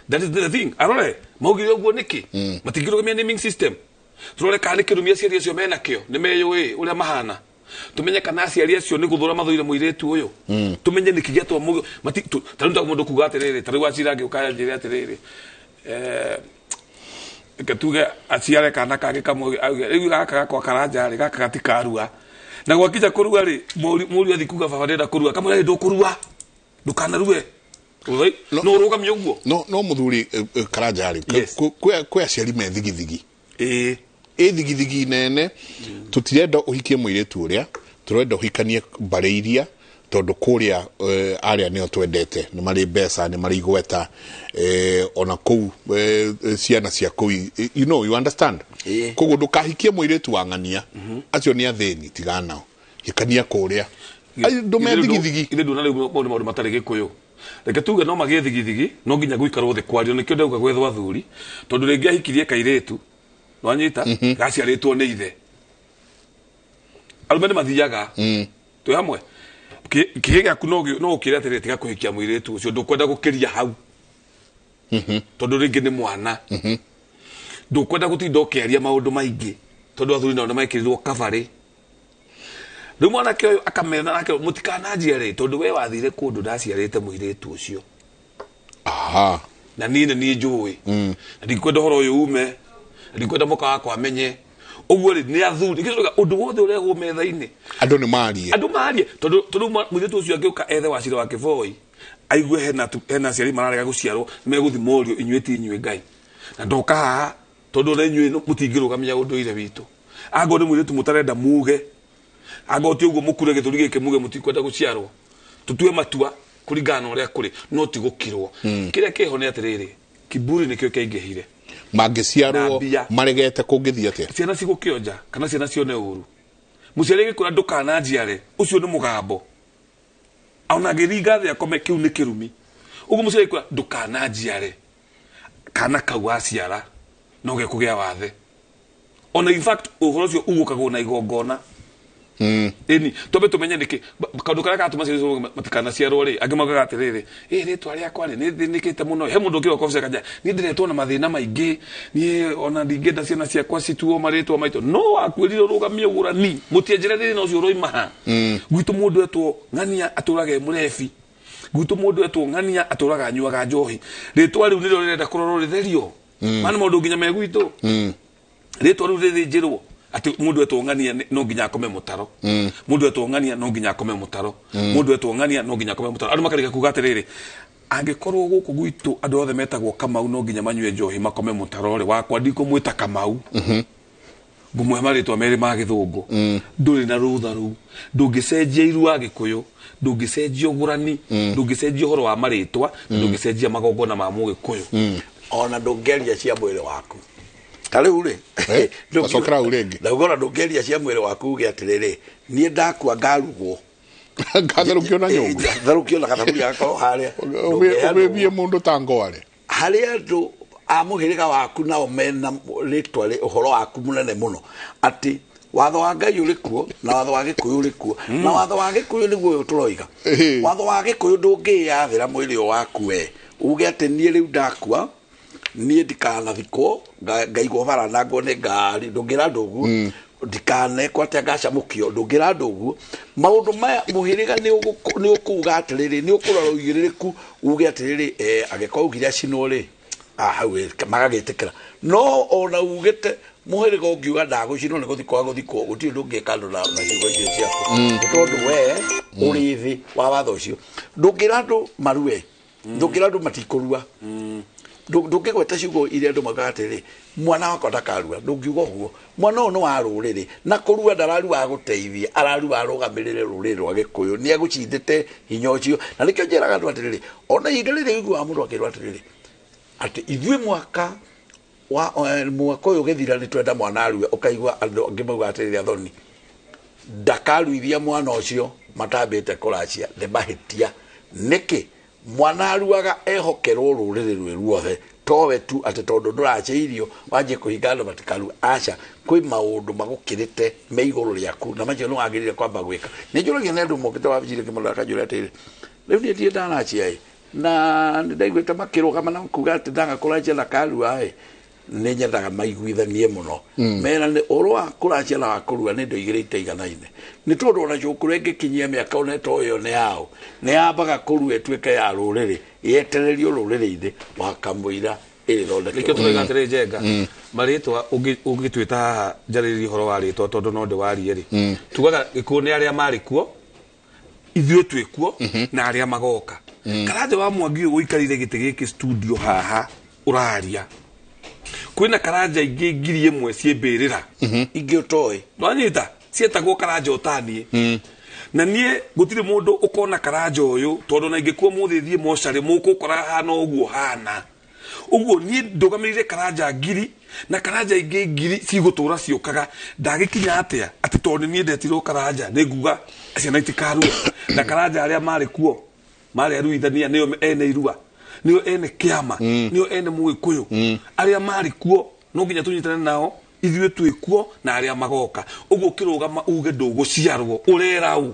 That is the thing. Arore maugire uguo niki matingirũgamia naming system turore kana nĩ kĩrumi aciari acio mena kĩo nĩ meyũĩ ũrĩa mahana tumenye kana aciari acio nĩ gũthũra mathũire mũirĩtu ũyũ tumenye nĩkĩ gĩatũma ta rĩu ta mũndũ kuga atĩrĩrĩ ta rĩu acira angĩũka anjĩre atĩrĩrĩ reke tuge aciare kana kangĩ kamwe auge rĩu gaka gakwa karanja rĩ gaka gatikarua na gwakinya kũrua rĩ mũriũ athiĩ kuga baba ndĩrenda kũrua kamwĩra rĩ ndũkũrua ndũkanarue no ũrũgamie ũguo no mũthuri Karanja rĩ kwĩ aciari me thigithigi ĩ thigithigi nene tutirenda uhikie mũirĩtu ũrĩa turenda uhikanie mbarĩ iria tondu kuria aria nio twendete ni mari mbeca ni mari igweta ona kuu ciana cia kuu you know you understand koguo ndukahikie mũirĩtu wa ng'ania acio ni athĩni tiganao hikania kuria ndume thigithigi ithe nduna rĩu maũndũ matarĩ gĩkũyũ reke tuge no magĩe thigithigi no nginya gũikarwo thĩ kwario nĩkĩo ndauga gwethwo athuri tondũ rĩngĩ ahikirie kairĩtu nwanyita gaciarĩtwo nĩ ithe arũme nĩ mathiaga twĩ hamwe kĩhĩ gĩaku no ũkĩre atĩrĩrĩ tiga kũhikia mũirĩtu ũcio ndũkwenda gũkĩria hau tondũ rĩngĩ nĩ mwana ndũkwenda gũtinda ũkĩaria maũndũ maingĩ tondũ athuri nao nĩ mekĩrirwo kabarĩ rĩu mwanake ũyũ akamera nake mũtikananjiare tondũ we wathire kũndũ ndaciarĩte mũirĩtu ũcio aha na niĩ nĩ niĩ njũĩ na ndikwenda ũhoro ũyũ ume ndikwenda mũka wakwa amenye ũguo rĩ nĩ athuri ũndũ wothe ũrehwo metha-inĩ andũ nĩ marie andũ marie tondũ mũirĩtu ũcio angĩũka ethe Wachira wa Kĩboi aigue hena aciari mararega gũciarwo megũthi morio inyuĩ ti inyuĩ Ngai na ndoka haha tondũ ona inyuĩ mũtingĩrũgamia ũndũire witũ angorwo nĩ mũirĩtu mũtarenda muge angorwo ti ũguo mũkure gĩthũri gĩkĩ muge mũtikwenda gũciarwo tũtue matua kũringana na ũrĩa kũrĩ no ti gũkirwo kĩrĩa kĩho nĩ atĩrĩrĩ kiburi nĩkĩo kĩaingĩhire mangĩciarwo maregete kũngĩthiĩ atĩa ciana cigũkĩonja kana ciana cione ũru mũciari agĩkwĩra ndũkananjiare ũcio nĩ mũgambo ona angĩringa thĩ akome kĩu nĩ kĩrumi ũguo mũciari agĩkwĩra ndũkananjiare kana kau aciara no gekũgĩa wathe ona in fact ũhoro ũcio ugũkagwo na igongona ĩni twambe tũmenye nĩkĩ kaũndũ karĩa karatũma ciana matikanaciarwo rĩ angĩ maugaga atĩrĩrĩ ĩ rĩtwa rĩakwa rĩ nĩthĩnĩkĩte mũno he mũndũ ũngĩroka obici akanja niĩ ndĩretwo na mathĩna maingĩ niĩ ona ndingĩenda ciana ciakwa cituo marĩtwa maitũ no wakwĩrire ũrũgamie ũgũrani mũtienjere thĩna ũcio ũroima ha gwitũ mũndũ etwo ng'ania atũraga e mũrebi gwitũ mũndũ etwo ng'ania atũraga anyuaga njohi rĩtwa rĩu nĩrĩo rĩrenda kũrorwo rĩtherio mana maũndũ nginya me gwitũ rĩtwa rĩu rĩthĩnjĩrwo ati mundu etwo ng'ania no nginya akome mutaro mundu etwo ng'ania no nginya akome mutaro mundu etwo ng'ania no nginya akome mutaro andu makarika kuga atiriri angikorwo guku gwitu andu othe metagwo Kamau no nginya manyue njohi makome mutaro ri wakwa ndikumwita Kamau ngumwe maritwa meri ma githungu nduri na rutha ruu ndungicenjia irua gikuyu ndungicenjia ugurani ndungicenjia uhoro wa maritwa ndungicenjia magongona ma mugikuyu ona ndungeria cia mwiri waku ta rĩu rĩ wacokera hau rĩngĩ ndaugora ndũngĩeria cia mwĩrĩ waku uge atĩrĩrĩ niĩ ndakua ngarugwo ngatherũkio na nyũngũ therũkio na gathaburia gakorwo harĩa ũmĩbie mũndũ ta ngware harĩ andũ a mũhĩrĩga waku nao mena rĩtwa rĩ ũhoro waku mũnene mũno atĩ watho wa Ngai ũrĩ kuo na watho wa Gĩkũyũ ũrĩ kuo na watho wa Gĩkũyũ nĩguo ũyũ tũroiga watho wa Gĩkũyũ ndũngĩyathĩra mwĩrĩ ũyũ waku we uge atĩ niĩ rĩu ndakua niĩ ndikanathikwo ngaigwo bara nangwo nĩ ngari ndũngĩra andũ ũguo ndikanekwo atĩa ngacamũkio ndũngĩra andũ ũguo maũndũ maya mũhĩrĩga nĩ ũkuga atĩrĩrĩ nĩ ũkũrora ũigĩrĩrĩku uge atĩrĩrĩ angĩkorwo ugire acinwo rĩ hau magagĩtĩkĩra no ona ugĩte mũhĩrĩga ũngiuga ndagũcinwo nĩ gũthikwo agũthikwo gũtirĩ ũndũ ũngĩka andũ na ciugo icio ciaku nĩ tondũ we ũrĩ thĩ wa watho ũcio ndũngĩra andũ marue ndũngĩra andũ matikũrua ndũngĩgweta ciugo iria andũ maugaga atĩrĩrĩ mwana wakwa ndakarua ndũngiuga ũguo mwana ũyũ nĩ wa rũrĩrĩ na kũrua ndararua agũteithie ararua arũgamĩrĩre rũrĩrĩ rwa Gĩkũyũ nĩ agũcindĩte hinya ũcio na nĩkĩo njĩraga andũ atĩrĩrĩ ona ihinda rĩrĩ ũiguaga mũndũ akĩrwo atĩrĩrĩ atĩ ithuĩ mwaka wa mwaka ũyũ ũgĩthira nĩ twenda mwana arue ũkaigua andũ angĩ maugaga atĩrĩrĩ athoni ndakaruithia mwana ũcio matambĩte kũracia nĩ mahĩtia nĩkĩ Mwana aruaga ehokerwo rũrĩrĩ rwĩ ruothe towe tu atĩ tondũ ndũrace irio wanjie kũhinga andũ matikarue. Aca, kwĩ maũndũ magũkĩrĩte me igũrũ rĩaku na macio nĩ wagĩrĩire kwamba gwĩka. Nĩ njũragia nĩ andũ mokĩte wabici-inĩ kĩmwe akanjũria atĩrĩrĩ, rĩu niĩ ndirĩ ndaracia ĩ, na nĩ ndaiguĩte makĩrũgama na kuga atĩ ndaga kũracia na karua ĩ, nĩ nyendaga maiguithanie mũno. Mera nĩ ũhoro wa kũracia na wa kũrua nĩ indo igĩrĩ itaiganaine, nĩ tondũ ona cũkũrũ ĩngĩkinyia mĩaka ona ĩtoĩ ĩyo nĩ yao, nĩ yambaga kũrua ĩtuĩke ya rũrĩrĩ, yetererio rũrĩrĩ-inĩ wakamũira ĩrĩthondekwo. Nĩkĩo tũrauga atĩrĩ Njenga, marĩtwa ũngĩtwĩta haha njarĩrĩrie ũhoro wa rĩtwa tondũ no ndĩwarie rĩ, tugaga gĩkuũ nĩ arĩa marĩ kuo, ithuĩ twĩ kuo na arĩa magoka. Karanja wa Mwangi ũyũ ũikarĩire gĩtĩ gĩkĩ studio haha ũraria, kwĩna karanja ingĩ 1000 ciĩ mbĩrĩra ingĩ ũtoĩ, nwanyita cietagwo karanja ũtaniĩ. Na niĩ gũtirĩ mũndũ ũkona karanja ũyũ tondũ na ingĩkua mũthĩ thiĩ mocarĩ mũkũkora hana ũguo hana ũguo. Niĩ ndũgamĩrĩire karanja 1000 na karanja ingĩ 1000 cigũtũra ciũkaga. Ndagĩkinya atĩa atĩ tondũ niĩ ndetirwo karanja nĩ nguga ciana itikarua, na karanja arĩa marĩ kuo marĩ aruithania nĩo ene irua, nĩo ene kĩama, nĩo ene mũgĩkũyũ. Arĩa marĩ kuo no nginya tũnyitane nao, ithuĩ twĩ kuo na arĩa magoka. Ũguo ũkĩrũgama uge ndũgũciarwo ũrera ũ,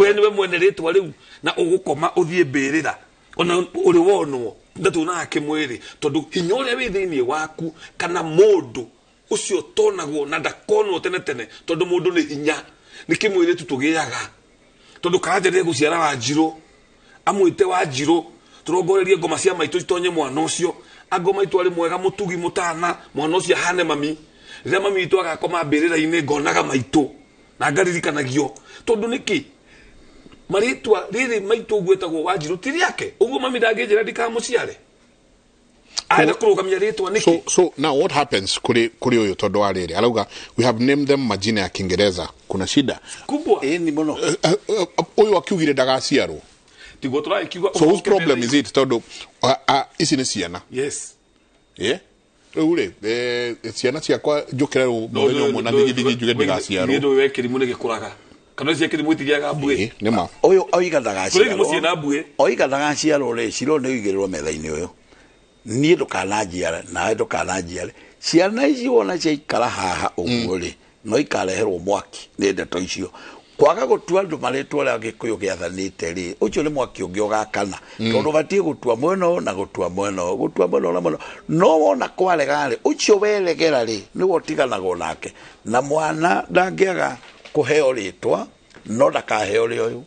we nĩwe mwene rĩtwa rĩu, na ũgũkoma ũthiĩ mbĩrĩra ona ũrĩ wonwo ndatuonaga kĩmwĩrĩ, tondũ hinya ũrĩa wĩ thĩinĩ waku kana mũndũ ũcio tonagwo na ndakonwo tene tene, tondũ mũndũ nĩ hinya, nĩ kĩmwĩrĩ tu tũgĩaga. Tondũ karanja nĩegũciara Wanjirũ, amwĩte Wanjirũ, tũrongorerie ngoma cia maitũ itonye mwana ũcio. Ango maitũ arĩ mwega mũtugi mũtana, mwana ũcio ahane mami. Rĩrĩa mami witũ agakoma mbĩrĩra-inĩ ngonaga maitũ na ngaririkanagio, tondũ nĩkĩ marĩtwa rĩrĩ maitũ ũguo etagwo Wanjirũ ti rĩake, ũguo mami ndangĩnjĩra ndikamũciare, arenda kũrũgamia rĩtwa nĩkĩ? So now what happens kuri ũyũ tondũ wa rĩrĩ arauga we have named them majina ya Kiingereza, kuna shida kubwa ĩni mũno. Ũyũ akiugire ndagaciarwo, tiguo tũragĩkiuga. So whose problem is it? Tondũ ici nĩ ciana. Yes. Yeah. Rĩu rĩ, ciana ciakwa njũkĩre mũthenya ũmwe na thigithigi njuge ndigaciarwo. Nĩ ndũĩ we kĩrimũ nĩ gĩkũraga, kana cia kĩrimũ itigĩaga mbuĩ. Nĩ ma. Ũyũ oiga ndagaciarwo. Kũrĩ ciĩna mbuĩ. Oiga ndagaciarwo rĩ, ciro nĩ ũigĩrĩrwo metha-inĩ ũyũ. Niĩ ndũkananjiare, nawe ndũkananjiare. Ciana ici wona ciaikara haha ũguo rĩ, no ikareherwo mwaki nĩ ndeto icio. Kwaga gũtua andũ marĩtwa ũrĩa Gĩkũyũ gĩathanĩte rĩ, ũcio nĩ mwaki ũngĩ ũgakana. Tondũ ũbatiĩ gũtua mwena ũyũ na gũtua mwena ũyũ, gũtua mwena ũyũ na mwena ũyũ. No wona kwarega rĩ, ũcio weregera rĩ, nĩwe ũtiganagwo nake. Na mwana ndangĩaga kũheo rĩtwa, no ndakaheo rĩa ũyũ.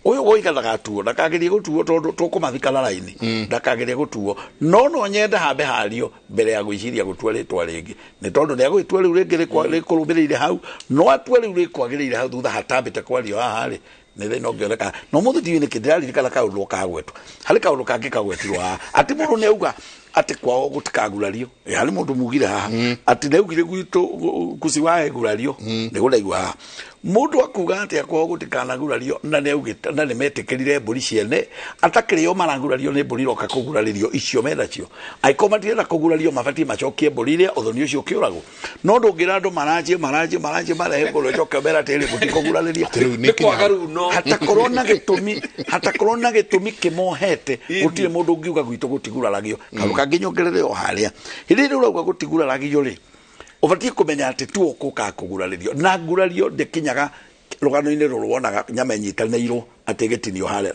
Ũyũ woiga ndagatuo, ndakagerie gũtuo tondũ tũkũmathikana raini, ndakagerie gũtuo. No no nyende hambe hario mbere ya gwĩciria gũtua rĩtwa rĩngĩ, nĩ tondũ nĩ agũgĩtua rĩu rĩngĩ rĩkũrũmĩrĩire hau, no atue rĩu rĩkwagĩrĩire hau thutha hatambĩte kwario haha rĩ, nĩ thĩna ũngĩoneka. No mũthĩ ndiũĩ nĩkĩ ndĩraririkana kaũndũ kagwetwo, harĩ kaũndũ kangĩ kagwetirwo haha atĩ mũndũ nĩ auga atĩ kwao gũtikagurario. Harĩ mũndũ mugire haha atĩ nĩ augire gwitũ kuciwae gurario, nĩ gũraigua haha mũndũ akuga atĩ kwao gũtikanagurario, na nĩ augĩte na nĩ metĩkĩrire mbũri ciene atakĩrĩo maragurario nĩ mbũri iroka kũgurarĩrio icio menacio. Angĩkorwo matirenda kũgurario mabatiĩ macokie mbũri iria ũthoni ũcio ũkĩũragwo. No ndũngĩra andũ maranjie maranjie maranjie marehe mbũri ĩcoke mera atĩrĩ mũtikũgurarĩria. Hatakorwo na gĩtũmi, hatakorwo na gĩtũmi kĩmohete, gũtirĩ mũndũ ũngiuga gwitũ gũtiguraragio. Kaũndũ kangĩ nyongerere o harĩa, hĩndĩ ĩrĩa ũrauga gũtiguraragio rĩ, ũbatiĩ kũmenya atĩ tu ũkũkaga kũgurarĩrio, na ngurario ndĩkinyaga rũgano-inĩ rũrũ wonaga nyama ĩnyitanĩirwo atĩ ĩgĩtinio harĩa.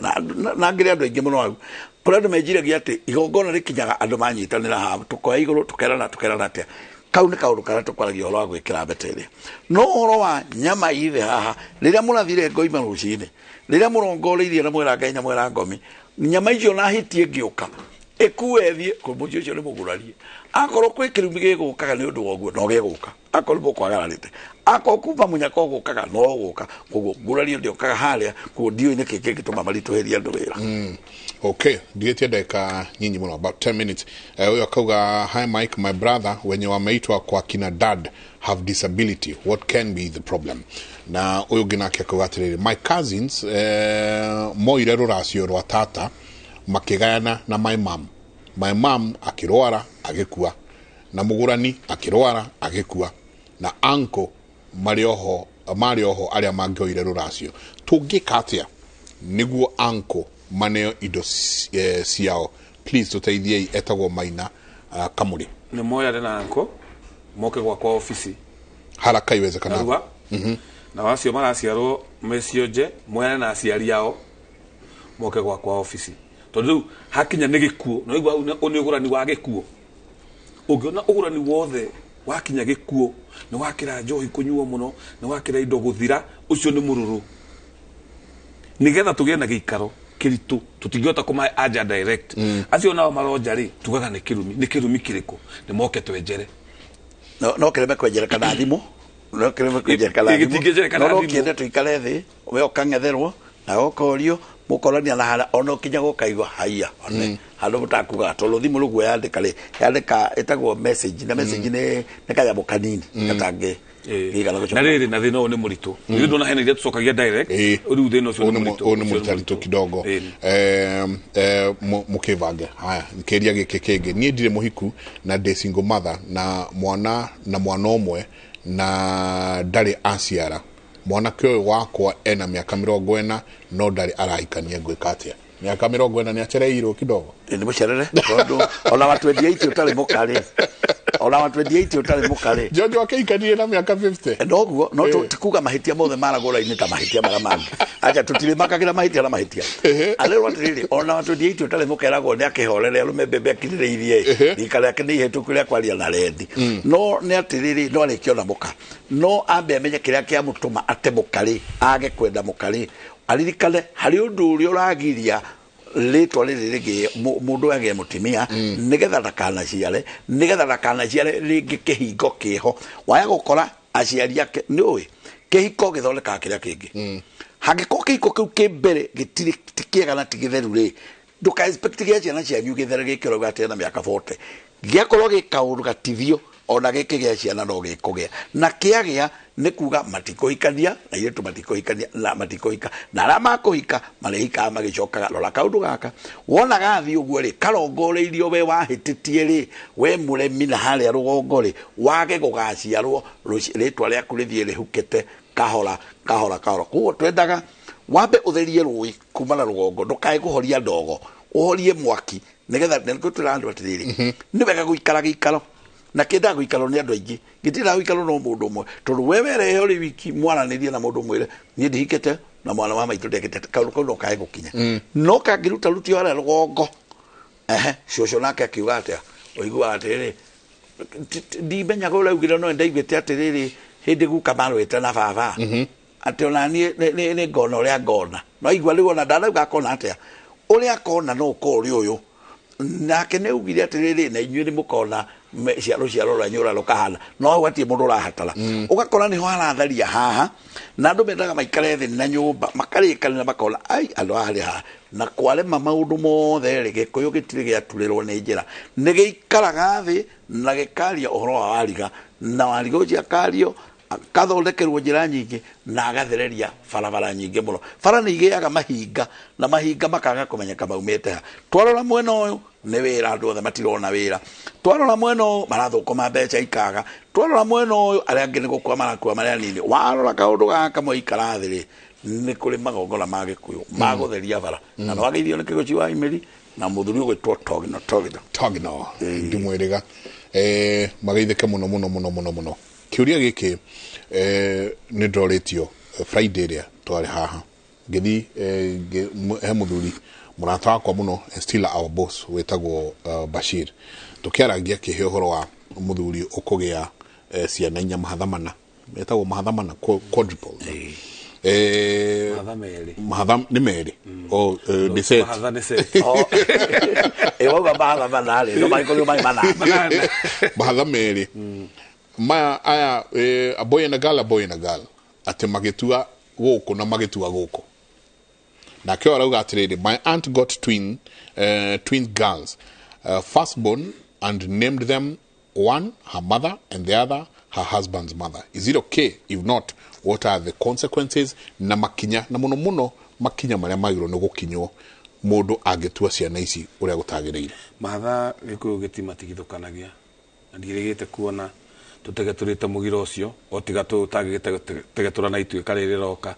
Na ngĩrĩ andũ aingĩ mũno hau, kũrĩ andũ meciragia atĩ igongona rĩkinyaga andũ manyitanĩra haha, tũkoya igũrũ tũkerana tũkerana atĩa. Kau nĩ kaũndũ karĩa tũkwaragia ũhoro wa gwĩkĩra mbete ĩrĩa. No ũhoro wa nyama ithe haha, rĩrĩa mũrathire ngoima rũcinĩ, rĩrĩa mũrongoreirie na mwĩra Ngai na mwĩra ngomi, nyama icio na hiti ĩngĩũka ĩkue ĩthiĩ, mũciĩ ũcio nĩ mũgurarie. Akorwo kwĩ kĩrumi gĩgũkaga nĩ ũndũ wa ũguo, no gĩgũka. Akorwo mũkwagararĩte, akorwo kuma mũnyaka ũgũkaga, no ũgũka. Koguo ngurario ndĩũkaga harĩa, koguo ndiũĩ nĩkĩ kĩngĩtũma maritũhĩrie andũ wĩra. Okay, ndigĩtie ndagĩka nyinyi mũno, about 10 minutes. Ũyũ akauga, hi Mike, my brother wenye wameitwa kwa kina dad have disability, what can be the problem? Na ũyũ ũngĩ nake akauga atĩrĩrĩ, my cousins moire rũracio rwa tata makĩgayana na my mom. My mom akĩrwara agĩkua, na mũgũrani akĩrwara agĩkua, na uncle marĩ oho arĩa mangĩoire rũracio. Tũngĩka atĩa Nĩguo anko maneo indo ciao. Please tũteithiei. Etagwo Maina Kamũrĩ. Nĩ moyane na anko moke gwakwa ofici haraka iwezekanavyo. Narua. Na wacio maraciarwo mecionje moyane na aciari ao moke gwakwa ofici, tondũ rĩu hakinya nĩ gĩkuũ no igua nĩ ũgũrani wa gĩkuũ. Ũngĩona ũgũrani wothe wakinya gĩkuũ nĩ wakĩra njohi kũnyuo mũno, nĩ wakĩra indo gũthira, ũcio nĩ mũrũrũ. Nĩgetha tũgĩe na gĩikaro kĩritũ tũtingĩhota kũmahe anja direct. Acio nao maronja rĩ, tugaga nĩ kĩrumi. Nĩ kĩrumi kĩrĩkũ? Nĩ moke twenjere. No kĩreme kwenjereka na thimũ, no kĩreme kwenjereka na thimũ. Gĩtingĩnjereka na No thimũ. kĩende tũikare thĩ, we ũkang'etherwo na ũkorio mũkorania na harĩa ona ũkinya gũkaigua haiya one handũ mũtakugaga, tondũ thimũ rĩguo yandĩka rĩ, yandĩka ĩtagwo message, na message nĩ kanyamũ kanini gatangĩ gĩigana Na gũcoka. rĩrĩ na thĩna ũyũ nĩ mũritũ. Ithuĩ ndona hena iria tũcokagia direct. Rĩu thĩna ũcio nĩ mũritũ. Ũyũ nĩ mũritũ kidogo. Mũkĩbange haya kĩria gĩkĩ kĩngĩ. Niĩ ndirĩ mũhiku na ndĩ single mother na mwana, na mwana ũmwe na ndarĩ aciara. Mwanake ũyũ wakwa ena mĩaka 40 no ndarĩ arahikania. Ngwĩka atĩa? Mĩaka 40 nĩ acereirwo kidogo. Nĩ mũcerere, tondũ ona wa 28 ũtarĩ mũka rĩ, ona wa 28 ũtarĩ mũka rĩ. Jojo akĩhikanire na mĩaka 50. Noguo no ti kuga mahĩtia mothe maragũra-inĩ ta mahĩtia marĩa mangĩ. Acha tũtirĩmakagĩra mahĩtia na mahĩtia. Arĩrwo atĩrĩrĩ, ona wa 28 ũtarĩ mũka eragwo nĩ akĩhorere arũme mbembe akirĩrĩirie rika rĩake nĩ ihĩtũku rĩa kwaria na rendi. No nĩ atĩrĩrĩ, no arĩkie ona mũka, no ambe amenye kĩrĩa kĩamũtũma ate mũka rĩ, age kwenda mũka rĩ, aririkane harĩ ũndũ ũrĩa ũragiria rĩtwa rĩrĩ rĩgĩe mũndũ agĩe mũtumia, nĩgetha ndakanaciare, nĩgetha ndakanaciare rĩngĩ kĩhingo kĩho waya gũkora aciari ake. Nĩ ũĩ kĩhiko gĩthondekaga kĩrĩa kĩngĩ. Hangĩkorwo kĩhiko kĩu kĩ mbere gĩtirĩ ti kĩega na ti gĩtheru rĩ, ndũka expect gĩa ciana cianyu gĩthere gĩkĩ ũrauga atĩ ena mĩaka 40 gĩakorwo gĩ kaũndũ gatithio. Ona gĩkĩ gĩa ciana no gĩkũgĩa na kĩagĩa nĩ kuga matikũhikania na airĩtu, matikũhikania na matikũhika, na arĩa makũhika marĩhikaga magĩcokaga. Rora kaũndũ gaka wona gathiĩ ũguo rĩ, karongoreirio we wahĩtĩtie rĩ, we mũremi na harĩa rũgongo rĩ, wage gũgaciarwo rĩtwa rĩaku rĩthiĩ rĩhukĩte kahora kahora kahora. Koguo twendaga wambe ũtherie rũĩ kuma na rũgongo, ndũkae kũhoria ndogo, ũhorie mwaki, nĩgetha nĩkĩo twĩra andũ atĩrĩrĩ, nĩ wega gũikara gĩikaro na kĩendaga gũikarwo nĩ andũ aingĩ, gĩtiendaga gũikarwo no mũndũ ũmwe, tondũ we werehe ũrĩ wiki mwaranĩrie na mũndũ mwĩre niĩ ndihikĩte na mwana wa maitũ ndekĩte kaũndũ kau no kae gũkinya, no kangĩruta rutio harĩa rũgongo. Ehe, cũcũ nake akiuga atĩa? Ũiguaga atĩrĩrĩ, ndimenyaga ũrĩa augire, no ndaiguĩte atĩrĩrĩ, hĩndĩ guka marũĩte na baba atĩ ona niĩ nĩ ngona ũrĩa ngona, no igua rĩu ona ndanauga akona atĩa, ũrĩa akona no ũkorwo ũrĩ ũyũ nake nĩ augire atĩrĩrĩ, na inyuĩ nĩ mũkona rũciaro rwanyu ũrĩa rũkahana, no hau hatirĩ mũndũ ũrahatara. Ũgakora nĩho haratharia haha, na andũ mendaga maikare thĩ na nyũmba makarĩkanĩra makona ai andũ haha harĩ haha na kwarema maũndũ mothe rĩ. Gĩkũyũ gĩtirĩ gĩaturĩrwo nĩ njĩra, nĩ gĩikaraga thĩ na gĩkaria ũhoro wa wariga, na wariga ũcio akario akathondekerwo njĩra nyingĩ na agathereria barabara nyingĩ mũno. Bara nĩ igĩaga mahinga na mahinga makaga kũmenyeka maumĩte ha. Twarora mwena ũyũ nĩ wĩra, andũ othe matirona wĩra. Twarora mwena ũyũ marathũkũma mbeca ikaga. Twarora mwena ũyũ arĩa angĩ nĩ gũkua marakua marĩa nini. Warora kaũndũ gaka mwaikara thĩ rĩ, nĩ kũrĩ magongona ma gĩkũyũ ma gũtheria bara, na nĩ wageithio nĩ kĩgũci wa imĩri na mũthuri ũgwĩtwo Togino Togino. Togino ndimwĩrĩga mageithĩke mũno mũno mũno mũno mũno. Kĩũria gĩkĩ nĩ ndorĩtio Friday ĩrĩa twarĩ haha ngĩthi he mũthuri mũrata wakwa mũno and still our boss wĩtagwo Bashir, tũkĩaragia kĩhe ũhoro wa mũthuri ũkũgĩa ciana inya, mahatha mana, metagwo mahatha mana, quadruple. Mahatha merĩ. Mahatha nĩ merĩ. Oh, nĩ set. Mahatha nĩ set. Ĩ wauga mahatha mana rĩ, no mangĩkorirwo marĩ mana. Mahatha merĩ maya aya, a boy and a girl, a boy and a girl, atĩ magĩtua gũkũ na magĩtua gũkũ. Nake ũyũ arauga atĩrĩrĩ, my aunt got twin girls, firstborn, and named them one her mother and the other her husband's mother. Is it okay? If not, what are the consequences? Na makinya na mũno mũno makinya marĩa magĩrĩirwo nĩ gũkinywo mũndũ angĩtua ciana ici ũrĩa gũtagĩrĩire. Mahatha gĩkũyũ gĩtimatigithũkanagia na ndirĩgĩte kuona Tũtegetũrĩte mũgiro ũcio o tiga tũtangĩtegetũra na ituĩka rĩrĩ rĩroka.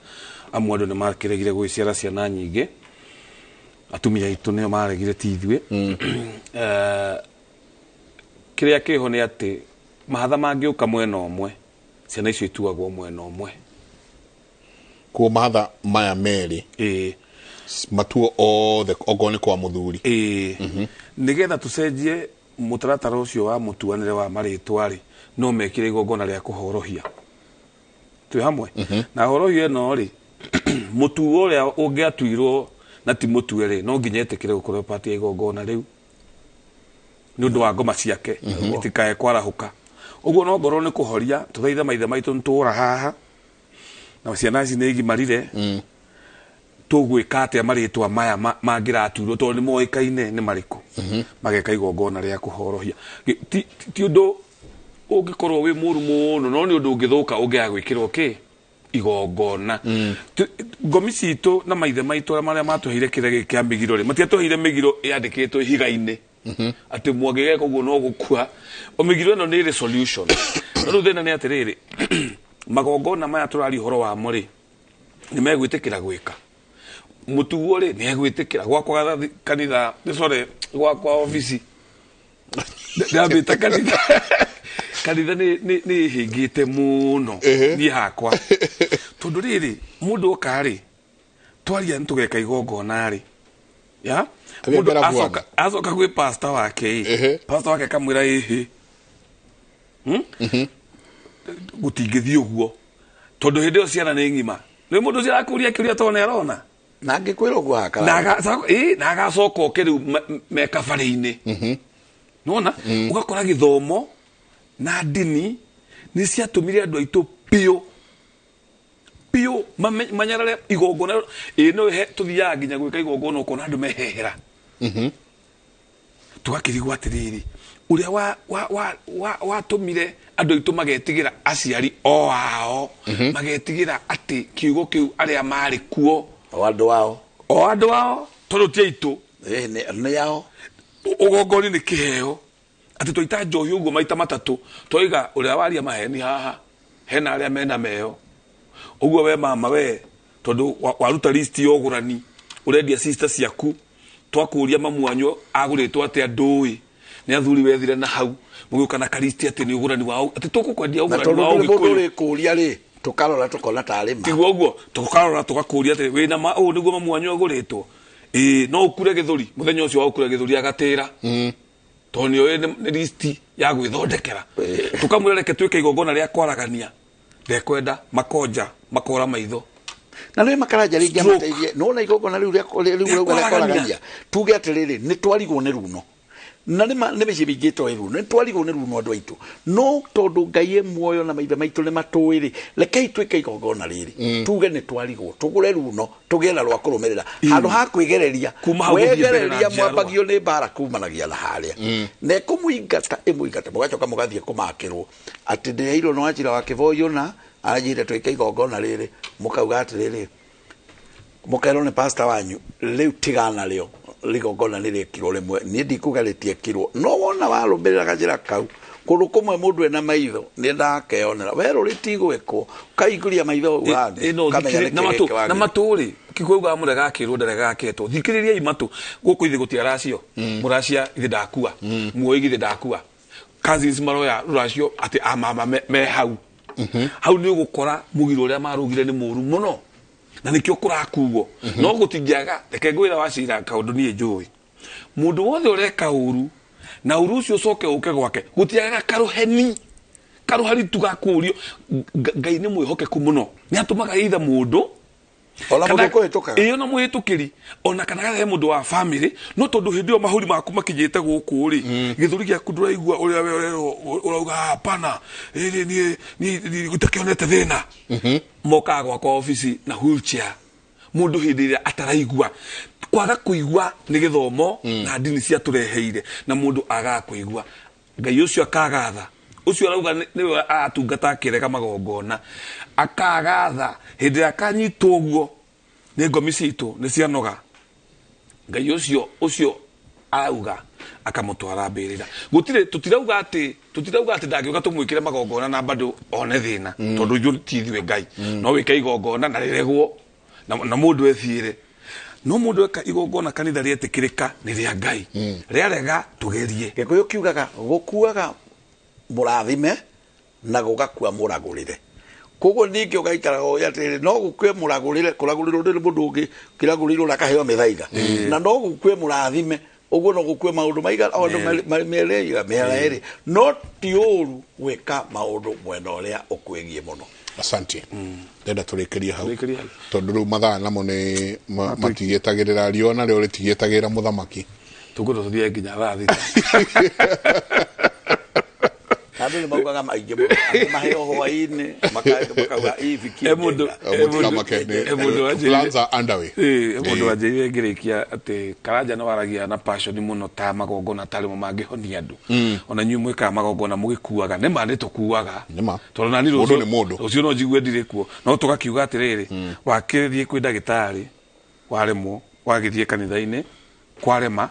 Amwe andũ nĩ makĩregire gwĩciara ciana nyingĩ, atumia aitũ nĩo maregire, ti ithuĩ. Kĩrĩa kĩho nĩ atĩ mahatha mangĩũka mwena ũmwe, ciana icio ituagwo mwena ũmwe. Kuo mahatha maya merĩ matuo othe okorwo nĩ kwa mũthuri. Ĩĩ, nĩgetha tũcenjie mũtaratara ũcio wa mũtuanĩre wa marĩtwa rĩ, no mekire igongona rĩa kũhorohia twĩ hamwe na horohio ĩno rĩ, mũtuo ũrĩa ũngĩatuirwo na ti mũtue rĩ, no nginya etĩkĩre gũkorwo pati ya igongona rĩu nĩ ũndũ wa ngoma ciake itikae kwarahũka. Ũguo no ngorwo nĩ kũhoria tũthaithe maithe maitũ nĩtũra haha na ciana ici nĩ igimarire, tũgwĩka atĩa marĩtwa maya mangĩratuirwo tondũ nĩ moĩkaine nĩ marĩkũ, mageka igongona rĩa kũhorohia. Ti ũndũ ũngĩkorwo wĩ mũru mũno, no nĩ ũndũ ũngĩthũka ũngĩaga gwĩkĩrwo kĩ igongona. Ngomi citũ na maithe maitũ arĩa marĩa matũheire kĩrĩa gĩkĩ kĩa mĩgiro rĩ, matiatũheire mĩgiro ĩyandĩkĩtwo ihiga-inĩ atĩ mwangĩgeka ũguo no gũkua. O mĩgiro ĩno nĩ ĩrĩ solution. No rĩu thĩna nĩ atĩrĩrĩ, magongona maya tũraria ũhoro wamo rĩ, nĩ megwĩtĩkĩra gwĩka mũtuo rĩ, nĩ egwĩtĩkĩra gwakwa kanitha, sorry, gwakwa obici ndambĩte kanitha, kanitha nĩ ĩhĩngĩte mũno niĩ hakwa, tondũ rĩrĩ mũndũ oka rĩ, twaria nĩ tũgeka igongona rĩ, ya mũndũ acoka gwĩ pastor wake ĩ, pastor wake akamwĩra ĩhĩ gũtingĩthiĩ ũguo tondũ hĩndĩ ĩyo ciana nĩ ng'ima. Nĩ mũndũ ũcio arakũria kĩũria tondũ nĩ arona na angĩkwĩra ũguo hakara na agacoka oke rĩu me kabarĩ-inĩ. Nĩwona ũgakora gĩthomo na ndini nĩ ciatũmire andũ aitũ biũ biũ manyarare igongona. Ĩ no tũthiaga nginya gwĩka igongona ũkona andũ mehehera, tũgakĩrigwo atĩrĩrĩ, ũrĩa watũmire andũ aitũ magetigĩra aciari o ao, magetigĩra atĩ kiugo kĩu arĩa marĩ kuo o andũ ao tondũ ti aitũ nĩ ao. Ũgongoni nĩ kĩheo atĩ twaita njohi ũguo maita matatũ, twaiga ũrĩa waria maheni haha hena arĩa mena meo ũguo. We mama we, tondũ waruta list ya ũgũrani ũrendia sister ciaku, twakũria mamu wanyu agũrĩtwo atĩa ndũĩ nĩ athuri wethire na hau mũgĩũka na karisti atĩ nĩ ũgũrani wao atĩ tũkũkwendia ũgũrani wao Gĩkũyũ. Na tondũ kũria rĩ, tũkarora tũkona tarĩ ma tiguo ũguo, tũkarora tũgakũria atĩ wĩna ma ũũ nĩguo mamu wanyu agũrĩtwo, ĩĩ no ũkure gĩthũri mũthenya ũcio wa ũkure gĩthũri agatĩra tondũ nĩoĩ nĩ listi ya gwĩthondekera. Tũkamwĩra reke twĩke igongona rĩa kwaragania, ndekwenda makonja makora maitho na rä makaranja rä ngä amateithie nona igongona rä u rä kwaragania tuge atä rä rä nä twarigwo nä runo na nä mä ciä mĩingĩ ĩtoĩ runo nĩ twarigwo nĩ runo andũ aitũ, no tondũ Ngai e muoyo na maithe maitũ nĩ matũĩ rĩ, rekei twĩke igongona rĩrĩ tuge nĩ twarigwo tũgũre runo tũgĩe na rwa kũrũmĩrĩra handũ ha kwĩgereria. Wegereria mwambagio nĩ mbara kumanagia na harĩa na ĩkũmũingata ĩmũingata mũgacoka mũgathiĩ kũmakĩrwo atĩ ndĩreirwo nĩ Wachira wa Kĩboyũ na aranjĩrire twĩke igongona rĩrĩ, mũkauga atĩrĩrĩ, mũkerwo nĩ pastor wanyu rĩu tigana rĩo rigongona nĩ rĩekirwo rĩmwe, niĩ ndikuga rĩtiekirwo, no wona warũmĩrĩra gacĩra kau kũndũ kũmwe mũndũ ena maitho nĩendaga akeyonera werũ rĩtigwĩkwo ũkaingũria maitho ũkamenya na matũ rĩ kikuyu ugaga mũrega akĩrwo ndarega aketwo. Thikĩrĩriai matũ gũkũ ithe gũtiara acio mũracia ithe ndakua muoigi ithe ndakua cousins maroya rũracio atĩ amama me hau hau nĩ ũgũkora mũgiro ũrĩa marugire nĩ mũru mũno na nĩkĩo kũrakuo no gũtingĩaga. Reke ngwĩra Wachira kaũndũ niĩ njũĩ, mũndũ wothe ũreka ũru na ũru ũcio ũcoke ũke gwake gũtiagaga karũheni karũhari tugakũrio. Ngai nĩ mwĩhokeku mũno, nĩ atũmaga either mũndũ ona mũndũ kũhĩtũkaga ĩyo na mũhĩtũkĩri ona kana gahe mũndũ wa family, no tondũ hĩndĩ ĩyo mahũri maku makinyĩte gũkũ rĩ, gĩthũri gĩaku ndũraigua ũrĩa we ũrauga hapana niĩ itakĩonete thĩna. Mokaga gwakwa obici na wheelchair mũndũ hĩndĩ ĩrĩa ataraigua. Kwaga kũigua nĩ gĩthomo na ndini ciatũreheire na mũndũ agaga kũigua Ngai ũcio akagatha ũcio arauga nĩwe aratungata akĩrega magongona akagatha hĩndĩ ĩrĩa akanyitwo ũguo nĩ ngomi citũ nĩ cianoga. Ngai ũcio Arauga akamutwara mbĩrĩra. Gũtirĩ tũtirauga atĩ ndangĩũka tũmwĩkĩre magongona na bado one thĩna tondũ ithuĩ ti ithuĩ Ngai. No wĩke igongona na rĩregwo na mũndũ ethiĩre. No mũndũ eka igongona kanitha rĩetĩkĩrĩka nĩ rĩa Ngai. Rĩarega tũgerie. Gĩkũyũ kiugaga gũkuaga mũrathime na gũgakua mũragũrĩre. Koguo ningĩ ũgaikaraga ũĩ atĩrĩrĩ no gũkue mũragũrĩre kũragũrĩrwo nĩ mũndũ ũngĩ kĩragũrĩirwo na akaheo mĩthaiga. Na no gũkue mũrathime ũguo no gũkue maũndũ maigana mĩera ĩrĩ no ti ũru gwĩka maũndũ mwena ũrĩa ũkwĩgiĩ mũno. Asante. Ndenda tũrĩkĩrie hau tondũ rĩu mathaa namo nĩ matigĩtagĩrĩra riũa narĩo rĩtigĩtagĩrĩra mũthamaki. Tũngũtũ tũthiĩ nginya thaa thita. Andũ nĩ maugaga maingĩ mũno angĩ maheo hwaĩ-inĩ makauga ibikie. Plans are underway. Mũndũ wanjĩrire ngĩrĩkia atĩ Karanja nĩ waragia na passion mũno ta magongona tarĩ mo mangĩhonia andũ. Ona inyuĩ mwĩkaga magongona mũgĩkuaga nĩ ma nĩ tũkuaga. Tondũ nani rũciũ no njigue ndirĩ kuo. No tũgakiuga atĩrĩrĩ wakĩthiĩ kwĩ ndagĩtarĩ waremwo wagĩthiĩ kanitha-inĩ kwarema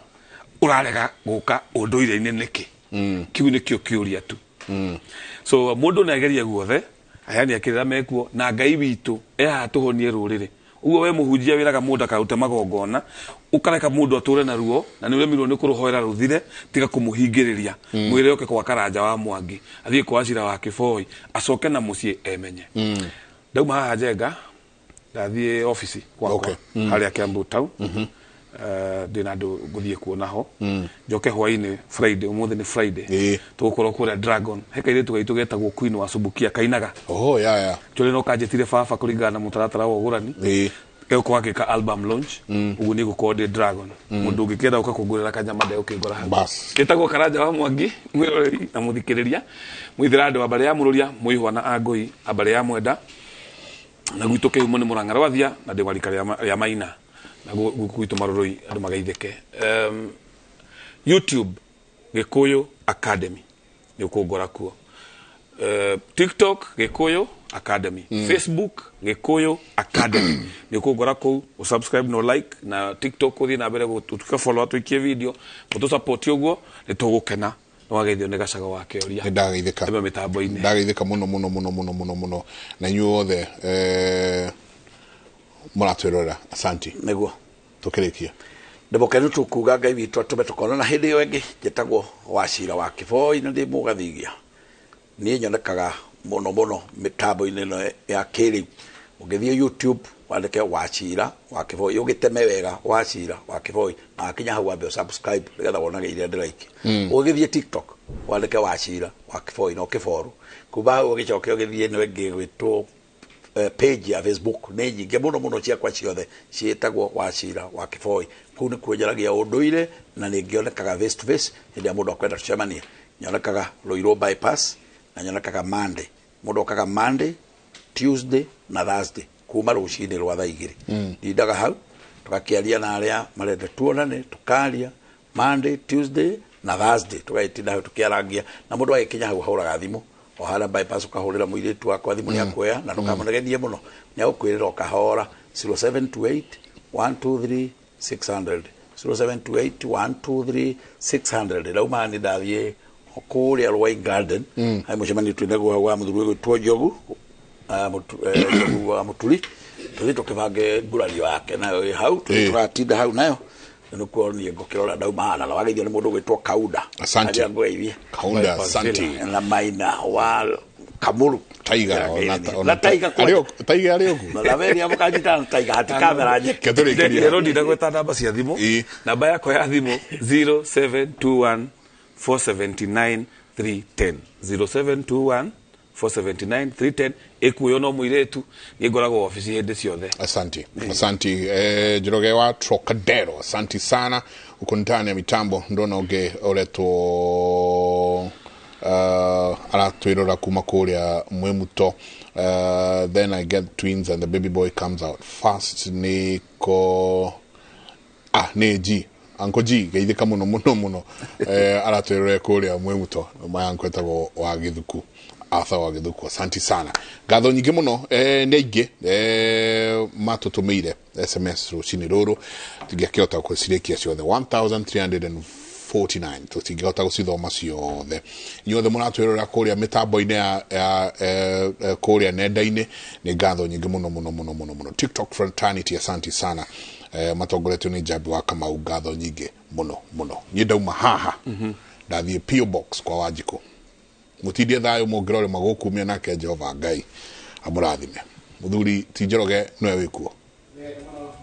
ũrarega gũka ũndũire-inĩ nĩkĩ? Kiu nĩkĩo kĩũria tu. So mũndũ nĩ ageria guothe ayani akĩrĩra mekuo na Ngai witũ ehaha tũhonie rũrĩrĩ. Ũguo we mũhunjia wĩraga mũndũ akarute magongona ũkareka mũndũ atũre na ruo na nĩ ũremirwo nĩ kũrũhoera rũthire tiga kũmũhingĩrĩria. Mwĩre oke kwa Karanja wa Mwangi athiĩ kwa Cira wa Kĩboi acoke na mũciĩ emenye. Ndauma haha Njenga ndathiĩ ofici gwakwa harĩa Kiambu town. Ndĩna andũ ngũthiĩ kuona ho. Njoke hwaĩ-inĩ Friday, ũmũthĩ nĩ Friday. Tũgũkorwo kũrĩa Dragon. He kairĩtu gaitũ getagwo Queen wa Subukia kainaga. Oh, yeah. Tũrĩ no kanjĩtire baba kũringana na mũtaratara wa ũgũrani. Gegũkorwo agĩka album launch. Ũguo nĩ gũkorwo ndĩ Dragon. Mũndũ ũngĩkĩenda gũka kũngũrĩra kanyama ndegũkĩngora hau. Gĩtagwo Karanja wa Mwangi, mwĩroreri na mũthikĩrĩria. Mwithĩra andũ a mbarĩ ya Mũrũria, Mũihwa na Angũi, a mbarĩ ya Mwenda. Na gwitũ kĩhumo nĩ Mũrang'a Rwathia na ndĩ wa rika rĩa Maina. Na gwitũ Marũrũi andũ magaithĩke. YouTube Gĩkũyũ Academy nĩ ũkũngora kuo. TikTok Gĩkũyũ Academy. Facebook Gĩkũyũ Academy nĩ ũkũngora kũu, ũsubscribe no like na TikTok ũthiĩ na mbere gũtuĩka follow tũikie video mũtũ support ũguo nĩ tũgũkena. Nĩwageithio nĩ Gacago wa Kĩoria. Nĩ ndagaithĩka. Ebe mĩtambo-inĩ. Ndagaithĩka mũno mũno mũno mũno mũno mũno na inyuĩ othe mũratwĩrorera. Asante. Nĩguo tũkĩrĩkia. Ndĩmũkenu tũkuga Ngai witũ atũme tũkonana hĩndĩ ĩyo ĩngĩ. Njĩtagwo Wacira wa Kĩboi na ndĩ mũgathigia. Niĩ nyonekaga mũno mũno mĩtambo-inĩ ĩno ya kĩrĩu. Ũngĩthiĩ YouTube wandĩke Wacira wa Kĩboi, ũgĩteme wega Wacira wa Kĩboi na wakinya hau wambe subscribe nĩgetha wonage iria ndĩraikia. Ũgĩthiĩ TikTok wandĩke Wacira wa Kĩboi na ũkĩfollow. Kuma hau ũgĩcoke ũgĩthiĩ ĩno ĩngĩ ĩgwĩtwo page ya Facebook nĩ nyingĩ mũno mũno ciakwa ciothe ciĩtagwo Wacira wa Kĩboi. Kũu nĩkuo njaragia ũndũire na nĩ ngĩonekaga face to face hĩndĩ ĩrĩa mũndũ akwenda tũcemanie. Nyonekaga Ruiru bypass na nyonekaga Monday. Mũndũ okaga Monday, Tuesday na Thursday kuma rũcinĩ rwa thaa igĩrĩ. Ndindaga hau tũgakĩaria na arĩa marenda tuonane, tũkaria Monday, Tuesday na Thursday tũgagĩtinda hau tũkĩarangia na mũndũ agĩkinya hau ahũraga thimũ o harĩa bypass ũkahũrĩra mũirĩtu wakwa thimũ nĩ akuoya na ndũkamũnegenie mũno nĩ agũkwĩrĩra o kahora 0728 123 600 0728 123 600. Ndauma nĩ ndathiĩ kũrĩa Rwai Garden harĩ mũcemanio twĩnaguo hau wa mũthuri ũgwĩtwo Njogu Njogu wa Mũturi tũthiĩ tũkĩbange ngurario yake nayo ĩ hau tũthiĩ tũgatinda hau nayo nĩkuo niĩ ngũkĩrora ndauma haha na wageithio nĩ mũndũ ũgwĩtwo Kaunda. Asante. Ngũgeithie. Kaunda, asante. Na Maina wa Kamuru. Taiga na Taiga kwa. Taiga arĩ ũguo. Na Laveria mũkanyitana na Taiga hati kamera nyeke. Ndĩrwo ndinagweta namba cia thimũ. Namba yakwa ya thimũ 0721 479 310 0721 479 310 ĩkuoywo no mũirĩtu niĩ ngoragwo ofici hĩndĩ ciothe. Asante. Asante. Njoroge wa Trocadero. Asante sana. Uko ndani ya mitambo ndona ũngĩ ũretwo aratwĩrora kuma kũrĩa Mwĩmuto. Then I get twins and the baby boy comes out first. Niko nĩ G Uncle G geithĩka mũno mũno mũno. Aratwĩrora kũrĩa Mwĩmuto. Maya nkwetagwo wa Gĩthuku. Arthur wa Gĩthũkũ, asanti sana. Ngatho nyingĩ mũno, nĩ aingĩ matũtũmĩire SMS rũcinĩ rũrũ, tũtingĩakĩhota gũcirĩkia ciothe, 1349 tũtingĩhota gũcithoma ciothe. Inyuothe mũratwĩrora kũrĩa mĩtambo-inĩ ya kũrĩa nenda-inĩ, nĩ ngatho nyingĩ mũno mũno mũno mũno mũno. TikTok fraternity, asanti sana, matongoretio nĩ Njambi wa Kamau, ngatho nyingĩ mũno mũno. Niĩ ndauma haha ndathiĩ P.O. Box kwa Wanjikũ. Mũtindie thayũ, mũngĩrore magũkumia, nake Jehova Ngai amũrathime. Mũthuri ti Njoroge nĩwe wĩkuo.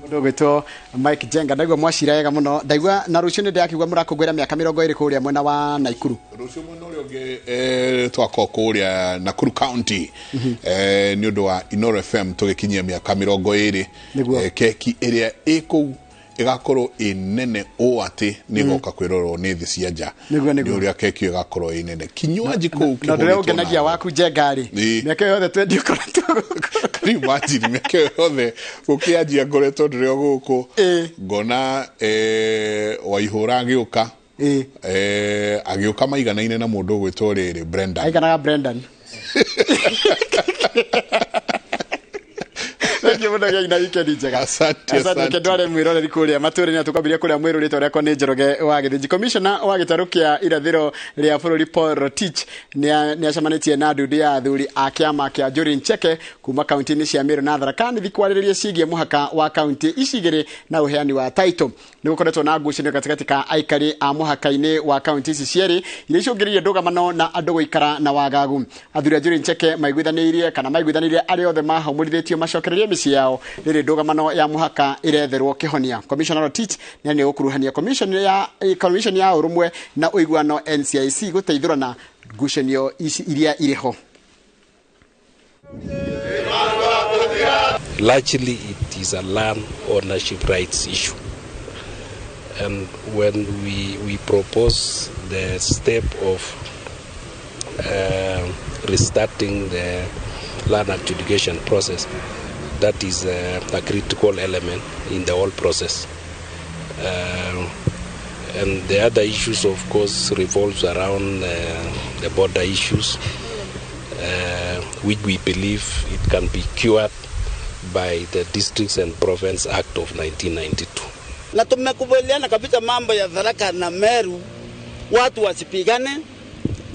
Mũndũ ũgwĩtwo Mike Jenga, ndaigua mwacira wega mũno, ndaigua na rũciũ nĩ ndĩrakĩigua mũrakũngũĩra mĩaka 20 kũrĩa mwena wa Naikuru. Rũciũ mwena ũrĩa ũngĩ twakorwo kũrĩa Nakuru County nĩ ũndũ wa Inoro FM tũgĩkinyia mĩaka 20. Keki ĩrĩa ĩ kũu ĩgakorwo ĩ nene ũũ atĩ nĩ ĩgoka kwĩrorwo nĩ thĩ cia nja, nĩ ũrĩa keki ĩyo ĩgakorwo ĩ nene. Kinywaji kũu na ũndũ ũrĩa ũngenagia waku Njenga rĩ, mĩaka ĩyo yothe twendio koretwo gũkũ. Can you imagine mĩaka ĩyo yothe gũkĩanjia ngoretwo ndĩrĩ o gũkũ, ngona Waihũra agĩũka, agĩũka maiganaine na mũndũ ũgwĩtwo rĩrĩ Brendan. Aiganaga Brendan. Thank you mũno, gĩai na wikendi njega. Asante, asante. Ndware mwĩroreri kũrĩa matũũra-inĩ, tũkwambĩrĩria kũrĩa mwĩrũ. Rĩtwa rĩakwa nĩ Njoroge wa Gĩthĩnji. Commissioner wa gĩtarũ kĩa irathĩro rĩa bũrũri Paul Rotich nĩ acemanĩtie na ndundu ya athuri a kĩama kĩa Njuri Ncheke kuma kaunti-inĩ cia Meru na Tharaka Nithi kwarĩrĩria ciĩgiĩ mũhaka wa kaunti ici igĩrĩ na ũheani wa title. Nĩ gũkoretwo na ngucanio gatagatĩ ka aikari a mũhaka-inĩ wa kaunti ici cierĩ iria icũngĩrĩirie ndũgamano na andũ gũikara na wagagu. Athuri a Njuri Ncheke maiguithanĩirie kana maiguithanĩirie arĩa othe mahũmũrithĩtio macokererie mĩciĩ yao rĩrĩ ndũgamano ya mũhaka ĩretherwo kĩhonia. Commissioner Rotich nĩ gũkuruhania commission ya ũrũmwe na ũiguano NCIC gũteithũrana ngucanio ici iria irĩ ho. Largely it is a land ownership rights issue, and when we propose the step of restarting the land adjudication process, that is a critical element in the whole process. And the other issues, of course, revolves around the border issues, which we believe it can be cured by the Districts and Province Act of 1992. Na tumekubaliana kabisa mambo ya Tharaka na Meru, watu wasipigane,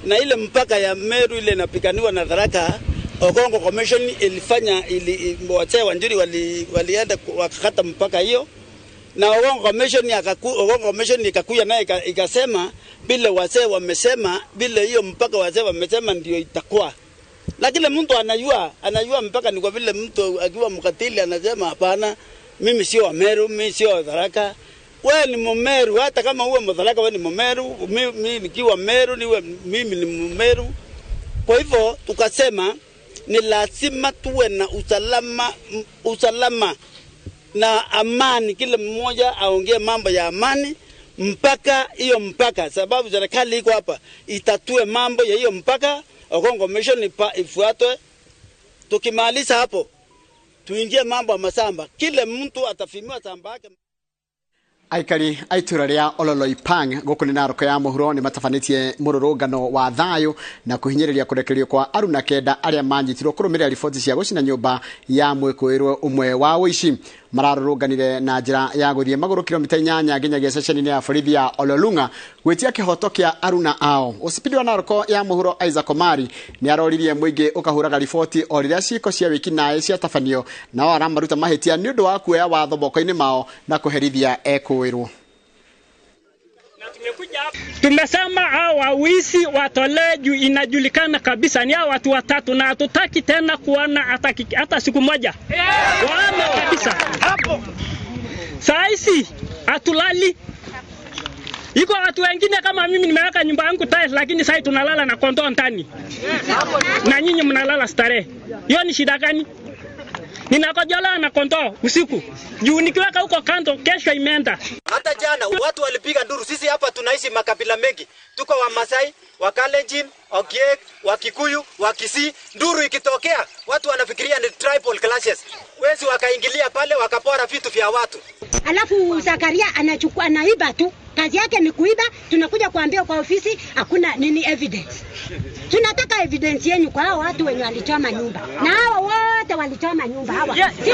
na ile mpaka ya Meru ile inapiganiwa na Tharaka, Okongo Commission ilifanya wazee wa Njuri walienda wakakata mpaka hiyo, na Okongo Commission ikakuja naye ikasema vile wazee wamesema, vile hiyo mpaka wazee wamesema ndio itakuwa. Lakini mtu anajua mpaka ni kwa vile mtu akiwa mkatili anasema hapana, mimi sio wa Meru, mimi sio wa Tharaka. Wewe ni Mmeru, hata kama uwe Mtharaka wewe ni Mmeru, mimi nikiwa Meru niwe mimi ni Mmeru. Kwa hivyo tukasema ni lazima tuwe na usalama na amani, kila mmoja aongee mambo ya amani mpaka hiyo mpaka, sababu serikali iko hapa itatue mambo ya hiyo mpaka. Okongo Commission ifuatwe. Tukimaliza hapo tuingie mambo ya masamba, kila mtu atafimiwa samba yake. Aikari a itũra rĩa Ololoipang gũkũ nĩ Narok ya mũhuro nĩ matabanĩtie mũrũrũngano wa thayũ na kũhinyĩrĩria kũrekererio kwa aruna kenda arĩa manyitirwo kũrũmĩrĩra riboti cia gũcina nyũmba ya mwĩkũĩrwo ũmwe wa ũici. Mararũrũnganire na njĩra ya gũthiĩ magũrũ kilomita 8 nginyagia ceceni-inĩ ya borithi ya Ololunga gwĩtia kĩhoto kĩa aruna ao. Ũcipindi wa Narok ya mũhuro Isaac Omari nĩ aroririe mũingĩ ũkahũraga riboti o rĩrĩa ciĩko cia wĩkinaĩ ciatabanio, nao aramaruta mahĩtia nĩ ũndũ wa kuoya watho moko-inĩ mao na kũherithia ekũĩrwo. Tumesema hao wawisi watolee juu inajulikana kabisa ni hao watu watatu, na hatutaki tena kuona hata siku moja. Waame kabisa hapo. Saa hizi hatulali. Iko watu wengine kama mimi nimeweka nyumba yangu tiles, lakini sasa tunalala na kondoo ndani. Na nyinyi mnalala starehe. Hiyo ni shida gani? Ninakojola na kondoo usiku. Juu nikiweka huko kando kesho imeenda. Hata jana watu walipiga nduru. Sisi hapa tunaishi makabila mengi, tuko wa Masai, wa Kalenjin, Ogiek, wa Kikuyu, wa Kisii. Nduru ikitokea watu wanafikiria ni tribal clashes. Wezi wakaingilia pale wakapora vitu vya watu. Alafu Zakaria anachukua, anaiba tu. Kazi yake ni kuiba. Tunakuja kuambia kwa ofisi hakuna nini evidence. Tunataka evidence yenu kwa hao watu wenye walichoma nyumba. Na hao wote walichoma nyumba hawa. Sisi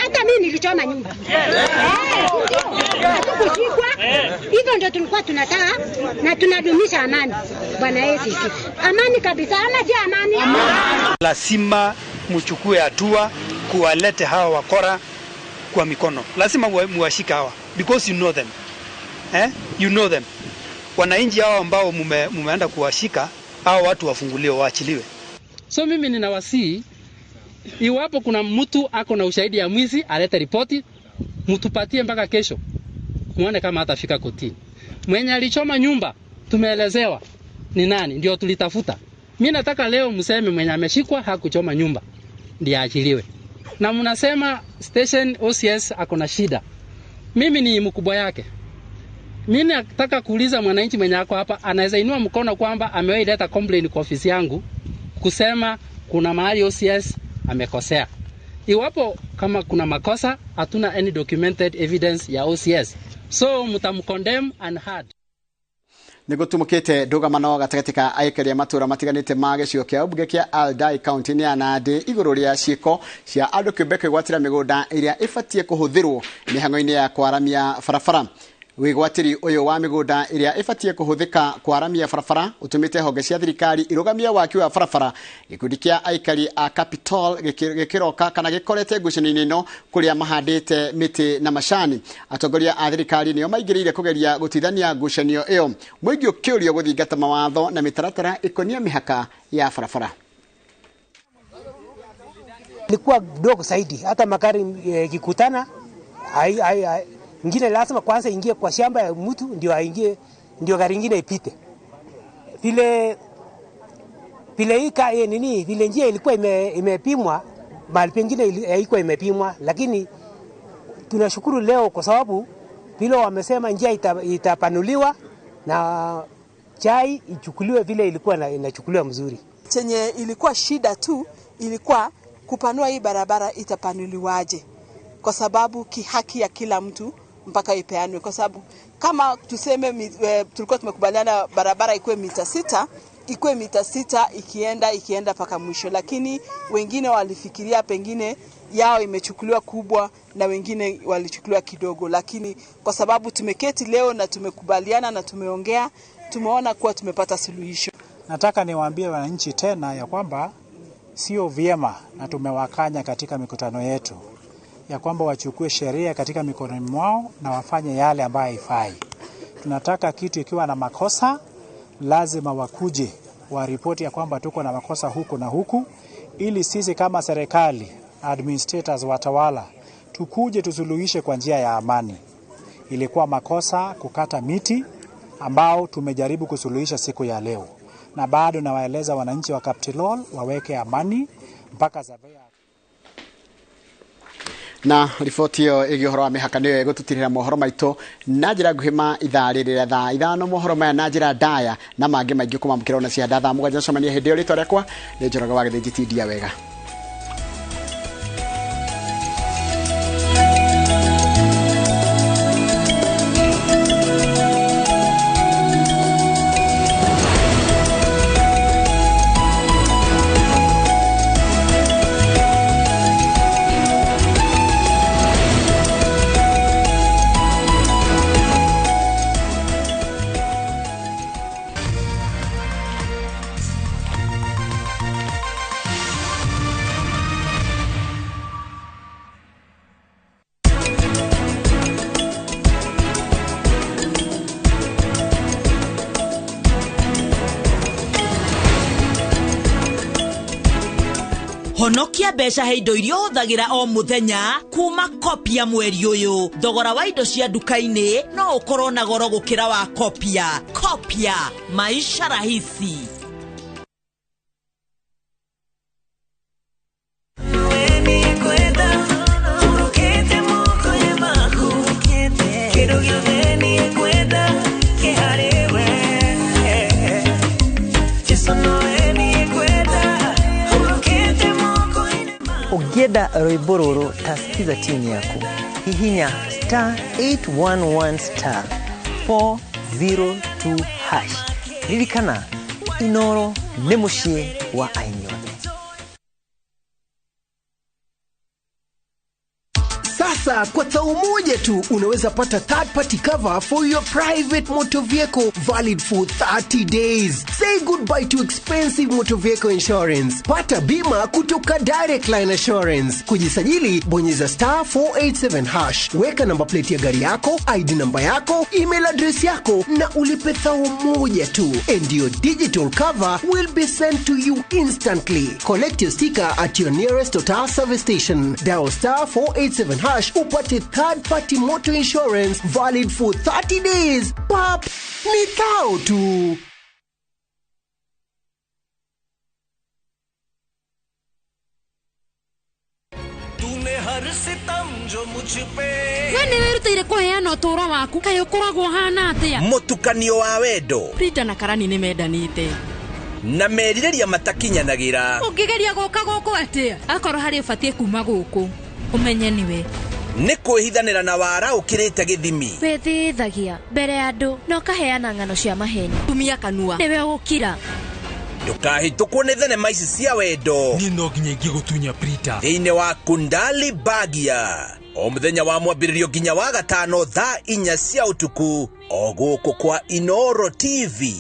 hata mimi nilichoma nyumba. Hatukushikwa. Hivyo ndio tulikuwa tunataka na tunadumisha amani. Bwana Yesu. Amani kabisa, ama si amani? Lazima mchukue hatua kuwalete hawa wakora kwa mikono. Lazima muwashike hawa because you know them. You know them. Wananchi hao ambao mumeenda kuwashika, hao watu wafunguliwe, waachiliwe. So mimi ninawasihi, iwapo kuna mtu ako na ushahidi ya mwizi alete ripoti, mtupatie mpaka kesho. Muone kama hatafika kotini. Mwenye alichoma nyumba tumeelezewa ni nani, ndio tulitafuta. Mimi nataka leo mseme mwenye ameshikwa hakuchoma nyumba ndiye aachiliwe. Na mnasema station OCS ako na shida. Mimi ni mkubwa yake. Mimi nataka kuuliza mwananchi mwenye ako hapa, anaweza inua mkono kwamba amewahi leta complaint kwa ofisi yangu kusema kuna mahali OCS amekosea. Iwapo kama kuna makosa, hatuna any documented evidence ya OCS. So mtamcondemn and hard. Nigutumukite ndugamano gatagati ka aikari a matura matiganite ma gicigo kia mbunge kia Aldai kaunti-ini ya Nandi iguru ria ciiko cia andu kiumbe kwigwatira migunda iria ibatie kuhuthirwo mihango-ini ya kwaramia barabara. Wigwatiri uyu wa migunda iria ibatie kuhuthika kwaramia barabara utumite honge cia thirikari irugamia waki wa barabara. Gikundi kia aikari a Capitol gikiroka kana gikorete ngucanio-inĩ ĩno kuria mahandite miti na macani. Atongoria a thirikari nio maingĩrĩire kugeria gutithania ngucanio iyo. Mũingĩ ũkĩũrio gũthingata mawatho na mĩtaratara ĩkonie mĩhaka ya barabara. Ilikuwa dogo zaidi, hata magari ikikutana ingine lazima kwanza ingie kwa shamba ya mtu ndio aingie, ndio gari ingine ipite. Vile vile ika nini vile njia ilikuwa imepimwa, mahali pengine haikuwa imepimwa, lakini tunashukuru leo kwa sababu vile wamesema njia itapanuliwa na chai ichukuliwe vile ilikuwa inachukuliwa mzuri. Chenye ilikuwa shida tu ilikuwa kupanua hii barabara itapanuliwaje, kwa sababu kihaki ya kila mtu mpaka ipeanwe, kwa sababu kama tuseme tulikuwa tumekubaliana barabara ikuwe mita 6, ikuwe mita 6 ikienda paka mwisho, lakini wengine walifikiria pengine yao imechukuliwa kubwa na wengine walichukuliwa kidogo, lakini kwa sababu tumeketi leo na tumekubaliana na tumeongea, tumeona kuwa tumepata suluhisho. Nataka niwaambie wananchi tena ya kwamba sio vyema, na tumewakanya katika mikutano yetu ya kwamba wachukue sheria katika mikono mwao na wafanye yale ambayo haifai. Tunataka kitu ikiwa na makosa lazima wakuje waripoti ya kwamba tuko na makosa huku na huku, ili sisi kama serikali, administrators, watawala, tukuje tusuluhishe kwa njia ya amani. Ilikuwa makosa kukata miti ambao tumejaribu kusuluhisha siku ya leo, na bado nawaeleza wananchi wa Kaptilol waweke amani mpaka surveyor. Na riboti ĩyo ĩgiĩ ũhoro wa mĩhaka nĩyo ĩgũtũtirĩra mohoro maitũ na njĩra nguhĩ ma ithaa rĩrĩ rĩa thaa 5, mohoro maya na njĩra ndaya na mangĩ maingĩ kũmamũkĩra ona cia thaa 7. Nacemania hĩndĩ ĩyo. Rĩtwa rĩakwa nĩ Njoroge wa Gĩthĩnji tindia wega. Honokia mbeca he indo iria ũhũthagĩra o mũthenya kuma Kopia mweri ũyũ. Thogora wa indo cia nduka-inĩ no ũkorwo na goro gũkĩra wa Kopia. Kopia, maisha rahisi. Ũngĩenda rwĩmbo rũrũ ta skiza tune yaku, hihinya star 811 star 402 hash. Ririkana, Inoro nĩ mũciĩ wa aini othe. Sasa kwa tau moja tu unaweza pata third party cover for your private motor vehicle valid for 30 days. Say goodbye to expensive motor vehicle insurance. Pata bima kutoka Direct Line Assurance. Kujisajili, bonyeza star 487 hash. Weka namba plate ya gari yako, ID namba yako, email address yako na ulipe thau moja tu. And your digital cover will be sent to you instantly. Collect your sticker at your nearest Total service station. Dial star 487 hash upate third party motor insurance valid for 30 days. Pap, ni thao tu. We nĩ wĩrutĩire kũheana ũtũũro waku kaĩ ũkoragwo ũhana atĩa? Mũtukanio wa wendo. Frida na Karani nĩ mendanĩte na merirĩria matakinyanagĩra. Ũngĩgeria gũka gũkũ atĩa? Akorwo harĩ ũbatiĩ kuma gũkũ ũmenye nĩwe. Nĩ kwĩhithanĩra na wara ũkĩrĩte gĩthimi. Wĩthĩithagia mbere ya andũ na ũkaheana ng'ano cia maheni. Tumia kanua nĩwe ũgũkira. Ndũkahĩtũkwo nĩ thenema ici cia wendo. Niĩ no nginya ingĩgũtunya Prita. Thĩinĩ wa Kundali Bagia o mũthenya wa mwambĩrĩrio nginya wa gatano thaa 4 cia ũtukũ o gũkũ kwa Inoro TV.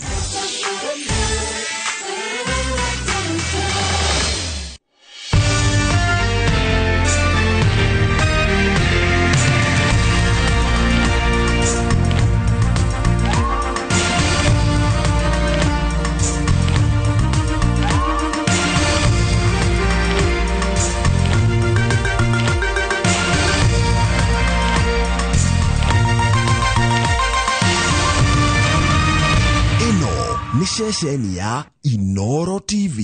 Ceceni ya Inoro TV.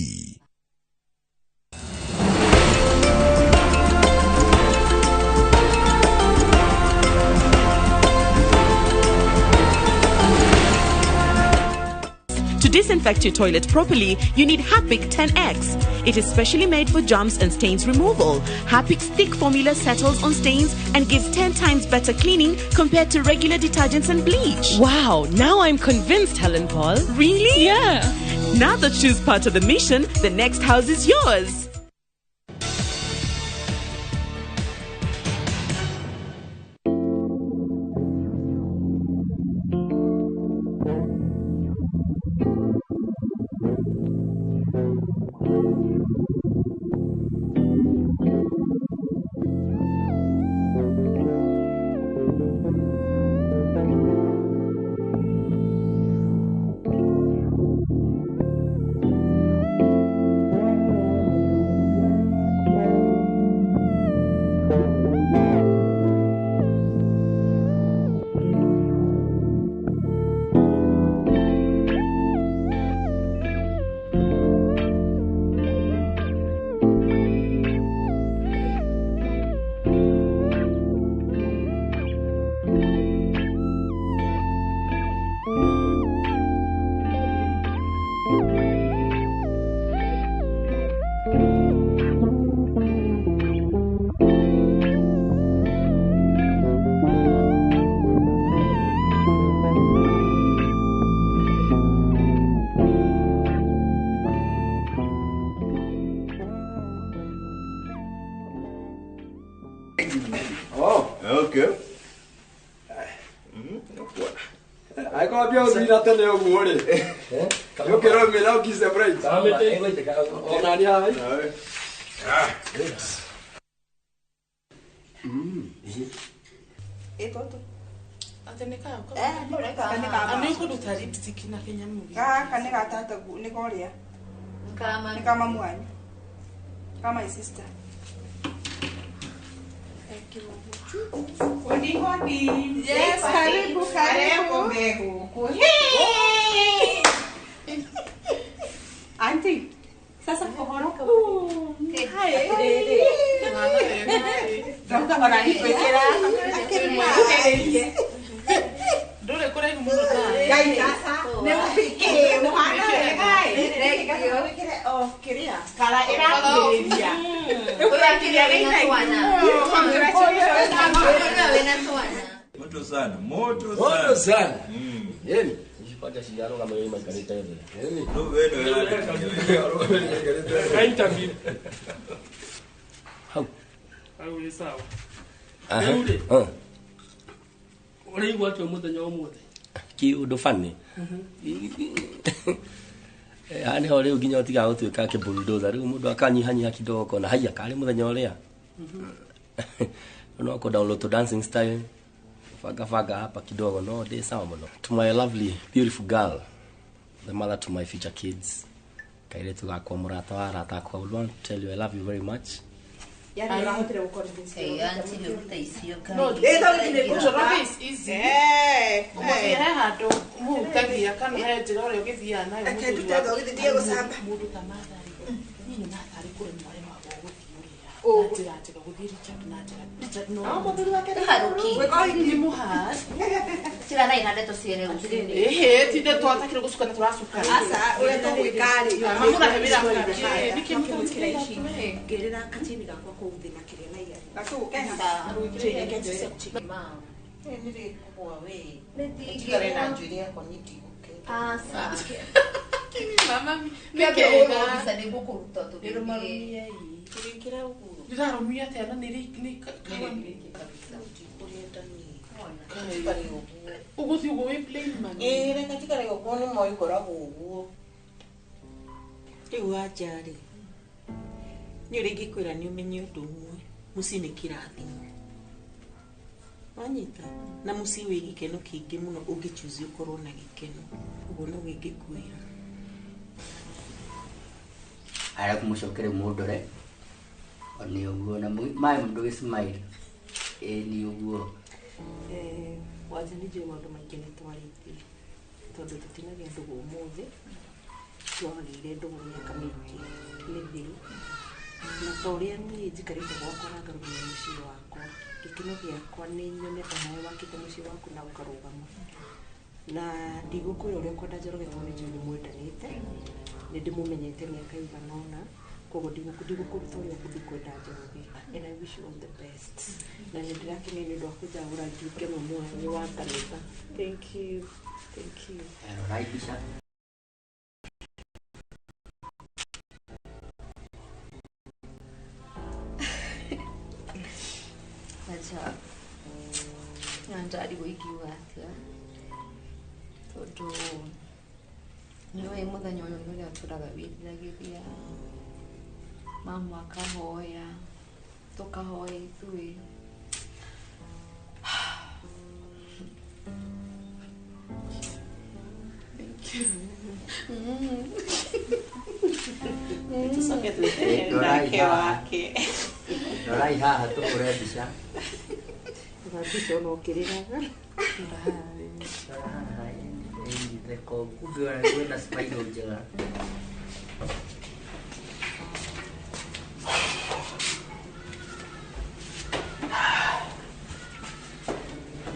To disinfect your toilet properly, you need Harpic 10X. It is specially made for germs and stains removal. Harpic's thick formula settles on stains and gives 10 times better cleaning compared to regular detergents and bleach. Wow, now I'm convinced, Helen Paul. Really? Yeah. Now that she's part of the mission, the next house is yours. Tene ũguo rĩ ũkĩrwo mĩra ũkicelebrate onani haha. Gaka nĩ gatata nĩ koria nĩ ka mamu wanyu ka my sister. Hodi hodi. Yes, karibu karibu. Hey! Auntie, sasa kohoro. Hi. Ndoka ona nikwikira. Ndure kuraihu muno ta. Ngai sasa nĩ mũpike mũhana wega. Wĩkĩre o kĩrĩa kara ĩrakirĩria. Rĩu kĩrakirĩria nĩ Wena twana. Wena twana. Moto sana, moto sana. Moto sana. Yeni. Nishipata shigaro kama yeye maikarita hivi. Yeni. No weno wewe. Interview. Hau. Hau ni sawa. Aha. Ah. Uraigua atia muthenya umuthi? Ki undu funny. Haha niho riu nginya utigaga gutuika kibulldozer riu mundu akanyihanyiha kidogo kona haiya kari muthenya uria. No ko download to dancing style. Faga faga hapa kidogo no dey sawa muno. To my lovely beautiful girl, the mother to my future kids. Kairetu gakwa murata wa arata akwa, I would want to tell you I love you very much. Riu anja ri ni uri ngikwira ni umenye undu umwe mucii ni kirathimo wanyita na mucii wi gikeno kingi muno ungichuzi ukorwo na gikeno uguo no ngikwira ara kumucokere mundore ni uguo na mai mundu gi smile ni uguo wanja ni njui maundu maingi ni twaritie tondu tutinagia ndugu umuthi twagire ndugu miaka mingi mithiru na ta uria nie njikarite gwakwa na ngarũgamia mucii wakwa gikeno giakwa ni nyone onawe wakite mucii waku na ukarugama na ndigũkwĩra ũrĩa kwenda Njoroge tondũ nĩ njũĩ nĩ mwendanĩte nĩ ndĩmũmenyete mĩaka ĩigana ũna koguo ndigũkũruta ũrĩa ndikwenda Njoroge and I wish you all the best na nĩ ndĩrakena nĩ ũndũ wa kũnjagũra njuke mamu wanyu wa kanitha. Thank you, thank you. Rorai mbica. Acha ndarigwo ingiuga atia tondu nĩũĩ mũthenya ũyũ nĩ ũrĩa ũtũraga wĩriragĩria mamu akahoya tũkahoya ithuĩ. Thank you. Tũcoke twĩtere nake wake. Rorai haha tũhũre mbica. Mbica ona ũkĩrĩraga. Rora haha ĩtheko kumbe ona kwĩna smile njega.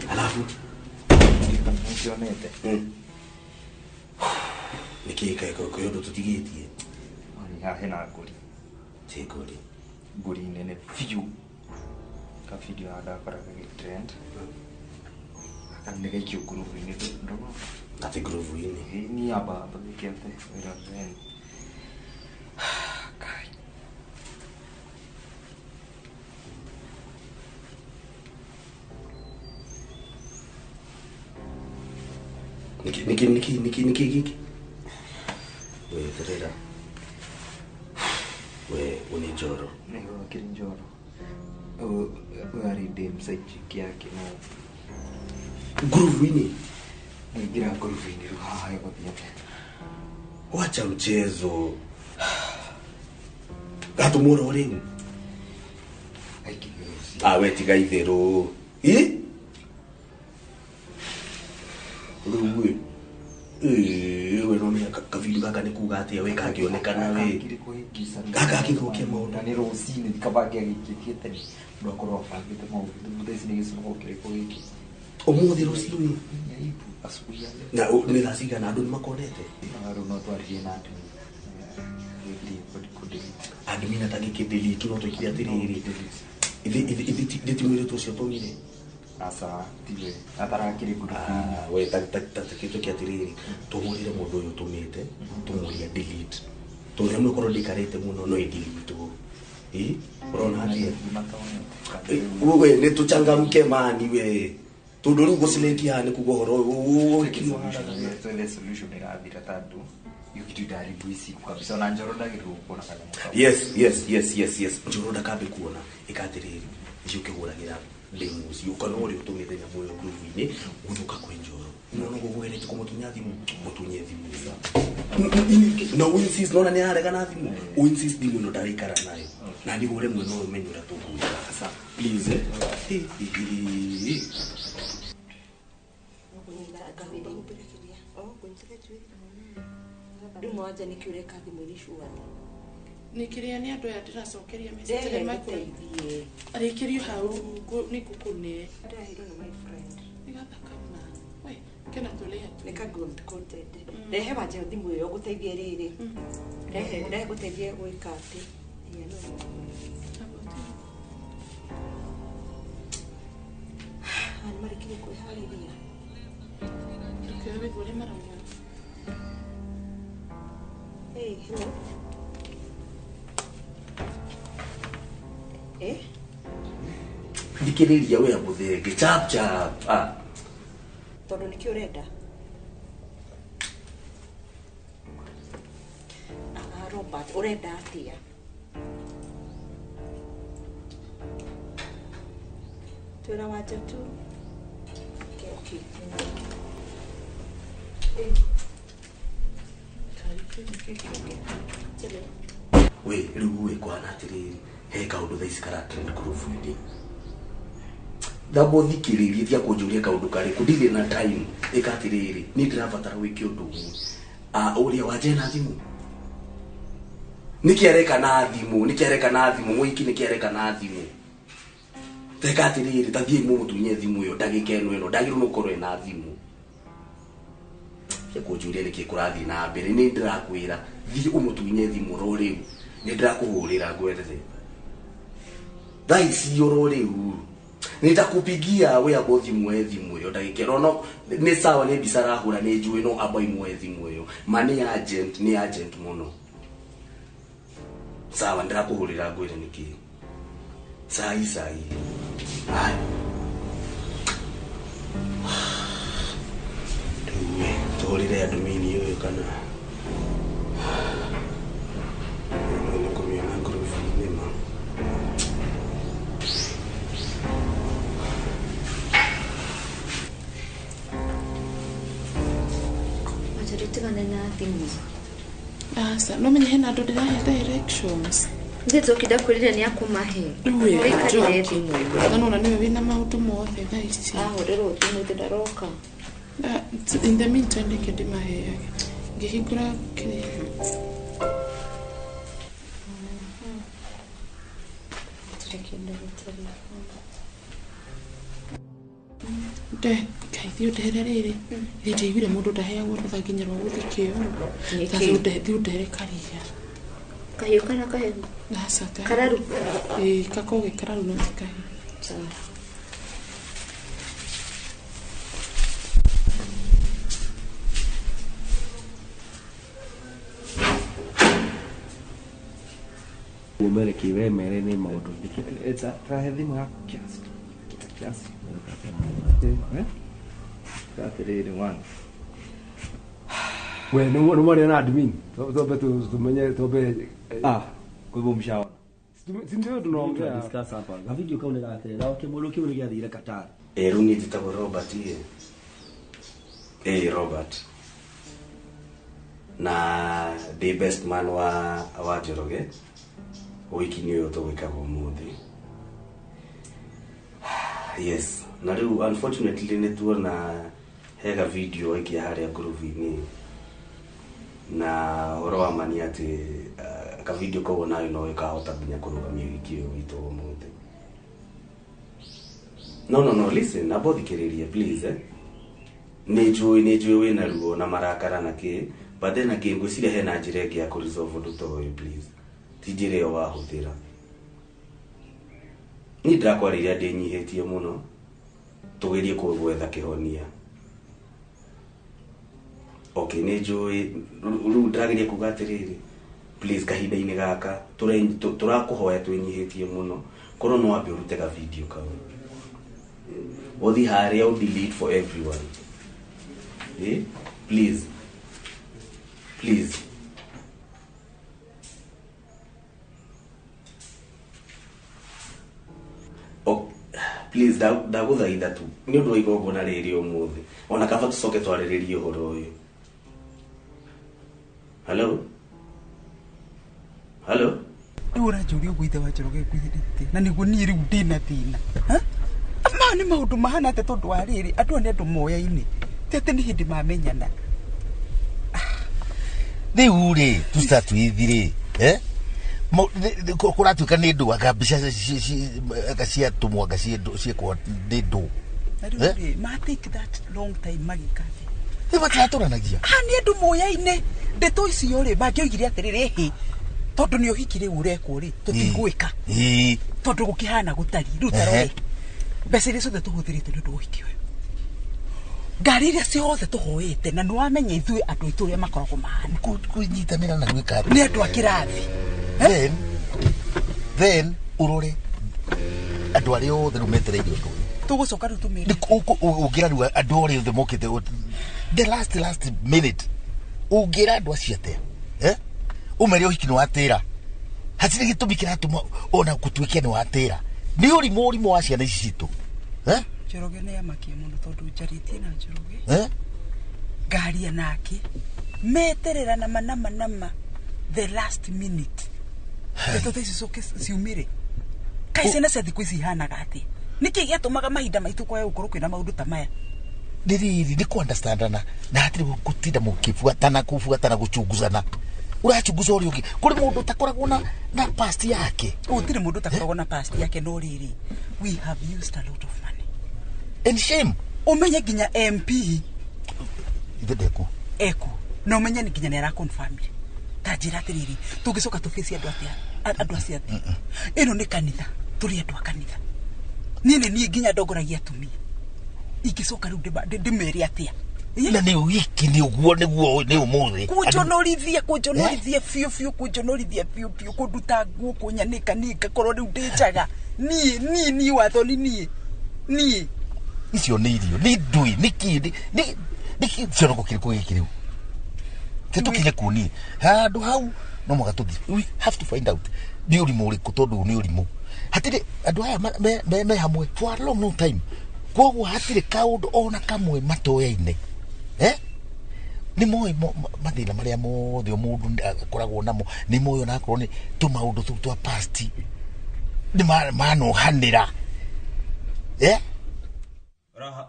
Alafu nĩkĩonete nĩkĩ kwĩ ũndũ tũtigĩtie? Haha hena ngũri. Ti ngũri. Ngũri nene biũ. Ka video haha ndakora gagĩ trend. Gaka nĩ gaikio ngurubu-inĩ ndũrona? Atĩ ngurubu-inĩ? Ĩĩ niĩ amba gĩke atĩ wĩra trend. Kai. Nĩkĩ nĩkĩ nĩkĩ nĩkĩ nĩkĩ gĩkĩ? Weterera. We uni Njoro. Nĩguo akĩrĩ Njoro. Ũyũ arĩ dem side chick yake no ngurubu-inĩ. Mũingĩra ngurubu-inĩ rĩu haha ĩgũthiĩ atĩa? Wacha mchezo. Gatũmũra rĩu. Ah, we tiga itherũ. Ĩ? Rĩu ĩ. We no menya kavindu gaka nĩ kuga atĩa we kangĩonekana we. Gaka gakĩthũkia maũndũ. Na nĩ rũcinĩ kabangĩ agĩkĩtie tene. Mũndũ akorwo abangĩte maũndũ. Thaa ici nĩ gĩconoko kĩrĩkũ gĩkĩ? Ũmũthĩ rũcinĩ. Asubuhi ya leo. Na nĩ thaa cigana andũ nĩ makonete? Rĩu no twaririe na andũ. Ndangĩthiĩ kũ-delete. Admin atangĩkĩ-delete no twĩkire atĩrĩrĩ, ithe ti mũirĩtu ũcio tũmire? Aca, tiwe atarakĩrĩ ngurubu-inĩ. We twĩke atĩrĩrĩ, tũhũrĩre mũndũ ũyũ ũtũmĩte, tũmũrie delete, tondũ nyamũ ĩkorwo ndĩikarĩte mũno no ĩdelete-wo. Ĩ ũrona atĩa? We nĩ tũchangamke mani we, tondũ rĩu gũcileki haha nĩ kuga ũhoro ũyũ. Twethe solution ĩrathira, tondũ hiyo kitu itaharibu hii siku kabisa, ona Njoro ndagĩrĩirwo kuona kanyamũ kau. Yes, Njoro ndakambe kuona. Ĩka atĩrĩrĩ, thiĩ ũkĩhũragĩra ndemu ũcio kana ũrĩa ũtũmĩte nyamũ ĩyo ngurubu-inĩ, gũthũka kwĩ Njoro. Nona ũguo ũgeretie kũmũtunya thimũ, mũtunye thimũ na ũinsist. Nona nĩ ararega na thimũ, ũinsist thimũ ĩno ndaraikara nayo, na nĩ hũre mwena ũyũ ũmenye ũrĩa tũkũĩka, please, eh. Eh, eh, eh. Rĩu mwanja nĩkĩ ũreka thimũ-inĩ cuani? Nĩ kĩrĩa nĩ andũ aya ndĩracokeria message. Ndehe. Arĩa mekũra. Ngũteithie. Arĩkĩrio hau nĩ ngũkũne. Ndĩraheirwo nĩ my friend. Nĩ gathaka ma we kena tũrĩa tu. Nĩ ka gold coated. Rehe wanja thimũ ĩyo ngũteithie rĩrĩ. Rehe, rehe ngũteithie gwĩka atĩ. Ĩĩ, no. Aya nĩ marĩkirie kwĩharĩria. Reke wĩgue ũrĩa marauga. Hey, hello. Eh? Thikĩrĩria we mũthenge, chap chap, ah. Tondũ nĩkĩ ũrenda? Ah, Robert, ũrenda atĩa? Twĩra wanja tu. Okay. Eh. We rĩu we kwana atĩrĩrĩ, he kaũndũ thaa ici kara trend ngurubu-inĩ. Thamba ũthikĩrĩrie, tia kũnjũria kaũndũ karĩkũ, ndirĩ na time. Ĩka atĩrĩrĩ, niĩ ndĩrabatara wĩke ũndũ ũmwe. Ah, ũrĩa wanja ena thimũ, nĩkĩ areka na thimũ? Nĩkĩ areka na thimũ mũiki? Nĩkĩ areka na thimũ? Teka atĩrĩrĩ, tathiĩ mũmũtunye thimũ ĩyo ndagĩka ĩno ĩno, ndagĩrĩirwo nĩ gũkorwo ĩna thimũ. Tia kũnjũria nĩkĩ kũrathiĩ na mbere, nĩ ndĩrakwĩra thiĩ ũmũtunye thimũ ro rĩu, nĩ ndĩrakũhũrĩra ngwerere thaa ici oro rĩu, nitakupigia. We amba ũthiĩ muoe thimũ ĩyo ndagĩka ĩno. No nĩ sawa, nĩ mbica arahũra, nĩ njũĩ, no amba imuoe thimũ ĩyo ma nĩ urgent, nĩ urgent mũno. Sawa, ndĩrakũhũrĩra ngwĩre nĩkĩ sai sai. Haya, rĩu we tũhũrĩre admin ũyũ kana ĩno nĩ kũmĩona ngurubu-inĩ ma. Wanja tũtigane na thimũ. Aca, no menye hena andũ ndĩrahe directions. Ithuĩ tũkĩnda kwĩrire nĩ akũmahe. Rĩu we Wĩikarĩre Njoki. thimũ ĩno. Na nona nĩwe wĩna maũndũ mothe thaa ici. Ahũrĩrwo thimũ ithe ndaroka. In the meantime reke ndĩmaheage ngĩhingũra kĩrĩa. Gũtirĩ kĩndũ gĩtarĩ. Nde ngai thiĩ ũndehere rĩrĩ, ithe ndaiguire mũndũ ndaheagwo rũtha nginya rwa gũthiĩ kĩoro. Nĩkĩ? Ta thiĩ ũndehere karia. Kahiũ kana kahehu? Aca, kahiũ. Kararu? Ĩĩ, gakoragwo ge kararu no ti kahiũ. Sawa. Umere kiwemere nĩ maũndũ. Trahe thimũ yaku kiasi kiasi. Eh? Atĩrĩrĩ, one. We nĩ mwaria na admin, twambe tumenye, twambe. Ah, kwa hivyo mshaona? Si ndio tunaongea. Discuss hapa. Ga video kau nĩ gatĩrĩ na kĩmũndũ kĩu nĩ gĩathire Qatar. Ĩ rĩu niĩ njĩtagwo Robert ĩ. Ĩ Robert na ndĩ best man wa Njoroge ũhiki-inĩ ũyũ tũgwĩkaga ũmũthĩ. Yes, na rĩu unfortunately nĩ tuona hega video waikia harĩa ngurubu-inĩ, na ũhoro wa ma nĩ atĩ ka video kau onawe no ĩkahota nginya kũrũgamia ũhiki ũyũ witũ ũmũthĩ. No, no, no, listen, amba ũthikĩrĩrie please, eh. Nĩ njũĩ, nĩ njũĩ wĩna ruo na marakara na kĩ, But then again ngwĩciria hena njĩra ĩngĩ ya kũ-resolve ũndũ ta ũyũ, please. Ti njĩra ĩyo wahũthĩra. Niĩ ndĩrakwarĩria ndĩnyihĩtie mũno, tũgerie gwetha kĩhonia. Okay, nĩ njũĩ rĩu ndĩrageria kuga atĩrĩrĩ, please kahinda-inĩ gaka tũrakũhoya twĩnyihĩtie mũno, korwo no wambe ũrute ga video kau, ũthiĩ harĩa ũ delete for everyone. Eh? Please, please. Oh, please, ndagũthaitha tu nĩ ũndũ wa igongona rĩrĩ ũmũthĩ, ona kaba tũcoke twarĩrĩrie ũhoro ũyũ. Hello? Hello? Rĩu ũranjũria ũguo ithe wa Njoroge ngwĩrĩte na nĩguo niĩ rĩu ndĩna thĩna. Maya nĩ maũndũ mahana atĩa tondũ wa rĩrĩ andũ aya nĩ andũ moyaine, ti atĩ nĩ hĩndĩ mamenyana. Rĩu rĩ to start with rĩ, eh, kũratuĩka nĩ ndũ anga mbica anga ciatũmwo anga ciĩkwo nĩ ndũ. Na rĩu rĩ ma take that long time magĩka atĩa? Rĩu matiratũranagia. Ah, nĩ andũ moyaine. Ndeto icio rĩ mangĩoigire atĩrĩrĩ, hĩ tondũ nĩ ũhiki rĩu ũrekwo rĩ tũtigwĩka tondũ gũkĩhana gũtariĩ. Rĩu tarore mbeca iria ciothe tũhũthĩrĩte nĩ ũndũ wa ũhiki ũyũ, ngari iria ciothe tũhoete, na nĩ wamenya ithuĩ andũ aitũ ũrĩa makoragwo mahana kũnyitanĩra na gwĩka nĩ andũ a kĩrathi. Then ũrore andũ arĩa othe rĩu metereire ũndũ ũyũ. Tũgũcoka rĩu tũmĩre ũngĩra rĩu andũ arĩa othe mokĩte the last minute, ũngĩra andũ acio atĩa? Eh, ũmere ũhiki nĩ watĩra, hatirĩ gĩtũmi kĩratũma ona gũtuĩke nĩ watĩra, nĩ ũrimũ wa ciana ici citũ. Eh, Njoroge nĩ amakie mũno tondũ njarĩtie na Njoroge, eh, ngaria nake meterera nama nama nama the last minute ndeto ta ici coke ciumĩre. Kaĩ ciana cia thikũ ici ihanaga atĩa? Nĩkĩ gĩatũmaga mahinda maitũ kwaya gũkorwo kwĩna maũndũ ta maya? Nĩ rĩrĩ nĩ kũ-understandana na hatirĩ gũtinda mũkĩbuatana kũbuatana gũchunguzana, ũrachunguza ũrĩa ũngĩ. Kũrĩ mũndũ ũtakoragwo na past yake. Gũtirĩ mũndũ ũtakoragwo na past yake, no rĩrĩ we have used a lot of money and shame. Ũmenye nginya MP ithe ndeku eku na ũmenye nginya nĩ araconfirmire. Ta njĩra atĩrĩrĩ, tũngĩcoka tũbĩcie andũ atĩa? Andũ acio atĩa? Ĩno nĩ kanitha, tũrĩ andũ a kanitha. Niĩ nĩ niĩ nginya ndongoragia atumia, ingĩcoka rĩu ndĩmere atĩa? Na nĩ ũhiki nĩ ũguo nĩguo nĩ ũmũthĩ kũnjonorithia kũnjonorithia biũ biũ kũnjonorithia biũ biũ, kũnduta nguo, kũnyanĩka, niĩ ngakorwo rĩu ndĩ njaga. Niĩ niĩ niĩ wathoni niĩ niĩ icio nĩ irio nĩ ndui nĩ kĩ nĩ kĩonoko kĩrĩkũ gĩkĩ rĩu? Te tũkinye kuo niĩ handũ hau no mũhaka tũthiĩ, we have to find out nĩ ũrimũ ũrĩkũ, tondũ nĩ ũrimũ. Hatirĩ andũ aya me hamwe for a long long time, koguo hatirĩ kaũndũ ona kamwe matoyaine. Eh, nĩ moĩ mathĩna marĩa mothe mũndũ akoragwo namo, nĩ moĩ onakorwo nĩ tũmaũndũ tũu twa past nĩ manohanĩra. Eh,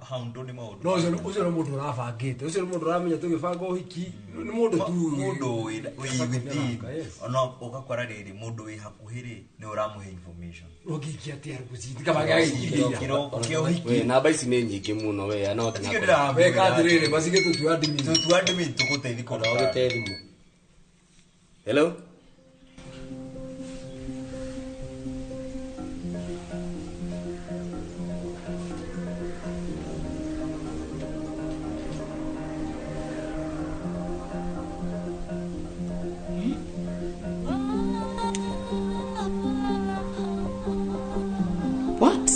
houndwo nĩ maũndũ. No ũcio nĩ mũndũ ũrabangĩte, ũcio nĩ mũndũ ũramenya tũgĩbanga ũhiki, nĩ mũndũ tu mũndũ wĩ within, ona ũgakora rĩrĩ mũndũ wĩ hakuhĩ rĩ nĩ ũramũhe information. Ũngĩikia atĩa rũcinĩ kaba gagĩikia kĩroko kĩa ũhiki. We namba ici nĩ nyingĩ mũno we no Tiga ndĩramwĩra. Weka atĩrĩrĩ, macige tũtua admin. Tũtua admin tũgũteithie kũruta. Ũgĩte thimũ. Hello? What?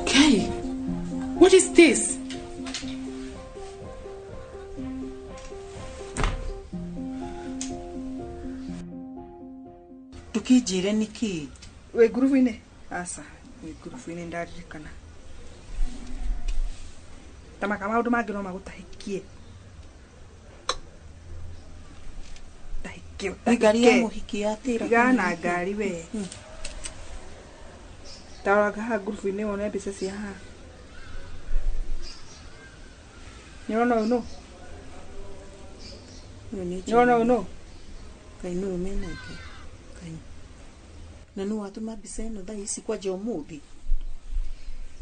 Kai, what is this? Tukijire niki? We ngurubu-inĩ? Aca, wĩ ngurubu-inĩ ndaririkana. Tamaka maũndũ mangĩ no magũtahĩkie. Tahĩkie, Nĩ ngari ya ũtahĩke. mũhiki yatĩra. Tigana na ngari we. Tarora haha ngurubu-inĩ wone mbica cia haha. Nĩ ũrona ũyũ nũ? Ũyũ nĩ Nĩwona ũyũ nũ? Ngai nũyũ menake. Ngai. Na nũ watũma mbica ĩno thaa ici kwanja ũmũthĩ?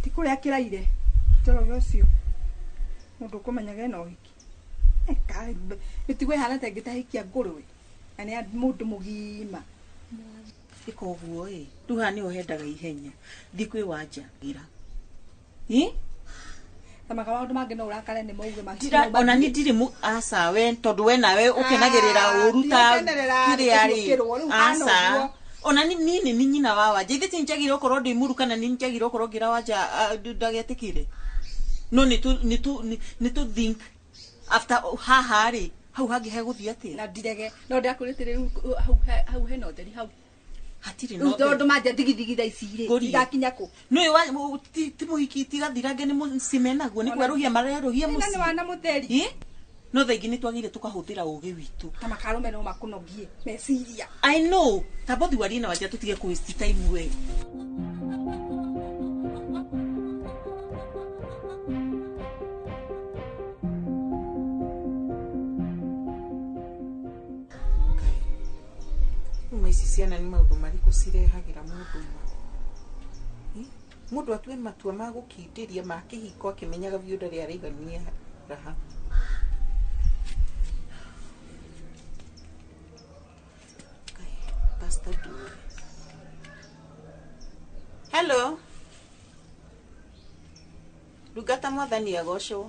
Ti kũrĩa kĩraire. Njoroge ũcio. Mũndũ ũkũmenyaga ena ũhiki. Mĩtugo ĩhana ta ĩngĩ ta hikia ngũrwe. Na nĩ ya mũndũ mũgima. Ĩka ũguo ĩ. Rĩu haha nĩho hendaga ihenya. Thiĩ kwĩ Wanja. Ira. Ĩ? Tamaga maũndũ mangĩ no ũrakare nĩ mauge ma. Ona niĩ ndirĩ mu aca we tondũ we nawe ũkenagĩrĩra ũru ta kĩrĩa rĩ. Aca. Ona ni ni ni nyina wa Wanja. Ithe ti njagire okorwo ndi muru kana ni njagire okorwo ngira Wanja ndagetĩkire. No nĩ tu nĩ tu nĩ tu think after haha rĩ hau hangĩ hegũthiĩ atĩa? Na ndirege. No ndakwĩrĩte rĩu hau hena ũtheri hau. Hatirĩ na Rĩu ũtheri. tondũ manja thigithigi thaa ici rĩ. Ngũrie. Igakinya kũ? Nũĩ ti mũhiki tigathirange nĩ mũciĩ menaguo nĩ kwerũhia marerũhia Ĩna nĩ mũciĩ. wana mũtheri. Ĩ? No thaa ingĩ nĩ twagĩrĩire tũkahũthĩra ũgĩ witũ. Ta makarũme no makũnogie meciria. I know. Tamba ũthiĩ warie na Wanja tũtige kũ waste time we. Uma ici ciana nĩ maũndũ marĩkũ cirehagĩra mũndũ ma? Mũndũ atue matua ma gũkindĩria ma kĩhiko akĩmenyaga biũ ndarĩ araigania raha. Ngai, Pastor Ndure. Hello. Ndungata mwathani agocwo.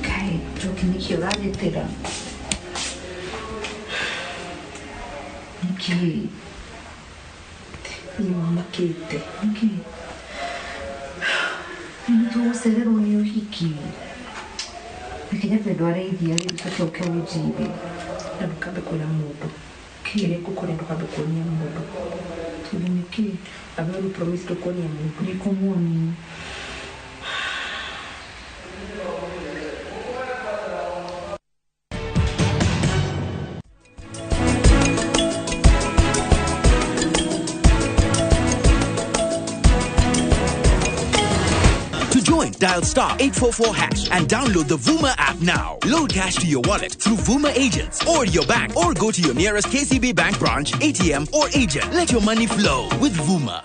Ngai, Njoki nĩkĩ ũranjĩtĩra? Nĩkĩ? Nĩ wamakĩte. Nĩkĩ? Nĩ tũgũcererwo nĩ ũhiki. Reke nyambe ndware iria rĩu ũcoke ũke ũnjĩre. Na ndũkambe kwĩra mũndũ. Kĩrĩa ngũkũria ndũkambe kuonia mũndũ. Tondũ nĩkĩ? Ambe ũru promise ndũkuonia mũndũ. Nĩngũmuonia. To join, dial star 844 hash and download the Vuma app now. Load cash to your wallet through Vuma agents or your bank, or go to your nearest KCB Bank branch, ATM, or agent. Let your money flow with Vuma.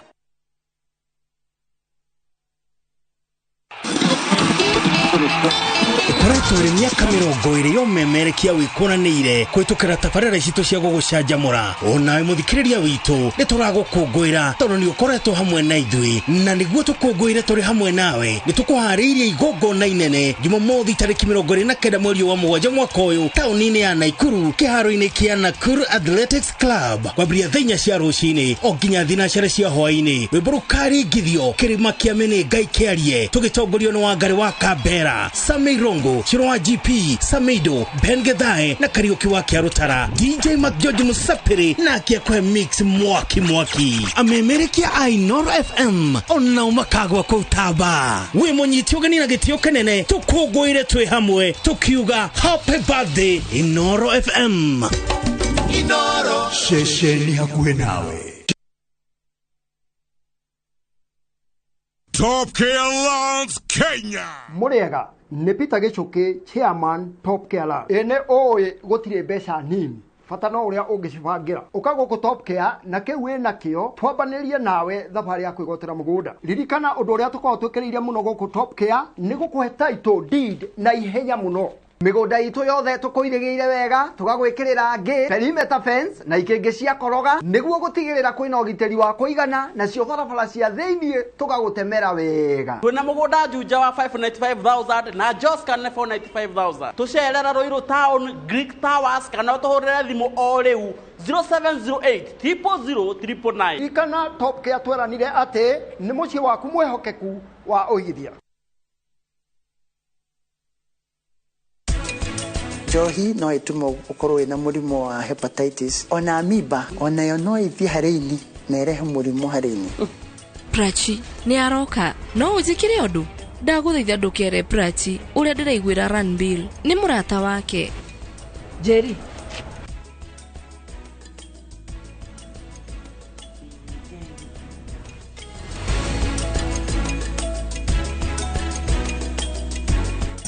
Ĩkoretwo ĩrĩ mĩaka 20 ya ũmemerekia wĩkũranĩire kũhĩtũkĩra tabarĩra citũ cia gũgũcanjamũra. Onawe mũthikĩrĩria witũ nĩ tũragũkũngũĩra tondũ nĩ ũkoretwo hamwe na ithuĩ, na nĩguo tũkũngũĩre tũrĩ hamwe nawe nĩ tũkũharĩirie igongona inene Jumamothi tarĩki 29 mweri wa 7 mwaka ũyũ taũni-inĩ ya Naikuru kĩharo-inĩ kĩa Nakuru Athletics Club kwambĩrĩria thaa 4 cia rũcinĩ o nginya thinacara cia hwaĩ-inĩ. Rwĩmbo rũkaringithio kĩrĩma kĩa Mĩnĩ Ngai kĩarie tũgĩtongorio nĩ Wangarĩ wa Kambera, Sammy Rongo, Ciro wa GP, Samido, Ben Gethae na Kariuki wa Kĩarũtara, DJ McGeorge Musapiri na akĩakũhe mix mwaki mwaki. Amemerekia a Inooro FM onao makagwa kũu taba. Wĩ mũnyiti ũgeni na gĩtĩo kĩnene tũkũngũĩre twĩ hamwe tũkiuga happy birthday Inooro FM. Inooro. Ceceni hakuhĩ nawe. Top Care Loans Kenya. Mũrĩega nĩ Peter Gĩchũkĩ chairman Top Care Loans. Ĩ nĩ ũĩ gũtirĩ mbeca nini bata no ũrĩa ũngĩcibangĩra. Ũka gũkũ Top Care na kĩu wĩ nakĩo twambanĩrie nawe thabarĩ ya kwĩgwatĩra mũgũnda. Ririkana ũndũ ũrĩa tũkoragwo twĩkĩrĩire mũno gũkũ Top Care nĩ gũkũhe title deed na ihenya mũno. Mĩgũnda itũ yothe tũkũirĩgĩire wega, tũgagwĩkĩrĩra ngĩ, perimeter fence na ikĩngĩ cia koroga nĩguo gũtigĩrĩra kwĩna ũgitĩri wa kũigana, nacio barabara cia thĩiniĩ tũgagũtemera wega. Twĩna mũgũnda Juja wa 595,000 na Joska nĩ 495,000. Tũcerera Ruiru Town, Greek Towers kana ũtũhũrĩre thimũ o rĩu 0708 000 999. Ririkana Top Care tweranire atĩ nĩ mũciĩ waku mwĩhokeku wa ũigithia. Njohi no ĩtũme ũkorwo wĩna mũrimũ wa hepatitis, ona amoeba onayo no ĩthiĩ harĩ ini na ĩrehe mũrimũ harĩ ini. Prachi nĩ aroka no ũnjĩkĩre ũndũ ndagũthaitha ndũkere Prachi ũrĩa ndĩraiguĩra Ranbir nĩ mũrata wake. Jerry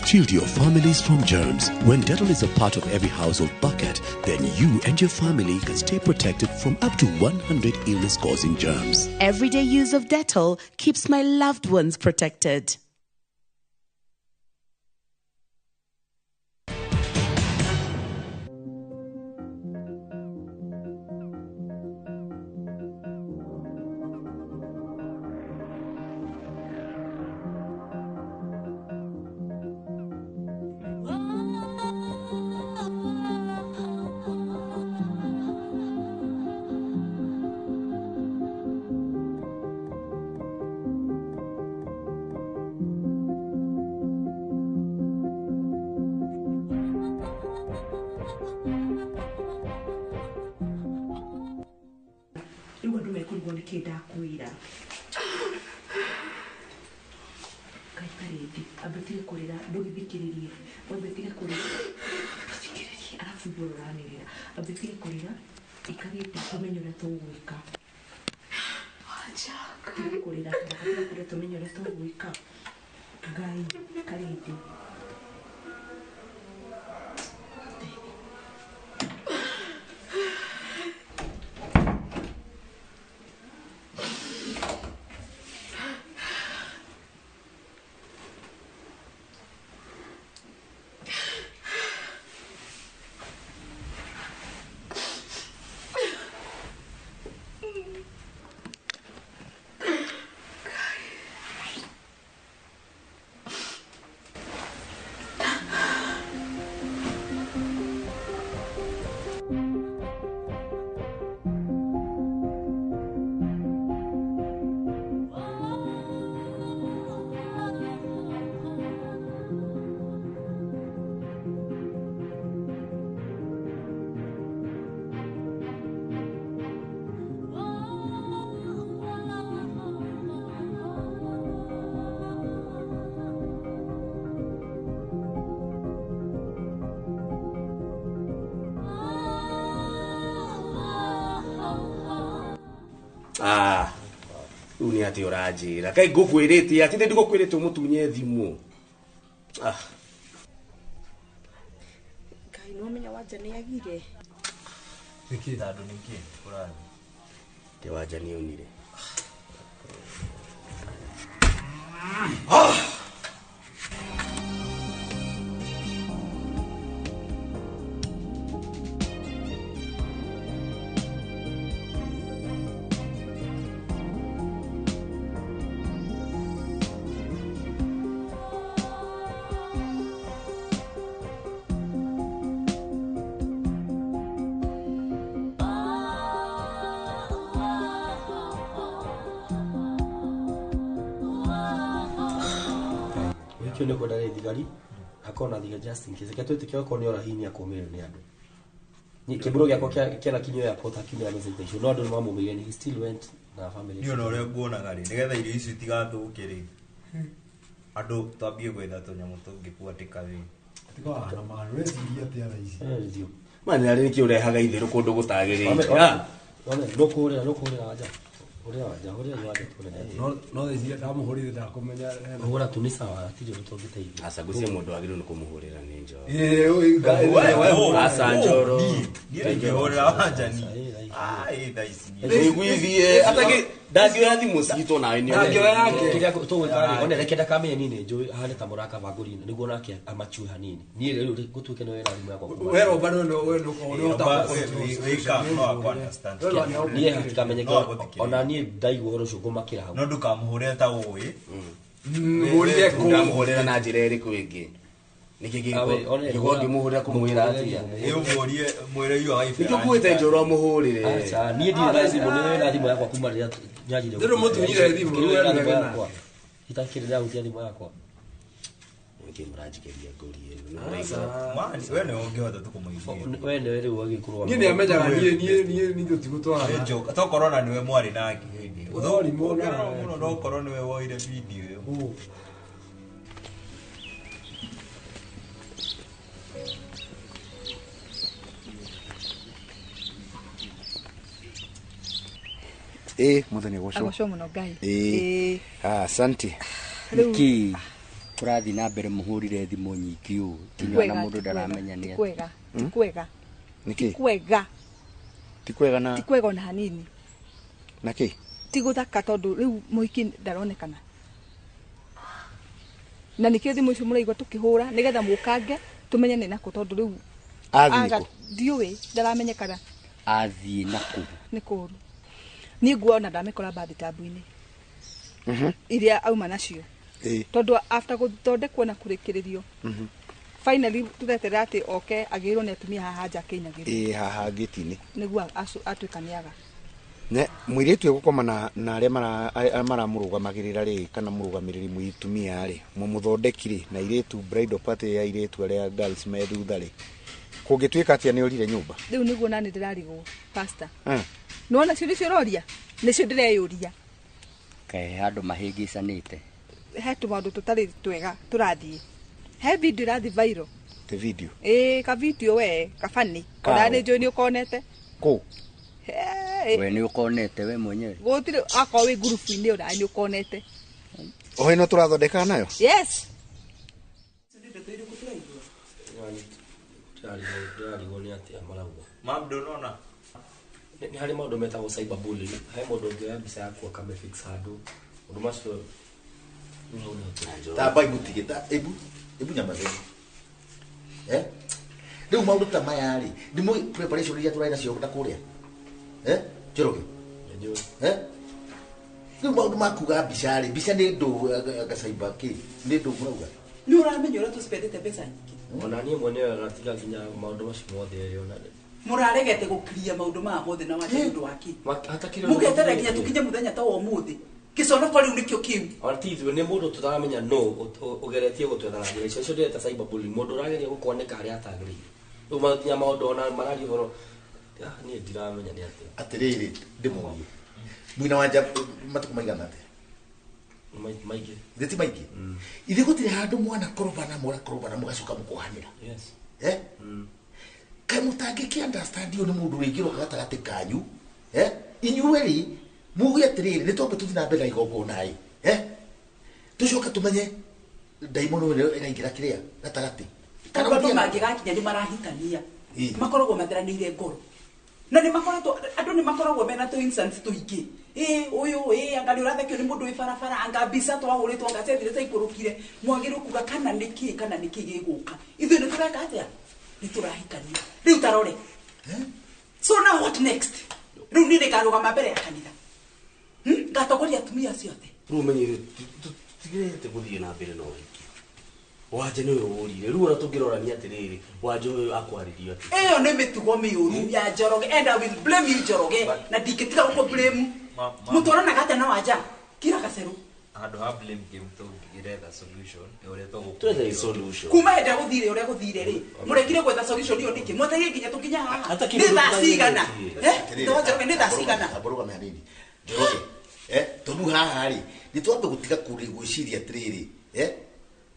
Shield your families from germs. When Dettol is a part of every household bucket, then you and your family can stay protected from up to 100 illness-causing germs. Everyday use of Dettol keeps my loved ones protected. Rĩu andũ mekũrigwo nĩkĩ ndakwĩra. Ngai karĩndi ambe tige kũrĩra, ndũgĩthikĩrĩrie, ambe tige kũrĩra, ndũthikĩrĩrie, arabu igua ũranĩrĩra, ambe tige kũrĩra, ikarĩte tũmenye ũrĩa tũgwĩka. Tiga kũrĩra, tiga kũrĩra tũmenye ũrĩa tũgwĩka. Ngai karĩndi. Ah, rĩu nĩ atĩ ũranjĩra kaĩ ngũkwĩrĩte atĩ ndigũkwĩrĩte ũmũtunye thimũ. Ah, Ngai no menya Wanja nĩ agire. Nĩkĩ tondũ nĩkĩ ũrathiĩ? Te Wanja nĩ onire. Kĩo nĩ kwenda rĩ thigari akona thigari just in case reke twĩtĩke okorwo nĩ ora hihi nĩ akũmĩrĩrio nĩ andũ. Kĩmbũro gĩakwa kĩana kinywo airport akiumĩra message icio no andũ nĩ mamũmĩire and he still went na family. Niĩ ona ũrĩa nguonaga rĩ, nĩgetha irio icio itigathũke rĩ, andũ twambie gwetha tũnyamũ tũngĩkua takeaway. Tiga wahana manu, ũreciria atĩa thaa ici? Mani arĩ nĩkĩ ũrehaga itherũ kũndũ gũtagĩrĩire? No kũhũrĩra no kũhũrĩra Wanja. Hũrĩra Wanja, hũrĩra Wanja tuone nĩ atĩa. No thaa ici ndamũhũrĩire ndakũmenya. Hũra tu nĩ sawa, hatirĩ ũndũ tũngĩteithia. Aca ngwĩciria mũndũ wagĩrĩirwo nĩ kũmũhũrĩra nĩ Njoro. Ĩĩ, ũyũ Ngai, we, Aca Njoro. Niĩ ndingĩhũrĩra Wanja ni. Ah, ĩ thaa ici niĩ. Nĩiguithie Ndangĩoya thimũ citũ nawe nĩ Ndangĩoya yake. Kĩrĩa tũgwĩka rĩ, one reke ndakamenye niĩ nĩ njũĩ ahane ta mũraka ngũri-inĩ nĩguo nake amachue hanini. Niĩ rĩu gũtuĩke nĩwe wĩna thimũ yakwa kuma. We Romba nĩ ũhota Niĩ hatikamenyeke ona niĩ ndaigua ũhoro ũcio ngũmakĩra hau. No ndũkamũhũrĩre ta ũĩ. Mũhũrĩre kũ? Ndamũhũrĩra na njĩra ĩrĩkũ ĩngĩ? Nĩkĩ Awe, one, gĩkorwo ngĩmũhũrĩra kũmwĩra atĩa? Ĩ ũmũrie mwĩre you are wife. Nĩkĩo nguĩte Njoro amũhũrĩre. Aca, niĩ ndirĩ na thimũ, nĩ wĩna thimũ yakwa kuma rĩrĩa nyanjirie. Ndĩrĩ mũtunyire thimũ, Kĩrĩ wĩna thimũ wee yakwa. Itakĩrĩ ndahutia thimũ yakwa. Nĩkĩ mũranjikĩria ngũri ĩno? Man, we nĩ ũngĩhota tu kũmũiguithia. We nĩwe rĩu agĩkorwo. Niĩ nĩamenyaga niĩ niĩ niĩ niĩ tũtigũtwarana. Nĩ joke. Tokorwo ona nĩwe mwarĩ nake hĩndĩ ĩyo. Ũrorimũ nawe. Mũno no ũkorwo nĩwe woire video ĩyo. Ĩ mũthenya gocwo. Agocwo mũno Ngai. Ĩ. Ah, asante. Rĩu- Nĩkĩ kũrathiĩ na mbere mũhũrire thimũ nyingĩ ũũ nginya ona mũndũ ndaramenya nĩ Ti kwega, ti kwega, Nĩkĩ? kwega, Ti kwega na ti kwega ona hanini. na kĩ? Ti gũthaka tondũ rĩu mũhiki ndaronekana. Na nĩkĩo thimũ icio mũraigua tũkĩhũra nĩgetha mũkange tũmenye nĩ nakũ tondũ rĩu Athiĩ aga- kũ? ndiũĩ ndaramenyekana athiĩ nakũ. nĩ kũũru. Niĩ nguona ndamĩkora bathtub-inĩ iria auma nacio Ĩ. tondũ after gũthondekwo na kũrĩkĩrĩrio finally tũreterera atĩ oke agĩrwo nĩ atumia haha nja akĩinagĩrwo Ĩ haha ngĩti-inĩ. nĩguo atuĩka nĩaga. Ne mũirĩtu egũkoma na arĩa maramũrũgamagĩrĩra rĩ kana mũrũgamĩrĩri mũitumia rĩ mũmũthondeki rĩ na airĩtu bridal party ya airĩtu arĩa girls me thutha rĩ kũngĩtuĩka atĩa nĩ orire nyũmba. Rĩu nĩguo nani ndĩrarigwo pastor. Nĩwona cio nĩcio ũroria nĩcio ndĩreyũria. Kaĩ handũ mahĩngĩcanĩte. He tũmaũndũ tũtarĩ twega tũrathiĩ. He video ĩrathiĩ viral. The video. Ĩĩ ka video we kabani. Kaũ. Ona nĩ njũĩ nĩ ũkonete. Kũ? We nĩ ũkonete we mwenyewe. Gũtirĩ akorwo wĩ ngurubu-inĩ ona nĩ ũkonete. O ĩno tũrathondeka nayo? Yes. Ndĩrarigwo nĩ atĩa marauga. Mam ndũnona? Nĩ harĩ maũndũ metagwo cyber bullying. He mũndũ ũngĩoya mbica yaku akamĩfix handũ. Maũndũ macio rĩu hau nĩho tũrĩ. Ta mbai mũtige ta ebu ebu nyamazeni. Eh? Rĩu maũndũ ta maya rĩ, nĩ mũĩ preparation iria tũrarĩ nacio na kũrĩa. Eh? Njoroge. Eh? Rĩu maũndũ ma kuga mbica rĩ, mbica nĩ ndũ anga cyber kĩ, nĩ ndũ mũrauga. Nĩ ũramenya ũrĩa tũcipendete mbeca nyingĩ. Ona niĩ mwenyewe gatiga nginya maũndũ macio mothe rĩ ona Mũraregete gũkiria maũndũ maya mothe na wanja nĩ ũndũ wa kĩ? hatakĩrĩ Mũgeterera nginya tũkinye mũthenya ta wa ũmũthĩ. Kĩconoko rĩu nĩkĩo kĩu. Ona ti ithuĩ nĩ mũndũ tũtaramenya no ũgeretie gũtwetha na njĩra icio icio ndĩreta cyber bullying mũndũ ũrageria gũkwanĩka harĩa atagĩrĩire. Rĩu nginya maũndũ ona mararia ũhoro niĩ ndiramenya nĩ atĩa. Atĩrĩrĩ ndĩmũrie. Mwina wanja matukũ maigana atĩa? Maingĩ. Ithe ti maingĩ? Ithe gũtirĩ handũ mwana korobana mũrakorobana mũgacoka mũkohanĩra. Yes. Eh? Kaĩ mũtangĩkĩ understand ũyũ nĩ mũndũ ũrĩingĩroka gatagatĩ kanyu. Eh? Inyuĩ rĩ muge atĩrĩrĩ nĩ twambe tũthiĩ na mbere na igongona ĩ. Eh? Tũcoke tũmenye ndaimono ĩyo ĩraingĩra kĩrĩa gatagatĩ. Tondũ andũ mangĩgakinya nĩ marahikania. Makoragwo matheranĩire ngoro. Na nĩ makoretwo andũ nĩ makoragwo mena tũ instance tũingĩ. Ĩ ũyũ ĩ anga nĩ ũrathekio nĩ mũndũ wĩ barabara anga mbica twahũrĩtwo anga ciathire ciaikũrũkire mwagĩrĩirwo kuga kana nĩ kĩ kana nĩ kĩ gĩgũka. Ithuĩ nĩ tũreka atĩa? Nĩ tũrahikania. Rĩu tarore. So now what next? Rĩu niĩ nĩngarũgama mbere ya kanitha. Ngatongoria atumia acio othe. Rĩu ũmenye tũtigĩrĩte gũthiĩ na mbere na ũhiki. Wanja nĩwe ũrire. Rĩu ona tũngĩrorania atĩrĩrĩ, wanja ũyũ akwarĩrio atĩ. Ĩyo nĩ mĩtugo mĩũru ya Njoroge and I will blame you Njoroge na ndingĩtiga gũkũ blame. Mũtwaranaga atĩa na wanja? Kira gacerũ. Handũ ha blame game tũngĩretha solution ya ũrĩa tũgũkũ. Twethe solution. Kuma hĩndĩ ĩrĩa gũthire ũrĩa gũthire rĩ, mũrekire gwetha solution ĩyo nĩkĩ? Mwetereire nginya tũkinye haha. Nĩ thaa cigana? Eh? Njoroge nĩ thaa cigana? Ambũrũgame hanini. Njoroge. Eh? Tondũ haha rĩ, nĩ twambe gũtiga gwĩciria atĩrĩrĩ, eh?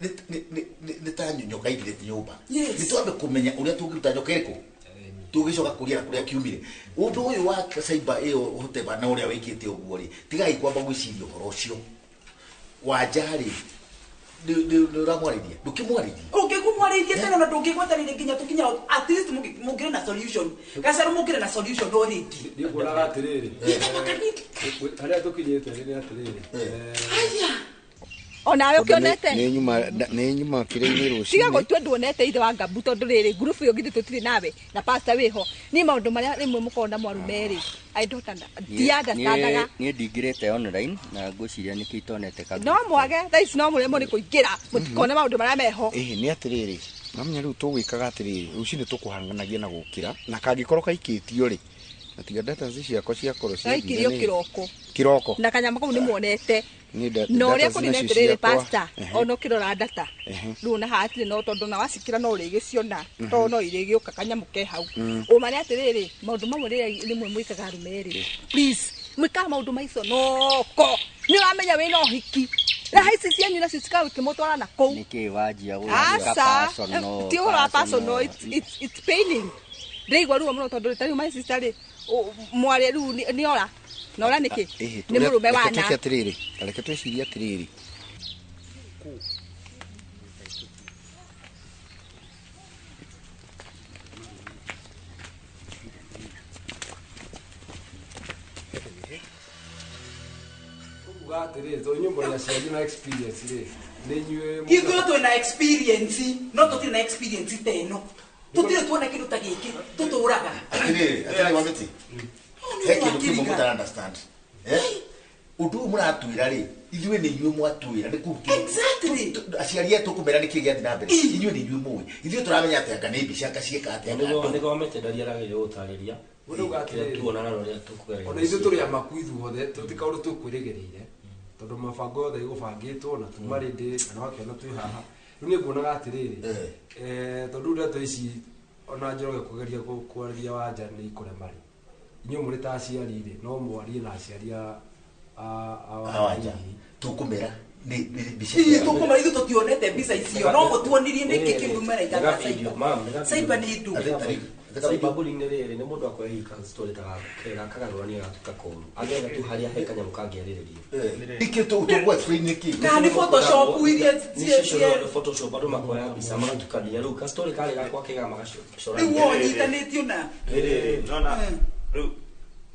Nĩ ta nyoka ingĩrĩte nyũmba. Nĩ twambe kũmenya ũrĩa tũngĩruta nyoka ĩrĩkũ. Tũgĩcoka kũria na kũrĩa kiumire. Ũndũ ũyũ wa cyber ĩyo whatever na ũrĩa wĩkĩte ũguo rĩ, tigai kwamba gwĩciria ũhoro ũcio. Wanja rĩ, nĩ ũramwarĩria? Ndũkĩmwarĩria? Ũngĩkũmwarĩria Twarĩtie tene na ndũngĩgwetanire nginya tũkinya at least mũngĩrĩ na solution. Gacaru mũngĩrĩ na solution already. Niĩ nguonaga atĩrĩrĩ. Harĩa tũkinyĩte nĩ atĩrĩrĩ. Onawe ũkĩonete nĩ nyuma kĩrĩa-inĩ rũcinĩ. Tiga gũtua nduonete ithe wa Ngabu tondũ rĩrĩ ngurubu ĩyo githĩ tũtirĩ nawe na pastor wĩho. Niĩ maũndũ marĩa rĩmwe mũkoragwo na mwarume rĩ, I don't understandaga. Niĩ ndingĩrĩte online na ngwĩciria nĩkĩo itonete kabisa. No mwage thaa ici no mũremwo nĩ kũingĩra mũtikone maũndũ marĩa meho. Ĩhĩ nĩ atĩrĩrĩ, namenya rĩu tũgwĩkaga atĩrĩrĩ, rũcinĩ tũkũhanganagia na gũkĩra na kangĩkorwo kaikĩtio rĩ, na tiga data ciakwa ciakorwo Gaikirio kĩroko. Kĩroko. Na kanyamũ kau nĩ muonete. Na ũrĩa kũrĩ nĩ atĩrĩrĩ pastor, ona ũkĩrora data rĩu ona haha hatirĩ no tondũ na wacikĩra no ũrĩgĩciona tondũ no irĩgĩũka kanyamũ ke hau. Ũma nĩ atĩrĩrĩ, maũndũ mamwe rĩrĩa rĩmwe mwĩkaga arũme rĩ, please mwĩkaga maũndũ maico noko. Nĩ ũramenya wĩna ũhiki. Raha ici cianyu nacio cikoragwo ikĩmũtwara na kũu. Nĩkĩ wanjia gũgĩka personal? Ti ũhoro wa personal, it's paining. Ndĩraigua ruo mũno tondũ ta rĩu my sister rĩ, mwarĩ rĩu nĩ ora. Na ora nĩkĩ? Nĩ mũrũme wana. Reke atĩrĩrĩ, reke twĩcirie atĩrĩrĩ. Uga atĩrĩrĩ, tondũ inyuĩ mũrĩ aciari na experience rĩ, nĩ inyuĩ Ithuĩ twĩna experience, no tũtirĩ na experience ta ĩno. Tũtirĩ tuona kĩndũ ta gĩkĩ, tũtũraga. Atĩrĩrĩ, atĩrĩrĩ Wamĩtĩ. He kĩndũ kĩmwe mũtara understand. Ũndũ ũyũ mũratwĩra rĩ, ithuĩ nĩ inyuĩ mwatwĩra, nĩ kũu Exactly. Aciari aitũ kũmera nĩkĩ gĩathiĩ na mbere. Inyuĩ nĩ inyuĩ mũĩ. Ithuĩ tũramenya atĩ anga nĩ mbica anga ciĩka atĩa anga andũ. Nĩguo Wamĩtĩ ndaria aragĩrĩire gũtarĩria. Ũndũ uga atĩrĩrĩ, Tuonana na ũrĩa tũkũgeria. Ona ithuĩ tũrĩ amaku ithuothe, tũti kaũndũ tũkwĩrĩgĩrĩire. Tondũ mabango yothe ĩgũbangĩtwo na tuma rĩndĩ na wakĩona twĩ haha. Rĩu niĩ nguonaga atĩrĩrĩ, tondũ ndeto ici ona Njoroge kũgeria kwarĩria Wanja nĩ ikũrema rĩ. Inyuĩ mũrĩ ta aciari rĩ, no mwarie na aciari a Wanja. Tũkũmera nĩ mbica. Ithuĩ tũkũmera ithuĩ tũtionete mbica icio, no mũtuonirie nĩkĩ kĩu maraita cyber. Cyber nĩ ndũ. Cyberbullying nĩ rĩrĩ, nĩ mũndũ akoya hihi story ta gaka kagarũrania gatuĩka koru. Agetha tu harĩa he kanyamũ kangĩarĩrĩria. Nĩkĩ tũgũ explain nĩkĩ? Kana nĩ Photoshop iria Nĩ social Photoshop andũ makoya mbica magatukania rĩu ka story karĩ gakwa kega magacora. Rĩu wonyitanĩtio na. Rĩrĩ, nona rĩu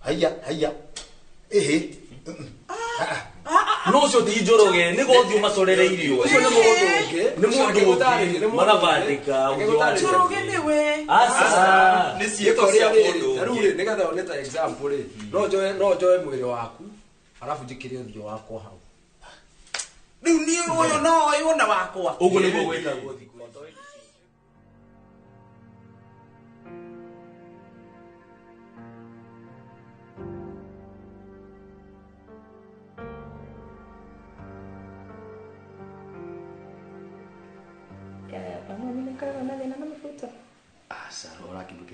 haiya haiya. Ĩhĩ. No ũcio ti Njoroge, nĩ gothiũ macorereirio. Ũcio nĩ mũndũ ũngĩ. Nĩ mũndũ ũngĩ. Marabandĩka ũthiũ wa Njoroge nĩwe. Aca. Nĩ ciĩko cia mũndũ ũngĩ. Rĩu rĩ, nĩgetha one ta example rĩ, no njoe mwĩrĩ waku, arabu njĩkĩre ũthiũ wakwa hau. Rĩu niĩ ũyũ no ũyũ na wakwa. Ũguo nĩguo gwĩkagwo thikũ ici.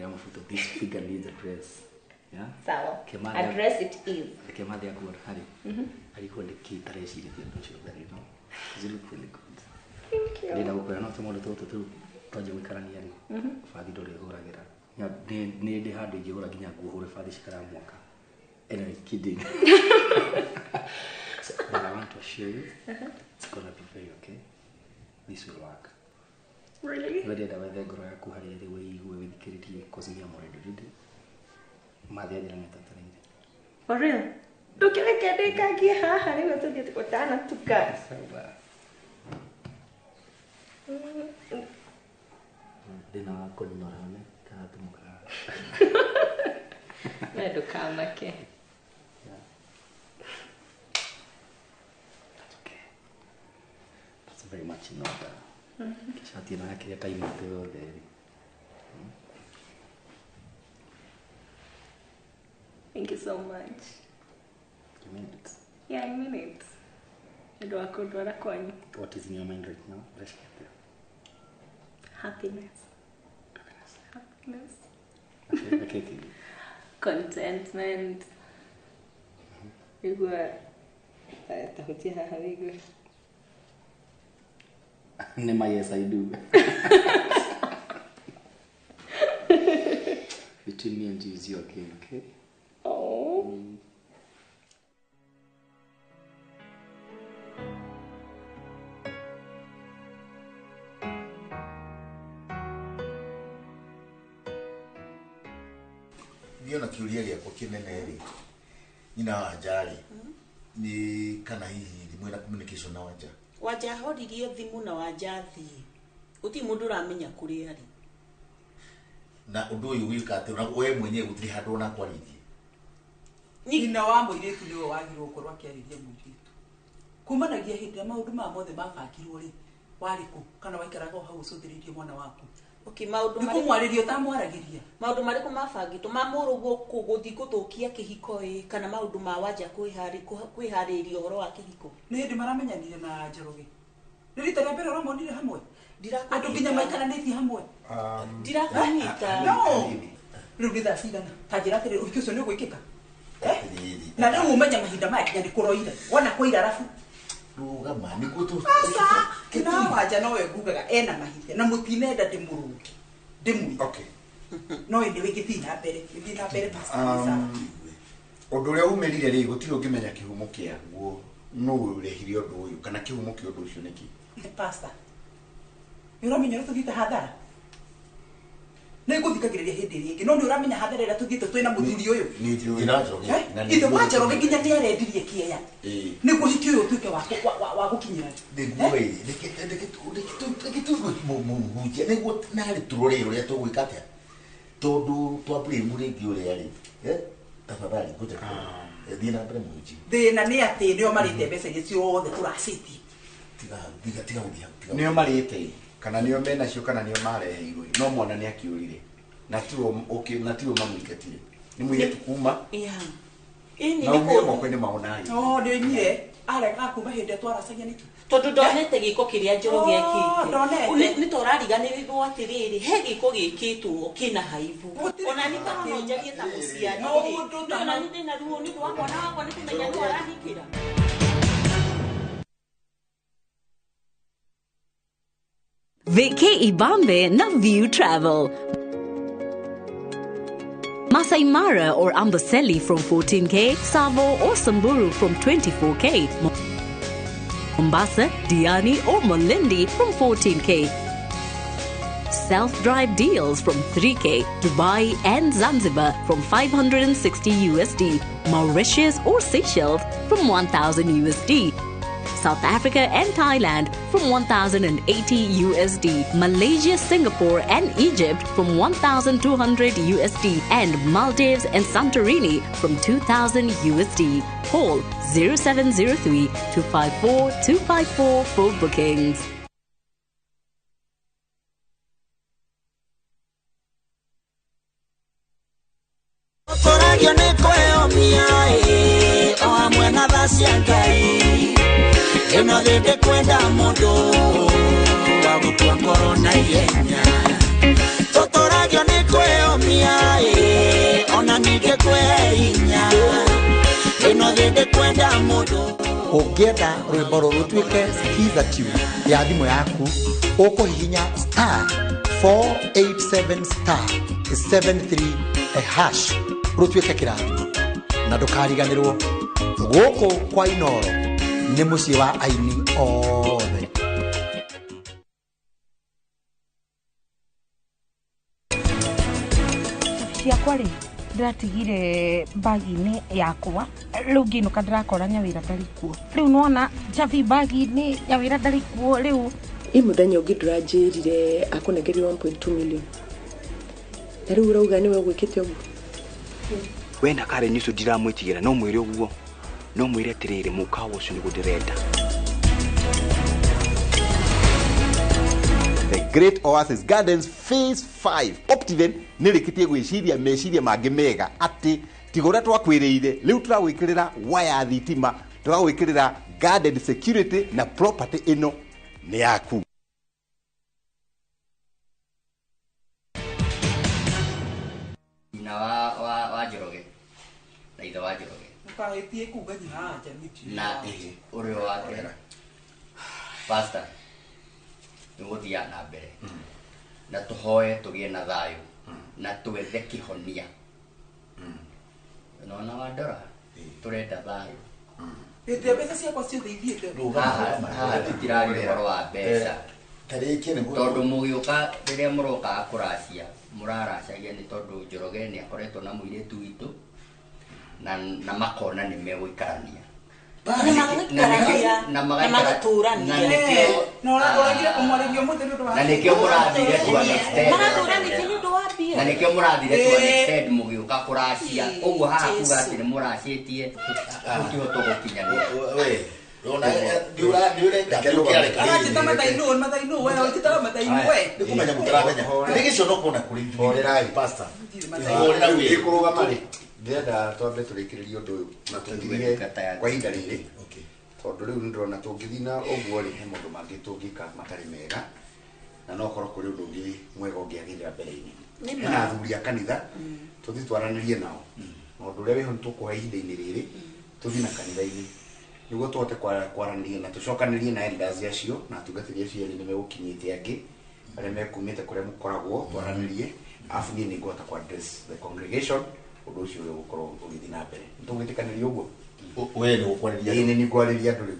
Mafuto, this figure needs a dress. Yeah? Sawa. A dress it is. Kemathi akuwa hari. Alikuwa ni kitareciria ũndũ ũcio you know. You look really good. Thank you. Ndĩrenda gũkwĩra no tũmaũndũ tũtũ tũu twanjia gũikarania rĩ. Bathi ndũrĩhũragĩra. Nĩ ndĩ handũ ingĩgũra nginya nguo hũre bathi cikaraga mwaka. Anyway, kidding. So, but I want to assure you, it's gonna be very okay. This will work. Really? Ndĩrenda wethe ngoro yaku harĩa ĩrĩ wĩigue wĩthikĩrĩrie cause me I'm already ready. Mathi anjĩra nĩatetereire. For real? Ndũkĩreke ndĩkangie haha nĩguo tũthiĩ gũtanatuka. Sawa. Ndĩna kũninora ne karatumũka. We ndũkamake. That's okay. That's very much in order. Shati ĩno yake kaimĩte yothe rĩ. Thank you so much. You mean it? Yeah, I mean it. Nĩ wa kũndwara kwanyu. What is in your mind right now? Ũreciria atĩa? Happiness. Happiness. Happiness. Okay, okay. Contentment. Wĩigua tahutia haha wĩigue. Nema, yes, I do. Between me and you is your game, okay? Oh. Niĩ ona kĩũria gĩakwa kĩnene rĩ, nyina Wanja rĩ, nĩ kana hihi thimũ ĩna communication na Wanja? Wanja ahoririe thimũ na Wanja athiĩ, gũtirĩ mũndũ ũramenya kũrĩa arĩ. Na ũndũ ũyũ gwĩka atĩ ona we mwenyewe gũtirĩ handũ ona kwarĩtie? Nyina wa mũirĩtu nĩwe wagĩrĩirwo gũkorwo akĩarĩria mũirĩtu kumanagia hĩndĩ ĩrĩa maũndũ maya mothe mabangirwo rĩ, warĩ kũ kana waikaraga o hau ũcũthĩrĩirie mwana waku? Okay, maũndũ nĩ kũmwarĩria ũtamwaragĩria? Maũndũ marĩkũ mabangĩtwo ma mũrũguo gũthiĩ gũthũkia kĩhiko ĩ, kana maũndũ ma Wanja kwĩharĩria ũhoro wa kĩhiko? Nĩ hĩndĩ maramenyanire na Njoroge? Nĩ rita rĩa mbere ũramonire hamwe? Andũ nginya maikaranĩtie hamwe? Ndirakũnyita. No rĩu nĩ thaa cigana? Ta njĩra atĩrĩrĩ, ũhiki ũcio nĩ ũgwĩkĩka? Na rĩu ũmenye mahinda maya nginya nĩ kũroira, wona kũira arabu rũgama nĩguo tũ aca na Wanja nowe ngugaga ena mahinda na mũtinenda ndĩmũrũnge ndĩmwĩre. Okay. No ĩndĩ wĩngĩthiĩ na mbere, ĩthiĩ na mbere pastor, nĩ sawa. Ũndũ ũrĩa umĩrire rĩ, gũtirĩ ũngĩmenya kĩhumo kĩaguo, nũ ũrehire ũndũ ũyũ kana kĩhumo kĩa ũndũ ũcio nĩkĩ? Pastor, nĩ ũramenya ũrĩa tũthiĩte hathara? Nĩ ngũthikagĩrĩria hĩndĩ ĩrĩa ĩngĩ, no nĩ ũramenya hathara ĩrĩa tũthiĩte twĩna mũthuri ũyũ? Nĩ njũĩ. Nyina wa Njoroge. Na nĩ Ithe wa njũĩ. Njoroge nginya nĩ arendirie kĩeya nĩguo ũhiki ũyũ ũtuĩke wa gũkinyĩra. Nĩguo ĩ, reke tũigue mũhunjia nĩguo narĩ tũrore ũrĩa tũgwĩka atĩa, tondũ twa blame rĩngĩ ũrĩa rĩ, tafadhali ngoja kidogo. Thiĩ na mbere mũhunjia. Thĩna nĩ atĩ nĩo marĩte mbeca iria ciothe tũracĩtie. Tiga tiga tiga gũthiĩ hau, tiga Nĩo marĩte kana nĩo menacio kana nĩo mareheirwo, no mwana nĩ akĩũrire na tiwe mamũingatire, nĩ mũirĩtu kuma Yeah. Ĩni na nĩ umire kũũru. moko-inĩ mao narĩ. No nĩ oimire areka kuma hĩndĩ ĩrĩa twaracagia nĩkĩ? Tondũ ndonete gĩko kĩrĩa Njoroge Oh, ekĩte. ndonete. Nĩ ta ũrariganĩrĩrwo atĩrĩrĩ, he gĩko gĩkĩtwo kĩna haibu. Ona niĩ korwo no njarie ta mũciari rĩ, Maũndũ ta niĩ ona niĩ ndĩna ruo nĩ ũndũ wa mwana wakwa nĩ kũmenya nũ arahikĩra. Vacay Ibambe na View Travel. Masai Mara or Amboseli from 14K, Savo or Samburu from 24K, Mombasa, Diani or Malindi from 14K. Self-drive deals from 3K, Dubai and Zanzibar from 560 USD, Mauritius or Seychelles from 1000 USD. South Africa and Thailand from 1080 USD, Malaysia, Singapore and Egypt from 1200 USD, and Maldives and Santorini from 2000 USD. Call 0703 254 254 for bookings. Tũragio nĩ kwĩyũmia ĩ, o hamwe na tha cia Ngai. Ĩno thĩ ndĩkwenda mũndũ wa gũkua ngoro na ihenya. Tũtũragio nĩ kwĩyũmia ĩ, ona ningĩ kwĩhe hinya. Ĩno thĩ ndĩkwenda mũndũ. Ũngĩenda rwĩmbo rũrũ rũtuĩke skiza tune ya thimũ yaku, ũkũhihinya star 487 star 73 hash rũtuĩke kĩrathimo. Na ndũkariganĩrwo, gũkũ kwa Inoro nĩ mũciĩ wa aini othe. Ciakwa rĩ, ndĩratigire bagi-inĩ yakwa, rĩu ngĩinũka ndĩrakora Nyawĩra ndarĩ kuo. Rĩu nĩwona njabi bagi-inĩ, Nyawĩra ndarĩ kuo rĩu. Ĩ mũthenya ũngĩ ndũranjĩrire akũnengerie 1.2 million, na rĩu ũrauga nĩwe ũgwĩkĩte ũguo. We na Karen ũcio ndiramwĩtigĩra, no mwĩre ũguo, no mwĩre atĩrĩrĩ, mũkawa ũcio nĩguo ndĩrenda. The Great Oasis Gardens Phase 5 Optiven nĩ rĩkĩtie gwĩciria meciria mangĩ mega atĩ tiga ũrĩa twakwĩrĩire, rĩu tũragwĩkĩrĩra waya thitima, tũragwĩkĩrĩra garden security na property ĩno nĩ yaku. Nyina wa Njoroge na ithe wa Njoroge. Ndũkahĩtie kuga nyina wa Njoroge. Na ũrĩa wake pastor nĩ gũthiaga na mbere na tũhoe tũgĩe na thayũ na twethe kĩhonia. Nona wandora tũrenda thayũ. Hĩndĩ ĩrĩa mbeca ciakwa ciothe ithiĩte. Haha tũtiraria ũhoro wa mbeca, Tarĩkie nĩguo. Tondũ mũgĩũka rĩrĩa mũrokaga kũracia mũraracagia nĩ tondũ Njoroge nĩ akoretwo na mũirĩtu witũ na makona nĩ megũikarania. Na magatũrania. Na nĩkĩo mũrathire to an extent. Maratũranĩtie nĩ ũndũ wa mbia. Na nĩkĩo mũrathire to an extent mũgĩũka kũracia. Ũguo haha kuga atĩ nĩ mũracĩtie tũtiho tũgũkinyanĩra. We nĩkũmenya mũtaramenya nĩ gĩcono na kũrĩ Horerai. pastor. Ĩkũrũgama rĩ ndĩrenda twambe tũrĩkĩrĩrie ũndũ ũyũ na tũthirie kwa ihinda rĩrĩ tondũ rĩu nĩndĩrona tũngĩthiĩ na ũguo rĩ he maũndũ mangĩ tũngĩka matarĩ mega na no korwo kũrĩ ũndũ ũngĩ mwega ũngĩagĩrĩra mbere-inĩ. Hena athuri a kanitha tũthiĩ twaranĩrie nao na ũndũ ũrĩa wĩho nĩtũkũhe ihinda-inĩ rĩrĩ tũthiĩ na kanitha-inĩ nĩguo tũhote kwaranĩria na tũcokanĩrie na elders acio na atungatĩri acio erĩ nĩmegũkinyĩte angĩ arĩa mekumĩte kũrĩa mũkoragwo twaranĩrie arabu niĩ nĩngũhota ku address the congregation ũndũ ũcio ũrĩa ũgũkorwo ũgĩthiĩ na mbere. Nĩtũgwĩtĩkanĩria ũguo? We nĩ ũkwarĩria. Ĩĩ nĩ ngwarĩria andũ rĩu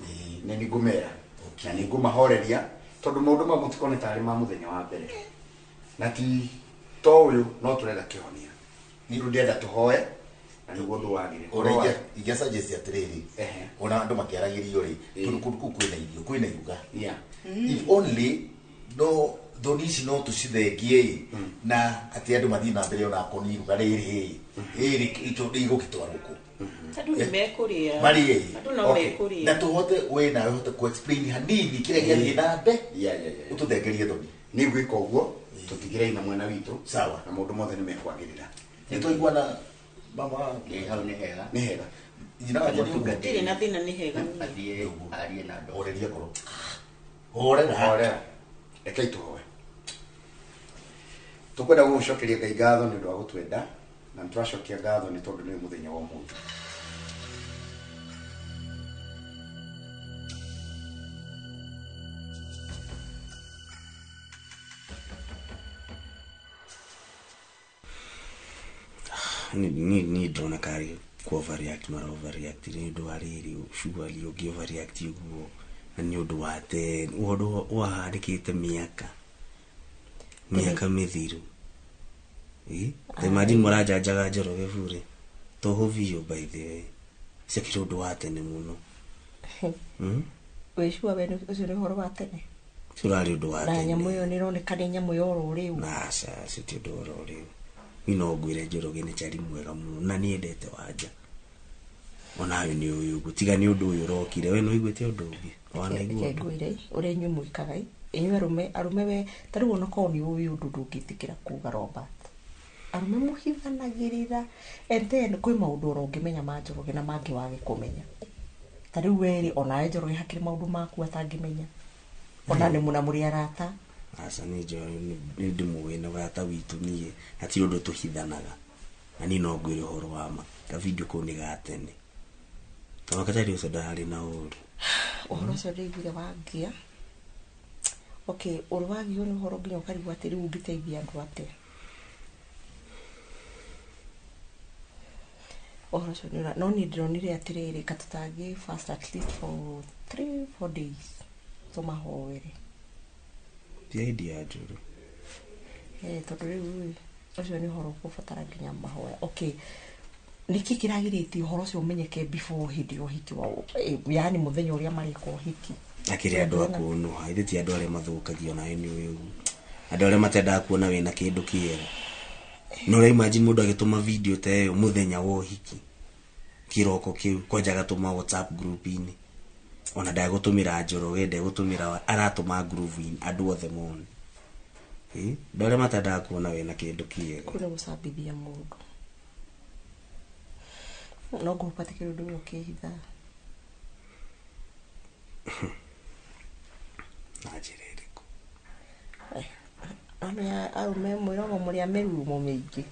nĩ nĩngũmera na nĩngũmahoreria tondũ maũndũ mau mũtikone tarĩ ma mũthenya wa mbere na ti to ũyũ no tũrenda kĩhonia. Rĩu ndĩrenda tũhoe na nĩguo ũndũ wagĩrĩre. Ona ingĩa suggest atĩrĩrĩ ona andũ makĩaragĩrio rĩ tondũ kũndũ kũu kwĩna irio kwĩna iruga. If only no thoni ici no tũcithengie na atĩ andũ mathiĩ na mbere ona akorwo nĩ iruga rĩrĩ rĩrĩ igũgĩtwarwo kũ Andũ nĩ mekũrĩa. Marĩe. Andũ no mekũrĩa. Na tũhote we nawe ũhote ku explain hanini kĩrĩa gĩathiĩ na mbere ũtũthengerie thoni. Nĩ ngwĩka ũguo tũtigĩrei na mwena witũ sawa na maũndũ mothe nĩ mekwagĩrĩra. Nĩ twaiguana mama. Hau nĩ hega. Nĩ hega. Nyina wa Njeri ũguo. Ndirĩ na thĩna nĩ hega. Athiĩ arie na andũ. Horeria ngoro. Horera. Horera. Rekei tũhoe. Tũkwenda gũgũcokeria Ngai ngatho nĩ ũndũ wa gũtwenda na nĩtũracokia ngatho nĩ tondũ nĩ mũthenya wa ũmũthĩ. Ni ndĩrona karĩ ku overreact mara overreact nĩ ũndũ wa rĩrĩ surely ũngĩ overreact ũguo na nĩ ũndũ wa tene ũndũ wahandĩkĩte mĩaka mĩthiru. Imagine mũranjanjaga Njoroge bure tũhũ biũ by the way ciakĩrĩ ũndũ wa tene mũno. Wĩcua we ũcio nĩ ũhoro wa tene. Ũcio ũrarĩ ũndũ wa Na tene. nyamũ ĩyo nĩ ĩroneka nĩ nyamũ ya oro rĩu. Na aca ũcio ti ũndũ wa oro rĩu. Niĩ no ngwĩre Njoroge nĩ chari mwega mũno na nĩendete Wanja. Onawe nĩ ũĩ ũguo tiga nĩ ũndũ ũyũ ũrokire we nĩ ũiguĩte ũndũ ũngĩ wanaigua Reke ũndũ. ngwĩre ũrĩa inyuĩ mwĩkaga inyuĩ arũme we ta rĩu onakorwo nĩ ũĩ ũndũ ndũngĩtĩkĩra kuga Robert. Arũme mũhithanagĩrĩra and then kwĩ maũndũ oro ũngĩmenya ma Njoroge na mangĩ wage kũmenya. Ta rĩu werĩ onawe Njoroge hakĩrĩ maũndũ maku atangĩmenya. Ona nĩ mũna mũrĩ arata. Aca nĩ Njoroge nĩ ndĩmũĩ na ũrata witũ niĩ hatirĩ ũndũ tũhithanaga na niĩ no ngwĩre ũhoro wa ma ka video kau nĩ ga tene tondũ gacari ũcio ndararĩ na ũru. Ũhoro ũcio ndĩiguire wangia. Okay, ũru wagio nĩ ũhoro nginya ũkarigwo atĩ rĩu ũngĩteithia andũ atĩa. Ũhoro ũcio nĩ no niĩ ndĩronire atĩrĩrĩ ka tũtangĩ fast at least for 3-4 days tũmahoere. Ti idea njũru. Tondũ rĩu ũcio nĩ ũhoro ũkũbatara nginya mahoya. Okay, nĩkĩ kĩragirĩtie ũhoro ũcio ũmenyeke before hĩndĩ ya ũhiki wao, yaani mũthenya ũrĩa mareka ũhiki? Akĩrĩ andũ a kũũnũha, ithe ti andũ arĩa mathũkagio nawe nĩ ũĩ ũguo. Andũ arĩa matendaga kuona wĩna kĩndũ kĩega. No ũra imagine mũndũ agĩtũma video ta ĩyo mũthenya wa ũhiki kĩroko kĩu kwanja agatũma WhatsApp group-inĩ ona ndagũtũmĩra Njoroge ndegũtũmĩra aratũma group-inĩ andũ othe mone. Andũ arĩa matendaga kuona wĩna kĩndũ kĩega. Kũu nĩ gũcambithia mũndũ. No ngũhope atĩ kĩrĩ ũndũ ũyũ ũkĩhitha. Na njĩra ĩrĩkũ? Arũme mwĩragwo mũrĩ a mĩrurumo mĩingĩ.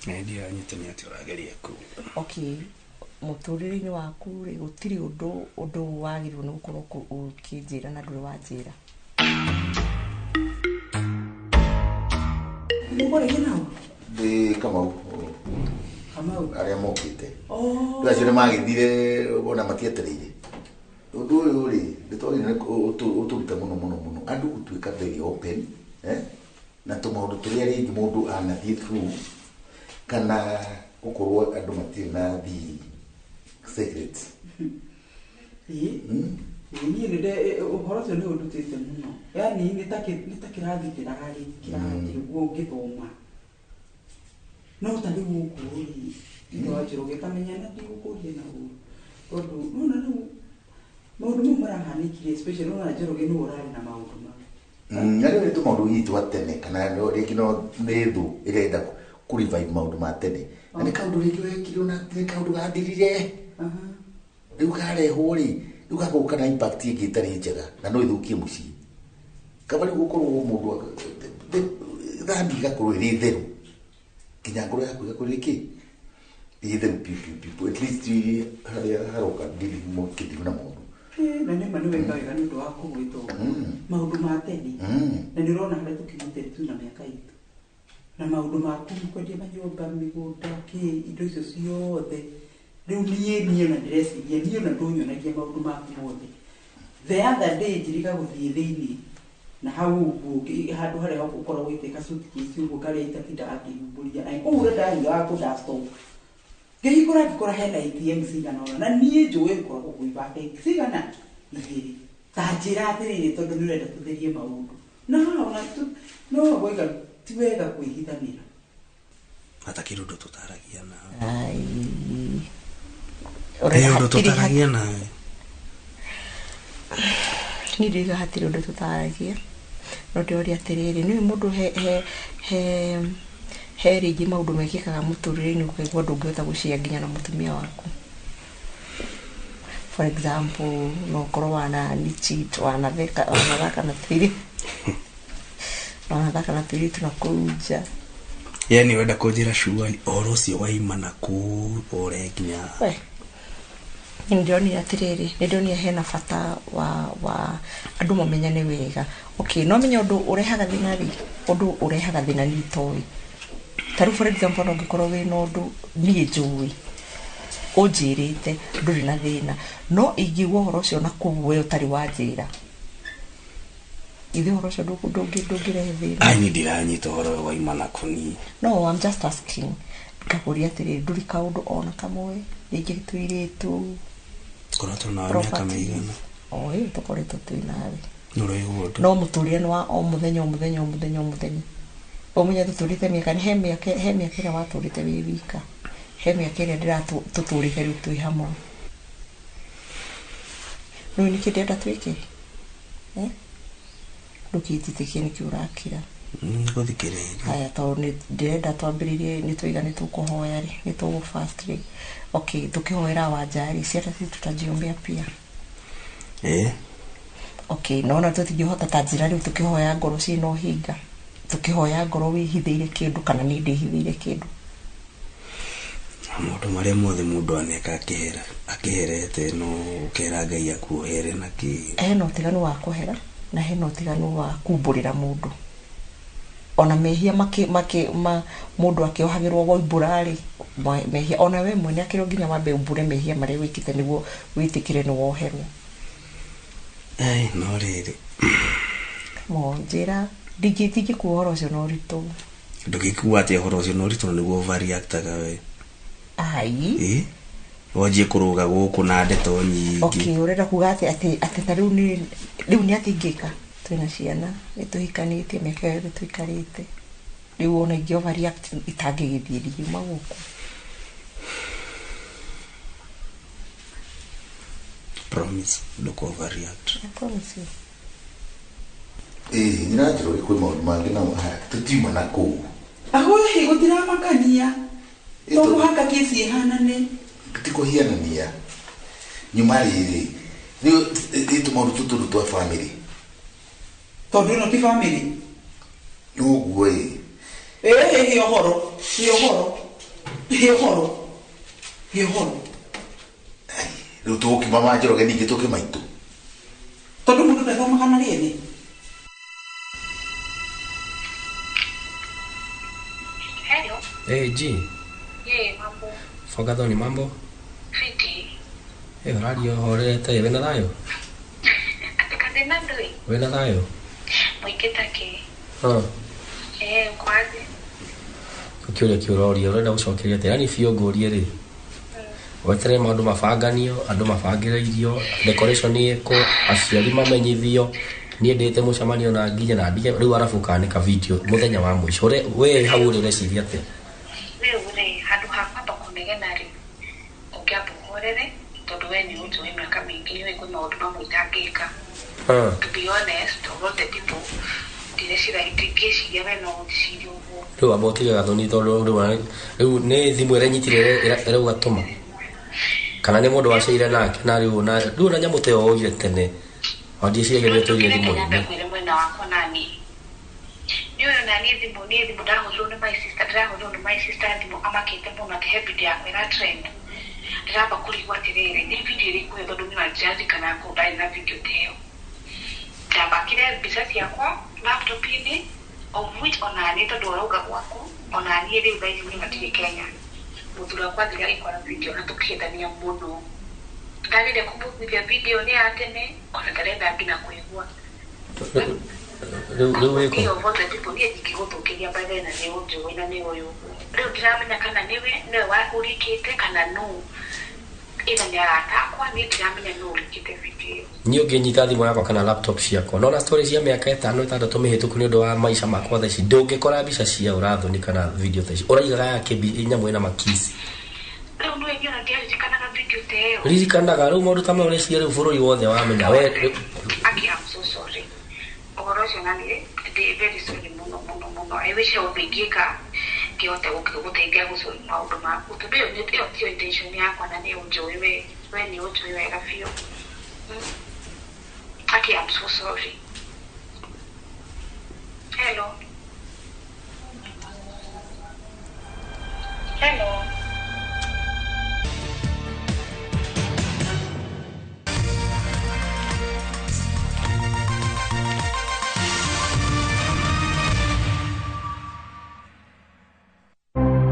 Ndiranyita nĩ atĩa ũrageria kuga. Okay, mũtũrĩre-inĩ waku rĩ gũtirĩ ũndũ wagĩrĩirwo nĩ gũkorwo ũkĩnjĩra na ndũrĩ wanjĩra. Mũkũrĩkia nao? Ndĩ Kamau. Kamau. Arĩa mokĩte. Rĩu acio nĩ magĩthire ona matietereire. Ũndũ ũyũ rĩ Nĩ twagĩrĩirwo nĩ ũtũruta mũno mũno mũno andũ gũtuĩka very open, eh? Na tũmaũndũ tũrĩa rĩngĩ mũndũ anathiĩ through kana gũkorwo andũ matirĩ na thiri, secrets. Ĩĩ. Ĩĩ, niĩ nĩ ũhoro ũcio nĩ ũndutĩte mũno, yani nĩ ta kĩrathi kĩrarĩ kĩrathi ũguo ũngĩthoma, no ta rĩu ũguo rĩ, ithe wa Njoroge tamenya na ndigũkũria na ũru, tondũ nona rĩu maũndũ mau marahanĩkire, especially nona Njoroge nĩwe ũrarĩ na maũndũ mau. Na rĩu nĩ tũmaũndũ hihi twa tene kana rĩngĩ no nĩ thũ ĩrenda kũ revive maũndũ ma tene, na nĩ kaũndũ rĩngĩ wekirwo na nĩ kaũndũ gathirire, rĩu karehwo rĩ, rĩu gagoka na impact ĩngĩ ĩtarĩ njega na no ĩthũkie mũciĩ. Kaba rĩu gũkorwo mũndũ thani ĩgakorwo ĩrĩ theru, nginya ngoro yaku ĩgakorwo ĩrĩ kĩ, ĩrĩ theru piũ piũ piũ, at least harĩa haroka ndiri mũkĩthiru na mũndũ. Ĩĩ, na nĩma nĩ weka wega nĩ ũndũ wa kũgwĩta ũguo maũndũ ma tene, na nĩ ũrona harĩa tũkinyĩte tu na mĩaka itũ na maũndũ maku kwendia manyũmba, mĩgũnda, kĩ, indo icio ciothe. Rĩu niĩ ona ndĩreciria niĩ ona ndũnyonagia maũndũ maku mothe. The other day njiriga gũthiĩ thĩinĩ na hau ũguo handũ harĩa ũkoragwo ũgĩte ka suitcase ũguo karĩa itatindaga ngĩhumbũria, na kũhura ndahuraga kũ dust off, ngĩhingũra ngĩkora hena ATM cigana ũna, na niĩ njũĩ ngoragwo kũiba bengi cigana igĩrĩ. Ta njĩra atĩrĩrĩ, tondũ nĩ ũrenda tũtherie maũndũ na haha ona no gwĩka ti wega kwĩhithanĩra. Hatakĩrĩ ũndũ tũtaragia nawe. Ai. He ũndũ tũtaragia nawe? Niĩ ndiuga hatirĩ ũndũ tũtaragia, no ndĩroria atĩrĩrĩ, nĩũĩ mũndũ he rĩngĩ maũndũ mekĩkaga mũtũrĩre-inĩ ũkaigua ndũngĩhota gũshare nginya na mũtumia waku. For example, no ũkorwo wana cheat, wanatheka, wanathaka na tũirĩtu, wanathaka na tũirĩtu na kũu nja. Yani wenda kũnjĩra cuani ũhoro ũcio waima na kũu ore nginya? We, nĩ ndĩronire atĩrĩrĩ, nĩ ndĩronire hena bata wa andũ mamenyane wega. Okay, no menye ũndũ ũrehaga thĩna rĩ, ũndũ ũrehaga thĩna niĩ itoĩ. Ta rĩu for example, no ũngĩkorwo wĩna ũndũ niĩ njũĩ, ũnjĩrĩte ndũrĩ na thĩna, no ingĩigua ũhoro ũcio na kũu we ũtarĩ wanjĩra, ithe ũhoro ũcio ndũngĩrehe thĩna. Ai, niĩ ndiranyita ũhoro ũyũ waima na kũ niĩ. No, I'm just asking. Ngakũria atĩrĩrĩ, ndũrĩ kaũndũ ona kamwe, rĩngĩ tũirĩtu, Tũkoretwo nawe mĩaka properties. mĩigana? O ĩyo tũkoretwo twĩ nawe. Nĩũraigua ũndũ? No mũtũrĩre nĩ wa o mũthenya, o mũthenya, o mũthenya, o mũthenya. Ũmenye tũtũrĩte mĩaka, he mĩaka ĩrĩa watũrĩte wĩ wika, he mĩaka ĩrĩa tũtũrĩte rĩu twĩ hamwe. Rĩu nĩkĩ ndĩrenda twĩke? Eh? Ndũkĩnjĩtĩkie nĩkĩ ũrakira. Nĩngũthikĩrĩria. Haya, tondũ nĩ ndĩrenda twambĩrĩrie, nĩ twaiga nĩ tũkũhoya rĩ, nĩ tũgũ fast rĩ. Okay, tũkĩhoera Wanja rĩ, ciana citũ tutajiombea pia. Ĩĩ. Okay, nona tũtingĩhota ta njĩra rĩu tũkĩhoya ngoro ciĩna ũhinga, tũkĩhoya ngoro wĩhithĩire kĩndũ kana niĩ ndĩhithĩire kĩndũ. Maũndũ marĩa mothe mũndũ aneka akĩhera akĩherete, no ũkera Ngai akuohere na kĩ. Hena ũtiganu wa kũhera na hena ũtiganu wa kumbũrĩra mũndũ. Ona mehia makĩ, makĩ, ma, mũndũ akĩohagĩrwo woimbũra rĩ, mehia ona we mwene akĩrwo nginya wambe umbũre mehia marĩa wĩkĩte nĩguo wĩtĩkĩre nĩ woherwo. Ai, no rĩrĩ. Mo njĩra ndingĩkua ũhoro ũcio na ũritũ. Ndũngĩkua atĩa ũhoro ũcio na ũritũ, na nĩguo overreactaga we? Ai. Ĩ, wanjie kũrũga gũkũ na ndeto nyingĩ. Okay, ũrenda kuga atĩ ta rĩu nĩ rĩu nĩ atĩ ingĩka, twĩna ciana, nĩ tũhikanĩtie mĩaka ĩyo yothe tũikarĩte, rĩu ona ingĩ overreact itangĩgĩthiĩ ndingiuma gũkũ. Promise ndũkũ overreact. I promise you. Ĩĩ, nyina Njoroge, kwĩ maũndũ mangĩ namo haya tũtiuma na kũu. Ahũĩ, gũtiramakania to mũhaka kĩci ĩhanane. Ti kũhianania nyuma rĩrĩ, rĩu ĩ tũmaũndũ tũtũ twa family. Tondũ ĩno ti family. Noguo ĩ. Ĩĩ, hĩ ũhoro, hĩ ũhoro, hĩ ũhoro, hĩ ũhoro. Rĩu tũgũkima ma Njoroge ningĩ tũke maitũ. Tondũ mũndũ ndathomaga na rĩene. Hello. Hey, G. Ye, mambo. Fogathoni, mambo. Fiti. Hey, ũraria ũhorerete wĩna thayũ? Thĩna ndũĩ. Wĩna thayũ? Mũingĩ ta kĩ? Ah. Ũkwaje? Kĩũria kĩũroria ũrenda gũcokeria atĩa? Yaani biũ ngũrie rĩ, weterere maũndũ mabanganio, andũ mabangĩre irio, decoration ĩkwo, aciari mamenyithio, niĩ ndĩte mũcemanio na nginya na ndige rĩu arabu ũkanĩka video mũthenya wa mũico. We hau ũrĩ ũreciria atĩa? Rĩu rĩ, handũ ha kwamba kũnegena rĩ, ũngĩamba ũhorere, tondũ we nĩ ũnjũĩ mĩaka mĩingĩ, nĩũĩ kwĩ maũndũ mamwe itangĩka. To be honest, of all the people, ndingĩciria we no ũnjĩcirie ũguo. Rĩu amba ũtige gathoni tondũ rĩu nĩ thimũ ĩrĩa nyitire ĩrauga tũma. Kana nĩ mũndũ waceire nake na rĩu na rĩu na nyamũ ta ĩyo woire tene. Wandiĩciragia nĩ ũtũire thimũ-inĩ. Ngwĩre mwena wakwa nani. Nĩũĩ nani thimũ, niĩ thimũ ndahũrirwo nĩ my sister, ndĩrahũrirwo nĩ my sister thimũ amakĩte mũno atĩ he video yakwa ĩra trend. Ndĩramba kũrigwo atĩrĩrĩ, nĩ video ĩrĩkũ ĩyo tondũ niĩ ona ndiririkanaga kũu ndarĩ na video ta ĩyo. Ndambakire mbica ciakwa laptop-inĩ, of which onaniĩ tondũ warauga gwaku, onaniĩ rĩu thaa ici niĩ matirĩ Kenya. Mũthuri wakwa athire agĩkora video na tũkĩhĩtania mũno. Ndageria kũmũiguithia video nĩ ya tene, ona ndarenda nginya kũigua. Rĩu wĩkũ? Niĩ of all the people, niĩ ndingĩgũthũkĩria by the way na nĩ ũnjũĩ na nĩ ũyũ. Rĩu ndiramenya kana nĩwe ũrikĩte kana nũ. Either nĩ arata akwa, niĩ ndiramenya nũ ũrikĩte video ĩyo. Niĩ ũngĩnyita thimũ yakwa kana laptop ciakwa nona story cia mĩaka ĩtano ĩtandatũ mĩhĩtũku nĩ ũndũ wa maica makwa thaa ici ndũngĩkora mbica cia ũrathoni kana video thaa ici ũraigaga ya kĩmbi nyamũ ĩna makisi. Rĩu nĩwe niĩ ona ndiaririkanaga video ta ĩyo. Ririkanaga rĩu maũndũ ta mau ũreciria rĩu bũrũri wothe wamenya we. Aki, I'm so sorry. Ũhoro ũcio na niĩ ndĩ very sorry mũno mũno mũno. I wish ũndũ ingĩka ngĩhote gũteithia gũsolve maũndũ maku tondũ ĩyo tiyo intention yakwa na nĩ ũnjũĩ we nĩ ũnjũĩ wega biũ. Aki, I'm so sorry. Hello. Hello.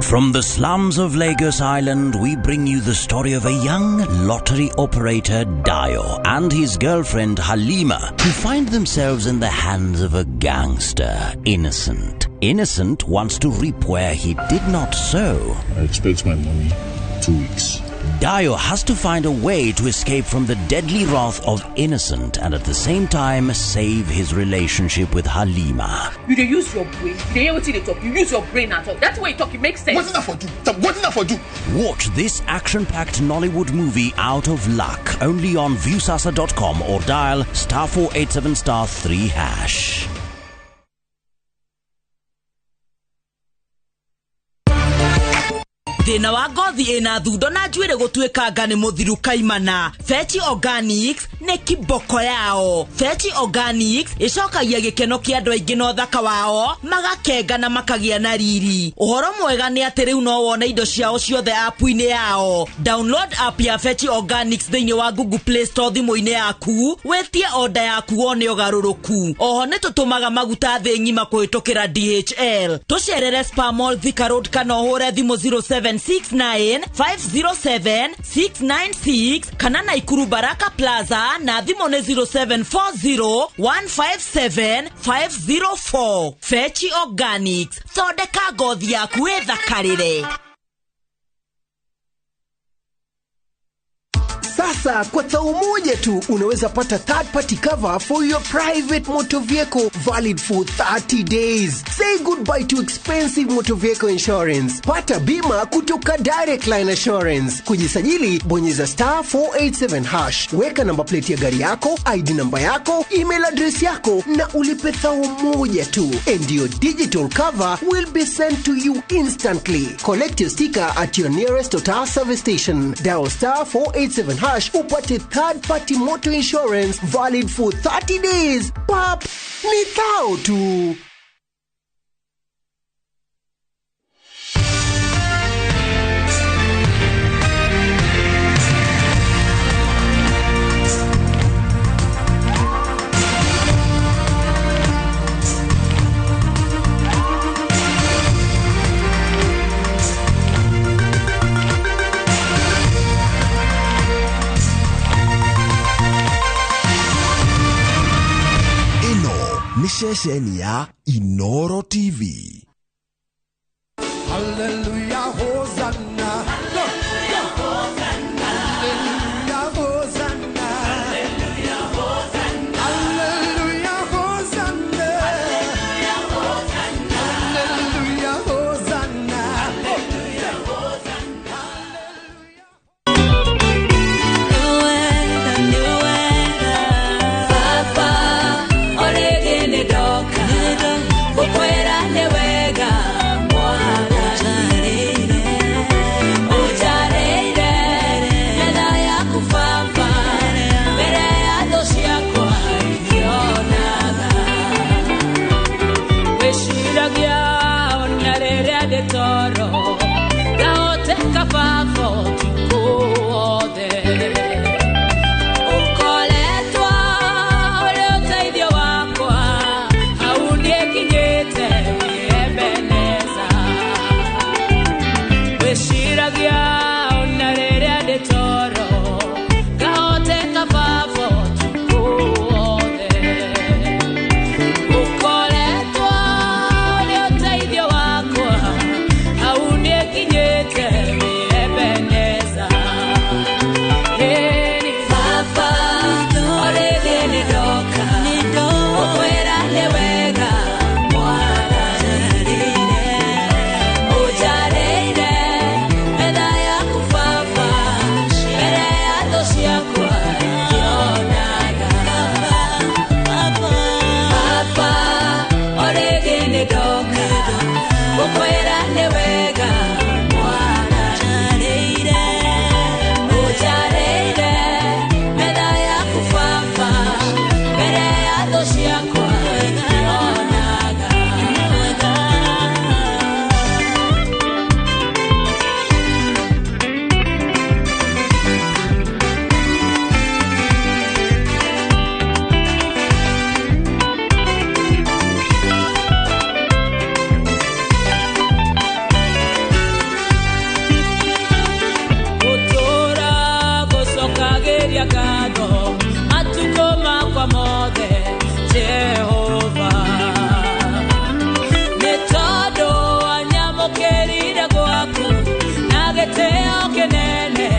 From the slums of Lagos Island, we bring you the story of a young lottery operator, Dio, and his girlfriend, Halima, who find themselves in the hands of a gangster, Innocent. Innocent wants to reap where he did not sow. I expect my money 2 weeks. Dio has to find a way to escape from the deadly wrath of Innocent and at the same time save his relationship with Halima. You dey use your brain. You dey hear wetin dey talk. You use your brain at all. That's why you talk. It makes sense. What's that for do? What's that for do? Watch this action-packed Nollywood movie Out of Luck only on Viusasa.com or dial *487*3#. Thĩna wa ngothi ĩna thundo na njuĩrĩ gũtuĩkanga nĩ mũthiru kaimana. Fetch Organics nĩ kiboko yao. Fetch Organics ĩcokagia gĩkeno kĩa andũ aingĩ na ũthaka wao, magakenga na makagĩa na riri. Ũhoro mwega nĩ atĩ rĩu no wone indo ciao ciothe app-inĩ yao. Download app ya Fetch Organics thĩinĩ wa Google Play Store thimũ-inĩ yaku, wĩtie order yaku wone ũgarũrũku. Oho nĩ tũtũmaga maguta thĩ ng'ima kũhĩtũkĩra DHL. Tũcerere Spa Mall Thika Road kana ũhũre thimũ 0769 507 696 kana Naikuru Baraka Plaza na thimũ nĩ 0740 157 504. Fetch Organics, thondeka ngothi yaku ĩthakarĩre. Sasa kwa tau moja tu unaweza pata third party cover for your private motor vehicle valid for 30 days. Say goodbye to expensive motor vehicle insurance. Pata bima kutoka Direct Line Assurance. Kujisajili bonyeza *487#. Weka namba plate ya gari yako, ID namba yako, email address yako na ulipe thau moja tu. And your digital cover will be sent to you instantly. Collect your sticker at your nearest Total service station. Dial *487# upate third party motor insurance valid for 30 days. Pap, ni thao tu. Nĩ ceceni ya Inoro TV. Hallelujah, Hosanna. Hallelujah, Hosanna. Hallelujah, Hosanna. Hallelujah, Hosanna. Hallelujah, Hosanna. Hallelujah, Hosanna. Baba, orege nĩ ndoka, gũkwĩra nĩ wega mwathani. Ũnjarĩire metha yaku Baba, mbere ya thũ ciakwa ikĩonaga. Wĩciragia ona rĩrĩa ndĩ toro, ngahoteka Baba ũtukũ wothe. Ũkoretwo ũrĩ ũteithio wakwa, hau nĩnginyĩte wĩ Ebeneza. Wĩciragia ona rĩrĩa ndĩ toro, ngahoteka Baba ũtukũ wothe. Ũkoretwo ũrĩ ũteithio wakwa, hau nĩnginyĩte wĩ Ebeneza. Ĩni Baba, orĩngĩ nĩ ndoka, gũkwĩra nĩ wega mwathani. Ũnjarĩire metha yaku Baba, mbere ya thũ ciakwa ikĩonaga. Baba, orĩngĩ nĩ ndoka, gũkwĩra nĩ wega mwathani. Ũnjarĩire metha yaku Baba, mbere ya thũ ciakwa ikĩonaga. Gũtũũra gũcokagĩria ngatho matukũ makwa mothe Jehova, nĩ tondũ wanyamũkĩrire gwaku na gĩtĩo kĩnene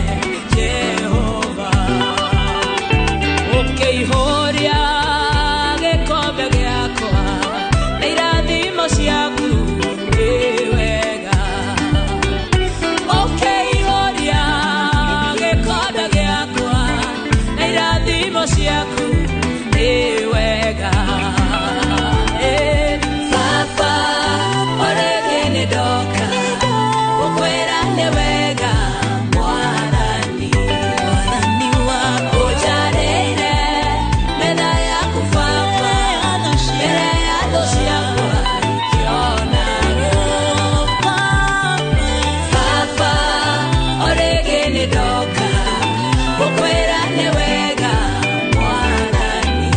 Jehova, ũkĩihũria gĩkombe gĩakwa na irathimo ciaku nĩ wega. Ũkĩihũria gĩkombe gĩakwa na irathimo ciaku nĩ wega. Ĩ, Baba, orĩngĩ nĩ ndoka, gũkwĩra nĩ wega mwathani. Ũnjarĩire metha yaku Baba, mbere ya thũ ciakwa ikĩonaga. Baba, orĩngĩ nĩ ndoka, gũkwĩra nĩ wega mwathani.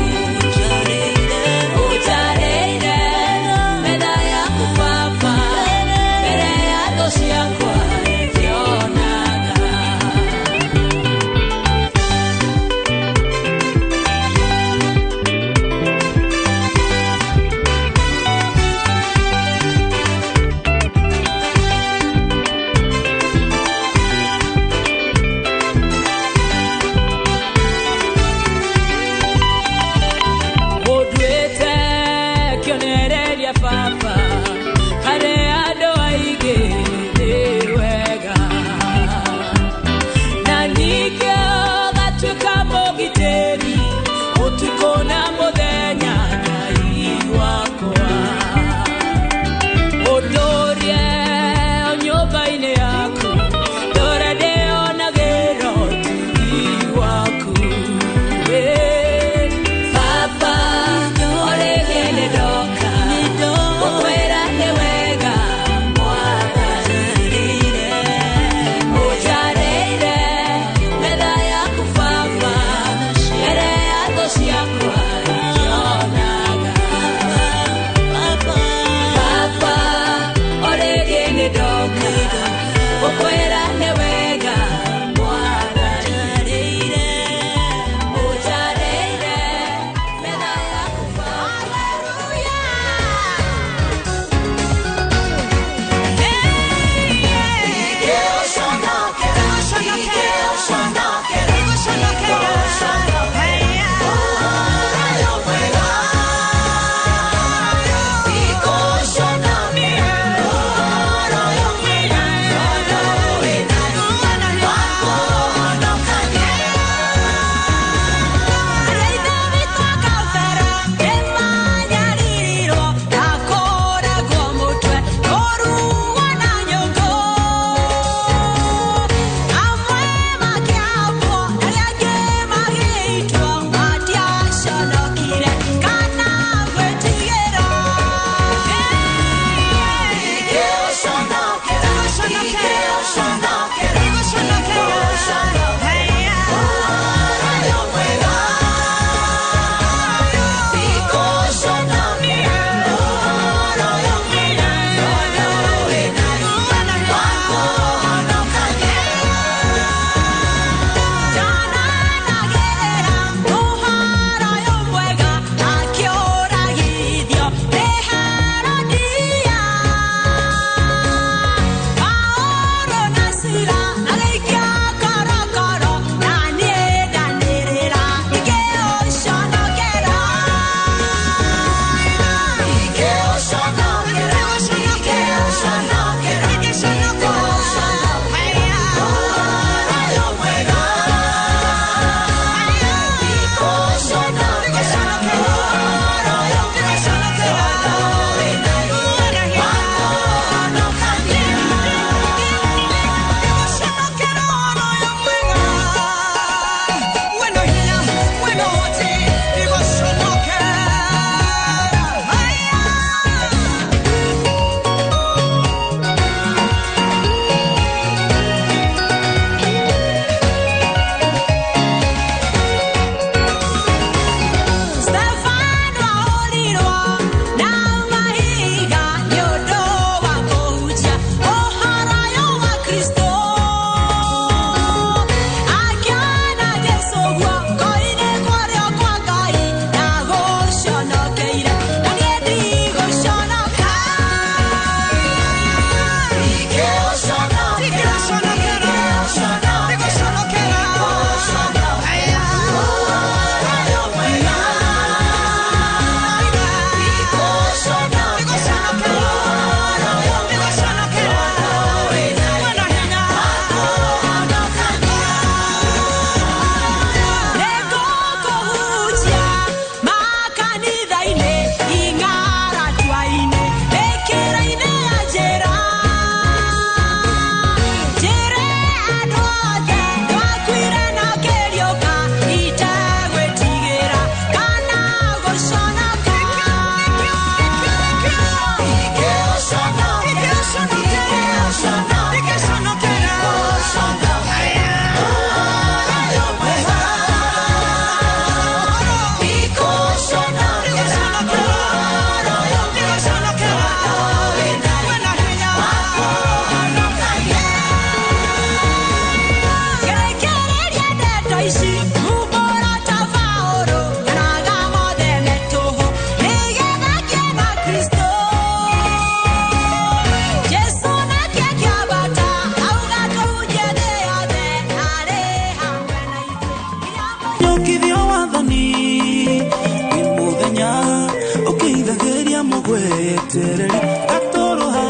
Wetereri gatũrũha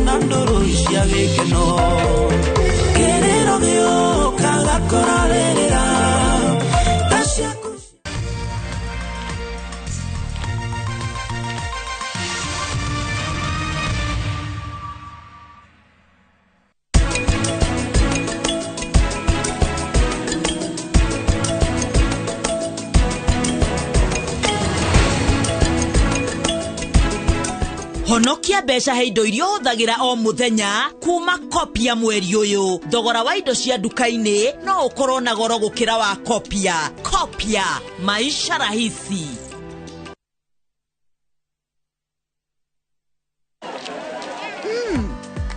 na ndũrũ cia gĩkeno kĩrĩro gĩũka gakũrarĩrĩra tha ciaku. Honokia mbeca he indo iria ũhũthagĩra o mũthenya kuma Kopia mweri ũyũ. Thogora wa indo cia nduka-inĩ no ũkorwo na goro gũkĩra wa Kopia. Kopia, maisha rahisi.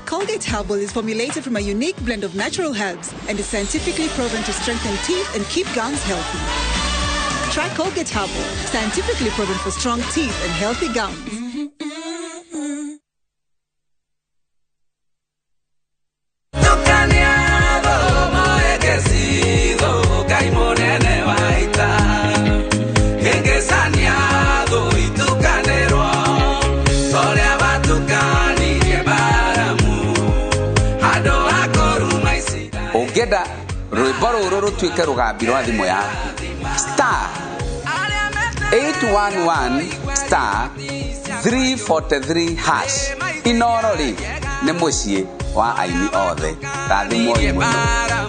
Colgate Herbal is formulated from a unique blend of natural herbs and is scientifically proven to strengthen teeth and keep gums healthy. Try Colgate Herbal, scientifically proven for strong teeth and healthy gums. Ũngĩenda rwĩmbo rũrũ rũtuĩke rũgambi rwa thimũ yaku, star 811 star 343 hash. Inoro rĩ nĩ mũciĩ wa aini othe. Rathimwoi mũno.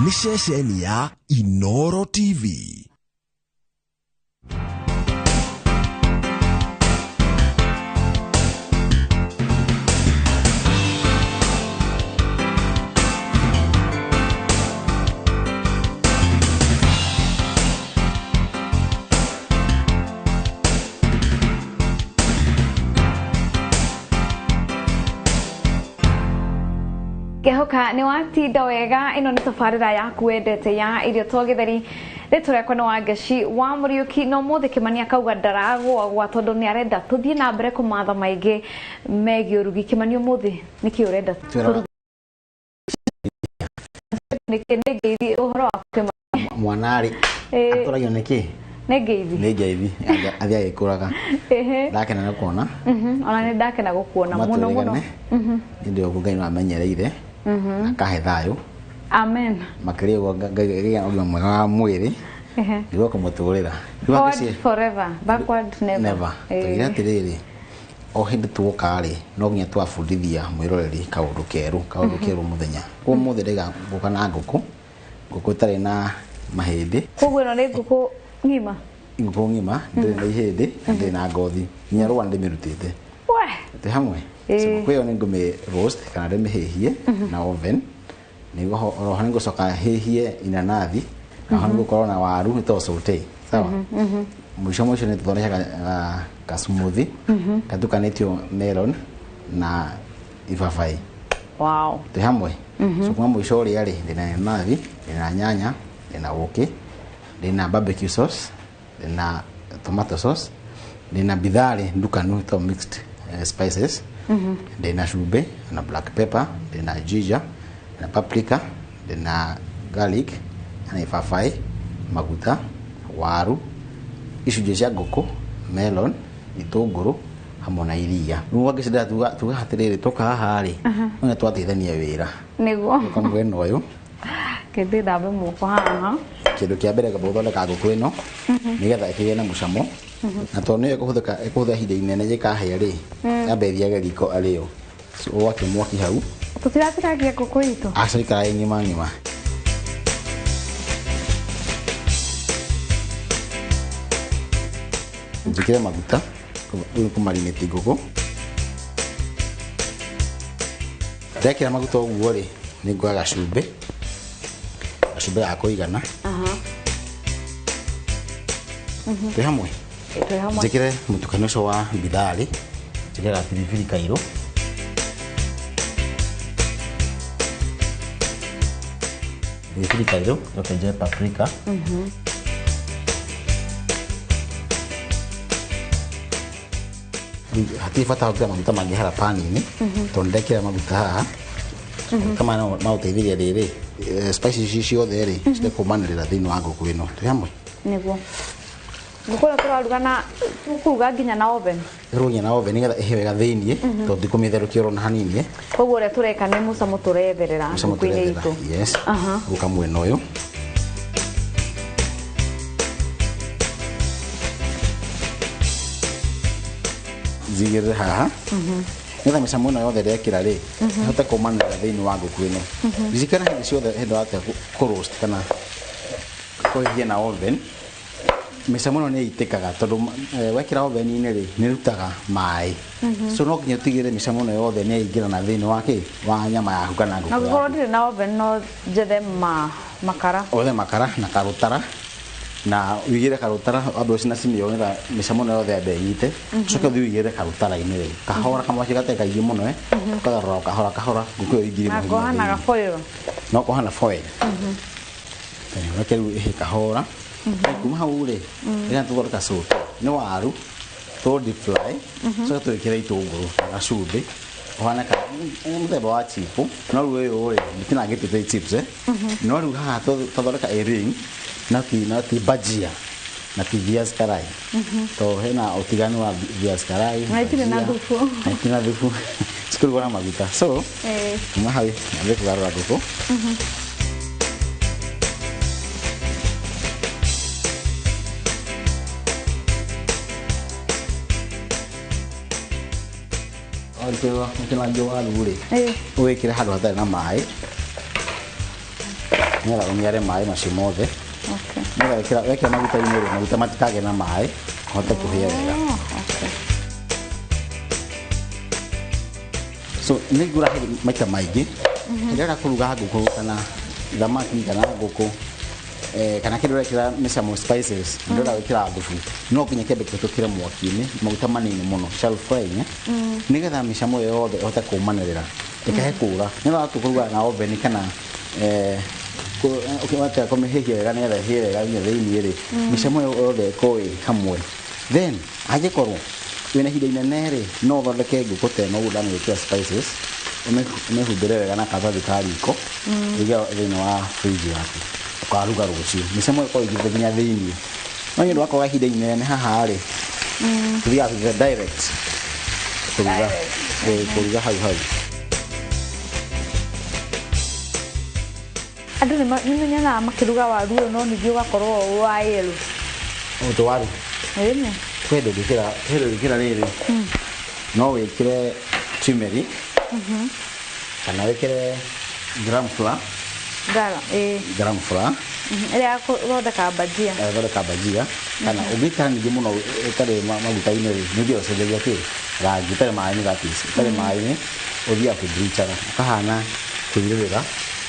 Nĩ ceceni ya Inoro TV. Ngehoka nĩ watinda wega. Ĩno nĩ tabarĩra yaku wendete ya irio to gĩtheri. Rĩtwa rĩakwa nĩ Wangeci wa Mũriũki, no mũthĩ Kĩmani akauga ndaragwagwa tondũ nĩ arenda tũthiĩ na mbere kũmatha maingĩ megiĩ ũrugi. Kĩmani, ũmũthĩ nĩkĩ ũrenda tũruge? Nĩkĩ nĩ ngeithi ũhoro waku Kĩmani? Mwana rĩ atũragio nĩkĩ? Nĩ ngeithi. Nĩ ngeithi athiĩ agĩkũraga. Ndakena nĩ kuona. Ona nĩ ndakena gũkuona mũno mũno. Nĩ ndĩ ũguo Ngai no amenyereire akahe thayũ. Amen. Makĩria ũguo Ngai agĩe ũgima mwega wa mwĩrĩ nĩguo kũmũtũrĩra. Forward forever, backward never. Never. Tũgire atĩrĩrĩ, o hĩndĩ tuoka rĩ no nginya twabundithia mwĩroreri kaũndũ kerũ, kaũndũ kerũ mũthenya. Ũmũthĩ ndaiga ngũka na ngũkũ, ngũkũ ĩtarĩ na mahĩndĩ. Koguo ĩno nĩ ngũkũ ng'ima? Ngũkũ ng'ima, ndĩrĩ na ihĩndĩ, ndĩrĩ na ngothi. Nginya rũa ndĩmĩrutĩte. We. Twĩ hamwe? So ngũkũ ĩyo nĩ ngũmĩ roast kana ndĩmĩhĩhie na oven. Nĩguo oroho nĩ ngũcoka hĩhie inanathi, na ho nĩ ngũkorwo na waru ĩtagwo saute. Sawa? Mũico mũico nĩ tũthondekaga kasumuthi gatukanĩtio melon na ibabaĩ. Wow. Twĩ hamwe? So kuma mũico ũrĩa rĩ, ndĩna inanathi, ndĩna nyanya, ndĩna ũkĩ, ndĩna barbecue sauce, ndĩna tomato sauce, ndĩna bidhari ndukanu ĩtagwo mixed spices, ndĩna cumbĩ na black pepper, ndĩna ginger, ndĩna paprika, ndĩna garlic, na ibabaĩ, maguta, waru, icunjĩ cia ngũkũ, melon, itũngũrũ hamwe na iria. Rĩu wangĩcindĩra tuga atĩrĩrĩ, twoka haha rĩ, no nĩ twateithania wĩra. Nĩguo. Ũka mwena ũyũ. Kĩndĩ thambe moko haha. Kĩndũ kĩa mbere ngamba gũthondeka ngũkũ ĩno nĩgetha ĩkĩgĩe na mũcamo. Na tondũ nĩyo ĩkũhũthĩka ĩkũhũthĩra ihinda inene ĩkahĩa rĩ, yambe ĩthiage riko arĩyo. So ũgakia mwaki hau. Tũtiratiragia ngũkũ itũ? Aca, ikara ĩ ng'ima ng'ima. Njĩkĩre maguta rĩu kũmarinĩti ngũkũ. Ndekĩra maguta ũguo rĩ, nĩ nguoya gacumbĩ, gacumbĩ ga kũigana. Twĩ hamwe? Twĩ hamwe. Njĩkĩre mũtukanio ũcio wa bitharĩ, njĩkĩre gabiribiri kairũ. Pilipili kali rĩu njoke njoe paprika. Hatirĩ bata wa gwĩkĩra maguta mangĩ hara pani-inĩ tondũ ndekĩra maguta haha, maguta maya no magũteithĩrĩria rĩrĩ spices ici ciothe rĩ citekũmanĩrĩra thĩinĩ wa ngũkũ ĩno. Twĩ hamwe? Nĩguo. Ngũkũ ĩno tũraruga na tũkũruga nginya na oven. Ĩrugwo nginya na oven nĩgetha ĩhĩe wega thĩiniĩ, tondũ ndikũmĩtherũkia oro na hanini. Koguo ũrĩa tũreka nĩ mũcamo tũretherera Mũcamo ngũkũ-inĩ tũretherera. itũ. Yes. Aha. Gũka mwena ũyũ. Njigĩrĩre haha nĩgetha mĩcamo ĩno yothe ndekĩra rĩ ĩhote kũmanĩrĩra thĩinĩ wa ngũkũ ĩno. Ririkana hĩndĩ ciothe hĩndĩ watua kũ roast kana kũhĩhia na oven, mĩcamo ĩno nĩ ĩitĩkaga tondũ wekĩra oven-inĩ rĩ nĩ ĩrutaga maĩ. So no nginya ũtigĩrĩre mĩcamo ĩno yothe nĩ yaingĩra na thĩinĩ wa kĩ wa nyama yaku kana Na ngũkũ angĩkorwo yaku. ndirĩ na oven no njethe ma makara. Wethe makara na karũtara na ũigĩre karũtara wambe ũcinacine nĩgetha mĩcamo ĩno yothe yambe ĩnyite. Ũcoke ũthiĩ ũigĩrĩre karũtara-inĩ rĩu kahora kamwaki gatarĩ kaingĩ mũno, ũkagarũra o kahora kahora ngũkũ ĩyo ĩingĩrie Na mahuti ngoha na thĩinĩ. gaboil. No koha na foil. Reke rĩu ĩhĩe kahora. Kuma hau rĩ rĩrĩa tũthondeka cũtũ nĩ waru tũ deep fry, coke twĩkĩre itũngũrũ na gacumbĩ ũhane ka nĩ mũthemba wa chip, no rĩu ũyũ rĩ ndĩtinangĩtie ta chips, no rĩu haha twathondeka a ring na ti bhajia na ti viazi karai, to hena ũtiganu wa viazi karai Na itirĩ na bhajia, thubu. Na itirĩ na thubu, cikũrugwo na maguta. So kuma hau nyambe kũgarũra ngũkũ. Ũtinangie waru rĩ ũwĩkĩre handũ hatarĩ na maĩ nĩgetha ũniare maĩ macio mothe, nĩgetha wekĩra maguta-inĩ rĩ maguta matikagĩe na maĩ ũhote kũhĩa wega. So nĩ ngũra maita maingĩ hĩndĩ ĩrĩa kũruga ngũkũ kana thamaki kana ngũkũ, kana kĩndũ ũrekĩra mĩcamo spices, hĩndĩ ĩrĩa wĩkĩra thubu no nginya kĩambe kĩhĩtũkĩre mwaki-inĩ maguta manini mũno, shallow frying, nĩgetha mĩcamo ĩyo yothe ĩhote kũmanĩrĩra ĩkahe kũra nĩgetha watua kũruga na oven kana ũkĩhota kũmĩhĩhia wega nĩgetha ĩhĩe wega nginya thĩiniĩ rĩ, mĩcamo ĩyo yothe ĩkorwo ĩ hamwe. Then angĩkorwo wĩna ihinda inene rĩ no ũthondeke ngũkũ ta ĩno ũguo ndamĩĩkĩra spices, ũmĩhumbĩre wega na karatathi ka riko, ũige thĩinĩ wa fridge yaku ũkaruga rũciũ mĩcamo ĩyo ĩkorwo ĩingĩrĩte nginya thĩiniĩ. No nĩ ũndũ wa kwaga ihinda inene haha rĩ tũthiaga tũthiĩ direct kũruga, kũruga hau hau. Andũ nĩ nyonaga makĩruga waru ũyũ no ningĩ ũgakorwo wa yellow. Ũtũ waru Ĩni. kwĩ hĩndĩ ũngĩkĩra rĩrĩ no wĩkĩre turmeric kana wĩkĩre gram flour. Ngara, ĩĩ. Gram flour. Ĩrĩa ya gũthondeka bhajia. Thondeka bhajia kana ũngĩikara ningĩ mũno ĩtarĩ maguta-inĩ rĩ nĩ ũthiaga ũcenjagia kĩ rangi ĩtarĩ maĩ-inĩ, that is ĩtarĩ maĩ-inĩ ũthiaga kũbleachaga ũkahana kũirĩrĩra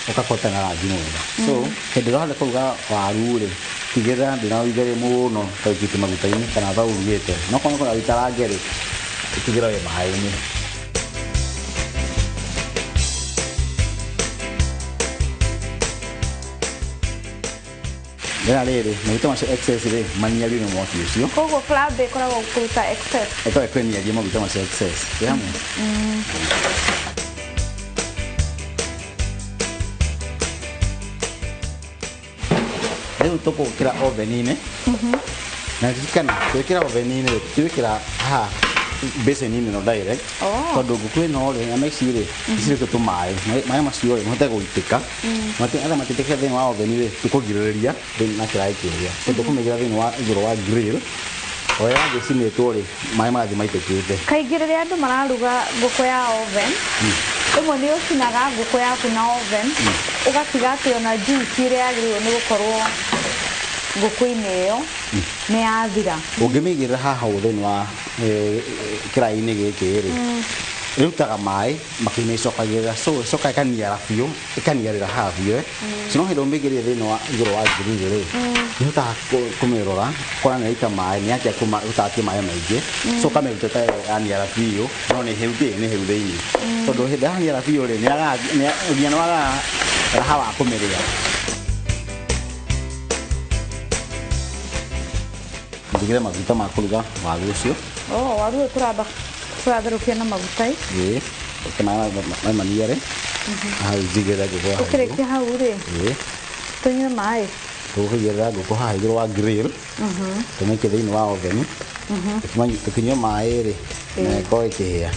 ũgakorwo na rangi mwega. So hĩndĩ ĩrĩa ũrenda kũruga waru rĩ tigĩrĩra ndũnaũigĩrĩre mũno ta ũikĩtie maguta-inĩ kana ta ũrugĩte, no korwo nĩ ũikarange rĩ tigĩrĩra wĩ maĩ-inĩ. Rĩrĩa rĩrĩ maguta macio excess rĩ maniario nĩ mwaki ũcio. Koguo club ĩkoragwo kũruta excess. Ĩkoragwo ĩkũniaria maguta macio excess. Twĩ hamwe? Rĩu tũkũgĩkĩra oven-inĩ na ririkana twĩkĩra oven-inĩ rĩ tũtiwĩkĩra haha basin-inĩ ĩno direct, tondũ ngũkũ ĩno rĩ nyama ici rĩ icirĩtwo tũmaĩ, maĩ macio rĩ mahote gũitĩka. Etha matitĩkĩte thĩinĩ wa oven rĩ tũkũgirĩrĩria na kĩraĩ kĩrĩa tondũ tũkũmĩigĩra thĩinĩ wa igũrũ wa grill o ũrĩa ĩrathiĩ ĩcinĩtwo rĩ maĩ marathiĩ maitĩkĩte. Kaingĩ rĩrĩa andũ mararuga ngũkũ ya oven, rĩmwe nĩ ũcinaga ngũkũ yaku na oven ũgatiga atĩ ona juice ĩrĩa yagĩrĩirwo nĩ gũkorwo ngũkũ-inĩ ĩyo nĩ yathira. Ũngĩmĩigĩrĩra haha ũguo thĩinĩ wa kĩraĩ-inĩ gĩkĩ rĩ ĩrutaga maĩ makĩmĩcokagĩrĩra, so ĩcokaga ĩkaniara biũ ĩkaniarĩra haha biũ. So no hĩndĩ ũmĩigĩrĩire thĩinĩ wa igũrũ wa grill rĩ nĩũhotaga kũmĩrora ũkona nĩ yaita maĩ nĩ yanjia gũtatia maĩ maingĩ, so ũkamĩruta ĩtarĩ yaniara biũ no nĩ hĩu kĩ nĩ hĩu thĩinĩ, tondũ hĩndĩ yaniara biũ rĩ nginya nĩ wagaga raha wa kũmĩrĩa. Twĩkĩre maguta ma kũruga waru ũcio. Oh, waru ũyũ tũramba tũratherũkia na maguta ĩ. Ĩĩ. Reke maĩ maniare. Hau njigĩrĩre ngũkũ haha igũrũ. Ũkĩrĩkia hau rĩ, Ĩĩ. tũnyue maĩ. Tũkũigĩrĩra ngũkũ haha igũrũ wa grill. Tũmĩikie thĩinĩ wa oven. Tũkĩnyua maĩ rĩ, na ĩkorwo ĩkĩhĩa.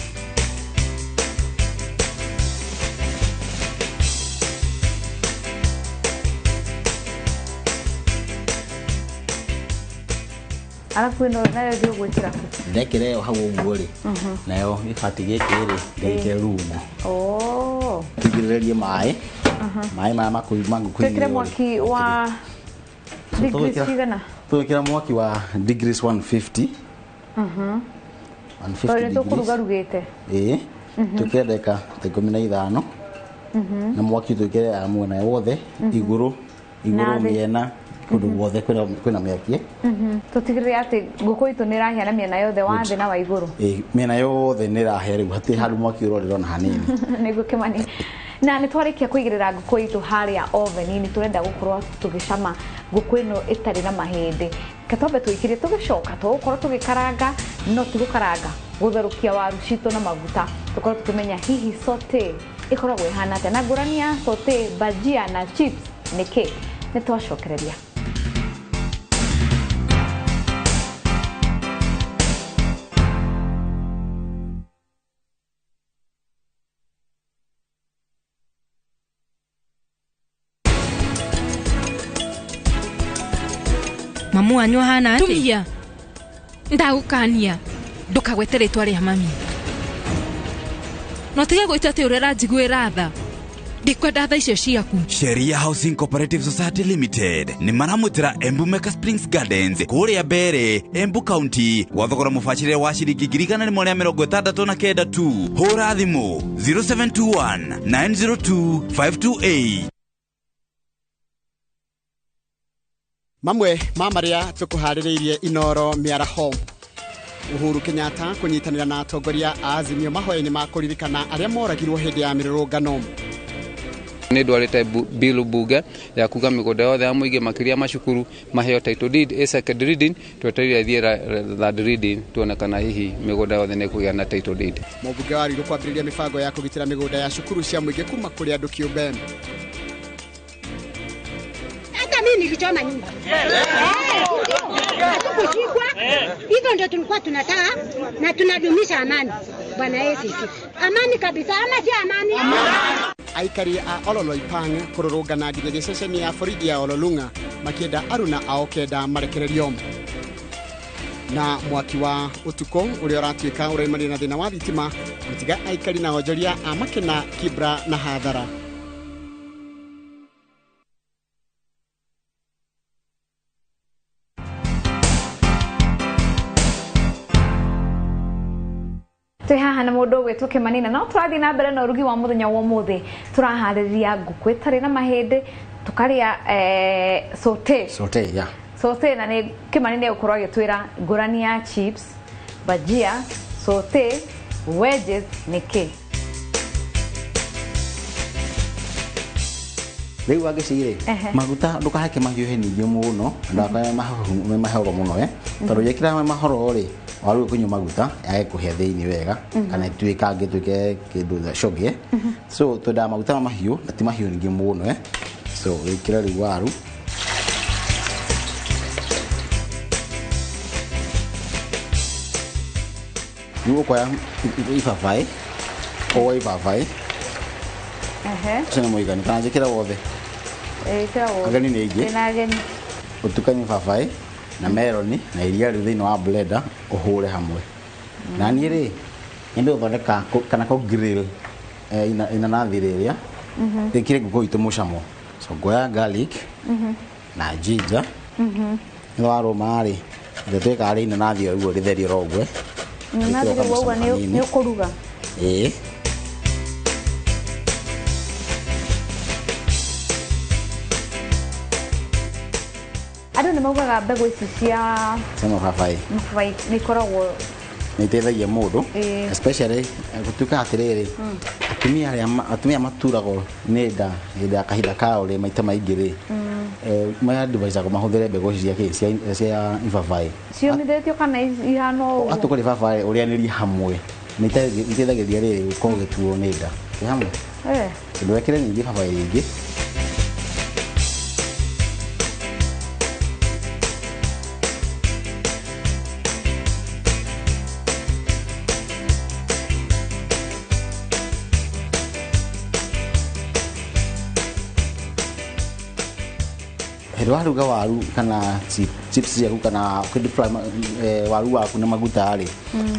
Arabu ĩno nayo ĩthiĩ ũgwĩkĩra kũ? Ndekĩra ĩyo hau ũguo rĩ, nayo gĩbati gĩkĩ rĩ, ngĩkĩre rungu. Oh. Tũigĩrĩrie maĩ. Maĩ maya ma ngũkũ Twĩkĩre mwaki wa degrees cigana? Tũgwĩkĩra mwaki wa degrees 150. 150 Tondũ nĩ degrees. tũkũrugarugĩte. Ĩĩ. Twĩkĩre ndagĩka ta 15. Na mwaki twĩkĩre ya mwena wothe, igũrũ, Na igũrũ thĩ. mĩena, kũndũ guothe kwĩna mĩaki. Tũtigĩrĩre atĩ ngũkũ itũ nĩ ĩrahĩa na mĩena yothe, wa thĩ na wa igũrũ. Ĩĩ, mĩena yothe nĩ ĩrahĩa rĩu, hatirĩ handũ mwaki ũrorĩra ona hanini. Nĩguo Kĩmani. Na nĩ twarĩkia kũigĩrĩra ngũkũ itũ harĩa oven-inĩ, tũrenda gũkorwo tũgĩcama ngũkũ ĩno ĩtarĩ na mahĩndĩ. Reke twambe tũikĩrie, tũgĩcoka tũgũkorwo tũgĩkaranga, no ti gũkaranga, gũtherũkia waru citũ na maguta, tũkorwo tũkĩmenya hihi saute ĩkoragwo ĩhana atĩa, na ngũrani ya saute, bhajia na chips nĩ kĩ. Nĩ twacokereria. Mamu wanyu ahana atĩa? Tumia ndagũkania ndũkagwete rĩtwa rĩa mami, no tige gwĩtua atĩ ũrĩa ũranjiguĩra tha. Ndikwenda tha icio ciaku. Sheria Housing Cooperative Society Limited nĩ maramwĩtĩra Embu Mecca Springs Gardens kũrĩa Mbere, Embu County, gwa thogora mũbacĩrĩre wa ciringi 169,000 tu. Hũra thimũ 0721 902 528. Mamwe ma marĩa tũkũharĩrĩirie Inoro mĩaraho. Uhuru Kenyatta kũnyitanĩra na atongoria a Azimio mahoya-inĩ ma kũririkana arĩa moragirwo hĩndĩ ya mĩrũrũngano. Nĩ ndwarĩte bill bunge ya kuga mĩgũnda yothe ya mũingĩ makĩria macukuru maheo title deed, ĩ second reading, twetereire ĩthiĩ third reading tuone kana hihi mĩgũnda yothe nĩ ĩkũgĩa na title deed. Mũmbunge wa Ruiru kwambĩrĩria mĩbango ya kũgitĩra mĩgũnda ya cukuru cia mũingĩ kuma kũrĩ andũ kĩũmbe. Hata mimi nilichoma nyumba. Hatukushikwa. Hivyo ndio tulikuwa tunataka na tunadumisha amani. Bwana Yesu. Amani kabisa, ama si amani? Aikari a Ololoipang kũrũrũngana nginya ceceni ya borithi ya Ololunga makĩenda aruna ao kenda marekererio. Na mwaki wa ũtukũ ũrĩa ũratuĩka ũraimanire na thĩna wa thitima gũtiga aikari na onjoria a Makena, Kibra na Hathara. Twĩ haha na mũndũ ũgwĩtwo Kĩmani, na no tũrathiĩ na mbere na ũrugi wa mũthenya wa ũmũthĩ. Tũraharĩria ngũkũ ĩtarĩ na mahĩndĩ, tũkarĩa saute. Saute, yeah. Saute, na nĩ Kĩmani nĩ egũkorwo agĩtwĩra ngũrani ya chips, bhajia, saute, wedges nĩ kĩ. Rĩu wangeci rĩ, maguta ndũkareke mahiũhe ningĩ mũno, ndũgakore me mahoro mũno, tondũ wekĩra me mahoro rĩ, waru ĩkũnyua maguta yage kũhĩa thĩinĩ wega, kana ĩtuĩkange ĩtuĩke kĩndũ coge. So twendaga maguta ma mahiũ na ti mahiũ ningĩ mũno. So wĩkĩre rĩu waru. Rĩu ũkoya ibabaĩ, oe ibabaĩ. Ũcio nĩ mũiganu, kana njĩkĩre wothe? Ĩkĩra wothe. Ageni nĩ aingĩ. Ndĩna ageni. Ũtukanie ibabaĩ na meloni na iria rĩu thĩinĩ wa blender ũhũre hamwe. Na niĩ rĩ, nyambe gũthondeka kana kũ grill inanathi rĩrĩa, rĩkĩre ngũkũ itũ mũcamo. So ngoya garlic na ginger. Nĩ warũma rĩ, rĩtuĩkaga rĩ inanathi o ũguo rĩtheri oro ũguo. Inanathi rĩu wauga nĩ ũkũruga? Ĩĩ. Andũ nĩ maugaga mbegũ ici cia mababaĩ mababaĩ nĩ ikoragwo nĩ iteithagia mũndũ, especially gũtuĩka atĩrĩrĩ, atumia arĩa atumia maturagwo nĩ nda hĩndĩ ya kahinda ka ũrĩ maita maingĩ rĩ, Maya advice ako mahũthĩre mbegũ ici cia kĩ cia ibabaĩ. Ciũmithĩtio kana ihana ũguo? Atũkora ibabaĩ ũrĩanĩrie hamwe nĩ iteithagĩrĩria rĩrĩ gũkorwo ũgĩtuo nĩ nda. Ĩ hamwe. Ndwekĩre ningĩ ibabaĩ rĩngĩ. Hĩndĩ waruga waru kana chips ciaku kana ũkĩ deep fry waru waku na maguta rĩ,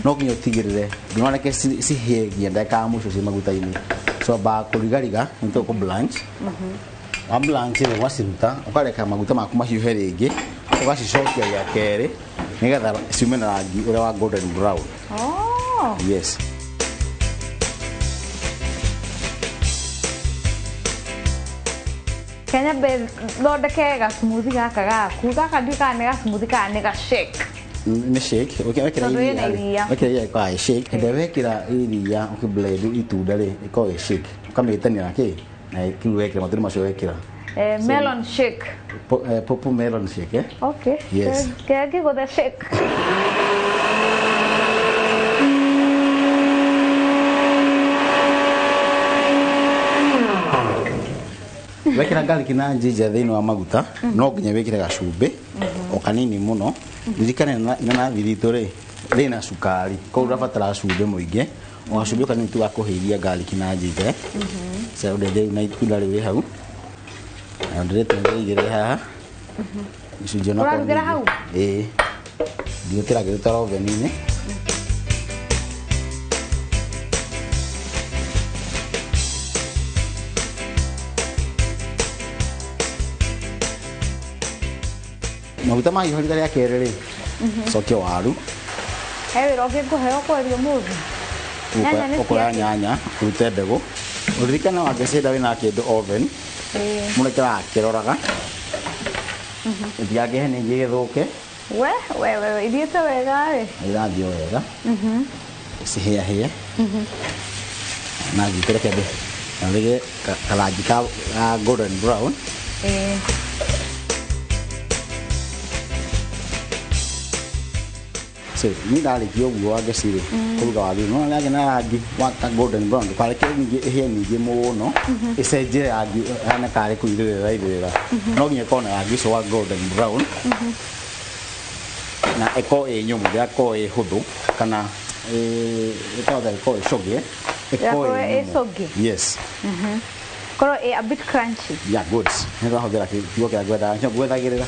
no nginya ũtigĩrĩre ndũnareke cihĩe nginya ndagĩka ya mũico ciĩ maguta-inĩ. So amba kũrigariga nĩ tũkũ blanch. Wa blanch rĩ, waciruta ũkareka maguta maku mahiũhe rĩngĩ, ũgacicokia rĩa kerĩ nĩgetha ciume na rangi ũrĩa wa golden brown. Oh. Yes. Kenya be thondeke gasmoothie gaka gaku gaka ndiũĩ kana nĩ gasmoothie kana nĩ gashake. Nĩ shake. Wekĩra Tondũ iria ĩna rĩ, iria. wekĩra iria ĩkoragwo ĩ shake. Hĩndĩ ĩrĩa wekĩra iria ũkĩ blend itunda rĩ, ĩkoragwo ĩ shake, ũkamĩtania na kĩ na kĩu wekĩra matunda macio wekĩra. Melon shake. Purple melon shake, eh? Okay. Yes. Ngĩgũthe shake. Wekĩra garlic na ginger thĩinĩ wa maguta, no nginya wĩkĩre gacumbĩ o kanini mũno. Ririkana inanathi ritũ rĩ rĩna cukari, koguo ũrabatara cumbĩ mũingĩ, o gacumbĩ o kanini tu ga kũhĩithia garlic na ginger. So ũndeithie na itunda rĩu rĩ hau na ndĩrĩte ndĩigĩrĩre haha icunjĩ onakorwo nĩ Ũrarugĩra hau? Ĩĩ, ndigũtĩra ngĩrutara oven-inĩ. Maguta mahiũha rita rĩa kerĩ rĩ, cokia waru. He wĩra ũngĩ ngũheo kweria ũmũthĩ? Nyanya nĩ Ũkoya ciakĩ? nyanya ũrute mbegũ. Ũririkane wangecenda wĩna kĩndũ oven, mũndũ aikaraga akĩroraga ĩtigakĩhe ningĩ gĩthũke. We we we we, ithiĩte wega rĩ. Ĩrathiĩ o wega, cihĩahĩe na njikore kĩambe na rĩgĩe karangi ka golden brown. So ni ndarĩkia ũguo wangeci rĩ, kũruga waru no nĩagĩa na rangi wa ka golden brown, ndũkareke ningĩ ĩhĩe ningĩ mũno, ĩcenjie rangi ĩhane karĩ kũirĩrĩra irairĩrĩra. No nginya ĩkorwo na rangi ũcio wa golden brown na ĩkorwo ĩ nyũmũ, ndĩgakorwo ĩ hũthũ kana ĩkorwo ĩkorwo ĩcũgĩe, ĩkorwo Ĩgakorwo ĩ ĩ nyũmũ. cũngĩ. Yes. Korwo ĩ a bit crunchy. Yeah, good. Nĩ ndahũthĩra kiugo kĩrĩa ngwendaga, nĩkĩo ngwethagĩrĩra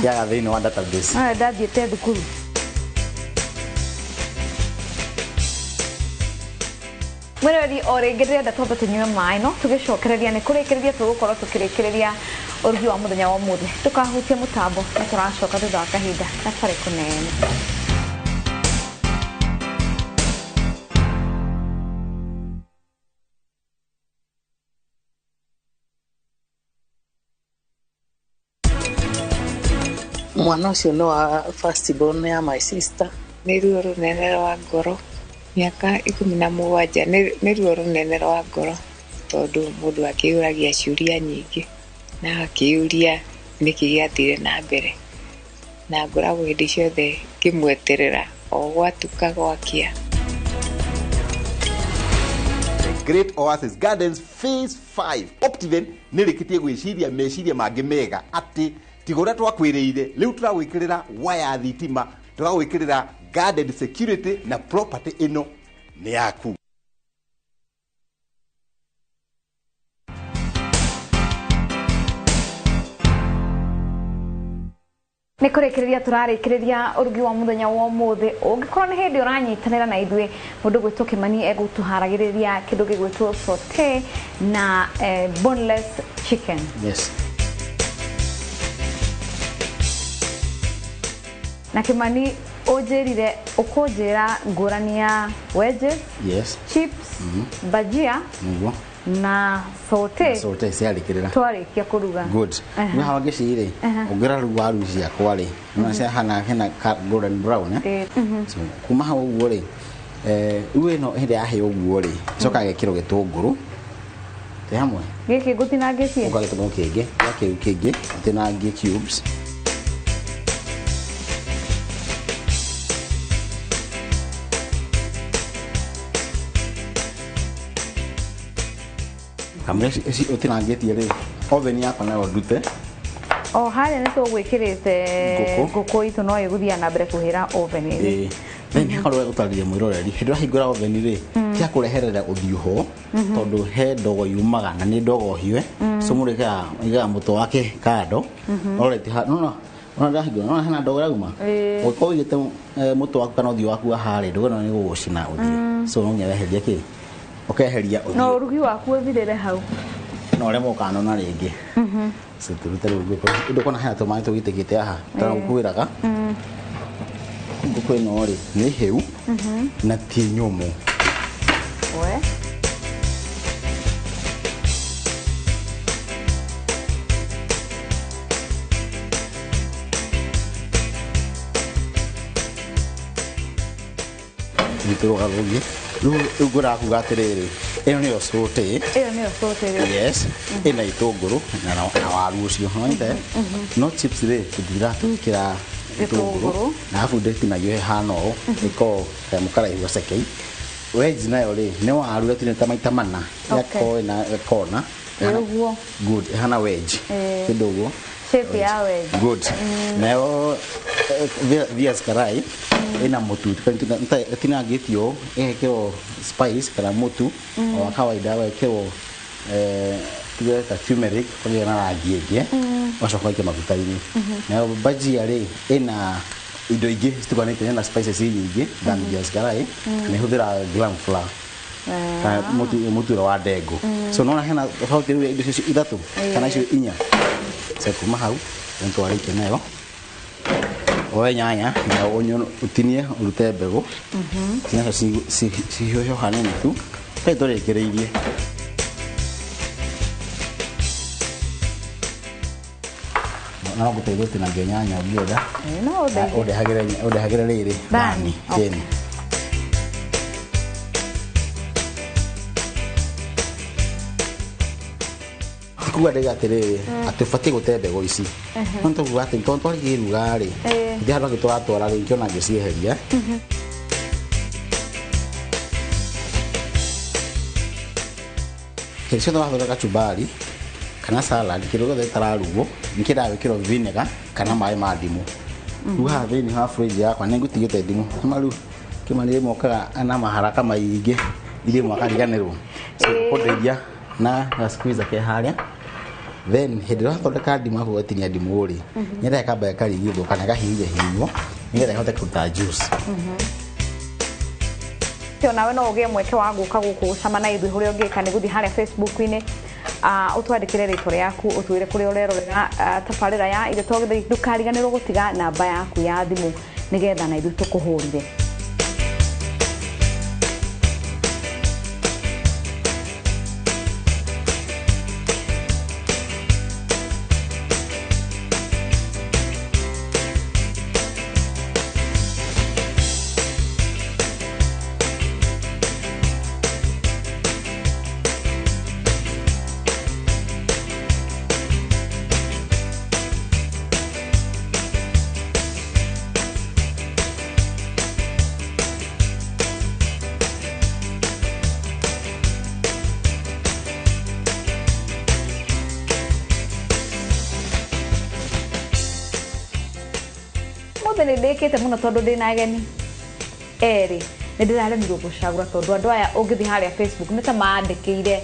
kĩaga thĩinĩ wa database. Ah, ndathiĩte thukuru. Mwĩroreri, o rĩngĩ ndĩrenda twambe tũnyue maĩ, no tũgĩcokereria nĩ kũrĩkĩrĩria tũgũkorwo tũkĩrĩkĩrĩria ũrugi wa mũthenya wa ũmũthĩ. Ndũkahutie mũtambo, nĩ tũracoka thutha wa kahinda gatarĩ kũnene. Mwana ũcio nĩ wa first born ya my sister. Nĩ ruo rũnene rwa ngoro, mĩaka 17 nĩ ruo rũnene rwa ngoro, tondũ mũndũ akĩyũragia ciũria nyingĩ na akĩyũria nĩkĩ gĩathire na mbere, na ngoragwo hĩndĩ ciothe ngĩmweterera o gwatuka gwakĩa. Great Oasis Gardens Phase 5 Optiven nä rä kä tie gwä ciria meciria mangä mega atä tiga å rä a twakwä rä ire rä u tå ragwä kä rä ra waya thitima, tå ragwä kä rä ra garden security na property ĩno nĩ yaku. Nĩ kũrĩkĩrĩria tũrarĩkĩrĩria ũrugi wa mũthenya wa ũmũthĩ. Ũngĩkorwo nĩ hĩndĩ ũranyitanĩra na ithuĩ, mũndũ gwĩtwo Kĩmani egũtũharagĩrĩria kĩndũ gĩgwĩtwo saute na boneless chicken. Yes. Na Kĩmani, ũnjĩrire ũkũnjĩra ngũrani ya wedges, Yes. chips, bhajia Nĩguo. na saute. Saute ciarĩkĩrĩra. Twarĩkia kũruga. Good. Nĩ hawa ngeci rĩ, ũngĩra rĩu waru ciakwa rĩ, nĩwona ciahana hena ka golden brown, eh? So kuma hau ũguo rĩ, rĩu ĩno hĩndĩ yahĩa ũguo rĩ, ĩcokaga ĩgekĩrwo gĩtũngũrũ. Twĩ hamwe. Gĩkĩ ngũtinangĩtie? Ũka gĩtũngũrũ kĩngĩ, gĩa kĩu kĩngĩ, ũtinangie cubes. Kamũira ici ũtinangĩtie rĩ, oven yakwa nayo ndute. O harĩa nĩ tũgwĩkĩrĩte Ngũkũ. Ngũkũ itũ no ĩgũthiĩ na mbere kũhĩra oven-inĩ. Ĩĩ. Then hakorwo gũtarĩria mwĩroreri, hĩndĩ ĩrĩa wahingũra oven rĩ, tiga kũreherera ũthiũ ho, tondũ he ndogo yumaga na nĩ ndogo hiũ. So mũndũ ĩkĩraga mũtwe wake kando. Alright, no no. Ona ndahingũra, no hena ndogo ĩrauma. Ũngĩkorwo ũigĩte mũtwe waku kana ũthiũ waku haha rĩ, ndogo ĩno nĩ ĩgũgũcina ũthiũ. So no nginya weherie kĩ? Ũkeheria ũthiũ. No ũrugi waku ũthirĩre hau. No ũremwo ũkanona rĩngĩ. So tũrute rĩu ngũkũ. Ndũkona hena tũmaĩ tũgitĩkĩte haha. Tũragũkwĩraga. Ngũkũ ĩno rĩ, nĩ hĩu na ti nyũmũ. We. Nĩtũrũgarũrie. Rĩu ngwĩraga kuga atĩrĩrĩ, ĩno nĩyo saute. Ĩyo nĩyo saute rĩu. Yes, ĩna itũngũrũ na waru ũcio, nĩwanyita? No chips rĩ, tũtiraga tũgĩkĩra Gĩtũngũrũ. Na arabu ndĩtinagio ĩhana ũũ, ĩkoragwo kanyamũ karaihu gaceke. Wedge nayo rĩ, nĩ waru ĩgatinio maita mana, ĩgakorwo ĩna kona. Ĩ ũguo. Good, ĩhana wedge. Kĩndũ ũguo. Shape ya wedge. Good. Nayo viazi karai ĩna mũtu, ĩtinangĩtio ĩgekĩrwo spice kana mũtu o wa kawaida, ũgekĩrwo tuge ta turmeric kũgĩa na rangi ĩngĩ, ũgacoka ũgaikia maguta-inĩ. Nayo bhajia rĩ, ĩna indo ingĩ citukanĩte na spices nyingĩ than viazi karai, na ĩhũthĩraga gram flour kana mũtu ũrĩa wa ndengũ. So nona hena tofauti rĩu ya indo icio ithatũ kana icio inya. So kuma hau nĩtwarĩkia nayo. Oe nyanya na ũtinie ũrute mbegũ. Nacio cihiũhio hanini tu. Kaĩ tũrĩkĩrĩirie. No ngũteithie gũtinangia nyanya ũngĩenda. No ũndeithie. Ũndehagĩre rĩrĩ. Thani. Thani. Kuga ndaiga atĩrĩrĩ, atĩ ũbatiĩ gũte mbegũ ici. No nĩ tũkuga atĩ tondũ twarĩkĩruga rĩ, ndĩ handũ hangĩ tũratwara rĩ, ngĩona ngĩcieheria. Hĩndĩ ciothe wathondeka kachumbari kana salad, kĩndũ gĩothe gĩtararugwo nĩ kĩendaga gwĩkĩrwo vinegar kana maĩ ma ndimũ. Rĩu haha thĩinĩ wa fridge yakwa nĩ ngũtigĩte ndimũ. Nĩma rĩu kĩmani rĩmwe okaga na maharaka maingĩ iria imwe akariganĩrwo. So kũndeithia na ga squeezer ke harĩa. Then hĩndĩ ĩrĩa wathondeka ndimũ yaku ũgatinia ndimũ rĩ, nyendaga ĩkamba ĩkarigithwo kana ĩkahihinywo nĩgetha ĩhote kũruta juice. Nawe no ũgĩe mweke wa gũka gũkũ gũcama na ithuĩ, ũrĩa ũngĩka nĩ gũthiĩ harĩa Facebook-inĩ, ũtwandĩkĩre rĩtwa rĩaku, ũtwĩre kũrĩa ũrerorera tabarĩra ya Irio to Gĩtheri. Ndũkariganĩrwo gũtiga namba yaku ya thimũ nĩgetha na ithuĩ tũkũhũrire. Nĩ ndĩkĩte mũno tondũ ndĩna ageni erĩ, nĩ ndĩraremirwo gũcagũra tondũ andũ aya ũngĩthiĩ harĩa Facebook nĩ ta mandĩkĩire,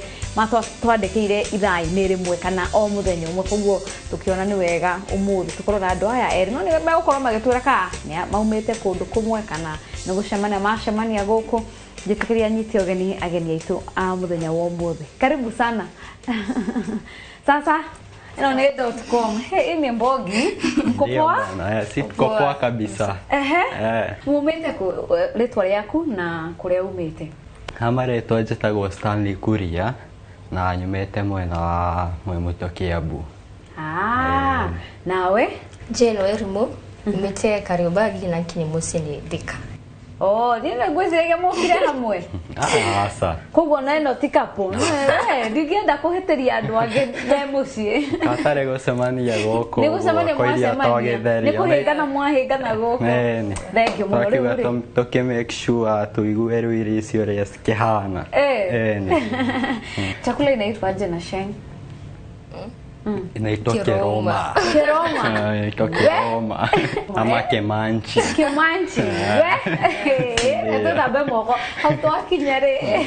twandĩkĩire ithaa-inĩ rĩmwe kana o mũthenya ũmwe, koguo tũkĩona nĩ wega ũmũthĩ tũkorwo na andũ aya erĩ, no nĩ megũkorwo magĩtwĩra kana nĩ maumĩte kũndũ kũmwe kana nĩ gũcemania macemania gũkũ. Njĩtĩkĩria nyite ũgeni ageni aitũ a mũthenya wa ũmũthĩ. Karibu sana. Sasa ĩno nĩ .com. Hey, hii ni mbogi. Mko poa? Si tuko poa kabisa. Umĩte kũ rĩtwa rĩaku na kũrĩa umĩte? Ha marĩtwa njĩtagwo Stanley Kuria na nyumĩte mwena wa Mwĩmũtũ Kiambu. Nawe? Jane Wairimu, nyumĩte Kariobangi na nginya mũciĩ nĩ Thika. Oh, niĩ ngwĩciragia mũkire hamwe. Aca. Koguo na ĩno ti couple. Ndingĩenda kũhĩtĩria andũ angĩ me mũciĩ. Gatarĩ gũcemania gũkũ. Nĩ gũcemania ũguo, kwa irio to mwacemania. gĩtheri. Nĩ kũhĩngana mwahĩngana gũkũ. Ĩni. Thank you mũno. Rĩu Twakiuga rĩ. tũkĩ make sure tũigue rĩu irio icio ũrĩa cikĩhana. Ĩni. Chakula inaitwa aje na Sheng? Inaitwa Kiroma. kiroma. Kiroma. Inaitwa kiroma. Ama kemanchi. Kimanchi. We. Tũthambe moko. Hau twakinya rĩ.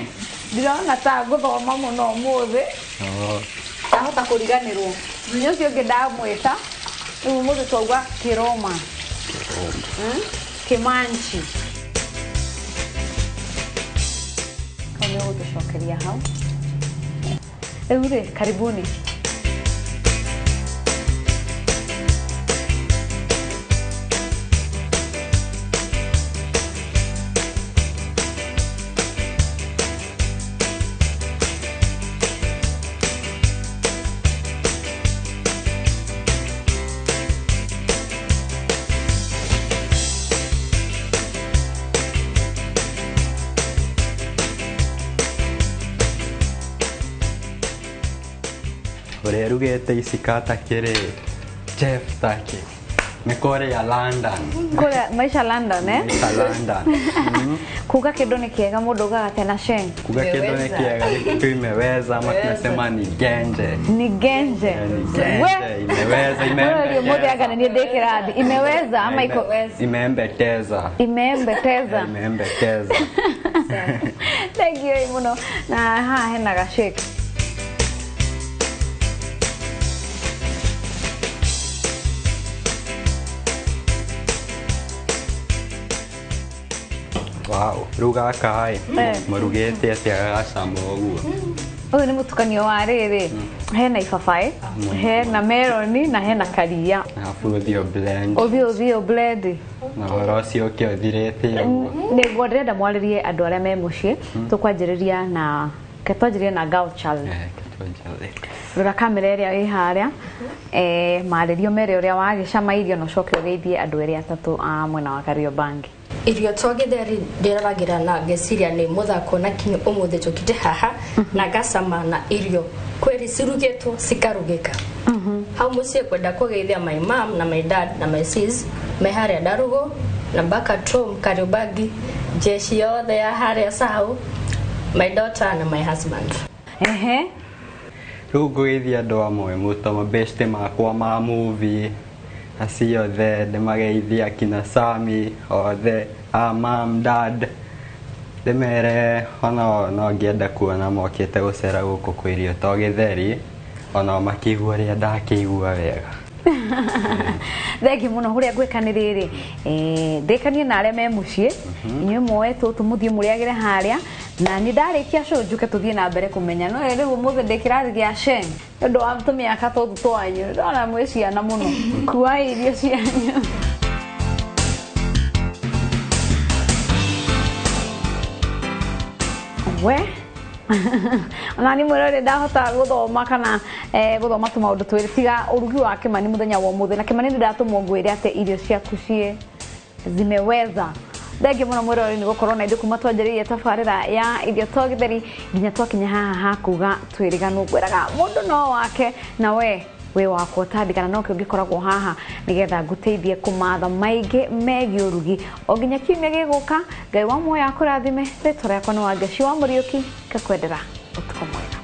Ndirona ta ngũthoma mũno ũmũthĩ. Oh. Ndahota kũriganĩrwo. Mũthenya ũcio ũngĩ ndamwĩta. Rĩu ũmũthĩ twauga kiroma. Kimanchi. Hau nĩ ũgũtũcokeria hau. Rĩu rĩ, karibuni. Ũrĩa rugĩte ici katakĩ rĩ, chef takĩ nĩ kũrĩa London. Kũrĩa maisha London, eh? Maisha London. Kuga kĩndũ nĩ kĩega mũndũ ugaga atĩa na Sheng? Kuga kĩndũ nĩ kĩega kitu imeweza ama tunasema ni genje. Ni genje. Ni genje, imeweza, Wewe ũmũthĩ anga nĩ niĩ ndĩ kĩrathi. Imeweza ama iko imeembeteza. Imeembeteza. Imeembeteza. Thank you mũno. Na haha hena gashake. Wow, rĩu gaka ĩ mũrugĩte atĩa gagacama ũguo? Ũyũ nĩ mũtukanio wa rĩrĩ, hena ibabaĩ, hena meroni na hena karia. Arabu ũthiĩ ũ blend. Ũthiĩ ũthiĩ ũ blend. Na ũhoro ũcio ũke ũthirĩte ũguo. Nĩguo ndĩrenda mwarĩrie andũ arĩa me mũciĩ. Tũkwanjĩrĩria na ke twanjĩrĩrie na girl child. Rora kamera ĩrĩa ĩ harĩa, marĩrio mere ũrĩa wagĩcama irio na ũcoke ũgeithie andũ erĩ atatũ a mwena wa Kariobangi. Irio twa gĩtheri ndĩroragĩra na ngeciria nĩ mũthako na kinyo ũmũthĩ njũkĩte haha na ngacama na irio kweri cirugĩtwo cikarugĩka. Hau mũciĩ kwenda kũgeithia my mom na my dad na my sis me harĩa Ndarugo na mpaka Tom Kariobangi, jeshi yothe ya harĩa Sahau, my daughter na my husband. Ehe. Rĩu ngũgeithia andũ amwe mũto mabeshte makwa ma movie acio othe ndĩmageithia akina Sami othe a mam dad ndĩmere ona no ngĩenda kuona mokĩte gũcera gũkũ kwĩ irio to gĩtheri onao makĩigua ũrĩa ndakĩigua wega. Thengi mũno. Ũrĩa ngwĩka nĩ rĩrĩ, ndĩkanie na arĩa me mũciĩ, inyuĩ muoe tũtũ mũthiĩ mũrĩagĩre harĩa na nĩ ndarĩkia show njuke tũthiĩ na mbere kũmenya. No rĩu ũmũthĩ ndĩ kĩrathi gĩa Sheng nĩ ũndũ wa tũmĩaka tũtũ twanyu, ndona mwĩ ciana mũno. Kuai irio cianyu. We ona ni mwĩrore ndahota gũthoma kana gũthoma tũmaũndũ twĩrĩ tiga ũrugi wa Kĩmani mũthenya wa ũmũthĩ. Na Kĩmani nĩ ndatũmwo ngwĩre atĩ irio ciaku ciĩ zimeweza. Thengiũ mũno mwĩrore nĩ gũkorwo na ithuĩ kuma twanjĩrĩirie tabarĩra ya irio to gĩtheri nginya twakinya haha ha kuga twĩrĩganwo. Ngwĩraga mũndũ no wake na we wĩ wakwa ũtandĩkana nokĩo ngĩkoragwo haha nĩgetha ngũteithie kũmatha maingĩ megiĩ ũrugi o nginya kiumia gĩgũka. Ngai wa muoyo akũrathime. Rĩtwa rĩakwa nĩ Wangeci wa Mũriũki, ngakwendera ũtukũ mwega.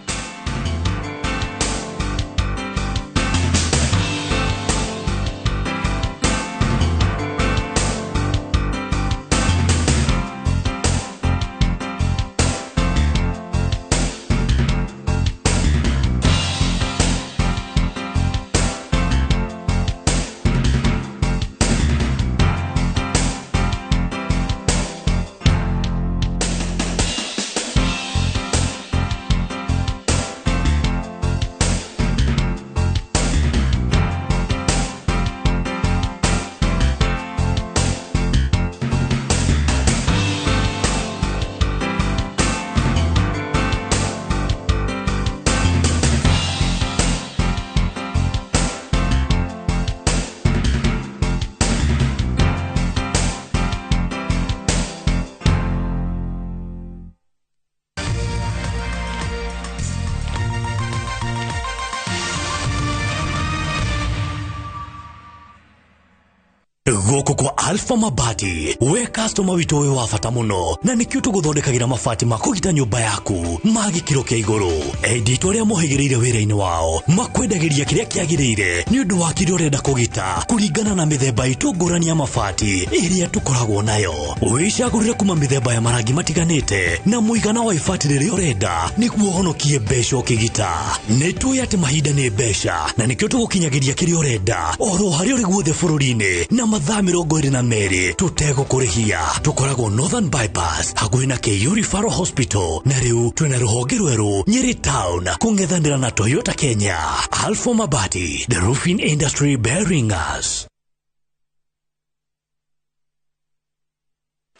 Gũkũ kwa Alpha Mabati, we customer witũ wĩ wa bata mũno, na nĩkĩo tũgũthondekagĩra mabati ma kũgita nyũmba yaku ma gĩkĩro kĩa igũrũ. Endia itũ arĩa mohĩgĩrĩire wĩra-inĩ wao makwendagĩria kĩrĩa kĩagĩrĩire nĩ ũndũ wa kĩrĩa ũrenda kũgita kũringana na mĩthemba itũ ngũrani ya mabati ĩrĩa tũkoragwo nayo. Wĩcagũrĩre kuma mĩthemba ya marangi matiganĩte na mũigana wa ibati rĩrĩa ũrenda nĩguo ũhonokie mbeca ũkĩgita. Nĩ tũĩ atĩ mahinda nĩ mbeca na nĩkĩo tũgũkinyagĩria kĩrĩa ũrenda oro harĩa ũrĩ guothe bũrũri-inĩ na mathaa 22 tũtegũkũrĩhia. Tũkoragwo Northern Bypass hakuhĩ na KU Referral Hospital, na rĩu twĩna rũhonge rwerũ Nyeri Town kũng'ethanĩra na Toyota Kenya. Alpha Mabati, the roofing industry bearing us.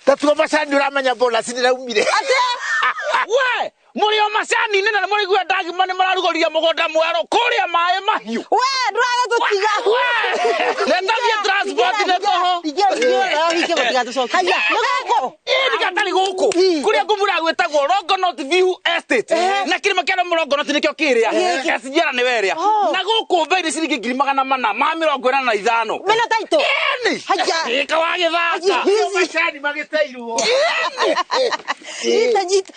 Tatuo macani uramenya bonus ndiraumire. We, muri o macani nĩ na mũraigua ndagima nĩ mararugũria mũgũnda mwerũ kũrĩa maĩ mahiũ. We, ndũragĩtũtiga. Netathie transport nĩ tũhũ. Haya, nĩ gũkũ. Ĩ ndigatarĩ gũkũ. Kũrĩa ngũmura gwĩtagwo Longonot View Estate. Na kĩrĩma kĩa Longonot nĩkĩo kĩrĩa. SGR nĩ werĩa. Na gũkũ bei nĩ ciringi 485. Mena title. Ĩni. Haya. Ĩka wa gĩthaka. Macani magĩteirwo. Nyita nyita.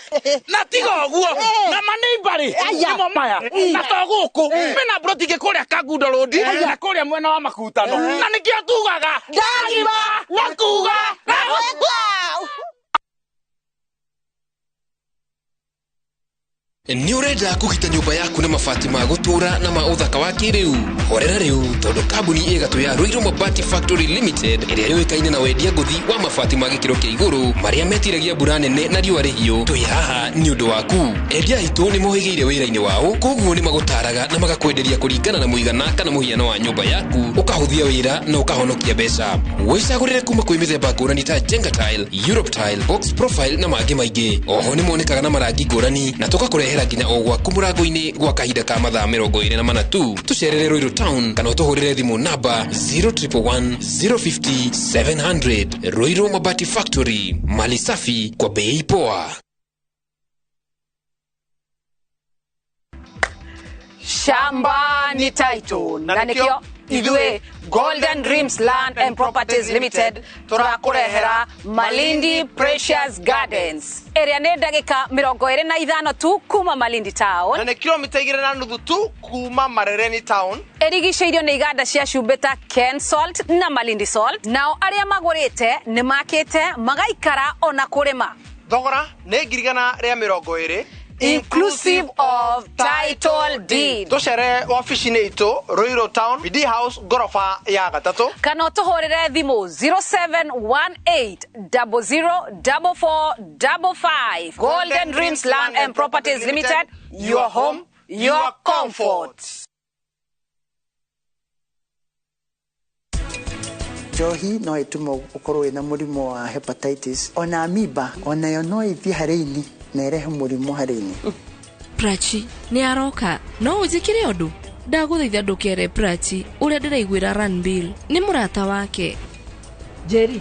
Na tiga ũguo na maneimbari nĩmo maya na to gũkũ mena broti ingĩ kũrĩa Kangundo Road na kũrĩa mwena wa Makutano na nĩkĩo tugaga ndagima na kuga na gwĩka. Nĩ ũrenda kũgita nyũmba yaku na mabati ma gũtũũra na ma ũthaka wa kĩrĩu? Horera rĩu tondũ kambuni ĩgatũ ya Ruiru Mabati Factory Limited ĩrĩa yũĩkaine na wendia ngũthi wa mabati ma gĩkĩro kĩa igũrũ marĩa metiragia mbura nene na riũa rĩhiũ, twĩ haha nĩ ũndũ waku. Endia aitũ nĩ mohĩgĩire wĩra-inĩ wao, koguo nĩ magũtaraga na magakwenderia kũringana na mũigana kana mũhiano wa nyũmba yaku, ũkahũthia wĩra na ũkahonokia mbeca. Wĩcagũrĩre kuma kwĩ mĩthemba ngũrani ta Jenga Tile, Europe Tile, Box Profile na mangĩ maingĩ. Oho nĩ monekaga na marangi ngũrani na tũgakũrehera nginya o gwaku mũrango-inĩ gwa kahinda ka mathaa 24 tu. Tũcerere Ruiru Town kana ũtũhũrĩre thimũ namba 0111 050 700. Ruiru Mabati Factory, mali safi kwa bei poa. Shamba ni title na nikio ithuĩ Golden Dreams Land and Properties Limited tũrakũrehera Malindi Precious Gardens ĩrĩa nĩ ndagĩka 25 tu kuma Malindi Town na nĩ kilomita 2.5 tu kuma Marereni Town. Ĩrigicĩirio nĩ iganda cia cumbĩ ta Ken Salt na Malindi Salt, nao arĩa magũrĩte nĩ makĩte magaikara ona kũrĩma. Thogora nĩ 120,000 inclusive of title deed. Tucere wabici-inĩ itũ Ruiru Town, BD House ngoroba ya gatatũ, kana ũtũhũrĩre thimũ 0718 004455. Golden Dreams Land and Properties Limited, your home, your comfort. Njohi no ĩtũme ũkorwo wĩna mũrimũ wa hepatitis, ona amoeba onayo no ĩthiĩ harĩ ini na ĩrehe mũrimũ harĩ ini. Prachi nĩ aroka no ũnjĩkĩre ũndũ? Ndagũthaitha ndũkere Prachi ũrĩa ndĩraiguĩra Ranbir nĩ mũrata wake. Jerry.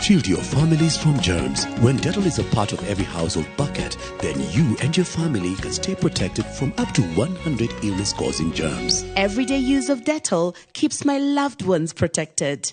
Shield your families from germs. When Dettol is a part of every household bucket, then you and your family can stay protected from up to 100 illness-causing germs. Everyday use of Dettol keeps my loved ones protected.